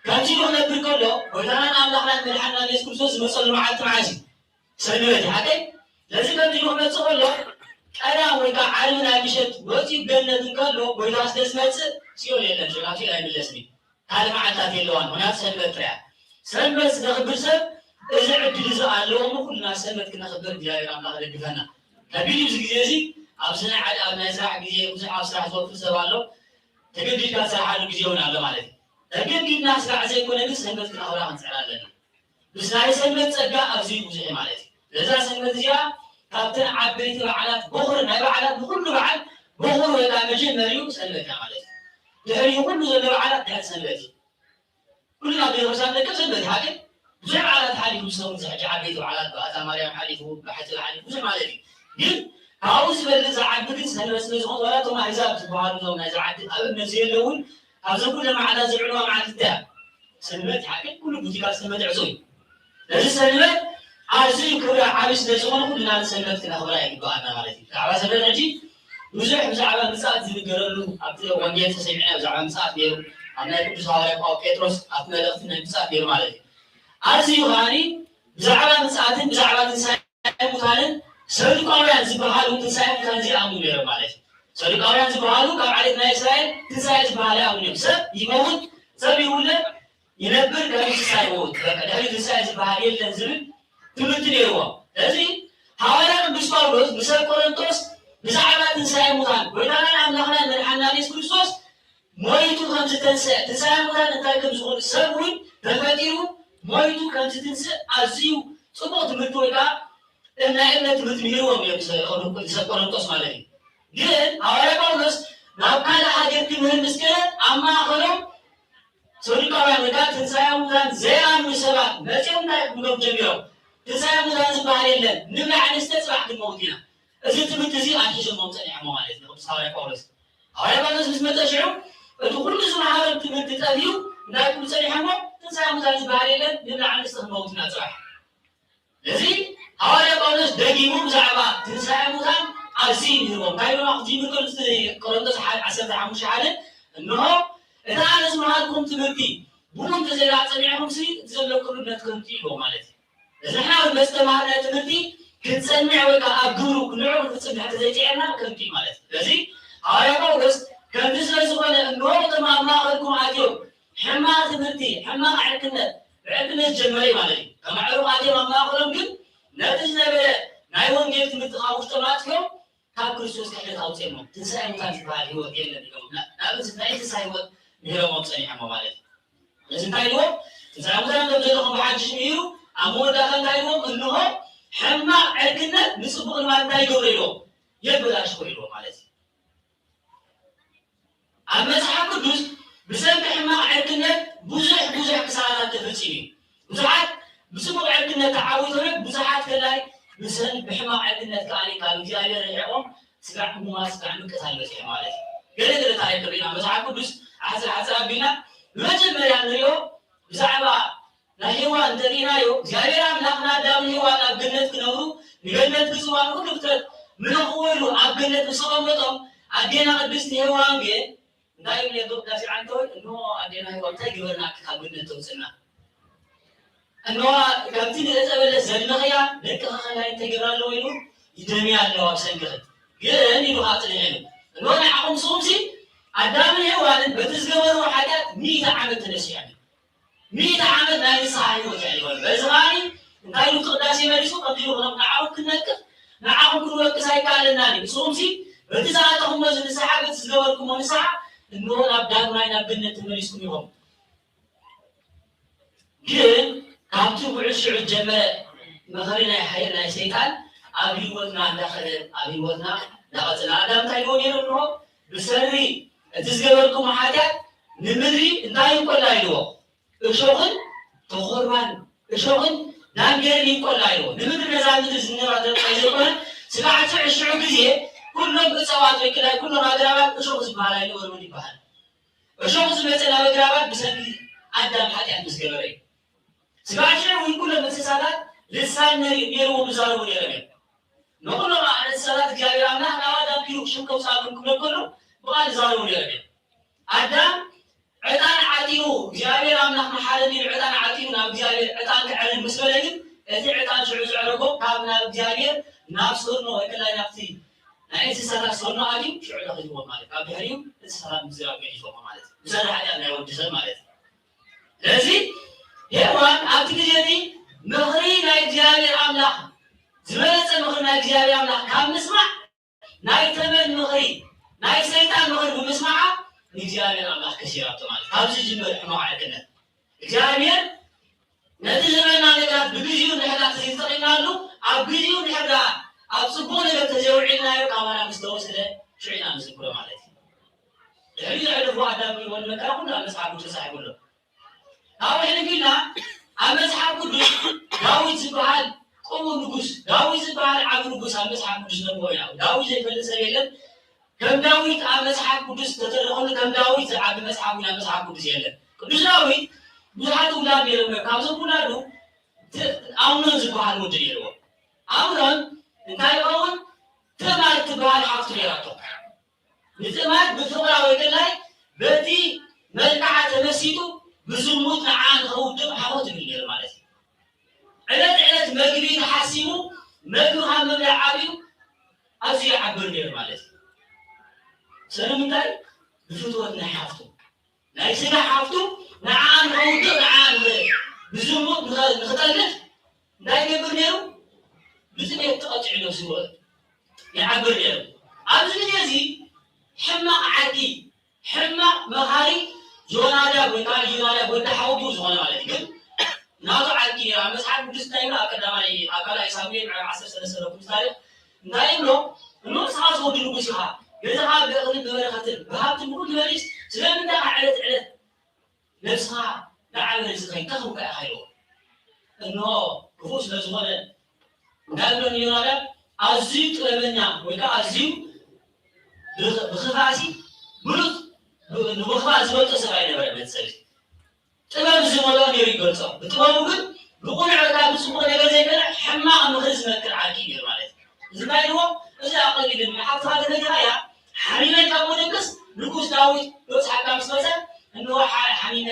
ከምዚ ኢሉ ክነብር ከሎ ጎይታናን ኣምላኽናን መድሓንናን የሱስ ክርስቶስ ዝመፀሉ መዓልቲ መዓዝ እዩ? ሰንበት እዩ ሓቀይ። ስለዚ ከምዚ ኢሉ ክመፅእ ከሎ ቀዳም ወይ ከዓ ዓርቢ ናይ ምሸት ወፂኡ ገነት እንከሎ ጎይታ ስለ ዝመፅእ ሲኦል የለን ሽዑ ናብ ሲኦል ኣይምለስን እዩ። ካልእ መዓልታት የለዋን፣ ምኽንያቱ ሰንበት ጥራይ እያ። ሰንበት ዝነኽብር ሰብ እዚ ዕድል እዚ ኣለዎ እሞ ኩልና ሰንበት ክነኽብር እግዚኣብሔር ኣምላኽ ይደግፈና። ከቢድ እዩ እዚ ግዜ እዚ። ኣብዚ ናይ ዓድ ኣብ ናይ ስራሕ ግዜ ብዙሕ ኣብ ስራሕ ዝወፍር ሰብ ኣሎ። ተገዲድካ ትሰርሓሉ ግዜ እውን ኣሎ ማለት እዩ። ተገዲድና ስራሕ ዘይኮነ ግን ሰንበት ክነኽብራ ክንፅዕር ኣለና። ምስ ናይ ሰንበት ጸጋ ኣዝዩ ብዙሕ እዩ ማለት እዩ። ነዛ ሰንበት እዚኣ ካብተን ዓበይቲ በዓላት በኹር ናይ በዓላት ንኹሉ በዓል በኹር ወይ ከዓ መጀመሪኡ ሰንበት እያ ማለት እዩ። ድሕሪኡ ኩሉ ዘሎ በዓላት ድሕሪ ሰንበት እዩ። ኩልና ኣብ ቤተክርስትያን ንርከብ ሰንበት እዩ ሓቂ። ብዙሕ በዓላት ሓሊፉ ዝሰሙ እዚ ሕጂ ዓበይቲ በዓላት በኣታ ማርያም ሓሊፉ ብሓፂር ሓሊፉ ብዙሕ ማለት እዩ። ግን ካብኡ ዝበልፅ ዝዓቢ ግን ሰንበት ስለ ዝኾነ ዋላ እቶም ኣህዛብ ዝበሃሉ እዞም ናይዚ ዓዲ ኣብ እምነት ዘየለውን ካብዞም ኩለ መዓላት ዝዕልዋ መዓልቲ እንታይ እያ? ሰንበት ሓቂ ኩሉ ቡቲካ ሰንበት ዕጹ እዩ። ነዚ ሰንበት ኣዝዩ ክብራ ዓቢ ስለ ዝኾነ ኩልና ሰንበት ክነኽብራ ይግባኣና ማለት እዩ። ብዛዕባ ሰንበት ሕጂ ብዙሕ ብዛዕባ ምጽኣት ዝንገረሉ ኣብቲ ወንጌል ተሰሚዕና ብዛዕባ ምጽኣት ነይሩ። ኣብ ናይ ቅዱስ ሃዋርያ ጳው ጴጥሮስ ኣብቲ መልእኽቲ ናይ ምጽኣት ነይሩ ማለት እዩ። ኣዝዩ ከዓኒ ብዛዕባ ምጽኣትን ብዛዕባ ትንሳኤ ሙታንን ሰዱቃውያን ዝበሃሉ ትንሳኤ ሙታን ዘይኣምኑ ነይሮም ማለት እዩ። ሰዱቃውያን ዝበሃሉ ካብ ዓሌት ናይ እስራኤል ትንሳኤ ዝበሃል ኣይኣምኑን እዮም። ሰብ ይመውት፣ ሰብ ይውለድ፣ ይነብር፣ ካብ እንስሳ ይመውት። በቃ ድሕሪ ትንሳኤ ዝበሃል የለን ዝብል ትምህርቲ ነይርዎም። ስለዚ ሃዋርያ ቅዱስ ጳውሎስ ንሰብ ቆሮንቶስ ብዛዕባ ትንሳኤ ሙታን ጎይታናን ኣምላኽናን መድሓንናን የሱስ ክርስቶስ ሞይቱ ከም ዝተንስአ፣ ትንሳኤ ሙታን እንታይ ከም ዝኾነ፣ ሰብ እውን ተፈጢሩ ሞይቱ ከም ዝትንስእ ኣዝዩ ጽቡቕ ትምህርቲ ወይ ከዓ ናይ እምነት ትምህርቲ ምሂርዎም እዮም፣ ንሰብ ቆሮንቶስ ማለት እዩ። ግን ሃዋርያ ጳውሎስ ናብ ካልእ ሃገር ክምህር ምስ ከደ ኣብ ማእኸሎም ሰዱቃውያን ወይ ከዓ ትንሳኤ ሙታን ዘይኣምኑ ሰባት መፂኦም እንታይ ክብሎም ጀሚሮም? ትንሳኤ ሙታን ዝበሃል የለን፣ ንብላዕ ንስተ፣ ፅባሕ ክንመውት ኢና። እዚ ትምህርቲ እዚ ኣትሒዞሞም ፀኒሖሞ ማለት እዩ ቅዱስ ሃዋርያ ጳውሎስ። ሃዋርያ ጳውሎስ ምስ መፀ ሽዑ እቲ ኩሉ ዝመሃሮም ትምህርቲ ጠፊኡ እንታይ ክብሉ ፀኒሖሞ? ትንሳኤ ሙታን ዝበሃል የለን፣ ንብላዕ ንስተ፣ ክንመውት ኢና ፅባሕ። እዚ ሃዋርያ ጳውሎስ ደጊሙ ብዛዕባ ትንሳኤ ሙታን ኣብዚ ይህቦም። እንታይ ኢሎም ኣብቲ ምክር ቆሮንቶስ ሓደ ዓሰርተ ሓሙሽተ ሓደ፣ እንሆ እቲ ኣነ ዝመሃርኩም ትምህርቲ ብኡ እንተዘይዳ ጸኒዕኹም ሲ እቲ ዘለኩም እምነት ከንቱ እዩ ማለት እዩ። እዚ ንሕና እውን መስተማሃርናዮ ትምህርቲ ክንጸንዕ ወይ ከዓ ኣብ ግብሩ ክንዕው ክንፍጽም ድሕር ተዘይጽዕርና ከንቱ እዩ ማለት እዩ። ስለዚ ሃዋርያ ጳውሎስ ከምዚ ስለ ዝኾነ እንሆ እቶም ኣብ ማእኸልኩም ኣትዮም ሕማቕ ትምህርቲ፣ ሕማቕ ዕርክነት፣ ብዕርክነት ዝጀመረ እዩ ማለት እዩ። ከም ኣዕሩኽ ኣትዮም ኣብ ማእኸሎም ግን ነቲ ዝነበረ ናይ ወንጌል ትምህርቲ ካብ ውሽጦም ኣጥፍኦም ካብ ክርስቶስ ክሕደት ኣውፅኦሞ ትንሳኤ ሙታን ዝበሃል ህይወት የለን ኢሎም ናብ እንታይ ትንሳኤ ህይወት ምሂሮሞም ፀኒሖሞ ማለት እዩ። እዚ እንታይ ኢልዎም? ትንሳኤ ሙታን ከም ዘለኹም ብሓድሽ ምሂሩ ኣብ መወዳእታ እንታይ ኢልዎም? እንሆ ሕማቕ ዕርክነት ንፅቡቕ ልማድ እንታይ ይገብሮ ኢልዎም? የበላሽዎ ኢልዎም ማለት እዩ። ኣብ መጽሓፍ ቅዱስ ብሰንኪ ሕማቕ ዕርክነት ብዙሕ ብዙሕ ክሳራታት ተፈጺሙ እዩ። ብዙሓት ብጽቡቕ ዕርክነት ተዓዊቶም እዮም፣ ብዙሓት ከላይ ብሰን ብሕማቕ ዕርክነት ከኣ ካብ እግዚኣብሔር ርሒቖም ስጋዕ ሕሙማት ስጋዕ ምቅታል በጺሑ ማለት እዩ። ገለ ገለ ታሪክ ርኢና መጽሓፍ ቅዱስ ሓጽር ሓጽር ኣቢልና ብመጀመርያ ንሪኦ ብዛዕባ ናይ ሄዋን እንተሪኢናዮ እግዚኣብሔር ኣምላኽ ንኣዳምን ሄዋን ኣብ ገነት ክነብሩ ንገነት ግዝዋ ንኩሉ ፍጥረት ምለኽዎ ኢሉ ኣብ ገነት ምስ ኣቐመጦም ኣዴና ቅድስቲ ሄዋን ግን እንታይ ይብል ነዶ ቅዳሴ ዓንተወይ እንሆ ኣዴና ሄዋን እንታይ ግበርና ካብ ገነት ተውፅና እንሆ ከምቲ ንእፀ በለስ ዘድመኽያ ደቅኻ ከላይ እንታይ ገብራ ኣለዎ ኢሉ ይደምያ ኣለዋ ኣብ ሰንክኽን ግን ኢሉ ከዓ ፅኒሐ ኢሉ እንሆ ንዓኹም ንስኹምሲ ኣዳምን ሄዋንን በቲ ዝገበርዎ ሓጢኣት ሚእቲ ዓመት ተነሲሖም እዩ ሚእቲ ዓመት ናይ ንስሓ ህይወት የዕልበሉ። በዚ ከዓኒ እንታይ ኢሉ እቲ ቅዳሴ መሊሱ ከምዚ ኢሉ ክነብ ንዓኹም ክንነቅፍ ንዓኹም ክንወቅስ ኣይከኣለናን እዩ። ንስኹምሲ በቲ ዝኣተኹሞ እዚ ንስሓ በቲ ዝገበርኩሞ ንስሓ እንሆ ናብ ዳግማይ ናብ ገነት ተመሊስኩም ኢኹም። ግን ካብቲ ውዕል ሽዑ ዝጀመረ ምኽሪ ናይ ሓይል ናይ ሰይጣን ኣብ ህይወትና እንዳኸደ ኣብ ህይወትና እንዳቐፅና ኣዳም እንታይ ኢልዎ ነይሩ እንሆ ብሰሪ እቲ ዝገበርኩሞ ሓጢኣት ንምድሪ እንታይ ይንቆላ ኢልዎ? እሾኽን ተኾርባን፣ እሾኽን ዳንዴርን ይንቆላ ኢልዎ። ንምድሪ ነዛ ምድሪ ዝነባ ዘብቀ ዘይኮነ፣ ስጋዕ ሽዑ ሽዑ ግዜ ኩሎም እፀዋት ወይ ክላይ ኩሎም ኣግራባት እሾኽ ዝበሃላ ይነበሩ ይበሃል። እሾኽ ዝመፀ ናብ ኣግራባት ብሰንኪ ኣዳም ሓጢኣት ምስ ገበረ እዩ። ስጋዕ ሽዑ እውን ኩሎም እንስሳታት ልሳን ነሪ-፣ ነይርዎም ይዛረቡ ነይሮም እዮም። ንኹሎም እንስሳታት እግዚኣብሔር ኣምላኽ ናብ ኣዳም ኪዱ ሽም ከውፅኣኩም ክብሎ ከሎ ብቓል ይዛረቡ ነይሮም እዮም። ኣዳም ዕጣን ዓጢኑ እግዚኣብሔር ኣምላኽ መሓረኒ ኢሉ ዕጣን ዓጢኑ ናብ እግዚኣብሔር ዕጣን ክዕርግ ምስ በለ ግን እቲ ዕጣን ሽዑ ዝዕረጎ ካብ ናብ እግዚኣብሔር ናብ ሶርኖ ወይ ከላይ ናብቲ ናይ እንስሳታት ሶርኖ ኣትዩ ሽዑ ለኺልዎ ማለት ካብ ድሕሪኡ እንስሳታት ምዝራብ ገዲፎሞ ማለት እዩ። ብሰሪ ሓጢኣት ናይ ወዲ ሰብ ማለት እዩ። ስለዚ ሄዋን ኣብቲ ግዜ እቲ ምኽሪ ናይ እግዚኣብሔር ኣምላኽ ዝበለጸ ምኽሪ ናይ እግዚኣብሔር ኣምላኽ ካብ ምስማዕ ናይ ተመን ምኽሪ ናይ ሰይጣን ምኽሪ ብምስማዓ ንእግዚኣብሔር ኣምላኽ ከሲራቶ ማለት ካብዚ ዝጅምር ሕማቕ ዕርክነት እግዚኣብሔር ነቲ ዝህበና ነገራት ብግዜኡ እንድሕር ተዘይተጠቒምናሉ ኣብ ግዜኡ እንድሕር ኣብ ፅቡቕ ነገር ተዘይውዒልናዮ ካባና ምስ ተወስደ ሽዑ ኢና ንዝክሮ ማለት እዩ። ድሕሪ ዘሕለፉ ኣዳም ይኹን መከራ ኩሉ ኣብ መፅሓፍ ቅዱስ ተፃሒፉ ኣሎ። ካብኡ ሕልፍ ኢልና ኣብ መፅሓፍ ቅዱስ ዳዊት ዝበሃል ቅቡል ንጉስ፣ ዳዊት ዝበሃል ዓቢ ንጉስ ኣብ መፅሓፍ ቅዱስ ነንብቦ ኢና። ዳዊት ዘይፈልጥ ሰብ የለን። ከም ዳዊት ኣብ መፅሓፍ ቅዱስ ዝተተረኸሉ ከም ዳዊት ዝዓቢ መፅሓፍ እውን ኣብ መፅሓፍ ቅዱስ የለን። ቅዱስ ዳዊት ብዙሓት ውላድ ነይሮም እዮም። ካብዞም ውላዱ ት-፣ ኣምኖን ዝበሃል ወዲ ነይርዎ። ኣምኖን እንታይ ይኸውን? ትእማር ትበሃል ሓፍቱ ነይራቶ። ንትእማር ብፍቕራ ወይ ገላይ በቲ መልክዓ ተመሲጡ ብዝሙት ንዓ ንኸውድቕ ሓሆ ትብል ነይሩ ማለት እዩ። ዕለት ዕለት መግቢ ተሓሲቡ መግቢ ካብ ምብላዕ ዓብዩ ኣዝዩ ይዓብር ነይሩ ማለት እዩ። ስለምንታይ? ብፍትወት ናይ ሓፍቱ ናይ ስጋ ሓፍቱ ንዓ ንኸውድቕ ንዓ ንኸ-፣ ብዝሙት ንኸ-፣ ንኽጠልፍ እንታይ ይገብር ነይሩ? ብጥሜት ተቐፂዑ ነብሱ ይወ-፣ ይዓብር ነይሩ። ኣብዚ ግዜ እዚ ሕማቕ ዓዲ ሕማቕ መኻሪ ዮናዳብ ወይ ከዓ ዮናዳብ ወዲ ሓወቡ ዝኾነ ማለት እዩ። ግን ናቱ ዓዲ ኣብ መፅሓፍ ቅዱስ እንታይ ይብሎ? ኣብ ቀዳማይ ኣብ ካልኣይ ሳሙኤል ምዕራፍ ዓሰርተ ሰለስተ ረኩም ታሪኽ እንታይ ይብሎ? እሞ ንስኻ ዝወዲ ንጉስ ኢኻ፣ ገዛኻ ብእኽልን ብበረኸትን ብሃብትን ብኩሉ ትመልስ፣ ስለምንታይ ከዓ ዕለት ዕለት ነብስኻ ንዓበ ርዝቐይ ተኽብካ ኢኻ ኢልዎ። እንሆ ክፉእ ስለ ዝኾነ እንታይ ብሎ ንዮናዳብ ኣዝዩ ጥበበኛ ወይ ከዓ ኣዝዩ ብኽ-፣ ብኽፋእሲ ብሉፅ ብ-፣ ንብኽፋእ ዝበልጦ ሰብ ኣይነበረ መፀብሲ ጥበብ ዝመልኦ ነይሩ ይገልፆ። ብጥበቡ ግን ብቑኑዕ ወይ ከዓ ብፅቡቕ ነገር ዘይኮነ ሕማቕ ምኽሪ ዝመክር ዓርኪ ነይሩ ማለት እዩ። እዚ እንታይ ኢልዎ? እዚ ኣቐሊልን ንሓፍትኻ ተነጊራ እያ ሓሚመ ካብ መደቅስ ንጉስ ዳዊት በብፅሓካ ምስ መፀ እንሆ ሓ-፣ ሓሚመ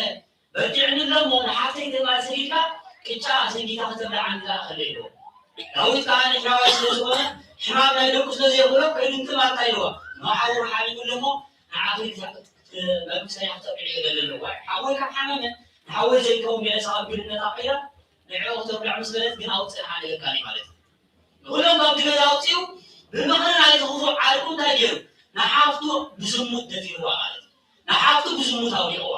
በጊዕኒ ኣሎ እሞ ንሓፍተይ ትእማር ሰጊድካ ቅጫ ኣሰንጊታ ከተብልዓኒ ዝኣኸለ ኢልዎ። ዳዊት ከዓ ንሕራዋይ ስለ ዝኾነ ሕማም ናይ ደቁ ስለ ዘየብሎ ከይዱ እንትማርታ ኢልዎ። ንሓዉ ሓሚሙ ኣሎ እሞ ንዓኺ መብሰያ ክተብልዒ ይደሊ ኣለዎ። ሓወይ ካብ ሓመመ ንሓወይ ዘይከውን ገለ ሰብኣዊ ግድነት ኣኺላ ንዕኡ ክተብልዕ ምስ በለት ግን ኣውፅእና ንገካኒ ማለት እዩ። ንኹሎም ካብቲ ገዛ ኣውፅኡ ብምኽሪ ናይቲ ክፉእ ዓርኩ እንታይ ገይሩ? ንሓፍቱ ብዝሙት ደፊርዋ ማለት እዩ። ንሓፍቱ ብዝሙት ኣውዲቕዋ።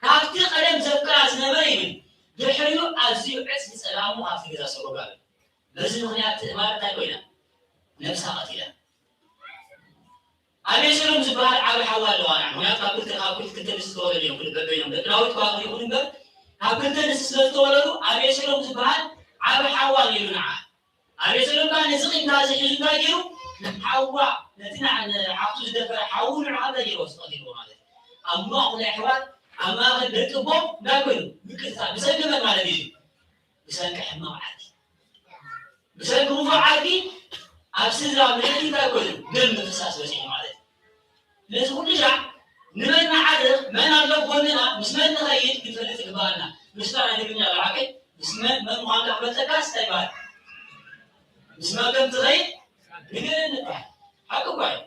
ካብቲ ቀደም ዘፍቅራ ዝነበረ ይብል ድሕሪኡ ኣዝዩ ዕፅፊ ጸላሙ ኣብቲ ገዛ ሰጎጋሉ። በዚ ምኽንያት ትእማር እንታይ ኮይና? ነብሳ ቀቲላ። ኣቤሴሎም ዝበሃል ዓቢ ሓዋ ኣለዋ። ምኽንያቱ ካብ ክልተ ካብ ክልተ ክልተ ንስቲ ዝተወለዱ እዮም። ክልተ በበይኖም ደቂ ዳዊት ከዋኽብቲ ይኹን እምበር ካብ ክልተ ንስቲ ስለ ዝተወለዱ ኣቤሴሎም ዝበሃል ዓቢ ሓዋ ነይሩ ንዓ። ኣቤሴሎም ከኣ ነዚ ቂም እዚ ሒዙ እንታይ ገይሩ? ንሓዋ ነቲ ንዓ-፣ ንሓፍቱ ዝደፈረ ሓዉ ንዕኣ እንታይ ገይርዎ? ቀቲልዎ ማለት እዩ። ኣብ መንጎ ናይ ኣሕዋት ኣብ ማእከል ደቂ ኣቦ እንታይ ኮይኑ? ምቅትታል ብሰንኪ መን ማለት እዩ? ብሰንኪ ሕማቕ ዓዲ። ብሰንኪ ክፉእ ዓዲ ኣብ ስድራ ምልእቲ እንታይ ኮይኑ? ደም ምፍሳስ በፂሑ ማለት እዩ። ነዚ ኩሉ ሻዕ ንመን ንዓርቕ፣ መን ኣሎ ጎንና፣ ምስ መን ንኸይድ ክንፈልጥ ይግበኣና። ምስታ ናይ ትግርኛ ለዓቀይ ምስ መን መን ምዃንካ ክፈልጠካስ እንታይ ይበሃል? ምስ መን ከም ትኸይድ ንገረኒ ይበሃል። ሓቂ እኳ እዩ።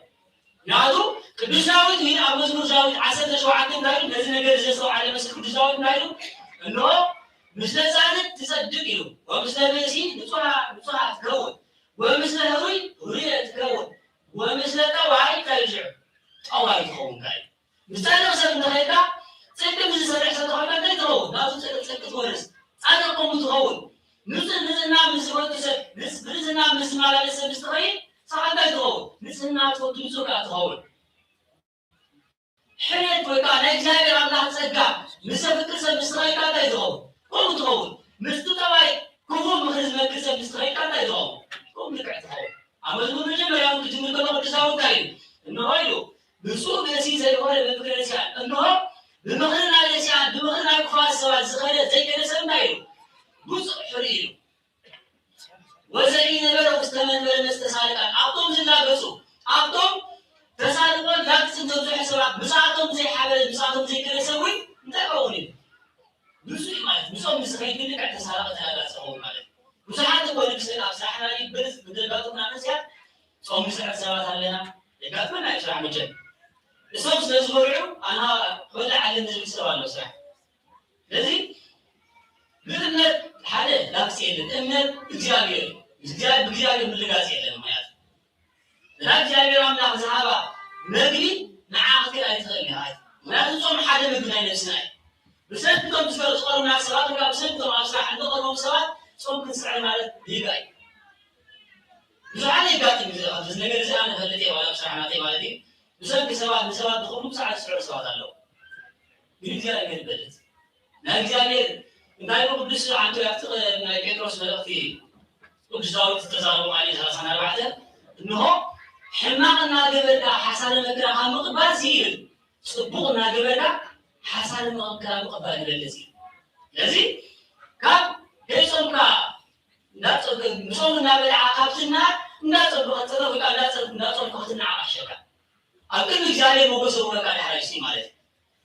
ምኽንያቱ ቅዱስ ዳዊት እውን ኣብ መዝሙር ዳዊት ዓሰርተ ሸውዓተ እንታይ ኢሉ? ነዚ ነገር እዚ ዘስተውዓለ መስል ቅዱስ ዳዊት እንታይ ኢሉ? እንሆ ምስለ ጻድቅ ትጸድቅ ኢሉ፣ ወምስለ ብእሲ ንጹሃ ንጹሃ ትከውን፣ ወምስለ ህሩይ ህሩየ ትከውን፣ ወምስለ ጠዋይ እንታይ ኢሉ ሽዑ? ጠዋይ ትኸውን እንታይ ኢሉ? ምስ ጻድቕ ሰብ እንተኸይድካ፣ ጽድቂ ምስ ዝሰርሕ ሰብ ተኾይንካ እንታይ ትኸውን? ናብቲ ጽድቂ ጽድቂ ትወርስ። ጻድቕ ከምኡ ትኸውን። ንጹህ ንጽህና ምስ ዝፈቱ ሰብ፣ ንጽ-፣ ብንጽህና ምስ ዝመላለስ ሰብ ምስ ትኸይድ፣ ንስኻ እንታይ ትኸውን? ንጽህና ትፈቱ ንጹህ ከኣ ትኸውን። ሕነት ወይ ከዓ ናይ እግዚኣብሔር ኣምላኽ ጸጋ ምስ ዘፍቅር ሰብ ምስ ተኸይድካ እንታይ ትኸውን? ከምኡ ትኸውን። ምስቲ ጠባይ ክፉእ ምኽሪ ዝመክር ሰብ ምስ ተኸይድካ እንታይ ትኸውን? ከምኡ ልክዕ ትኸውን። ኣብ መዝሙር መጀመርያ እውን ክጅምር ከሎ ቅዱስ ዳዊት እንታይ ኢሉ? እንሆ ኢሉ፣ ብፁዕ ብእሲ ዘይኮነ ብምክሪ ረሲኣን። እንሆ ብምኽሪ ናይ ረሲኣን፣ ብምኽሪ ናይ ክፉኣት ሰባት ዝኸደ ዘይከደ ሰብ እንታይ ኢሉ? ብፁዕ ሕሩይ ኢሉ። ወዘኢ ነበረ ውስተ መንበረ መስተሳልቃን፣ ኣብቶም ዝላገጹ፣ ኣብቶም ተሳልቆን ላግጽን ዘብዝሑ ሰባት፣ ምስኣቶም ዘይሓበረ፣ ምስኣቶም ዘይከደ ሰብ እውን እንታይ ክኸውን እዩ? ብዙሕ ማለት ምስኦም ዝኸይድ ግን ልክዕ ተሳላቒ ተላጋጺ ክኸውን ማለት እዩ። ብዙሓት እኮ ንግስና ኣብ ስራሕና ድዩ ብርዝ ብዘጋጥሙና መጽያት ጾም ንስዕር ሰባት ኣለና። የጋጥመና እዩ ስራሕ መቸም። እሶም ስለ ዝበልዑ ኣና ክበልዕ ኣለኒ ዝብል ሰብ ኣሎ ስራሕ። ስለዚ ብእምነት ሓደ ላግጺ የለን። እምነት እግዚኣብሔር እዩ። እግዚኣብሔር ብእግዚኣብሔር ምልጋጽ የለን። ምክንያቱ እዛ እግዚኣብሔር ኣምላኽ ዝሃባ መግቢ ንዓ ክትክል ኣይትኽእል ኢኻ። ምክንያቱ ጾም ሓደ መግቢ ናይ ነብስና እዩ። ብሰንኪ እቶም ዝፈ- ዝቐርቡና ሰባት ወይ ከዓ ብሰንኪ እቶም ኣብ ስራሕ እንተቐርቦም ሰባት ጾም ክንስዕር ማለት ጌጋ እዩ። ብዙሓት የጋጥም እዩ። ኣብዚ ነገር እዚ ኣነ እፈልጥ እየ፣ ዋላ ኣብ ስራሕ ናተይ ማለት እዩ። ብሰንኪ ሰባት ንሰባት ዝኸብሩ ብዙሓት ዝስዕሩ ሰባት ኣለዉ። ግን እግዚኣብሔር ይፈልጥ። ናይ እግዚኣብሔር እንታይ ኢሉ ቅዱስ ኣንቶንዮ ኣብቲ ቕ- ናይ ጴጥሮስ መልእኽቲ ቅዱስ ዳዊት ዝተዛረቦ ቃል እዩ ሰላሳን ኣርባዕተን፣ እንሆ ሕማቕ እናገበርካ ሓሳረ መከራ ካብ ምቕባል ይብል፣ ጽቡቕ እናገበርካ ሓሳረ መከራ ምቕባል ይበልጽ እዩ። ስለዚ ካብ ከይጾምካ እንዳጸ- ብጾም እናበልዓ ካብ ዝናር እንዳጸምካ ክትጸርፍ ወይ ከዓ እንዳጸ- እንዳጾምካ ክትነዓቕ ይሕሸካ። ኣብ ቅድሚ እግዚኣብሔር ሞገስ ይረኽበካ ዳሕራይ እሱ ማለት እዩ።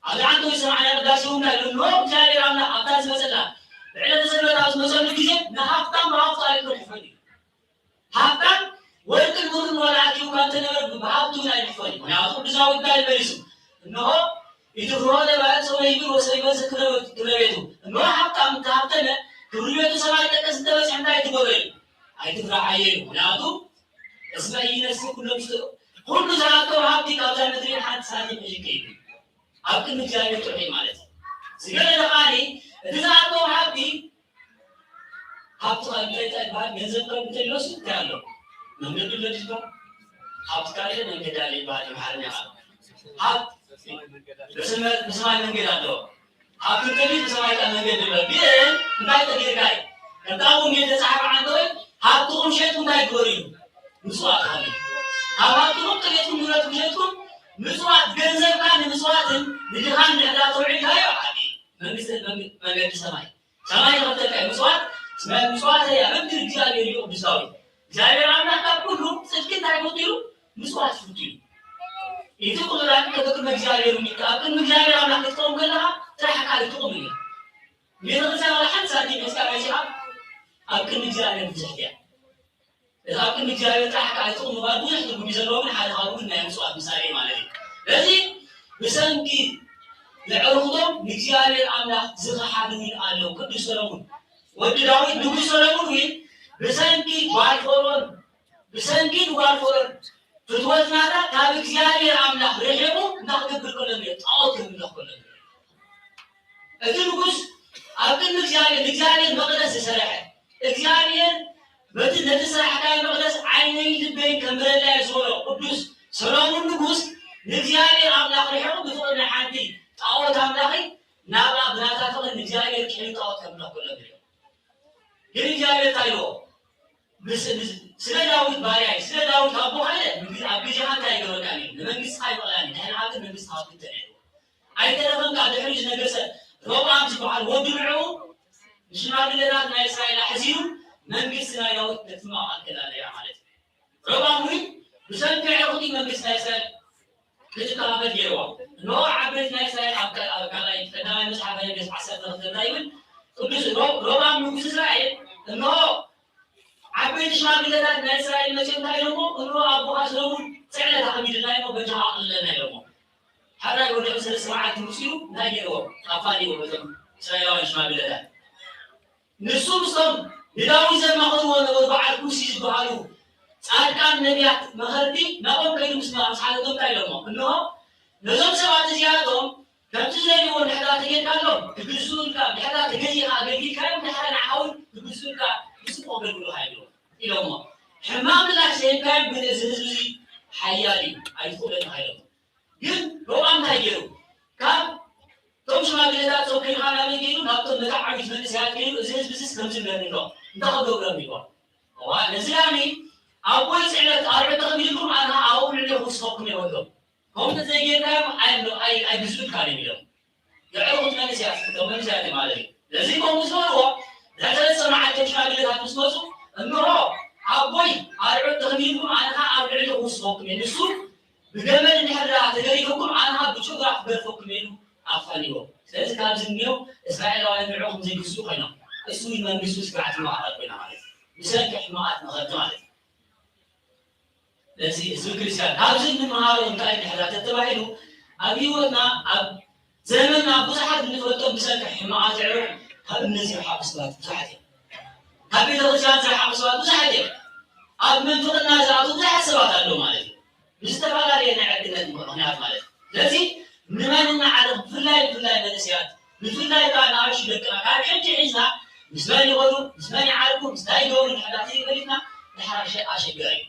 ኣብዚ ዓንቶ ዝሰማዕና ቅዳሴ እውን እንታይ ኢሉ? እንሆ እግዚኣብሔር ኣምላኽ ኣብታ ዝመጸላ ብዕለተ ሰንበት ኣብ ዝመጸሉ ግዜ ንሃብታም ብሃብቱ ኣይኮን ይሕፈን እዩ። ሃብታም ወርቅን ብሩርን ዋላ ኣኪቡ ካብ እንተነበረ ብሃብቱ እውን ኣይሕፈን እዩ። ምክንያቱ ቅዱስ ዳዊት እንታይ ኢሉ መሊሱ? እንሆ ኢትፍርሆ ለባህር ሰው ይብር ወሰይበዝ ክብረ ቤቱ። እንሆ ሃብታም እንተሃብተመ ክብሪ ቤቱ ሰማይ ጠቀስ እንተበጽሐ እንታይ ትገብረ እዩ? ኣይትፍርሓዮ እዩ። ምክንያቱ እስመ ኢይነስእ ኩሎ ምስጢሩ። ኩሉ ዝኣከበ ሃብቲ ካብዛ ምድሪ ሓንቲ ሳንቲም ሕዚ ከይዱ ኣብ ቅድሚ እግዚኣብሔር ጥዑይ ማለት እዩ። ዝገደለ ከኣኒ እቲ ዝኣከበ ሃብቲ ሃብትኻ እንታይ እንታይ ይበሃል? ገንዘብካ እንተይሎስ እንታይ ኣሎ? መንገዲ ኣሎ ድዩ ይበሃል? ሃብትካ ኣለ መንገዲ ኣለ ይበሃል ብኣምሓርኛ ቃል። ሃብት ብስመ- ብሰማይ መንገድ ኣለዎ። ሃብቲ እንተልዩ ብሰማይ ቃል መንገድ ኣሎ። ግን እንታይ ተጌርካ እዩ? ከምታ ወንጌል ተጻሕፈ ዓንተ ወይ ሃብትኹም ሸጥኩም እንታይ ግበሩ እዩ? ምጽዋት ሃቡ። ካብ ሃብትኹም ጥሪትኩም ንብረትኩም ሸጥኩም ምጽዋት፣ ገንዘብካ ንምጽዋትን ንድኻን ንዕዳ ተውዒልካዮ ዓቢ መንግስቲ መንግ- መንገዲ ሰማይ ሰማይ ይኸፍተልካ እዩ። ምጽዋት ስመ ምጽዋት እያ መምህር እግዚኣብሔር እዩ ቅዱስ ዳዊት። እግዚኣብሔር ኣምላኽ ካብ ኩሉ ጽድቂ እንታይ ፈቱ ኢሉ? ምጽዋት ይፈቱ ኢሉ። እቲ ቁርባን ከቅድመ እግዚኣብሔር ሚካ ኣብ ቅድሚ እግዚኣብሔር ኣምላኽ ክትቀውም ከለኻ ጥራሕ ቃል ትቑም እዩ። ቤተክርስትያን ዋላ ሓንቲ ሳንቲም ሒዝካ መጺኻ ኣብ ቅድሚ እግዚኣብሔር ብዙሕ እያ። እዚ ኣብ ቅድሚ እግዚኣብሔር ጥራሕ ከዓ ይጥቕሙ ምባል ብዙሕ ትርጉም እዩ ዘለዎ፣ ግን ሓደ ካብኡ ግን ናይ ምጽዋት ምሳሌ ማለት እዩ። ስለዚ ብሰንኪ የዕሩኽቶም ንእግዚኣብሔር ኣምላኽ ዝኸሓዱ እውን ኣለዉ። ቅዱስ ሰሎሙን ወዲ ዳዊት ንጉስ ሰሎሙን እውን ብሰንኪ ጓል ፈርዖን ብሰንኪ ንጓል ፈርዖን ፍትወት ናታ ካብ እግዚኣብሔር ኣምላኽ ርሒቑ እንታይ ክገብር ከሎ ንሪኦ? ጣዖት ከምልኽ ከሎ ንሪኦ። እቲ ንጉስ ኣብ ቅድሚ እግዚኣብሔር ንእግዚኣብሔር መቕደስ ዝሰረሐ እግዚኣብሔር በቲ ነቲ ስራሕካዮ መቕደስ ዓይነይ ልበይን ከንብረላ እየ ዝበሎ ቅዱስ ሰሎሙን ንጉስ ንእግዚኣብሔር ኣምላኽ ርሒቑ ብፍቕሪ ናይ ሓንቲ ጣዖት ኣምላኺ ናብኣ ብናታ ፍቕሪ ንእግዚኣብሔር ክሕሉ ጣዖት ከምልኽ ከሎ ንሪኦ። ግን እግዚኣብሔር እንታይ ኢልዎ? ምስ- ምስ- ስለ ዳዊት ባርያይ ስለ ዳዊት ኣቦኻ ኢለ ኣብ ግዜኻ እንታይ ይገብረካ ነይሩ? ንመንግስትኻ ይበቕላኒ ድሕሪ ዓብዲ መንግስቲ ሃብቲ ተነይሩ ኣይተረፈን ካብ ድሕሪኡ ዝነገሰ ሮብዓም ዝበሃል ወዲ ንዕኡ ንሽማግለታት ናይ እስራኤል ኣሕዚኑ መንግስቲ ናይ ዳዊት ክትማቐል ከላ ነይራ ማለት እዩ። ሮብዓም እውን ብሰንኪ ዕርቁቲ መንግስቲ ናይ እስራኤል ክልተ ክፋል ገይርዋ። እንሆ ዓበይቲ ናይ እስራኤል ኣብ ካ- ኣብ ካልኣይ ቀዳማይ መጽሓፈ ነገስት ዓሰርተ ክልተ እንታይ ይብል? ቅዱስ ሮ- ሮብዓም ንጉስ እስራኤል እንሆ ዓበይቲ ሽማግለታት ናይ እስራኤል መጺኦም እንታይ ኢሎሞ? እንሆ ኣቦኻ ሰሎሙን ጽዕነት ኣኽሚድልና ኢሞ በጃኻ ኣቕልለና ኢሎሞ። ሓራይ ወዲ ሰለስተ መዓልቲ ምስ ኢሉ እንታይ ገይርዎ? ኣፋንይዎ በቶም እስራኤላውያን ሽማግለታት። ንሱ ምስቶም ንዳዊት ዘማኸርዎ ነበሩ በዓል ኩሲ ዝበሃሉ ጻድቃን ነቢያት መኸርቲ ናብኦም ከይዱ ምስ ምስ ሓተቶም እንታይ ኢሎሞ? እንሆ ነዞም ሰባት እዚኣቶም ከምቲ ዝደልይዎ እንድሕር ተጌርካሎም ክግዝኡልካ፣ እንድሕር ተገዚእካ ኣገልጊልካዮም እንድሕር ንዓኻ እውን ክግዝኡልካ ብጽቡቕ ከገልግሉኻ እዮም ኢሎሞ። ሕማቕ ምላሽ ዝህብካዮም ግን እዚ ህዝቢ እዚ ሓያል እዩ ኣይትኽእሎን ኢኻ ኢሎሞ። ግን ሮብዓም እንታይ ገይሩ? ካብ እቶም ሽማግሌታት ጸው ከይዱ ካናበይ ከይዱ? ናብቶም መተዓቢት መንእሰያት ከይዱ፣ እዚ ህዝቢ እዚስ ከምዚ ይብለኒ ኣሎ፣ እንታይ ክገብሮም ኢልዎም። እዋ፣ ነዚ ላሚ ኣቦይ ጽዕነት ኣርዑት ተኽቢልኩም ኣነ ኣብኡ ልዕሊ ክውስኸኩም እየ በሎም። ከምኡ ዘይጌርካዮም ኣይ-፣ ኣይ-፣ ኣይግዝኡልካን እዮም ኢሎም። የዕሩኽት መንእሰያት፣ እቶም መንእሰያት ማለት እዩ። ነዚ ከምኡ ዝበልዎ፣ ድሕሪ ሰለስተ መዓልቲ ሽማግሌታት ምስ መጹ፣ እንሆ ኣቦይ ኣርዑት ተኽቢልኩም ኣነ ኸኣ ኣብ ልዕሊ ክውስኸኩም እየ። ንሱ ብገመድ እንድሕር ደኣ ተገሪፈኩም፣ ኣነ ኸኣ ብጭጉራ ክገርፈኩም እየ ኢሉ ኣፋንይዎም። ስለዚ ካብዚ እኒኦ እስራኤላውያን ንዕኡ ከም ዘይግዝኡ ኮይኖም፣ እሱ መንግስቱ ስጋዕቲ መቓልዕ ኮይና ማለት እዩ። ብሰንኪ ሕማቓት መኸርቲ ማለት እዩ። ስለዚ ህዝቢ ክርስቲያን ካብዚ እንመሃሮ እንታይ እንድሕር ደኣ ተተባሂሉ፣ ኣብ ህይወትና፣ ኣብ ዘመንና ብዙሓት እንፈልጦም ብሰንኪ ሕማቓት ኣዕሩኽ ካብ እምነት ዝረሓቑ ሰባት ብዙሓት እዮም። ካብ ቤተ ክርስቲያን ዝረሓቑ ሰባት ብዙሓት እዮም። ኣብ ምንፍቕና ዝኣትዉ ብዙሓት ሰባት ኣለዉ ማለት እዩ። ብዝተፈላለየ ናይ ዕርክነት ምኽንያት ማለት እዩ። ስለዚ ንመን እናዓርኽ ብፍላይ ብፍላይ መንእሰያት ብፍላይ ከኣ ንኣሽቱ ደቅና ካብ ሕጂ ሒዝና ምስ መን ይኸዱ፣ ምስ መን ይዓርኩ፣ ምስ እንታይ ይገብሩ እንድሕር ደኣ ዘይፈሊጥና ድሓር ኣሸ-፣ ኣሸጋሪ እዩ።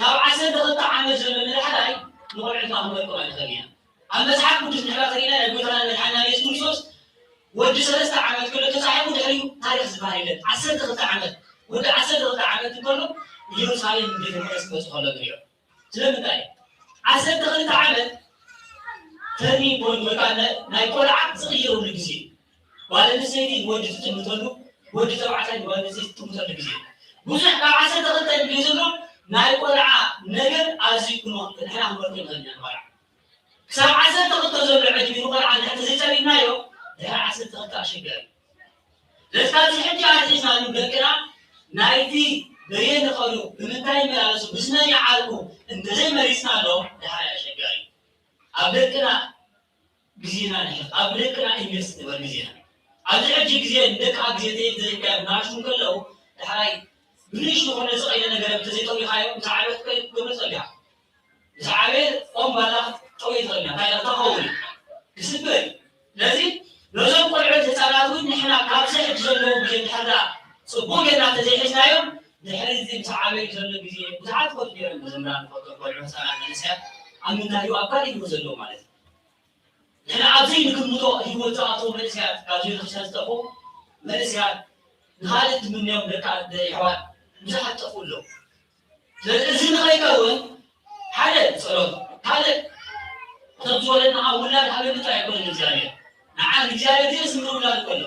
ካብ ዓሰርተ ክልተ ዓመት ዘሎ ንላዕላይ ንቖልዑትና ክንመርቆም ኣይንኽእልን ኢና። ኣብ መጽሓፍ ቅዱስ እንድሕር ደኣ ተሪእና ናይ ጎይታና መድሓኒና የሱስ ክርስቶስ ወዲ ሰለስተ ዓመት ከሎ ተጻሒፉ ድሕሪኡ ታሪኽ ዝበሃል የለን። ዓሰርተ ክልተ ዓመት፣ ወዲ ዓሰርተ ክልተ ዓመት እንከሎ ኢየሩሳሌም ቤተ መቕደስ ክመጽእ ከሎ ንሪኦ። ስለምንታይ? ዓሰርተ ክልተ ዓመት ተርኒንግ ፖይንት ወይ ከዓ ናይ፣ ናይ ቆልዓ ዝቕየረሉ ግዜ እዩ። ጓል ኣንስተይቲ ንወዲ ትጥምተሉ፣ ወዲ ተባዕታይ ንጓል ኣንስተይቲ ትጥምተሉ ግዜ እዩ። ብዙሕ ካብ ዓሰርተ ክልተ ንድሕር ዘሎ ናይ ቆልዓ ነገር ኣዝዩ ክኖ ንሕና ክንፈልጦ ንኽእል ኢና ንቆልዓ። ክሳብ ዓሰርተ ክልተ ዘሎ ዕድሚኡ ቆልዓ እንድሕር ተዘይጸሚድናዮ፣ ድሕሪ ዓሰርተ ክልተ ኣሸጋሪ እዩ። ነዚ ካብዚ ሕጂ ኣትሒዝና ንደቅና ናይቲ በየን ይኸዱ፣ ብምንታይ ይመላለሱ፣ ምስ መን ይዓርኩ እንተዘይመሪጽናሎም፣ ድሓር ኣሸጋሪ እዩ። ኣብ ደቅና ግዜና ንሕዝ፣ ኣብ ደቅና ኢንቨስት ንበል ግዜና። ኣብዚ ሕጂ ግዜ ንደቅኻ ግዜ ተሂብ ዘይካዮ ናእሽቱ እንከለዉ፣ ዳሕራይ ብንእሽቱ ኮነ ዝቐይረ ነገር እንተዘይጠዊኻዮ፣ ምስ ዓበትካ ክትገብሮ ጸኒኻ። ምስ ዓበየ ኦም ባላ ጠውየ ትኽእል እያ። እንታይ ኢኻ ትኸውን? ክስብር እዩ። ስለዚ ነዞም ቆልዑት ህፃናት እውን ንሕና ካብዚ ሕጂ ዘለዉ ግዜ እንድሕር ደኣ ፅቡቅ ጌርና እንተዘይሒዝናዮም፣ ድሕሪ እዚ ምስ ዓበዩ ዘሎ ግዜ ብዙሓት ቆልዑ ነይሮም፣ መዘምራን ቆልዑ፣ ቆልዑ ህፃናት መንእሰያት ኣብ ምንታይ ኣብ ካልእ ህይወት ዘለዉ ማለት እዩ። ንሕና ኣብ ዘይንግምቶ ህይወት ዝኣተዉ መንእሰያት፣ ካብ ቤተክርስትያን ዝጠፍኡ መንእሰያት፣ ንኻልእ ትምነዮም ደቂ ኣደ የሕዋት ብዙሓት ጠፍኡ ኣለዉ። ስለዚ እዚ ንኸይከውን ሓደ ጸሎት፣ ካልእ ከም ዝወለድና ውላድ ሃበኒ ጥራይ ኣይኮነን እግዚኣብሔር። ንዓ ንእግዚኣብሔር ዘየስምር ውላድ እኮ ኣሎ።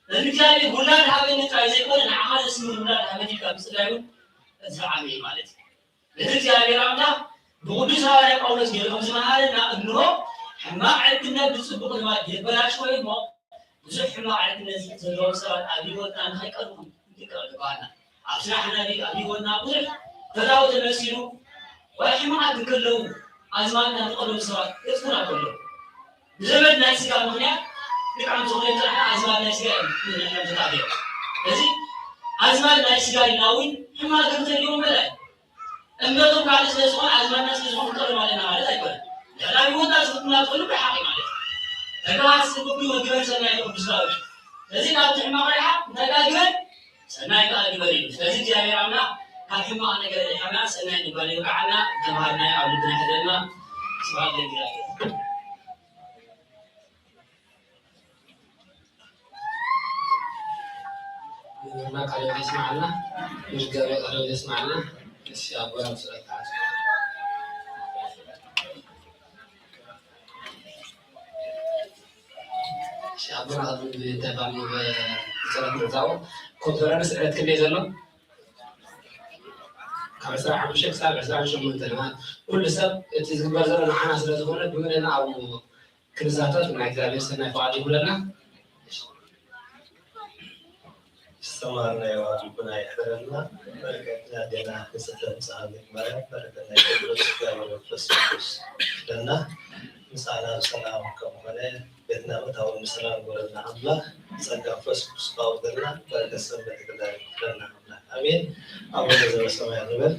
ነዚ እግዚኣብሔር ውላድ ሃበኒ ጥራይ ዘይኮነ ንዓኻ ዘስምር ውላድ ሃበኒ ኢልካ ምጽላይ እውን እዚ ዓቢ እዩ ማለት እዩ። ነዚ እግዚኣብሔር ኣምላኽ ብቅዱስ ሃዋርያ ጳውሎስ ገይሩ ከም ዝመሃረና እንሆ ሕማቕ ዕርክነት ብጽቡቕ ልማድ የበላሽዎ እሞ ብዙሕ ሕማቕ ዕርክነት ዘለዎም ሰባት ኣብ ህይወትና ንኸይቀርቡ ክንጥንቀቕ ይግባኣና። ኣብ ስራሕና ድዩ፣ ኣብ ህይወትና ብዙሕ ፈታዊ ተመሲሉ፣ ዋላ ሕማቓት እንከለዉ ኣዝማድና ዝቐርቡ ሰባት የጥፉና ከለዉ፣ ብዘመድ ናይ ስጋ ምኽንያት ደቂ ኣንስትዮ ጥራሕ ኣዝማድ ናይ ስጋ እዮም ንሕና ተታቢዖም። ስለዚ ኣዝማድ ናይ ስጋ ኢልና እውን ሕማቕ ገንዘብ ይኹን በላይ እምነቶም ካልእ ስለ ዝኾነ ኣዝማድና ስለ ዝኾነ ክንቀርቦም ኣለና ማለት ኣይኮነን። ንሕና ህይወትና ዝኽትና ትኽእሉ ብሓቂ ማለት እዩ። ተግባር ስግዱ መግበሪ ሰናይ እዩ ቅዱስ ዳዊት። ስለዚ ካብቲ ሕማቕ ርሓቕ እንታይ ከኣ ግበር? ሰናይ ከኣ ግበር እዩ። ስለዚ እግዚኣብሔር ኣምላኽ ካብ ሕማቕ ነገር ይርሓና፣ ሰናይ ንግባር ይብቅዓና፣ ዝተምሃርናዮ ኣብ ልብና ይሕደረና። ስብሐት ለእግዚኣብሔር። መምህርና ቃለ ሕይወት የስምዓልና። መጋቤ ቃለ ሕይወት የስምዓልና። እሺ፣ ኣቦና ብስራት ተዓጽዩ። እሺ፣ ኣቦና ቅድሚ እንታይ ባሉ ብጸሎት ምዕዛቡ ኮንፈረንስ ዕለት ክንደይ ዘሎ? ካብ ዕስራን ሓሙሽተን ክሳብ ዕስራን ሸሞንተን። ኩሉ ሰብ እቲ ዝግበር ዘሎ ንዓና ስለ ዝኾነ ብምልእና ኣብኡ ክንሳተፍ ናይ እግዚኣብሔር ሰናይ ፍቓድ ይኹነልና። ዝተማሃርናዮ ኣብ ልብና ይሕደረልና። በረከት ኣዴና ንጽሕተ ምጽኣት ማርያም፣ በረከት ናይ ቅዱስ ገብረ መንፈስ ቅዱስ ይፍለና። ምሳና ብሰላም ከምኾነ ቤትና ምእታውን ብሰላም ይግበረልና ኣምላኽ። ጸጋ መንፈስ ቅዱስ ይባርኸልና። በረከት ሰንበት ይግበረልና ኣምላኽ። ኣሜን። ኣቡነ ዘበሰማያት ንበል።